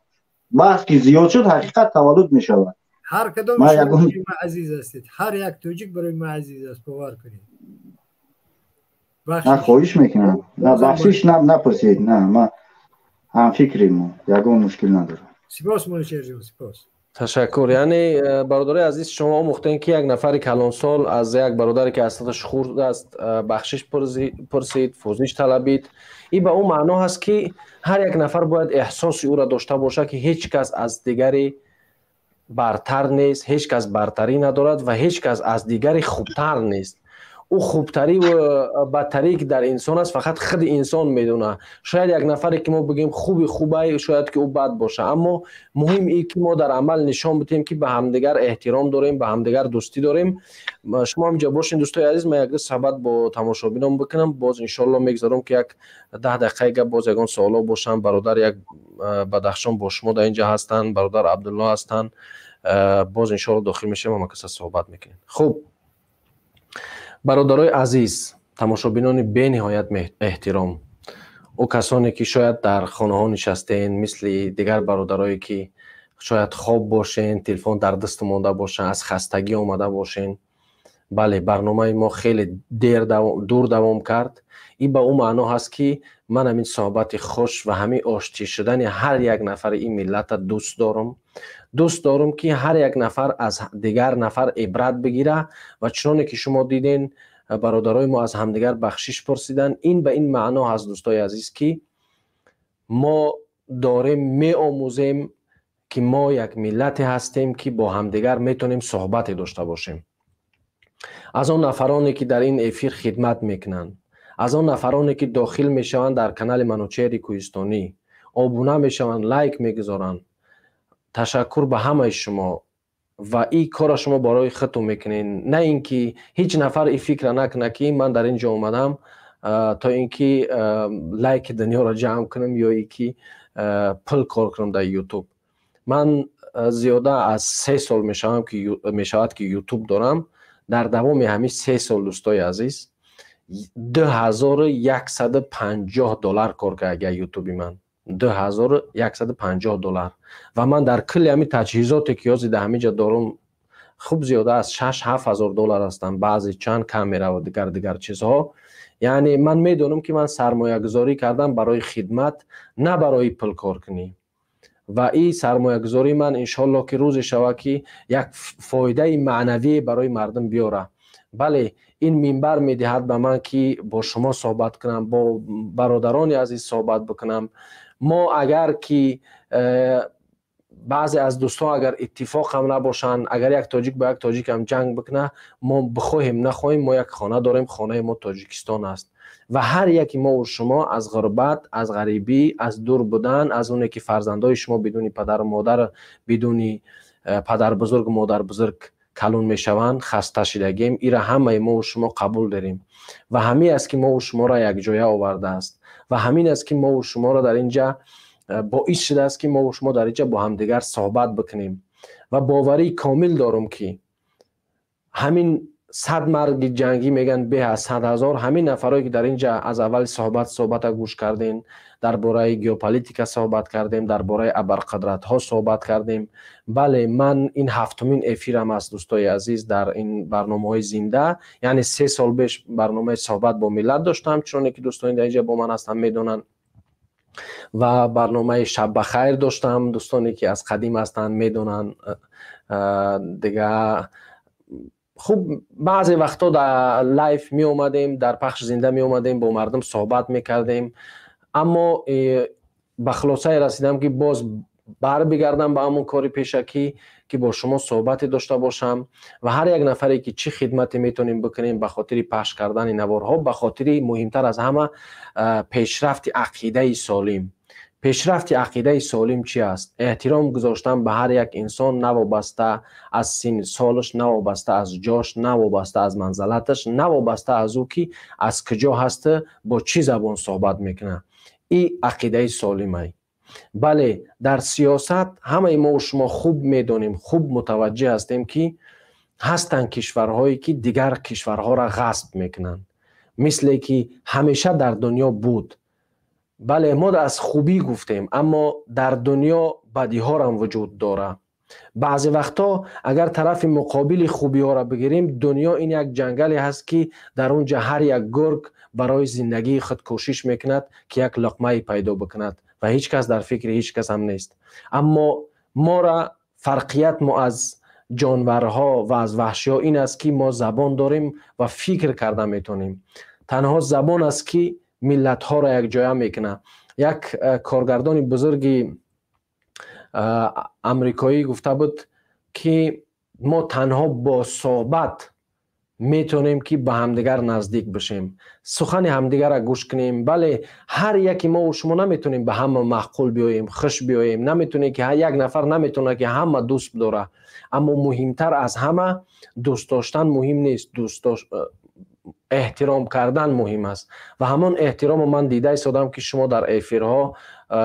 Баҳс ки зиёд шуд, ҳақиқат таваллуд мешавад. Ҳар кадом шумо ман азиз ҳастед, ҳар як тоҷик барои ман азиз аст, бовар кунед. На, хоҳиш мекунам, на, бахшиш напурсед, на, ман ҳамфикрем, ягон мушкил надорам. Сипос, Манучеҳрҷон, сипос. Ташаккур. Яъне, бародарои азиз, шумо омӯхтем, ки як нафари калонсол аз як бародаре, ки аз сатҳаш хурд аст, бахшиш пурсид, фузиш талабид. Ин ба он маъно ҳаст, ки ҳар як нафар бояд эҳсоси ӯро дошта бошад, ки ҳеҷ кас аз дигари бартар нест, ҳеҷ кас бартарӣ надорад ва ҳеҷ кас аз дигари хубтар нест. Ӯ хубтарӣ ва бадтарӣ, ки дар инсон аст, фақат худи инсон медонад. Шояд як нафаре, ки мо бигӯем хуби хубай, шояд ки ӯ бад боша, аммо муҳим ин ки мо дар амал нишон бидиҳем, ки ба ҳамдигар эҳтиром дорем, ба ҳамдигар дӯстӣ дорем. Шумо ҳаминҷа бошед, дӯстои азиз, ман як суҳбат бо тамошобинон бикунам, боз иншоалло мегзаром, ки як 10 дақиқаи гап, боз ягон суоло бошанд. Бародар як Бадахшон бо шумо дар инҷа ҳастанд, бародар Абдулло ҳастанд, боз иншоалло дохил мешавем, ҳама каса суҳбат мекунем. Хуб, бародарои азиз, тамошобинони бениҳоят эҳтиром, ӯ касоне, ки шояд дар хонаҳо нишастен, мисли дигар бародарое, ки шояд хоб бошен, телефон дар даст монда бошанд, аз хастагӣ омада бошен. Бале, барномаи мо хеле дер дур давом кард. Ин ба ӯ маъно ҳаст, ки ман ҳамин суҳбати хуш ва ҳамин оштӣ шудани ҳар як нафари ин миллата дӯст дорам. Дӯст дорам, ки ҳар як нафар аз дигар нафар ибрат бигира. Ва чуноне ки шумо диден, бародарои мо аз ҳамдигар бахшиш пурсиданд, ин ба ин маъно ҳаст, дӯстои азиз, ки мо дорем меомӯзем, ки мо як миллате ҳастем, ки бо ҳамдигар метавонем суҳбате дошта бошем. Аз он нафароне, ки дар ин эфир хидмат мекунанд, аз он нафароне, ки дохил мешаванд дар канали Манучеҳри Кӯҳистонӣ, обуна мешаванд, лайк мегузоранд, ташаккур ба ҳамаи шумо. Ва ин корро шумо барои худтон мекунед, на ин ки ҳеҷ нафар ин фикра накунад, ки ман дар ин ҷо омадам, то ин ки лайки дунёро ҷамъ кунам ё ин ки пул кор кунам дар Ютуб. Ман зиёда аз 3 сол мешавад, ки Ютуб дорам. Дар давоми ҳамин 3 сол, дӯстои азиз, 2150 доллар кор карда Ютуби ман, 2150 доллар. Ва ман дар кулли ҳамин таҷҳизоте, ки ҳозир дар ҳамин ҷо дорум, хуб зиёда аз 6-7 ҳазор доллар ҳастанд, баъзе чанд камера ва дигар дигар чизҳо. Яъне ман медонам, ки ман сармоягузорӣ кардам барои хидмат, на барои пулкоркунӣ. Ва ин сармоягузории ман, иншоалло, ки рӯзе шавад, ки як фоидаи маънавие барои мардум биёра. Бале, ин минбар медиҳад ба ман, ки бо шумо суҳбат кунам, бо бародарони азиз суҳбат бикунам. Мо агар ки баъзе аз дӯстон агар иттифоқ ҳам набошанд, агар як тоҷик бо як тоҷик ҳам ҷанг бикунад, мо бихоҳем нахоҳем, мо як хона дорем, хонаи мо Тоҷикистон аст. Ва ҳар яки мову шумо аз ғурбат, аз ғарибӣ, аз дур будан, аз оне ки фарзандои шумо бидуни падару модар, бидуни падарбузургу модарбузург калон мешаванд, хаста шидагем. Ира ҳамаи мову шумо қабул дорем. Ва ҳамин аст, ки мову шуморо якҷоя овардааст, ва ҳамин аст, ки мову шуморо дар инҷа боис шудааст, ки мову шумо дар инҷа бо ҳамдигар суҳбат бикунем. Ва боварии комил дорам, ки ҳамин 100 марги ҷангӣ мегӯянд беҳ аз 100 000. Ҳамин нафарое ки дар инҷа аз аввали суҳбата гӯш кардем, дар бораи геополитика суҳбат кардем, дар бораи абарқудратҳо суҳбат кардем. Бале, ман ин ҳафтумин эфирам аст, дӯстои азиз, дар ин барномаҳои зинда. Яъне 3 сол беш барномаи суҳбат бо миллат доштам, чуноне ки дӯстони дар инҷа бо ман ҳастанд медонанд, ва барномаи шаб бахайр доштам, дӯстоне ки аз қадим ҳастанд медонанд. Дига хуб, баъзе вақтҳо дар лайв меомадем, дар пахши зинда меомадем, бо мардум суҳбат мекардем. Аммо ба хулосае расидам, ки боз барбигардам ба ҳамон кори пешакӣ, ки бо шумо суҳбате дошта бошам ва ҳар як нафаре ки чӣ хидмате метавонем бикунем ба хотири пахш кардани наворҳо, ба хотири муҳимтар аз ҳама пешрафти ақидаи солим. Пешрафти ақидаи солим чи аст? Эҳтиром гузоштан ба ҳар як инсон, навобаста аз синни солаш, навобаста аз ҷош, навобаста аз манзалаташ, навобаста аз ӯ ки аз куҷо ҳаста, бо чӣ забон суҳбат мекунад. И ақидаи солимай. Бале, дар сиёсат ҳамаи мо шумо хуб медонем, хуб мутаваҷҷеҳ ҳастем, ки ҳастанд кишварҳое, ки дигар кишварҳоро ғасб мекунанд, мисле ки ҳамеша дар дунё буд. Бале, мо аз хубӣ гуфтем, аммо дар дунё бадиҳорам вуҷуд дорад. Баъзе вақтҳо агар тарафи муқобили хубиҳоро бигирем, дунё ин як ҷангале ҳаст, ки дар он ҷа ҳар як гург барои зиндагии худ кӯшиш мекунад, ки як луқмае пайдо бикунад, ва ҳеҷ кас дар фикри ҳеҷ кас ҳам нест. Аммо мора фарқият мо аз ҷонварҳо ва аз ваҳшиҳо ин аст, ки мо забон дорем ва фикр карда метавонем. Танҳо забон аст, ки миллатҳоро якҷоя мекунад. Як коргардони бузурги амрикоӣ гуфта буд, ки мо танҳо бо суҳбат метавонем, ки ба ҳамдигар наздик бишем, сухани ҳамдигарро гӯш кунем. Бале, ҳар яке мову шумо наметавонем ба ҳама маъқул биёем, хуш биёем, наметавонем, ки як нафар наметавонад, ки ҳама дӯст дора. Аммо муҳимтар аз ҳама, дӯст доштан муҳим нест, эҳтиром кардан муҳим аст. Ва ҳамон эҳтиромо ман дида истодам, ки шумо дар эфирҳо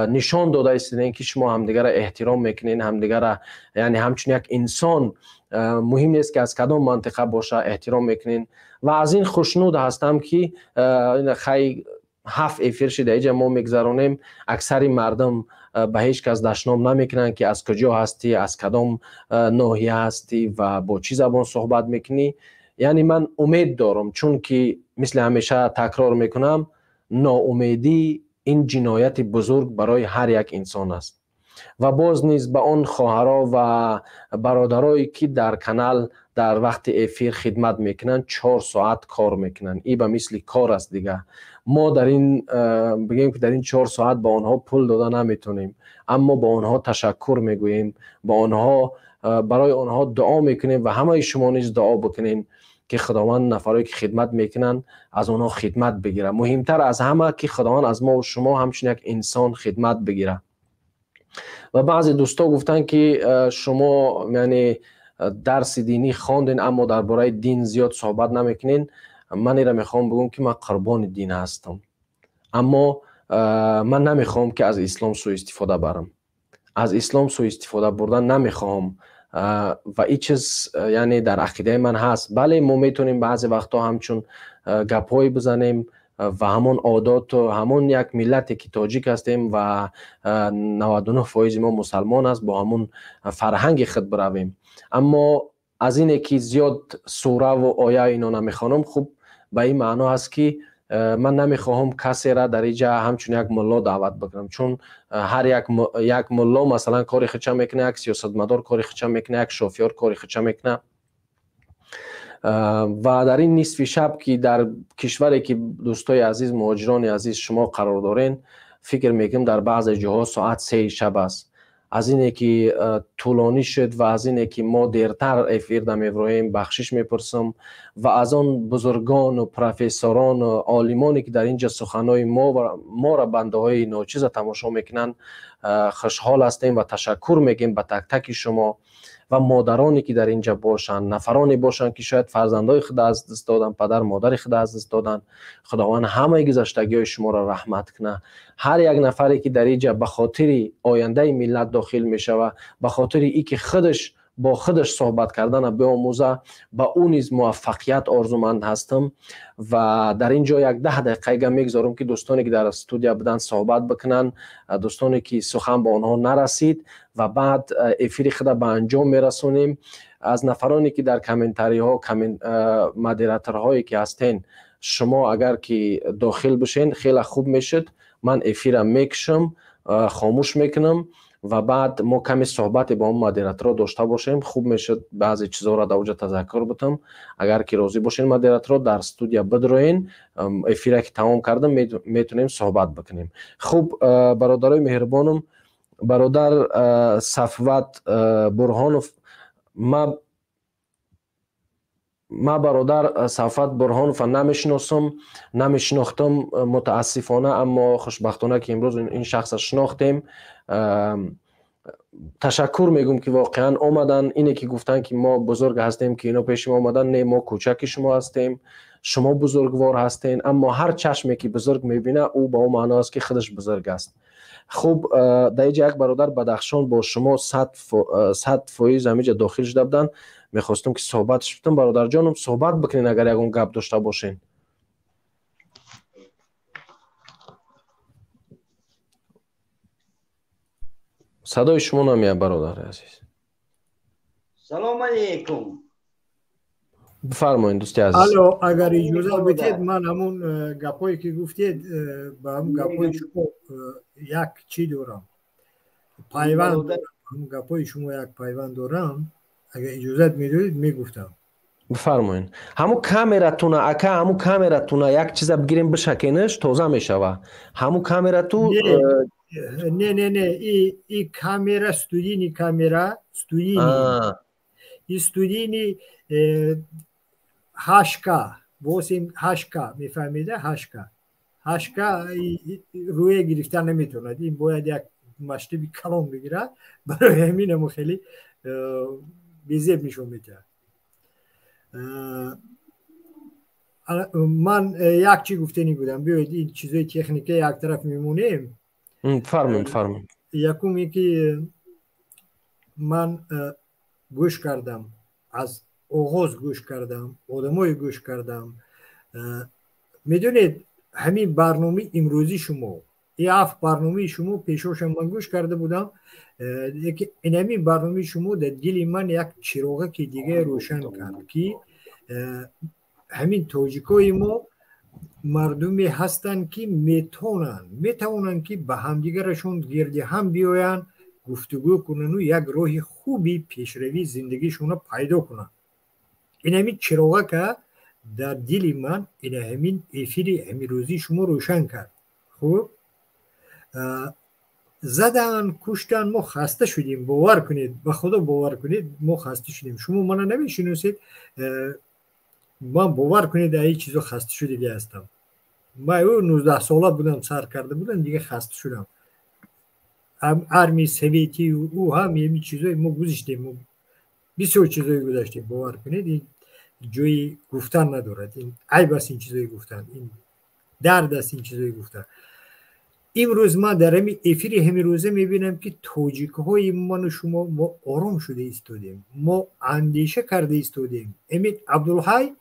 нишон дода истодем, ки шумо ҳамдигарро эҳтиром мекунед, ҳамдигарро, яъне ҳамчун як инсон, муҳим нест, ки аз кадом мантиқа боша, эҳтиром мекунед. Ва аз ин хушнуд ҳастам, ки хай ҳафт эфир шида иҷа мо мегзаронем, аксари мардум ба ҳеҷ кас дашном намекунанд, ки аз куҷо ҳастӣ, аз кадом ноҳия ҳастӣ ва бо чӣ забон суҳбат мекунӣ. Яъне ман умед дорам, чунки мисли ҳамеша такрор мекунам, ноумедӣ ин ҷинояти бузург барои ҳар як инсон аст. Ва боз низ ба он хоҳаро ва бародарое, ки дар канал дар вақти эфир хидмат мекунанд, 4 соат кор мекунанд, и ба мисли кор аст. Дига мо дар ин бигем, ки дар ин 4 соат ба онҳо пул дода наметавонем, аммо ба онҳо ташаккур мегӯем, ба онҳо, барои онҳо дуо мекунем. Ва ҳамаи шумо низ дуо бикунед, ки Худованд нафарое ки хидмат мекунанд, аз онҳо хидмат бигирад. Муҳимтар аз ҳама, ки Худованд аз мо шумо ҳамчун як инсон хидмат бигирад. Ва баъзе дӯсто гуфтанд, ки шумо яъне дарси динӣ хонден, аммо дар бораи дин зиёд суҳбат намекунен. Ман инро мехоҳам бигӯям, ки ман қурбони дин ҳастам, аммо ман намехоҳам, ки аз ислом сӯистифода барам, аз ислом сӯистифода бурдан намехоҳам. Ва ин чиз яъне дар ақидаи ман ҳаст. Бале, мо метавонем баъзе вақтҳо ҳамчун гапҳое бизанем ва ҳамон одоту ҳамон як миллате ки тоҷик ҳастем ва 99 фоизи мо мусалмон аст, бо ҳамон фарҳанги худ биравем. Аммо аз ине ки зиёд сураву оя ино намехонам, хуб, ба ин маъно ҳаст, ки ман намехоҳам касера дар иҷа ҳамчун як мулло даъват бикунам, чун ҳар як мулло масалан кори худша мекунад, як сиёсатмадор кори худша мекунад, як шофёр кори худша мекунад. Ва дар ин нисфи шаб ки дар кишваре ки дӯстои азиз, муҳоҷирони азиз, шумо қарор дорен, фикр мекунем дар баъзе ҷоҳо соат 3 шаб аст. Аз ине ки тӯлонӣ шуд ва аз ине ки мо дертар эфирда меброем, бахшиш мепурсам ва аз он бузургону профессорону олимоне ки дар инҷа суханҳои моро, бандаҳои ночиза, тамошо мекунанд, хушҳол ҳастем ва ташаккур мегӯем ба так-таки шумо ва модароне ки дар инҷа бошанд, нафароне бошанд ки шояд фарзандои худа аз даст доданд, падар модари худа аз даст доданд. Худованд ҳамаи гузаштагиҳои шуморо раҳмат кунад. Ҳар як нафаре ки дар инҷа ба хотири ояндаи миллат дохил мешавад, ба хотири ин ки худаш бо худаш суҳбат кардана биомӯза, ба ӯ низ муваффақият орзуманд ҳастам. Ва дар ин ҷо як 10 дақиқаига мегузорам ки дӯстоне ки дар студия буданд суҳбат бикунанд, дӯстоне ки сухан ба онҳо нарасид, ва баъд эфири худа ба анҷом мерасонем. Аз нафароне ки дар комментариҳо, модераторҳое ки ҳастен, шумо агар ки дохил бишен, хеле хуб мешуд. Ман эфира мекушам, хомӯш мекунам ва баъд мо каме суҳбате бо он модераторо дошта бошем. Хуб мешуд баъзе чизҳоро дар оҷа тазаккур бутам. Агар ки розӣ бошен, модераторо дар студия бидроен, эфира ки тамом кардам, метонем суҳбат бикунем. Хуб, бародарои меҳрубонам, бародар Сафват Бурҳонов, ма бародар Сафват Бурҳоновро намешиносам, намешинохтам мутаассифона, аммо хушбахтона ки имрӯз ин шахсро шинохтем. Ташаккур мегӯм ки воқеан омадан. Ине ки гуфтанд ки мо бузург ҳастем, ки ино пеши мо омадан, не, мо кӯчаки шумо ҳастем, шумо бузургвор ҳастен, аммо ҳар чашме ки бузург мебина, ӯ ба он маъно аст ки худаш бузург аст. Хуб, дар инҷа як бародар Бадахшон бо шумо 100% ҳаминҷа дохил шуда буданд. Мехостам ки суҳбатш бутам. Бародарҷоном, суҳбат бикунен агар ягон гап дошта бошен. Садои шумо намеяд, бародари азиз. Салом алейкум. Бифармоед, дӯсти азиз. Алло, агар иҷоза бидиҳед, ман ҳамун гапҳое ки гуфтед, ба ҳамун гапҳои шумо як чӣ дорам, пайванд дорам. Ҳамун гапҳои шумо як пайванд дорам, агар иҷозат медодед, мегуфтам. Бифармоед. Ҳамун камератуна, ака, ҳамун камератуна як чиза бигирем, бишакенаш, тоза мешава. Ҳамун камерату. Не, не, не, и камера студийный, камера студийный, и студийный HK 8 HK, мефаҳмида, HK, HK рӯе гирифта наметавонад. Ин бояд як масштаби калон бигирад, барои ҳамин ҳамо хеле безеб нишон медиҳад. Ман як чӣ гуфтанӣ будам. Биёед, ин чизои техника як тараф мемонем. Фармоед, фармоед. Якум ин ки ман гӯш кардам, аз оғоз гӯш кардам, одамое гӯш кардам. Медонед, ҳамин барномаи имрӯзи шумо, и ҳафт барномаи шумо пешошам ман гӯш карда будам, ин ҳамин барномаи шумо дар дили ман як чироғаки дигаре рӯшан кард, ки ҳамин тоҷикои мо мардуме ҳастанд, ки метавонанд ки ба ҳамдигарашон гирди ҳам биёянд, гуфтугӯ кунанду як роҳи хуби пешравии зиндагишонро пайдо кунанд. Ин ҳамин чироғака дар дили ман ин ҳамин эфири ҳамирӯзии шумо рӯшан кард. Хуб, задан, куштан, мо хаста шудем, бовар кунед, ба Худо бовар кунед, мо хаста шудем. Шумо мана намешиносед, ман, бовар кунед, аз ин чизо хаста шудагӣ ҳастам. Ман ӯ 19 сола будам, сар карда будам, дига хаста шудам. Армияи советӣ, ӯ ҳам ҳамин чизои мо гузаштем, бисёр чизое гузаштем, бовар кунед, ин ҷои гуфтан надорад, ин айб аст ин чизои гуфтан, ин дард аст ин чизои гуфтан. Имрӯз ман дар ҳамин эфири ҳамирӯза мебинам, ки тоҷикҳои ману шумо мо ором шуда истодем, мо андеша карда истодем. Эмин Абдулҳай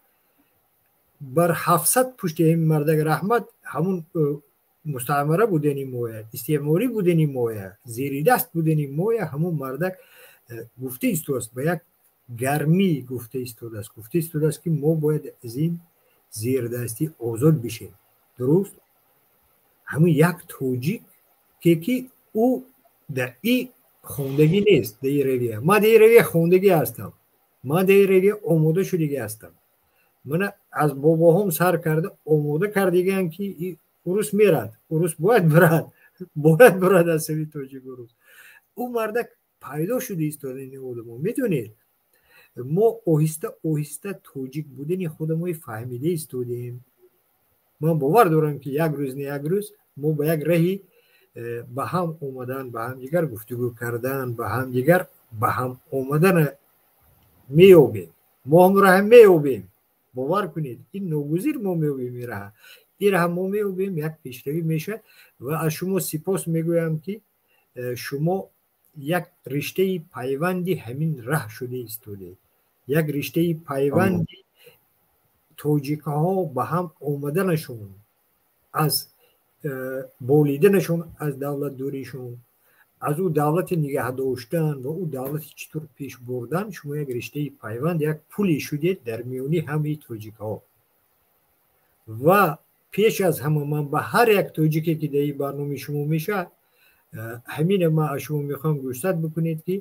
бар 700 пушти ҳамин мардак раҳмат, ҳамун мустаъмара будани моя, истеъморӣ будани моя, зеридаст будани моя, ҳамун мардак гуфта истодааст, ба як гармӣ гуфта истодааст, гуфта истодааст, ки мо бояд аз ин зердастӣ озод бишем. Дуруст, ҳамун як тоҷик ки ӯ дар и хондагӣ нест, дар и равия. Ман дар и равия хондагӣ ҳастам, ман дар и равия омода шудагӣ ҳастам. Мана аз бобоҳом сар карда омода кардиган ки урус мерад, урус бояд бирад, бояд бирад аз сари тоҷик урус. Ӯ мардак пайдо шуда истода ин одамо. Медонед, мо оҳиста оҳиста тоҷик будани худамои фаҳмида истодаем. Ман бовар дорам ки як рӯз не як рӯз мо ба як раҳи ба ҳам омадан, ба ҳамдигар гуфтугӯ кардан, ба ҳамдигар ба ҳам омадана меёбем. Мо ҳам раҳ меёбем. Бовар кунед, ин ногузир мо меёбем ин раҳа. Ин раҳа мо меёбем, як пешравӣ мешавад ва аз шумо сипос мегӯям ки шумо як риштаи пайванди ҳамин раҳ шуда истодаед. Як риштаи пайванди тоҷикҳо ба ҳам омаданашон, аз болиданашон аз давлатдоришон, аз ӯ давлати нигаҳ доштан ва ӯ давлати чӣ тур пеш бурдан, шумо як риштаи пайванд, як пуле шудед дар миёни ҳамаи тоҷикҳо. Ва пеш аз ҳама ман ба ҳар як тоҷике ки дар ин барномаи шумо мешавад, ҳамина ман аз шумо мехоҳам гӯшзад бикунед ки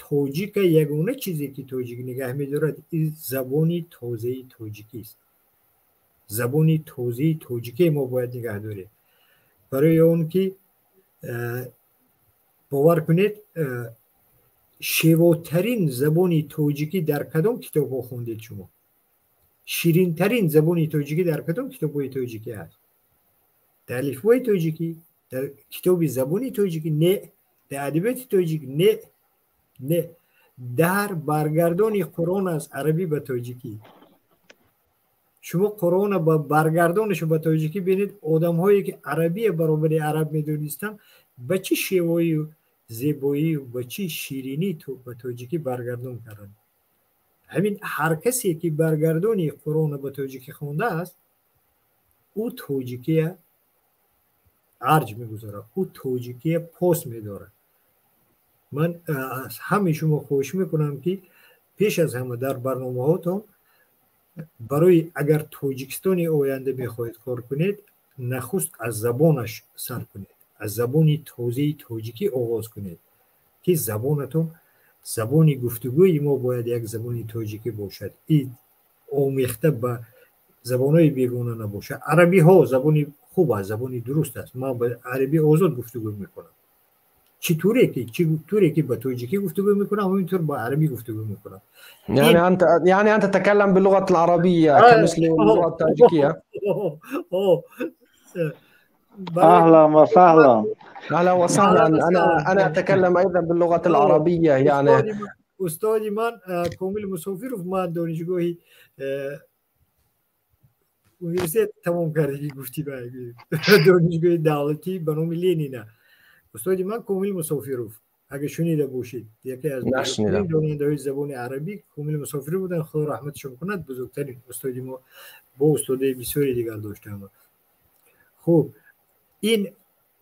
тоҷика ягона чизе ки тоҷик нигаҳ медорад ин забони тозаи тоҷикист. Забони тозаи тоҷикие мо бояд нигаҳ дорем. Барои он ки бовар кунед, шевотарин забони тоҷикӣ дар кадом китобҳо хондед шумо? Ширинтарин забони тоҷикӣ дар кадом китобҳои тоҷикӣ аст? Дар алифбои тоҷикӣ, дар китоби забони тоҷикӣ не, дар адабиёти тоҷик не, не, дар баргардони Қуръон аз арабӣ ба тоҷикӣ. Шумо Қуръонро ба баргардонашо ба тоҷикӣ бинед, одамҳое ки арабие баробари араб медонистанд, ба чӣ шевоию зебоию ба чӣ ширинӣ ба тоҷикӣ баргардон карданд. Ҳамин ҳар касе ки баргардони Қуръонро ба тоҷикӣ хондааст, ӯ тоҷикия арҷ мегузорад, ӯ тоҷикия пос медорад. Ман аз ҳамаи шумо хоҳиш мекунам ки пеш аз ҳама дар барномаҳотон барои агар Тоҷикистони оянда мехоҳед кор кунед, нахуст аз забонаш сар кунед, аз забони тозаи тоҷикӣ оғоз кунед ки забонатон, забони гуфтугӯи мо бояд як забони тоҷикӣ бошад, ин омехта ба забонҳои бегона набошад. Арабиҳо забони хуб аст, забони дуруст аст. Ман ба арабӣ озод гуфтугӯ мекунам. Чӣ туре ки ба тоҷикӣ гуфтугӯ мекунам, ҳаминтур ба арабӣ гуфтугӯ мекунам. يعني أنت تتكلم باللغة العربية كمثل اللغة التاجيكية. أهلا وسهلا. أهلا وسهلا. أنا أتكلم أيضا باللغة العربية يعني. устоди ман Комил Мусофиров, ман донишгоҳи университет тамом кардагӣ гуфтӣ, донишгоҳи давлатӣ ба номи Ленина. Устоди ман Комил Мусофиров, агар шунида бошед, яке аз донандаҳои забони арабӣ Комил Мусофиров буданд, Худо раҳматшон кунад, бузургтарин устоди мо, бо устодои бисёри дигар доштам. Хуб, ин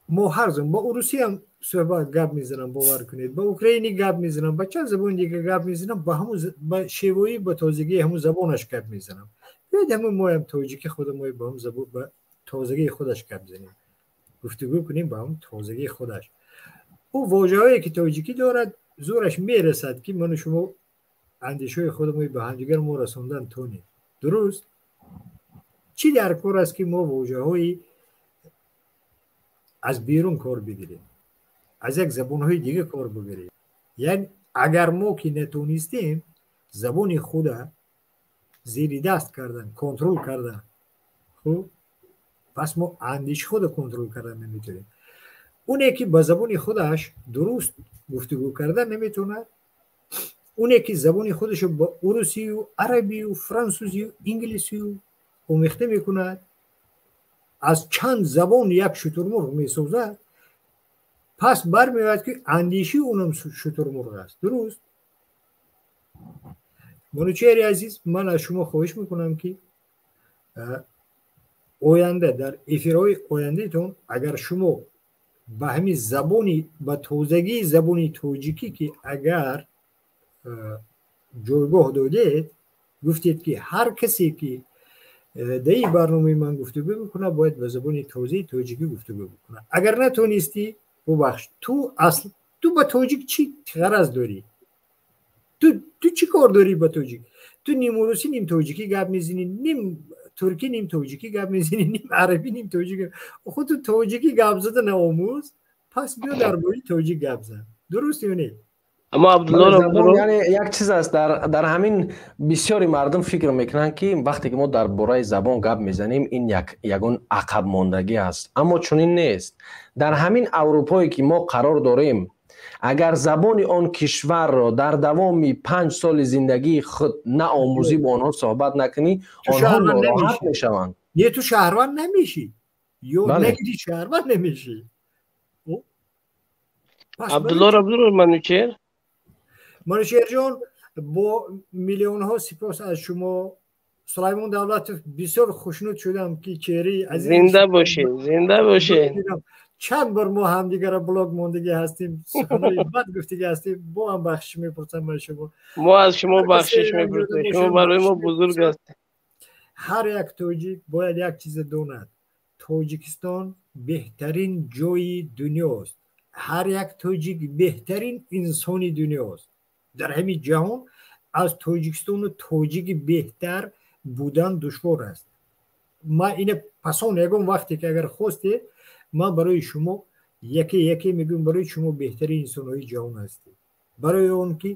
мо ҳар зум ба урусӣ ҳам суҳбат гап мезанам, бовар кунед, ба украинӣ гап мезанам, ба чанд забони дигар гап мезанам, ба ҳамун ба шевоӣ, ба тозагии ҳамун забонаш гап мезанам. Биёед ҳамун моям тоҷики худамои ба ҳамун забон, ба тозагии худаш гап занем, гуфтугӯ кунем ба ҳамун тозагии худаш. Ӯ вожаҳое ки тоҷикӣ дорад зӯраш мерасад ки ману шумо андешаҳои худамои ба ҳамдигар мо расондан тонем. Дуруст? Чӣ дар кор аст ки мо вожаҳои аз берун кор бигирем, аз як забонҳои дига кор бигирем? Яъне агар мо ки натонистем забони худа зери даст кардан, контрол кардан, хуб, пас мо андеши худа контрол кардан наметавонем. Оне ки ба забони худаш дуруст гуфтугӯ кардан наметавонад, оне ки забони худашо ба урусию арабию франсузию инглисию омехта мекунад, аз чанд забон як шутурмурғ месозад, пас бармеояд ки андешии онам шутурмурғ аст. Дуруст? Манучеҳри азиз, ман аз шумо хоҳиш мекунам ки оянда дар эфирҳои ояндаитон агар шумо ба ҳамин забони, ба тозагии забони тоҷикӣ ки агар ҷойгоҳ додед, гуфтед ки ҳар касе ки дар ин барномаи ман гуфтугӯ мекунад, бояд ба забони тозаи тоҷикӣ гуфтугӯ бикунад. Агар натонистӣ, бубахш, ту асл ту ба тоҷик чӣ ғараз дорӣ? Ту чӣ кор дорӣ ба тоҷик? Ту ним русӣ, ним тоҷикӣ гап мезанӣ, ним туркӣ, ним тоҷикӣ гап мезанӣ, ним арабӣ, ним тоҷикӣ. Худ ту тоҷикӣ гап зада наомӯз, пас биё дар бораи тоҷик гап зан. Дуруст ё не? Аммо Абдулло, яъне як чиз аст, дар ҳамин бисёри мардум фикр мекунанд, ки вақте ки мо дар бораи забон гап мезанем, ин ягон ақабмондагӣ аст. Аммо чунин нест. Дар ҳамин Аврупое ки мо қарор дорем, агар забони он кишварро дар давоми 5 соли зиндагии худ наомӯзӣ, бо онҳо суҳбат накунӣ, онҳо нороҳат мешаванд. Не, ту шаҳрванд намешӣ. Ё нагирӣ, шаҳрванд намешӣ. Абдулло Абдулло, Манучер. Манучерҷон, бо миллионҳо сипос аз шумо. Сулаймон Давлатов, бисёр хушнуд шудам, ки чеҳраи азиз. Зинда бошед, зинда бошед. Чанд бор мо ҳамдигарро блок мондагӣ ҳастем, суханои бад гуфтагӣ ҳастем, бо ҳам бахшиш мепурсам аз шумо. Мо аз шумо бахшиш мепурсем, шумо барои мо бузург ҳастед. Ҳар як тоҷик бояд як чизе донад: Тоҷикистон беҳтарин ҷои дунёст, ҳар як тоҷик беҳтарин инсони дунёст. Дар ҳамин ҷаҳон аз Тоҷикистону тоҷики беҳтар будан душвор аст. Ман ина пасон ягон вақте ки агар хостед, ман барои шумо яке яке мегӯям, барои шумо беҳтарин инсонҳои ҷаҳон ҳастед. Барои он ки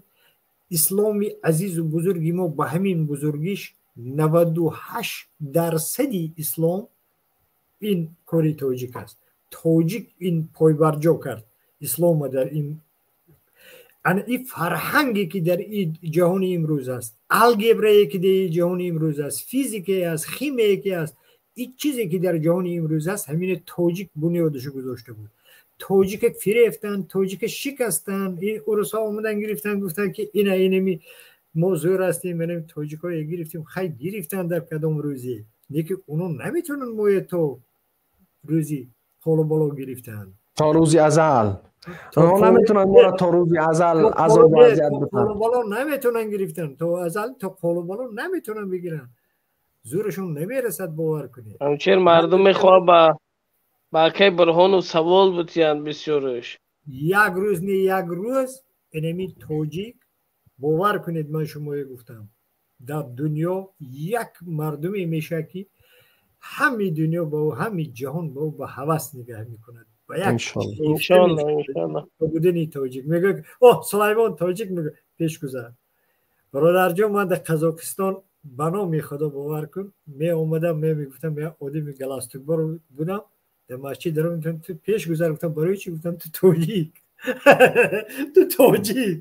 исломи азизу бузурги мо ба ҳамин бузургиш 98% ислом ин кори тоҷик аст. Тоҷик ин пойбарҷо кард ислома дар ин ана ин фарҳанге ки дар ин ҷаҳони имрӯз аст, алгебрае ки дар ин ҷаҳони имрӯз аст, физикае аст, химияе ки аст, ин чизе ки дар ҷаҳони имрӯз аст, ҳамине тоҷик бунёдашо гузошта буд. Тоҷика фирефтанд, тоҷика шикастанд, ин урусҳо омадан гирифтанд, гуфтанд ки ина инами мо зӯр ҳастем, инами тоҷикҳое гирифтем. Хай, гирифтанд дар кадом рӯзе, лекин оно наметавонанд моя то рӯзи холу боло гирифтанд. То рӯзи азал. Онҳо наметавонанд моро то рӯзи азал азобу азият битанд. Қолу боло наметавонанд гирифтан, то азал, то қолу боло наметавонанд бигиранд. Зӯрашон намерасад, бовар кунед. Ҳамчунин мардум мехоҳад ба акай Бурҳону савол бутиянд бисёраш. Як рӯз не, як рӯз инами тоҷик, бовар кунед, ман шумое гуфтам, дар дунё як мардуме мешавад, ки ҳамаи дунё ба ӯ, ҳамаи ҷаҳон ба ӯ ба ҳавас нигаҳ мекунад. Ба як иншоалло, иншоалло. Будани тоҷик мегӯяд: «О, Сулаймон тоҷик», мегӯяд, пешгузар. Бародарҷон, ман дар Қазоқистон, ба номи Худо, бовар кун, меомадам, мегуфтам, як одами галстукбор будам, дар масҷид даром, ту пешгузар. Гуфтам: «Барои чӣ?» Гуфтам: «Ту тоҷик, ту тоҷик,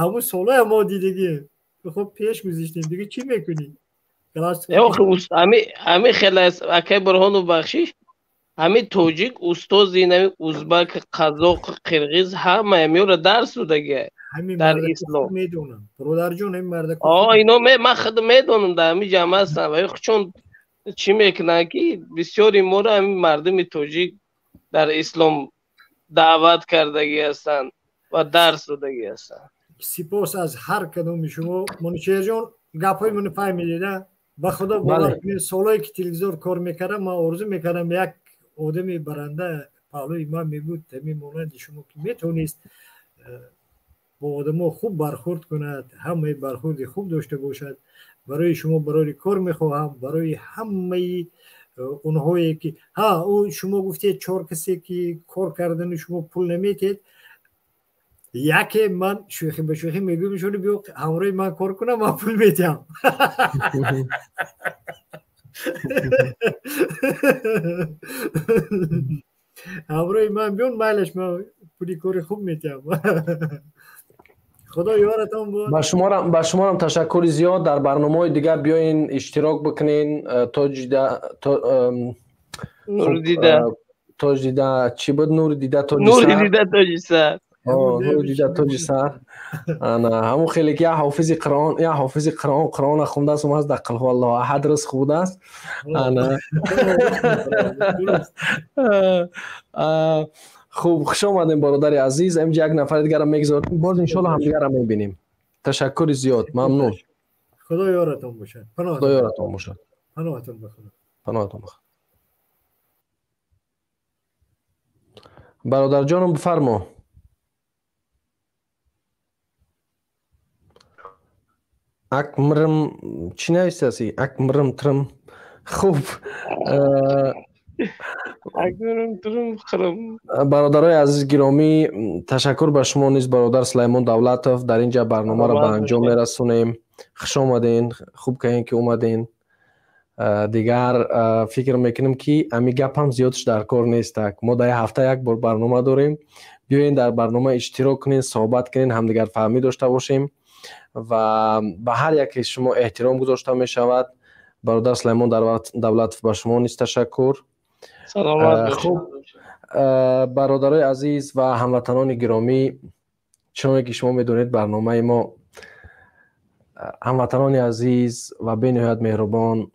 ҳамун солҳоя мо дидагем, хуб пеш гузиштем, дига чӣ мекунӣ?» Ҳами хеле акай Бурҳону, бахшиш, ҳами тоҷик устози инами узбак, қазоқ, қирғиз, ҳама ҳамиёро дарс додагия дар ислом. Медонам, бародарҷон, ҳамин марда. Ино ман худ медонам, дар ҳамин ҷамъ ҳастам ва чун чӣ мекунанд, ки бисёри моро ҳамин мардуми тоҷик дар ислом даъват кардагӣ ҳастанд ва дарс додагӣ ҳастанд. Сипос аз ҳар кадоми шумо. Манучеҳрҷон, гапҳои ману фаҳмидед? Ба Худо, бовар кунед, солҳое ки телевизор кор мекардам, ман орзу мекардам як одами баранда паҳлӯи ман мебуд, ҳамин монанди шумо, ки метавонист бо одамо хуб бархӯрд кунад, ҳамаи бархӯрди хуб дошта бошад. Барои шумо барори кор мехоҳам, барои ҳамаи онҳое ки ҳа ӯ шумо гуфтед, чор касе ки кор кардану шумо пул наметиҳед, яке ман шӯхӣ ба шӯхӣ мегӯям, шумо биё ҳамроҳи ман кор кунам, ман пул метиҳам. Ҳамроҳи ман биён, майлаш, ман пули кори хуб метиҳам. Худо ёратон бод. Ба шуморам ташаккури зиёд. Дар барномаҳои дигар биёен, иштирок бикунен. Тоҷида, Нурдида, Тоҷдида чӣ буд? Нурдида, Нурдида, Тоҷисар. Нурдида, Тоҷисар. Ана ҳамун хеле ки як ҳофизи Қуръон, як ҳофизи Қуръон Қуръона хондааст, омаз дар қул ҳуаллоҳу аҳад рӯз хубудааст. Ана хуб, хуш омадем, бародари азиз. Инҷа як нафари дигарам мегузорем, боз иншоалло ҳамдигарро мебинем. Ташаккури зиёд, мамнун. Худо ёратон бошад. Худо ёратон бошад. Паноҳатон ба Худо. Паноҳатон ба Худо. Бародарҷонам, бифармо. Акмрм чӣ нависаси? Акмрм трм. Хуб, бародарои азиз гиромӣ, ташаккур ба шумо низ, бародар Сулаймон Давлатов. Дар ин ҷа барномаро ба анҷом мерасонем. Хуш омаден, хуб кардем ки омаден. Дигар фикр мекунем, ки ами гапам зиёдш дар кор нестак. Мо дар ҳафта як бор барнома дорем. Биёен, дар барнома иштирок кунен, суҳбат кунен, ҳамдигарфаҳмӣ дошта бошем ва ба ҳар яке шумо эҳтиром гузошта мешавад. Бародар Сулаймон Давлатов, ба шумо низ ташаккур. Хуб, бародарои азиз ва ҳамватанони гиромӣ, чуноне ки шумо медонед, барномаи мо, ҳамватанони азиз ва бениҳоят меҳрубон,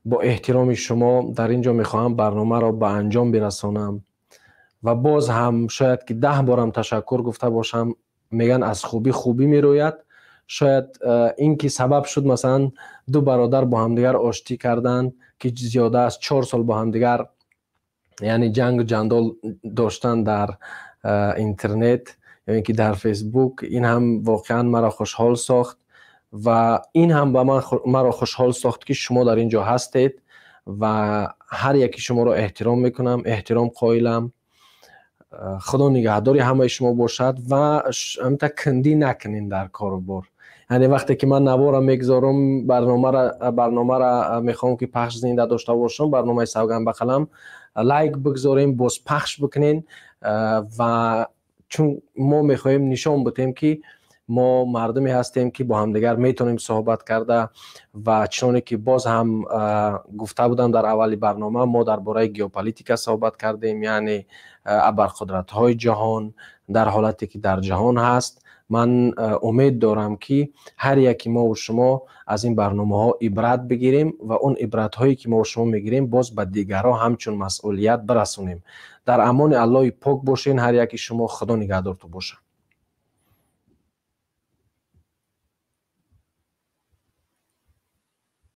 бо эҳтироми шумо дар ин ҷо мехоҳам барномаро ба анҷом бирасонам ва боз ҳам шояд ки 10 борам ташаккур гуфта бошам. Мегӯянд, аз хубӣ хубӣ мерӯяд. Шояд ин ки сабаб шуд, масалан, ду бародар бо ҳамдигар оштӣ карданд, ки зиёда аз 4 сол бо ҳамдигар, яъне, ҷангу ҷандол доштан дар интернет ё ин ки дар Фейсбук. Ин ҳам воқеан маро хушҳол сохт ва ин ҳам ба ман маро хушҳол сохт, ки шумо дар ин ҷо ҳастед ва ҳар яки шуморо эҳтиром мекунам, эҳтиром қоилам. Худо нигаҳдори ҳамаи шумо бошад ва ҳамта кандӣ накунен дар кору бор. Яъне, вақте ки ман навора мегузорам, барномара мехоҳам, ки пахш зинда дошта бошам, барномаи «Савганд ба қалам», лайк бигзорем, боз пахш бикунен ва чун мо мехоҳем нишон бидем, ки мо мардуме ҳастем, ки бо ҳамдигар метавонем суҳбат карда. Ва чуноне ки боз ҳам гуфта будам дар аввали барнома, мо дар бораи геополитика суҳбат кардем, яъне абарқудратҳои ҷаҳон дар ҳолате ки дар ҷаҳон ҳаст. Ман умед дорам, ки ҳар яки мову шумо аз ин барномаҳо ибрат бигирем ва он ибратҳое ки мову шумо мегирем, боз ба дигарҳо ҳамчун масъулият бирасонем. Дар амони Аллоҳи пок бошен ҳар яки шумо. Худо нигаҳдортон бошад.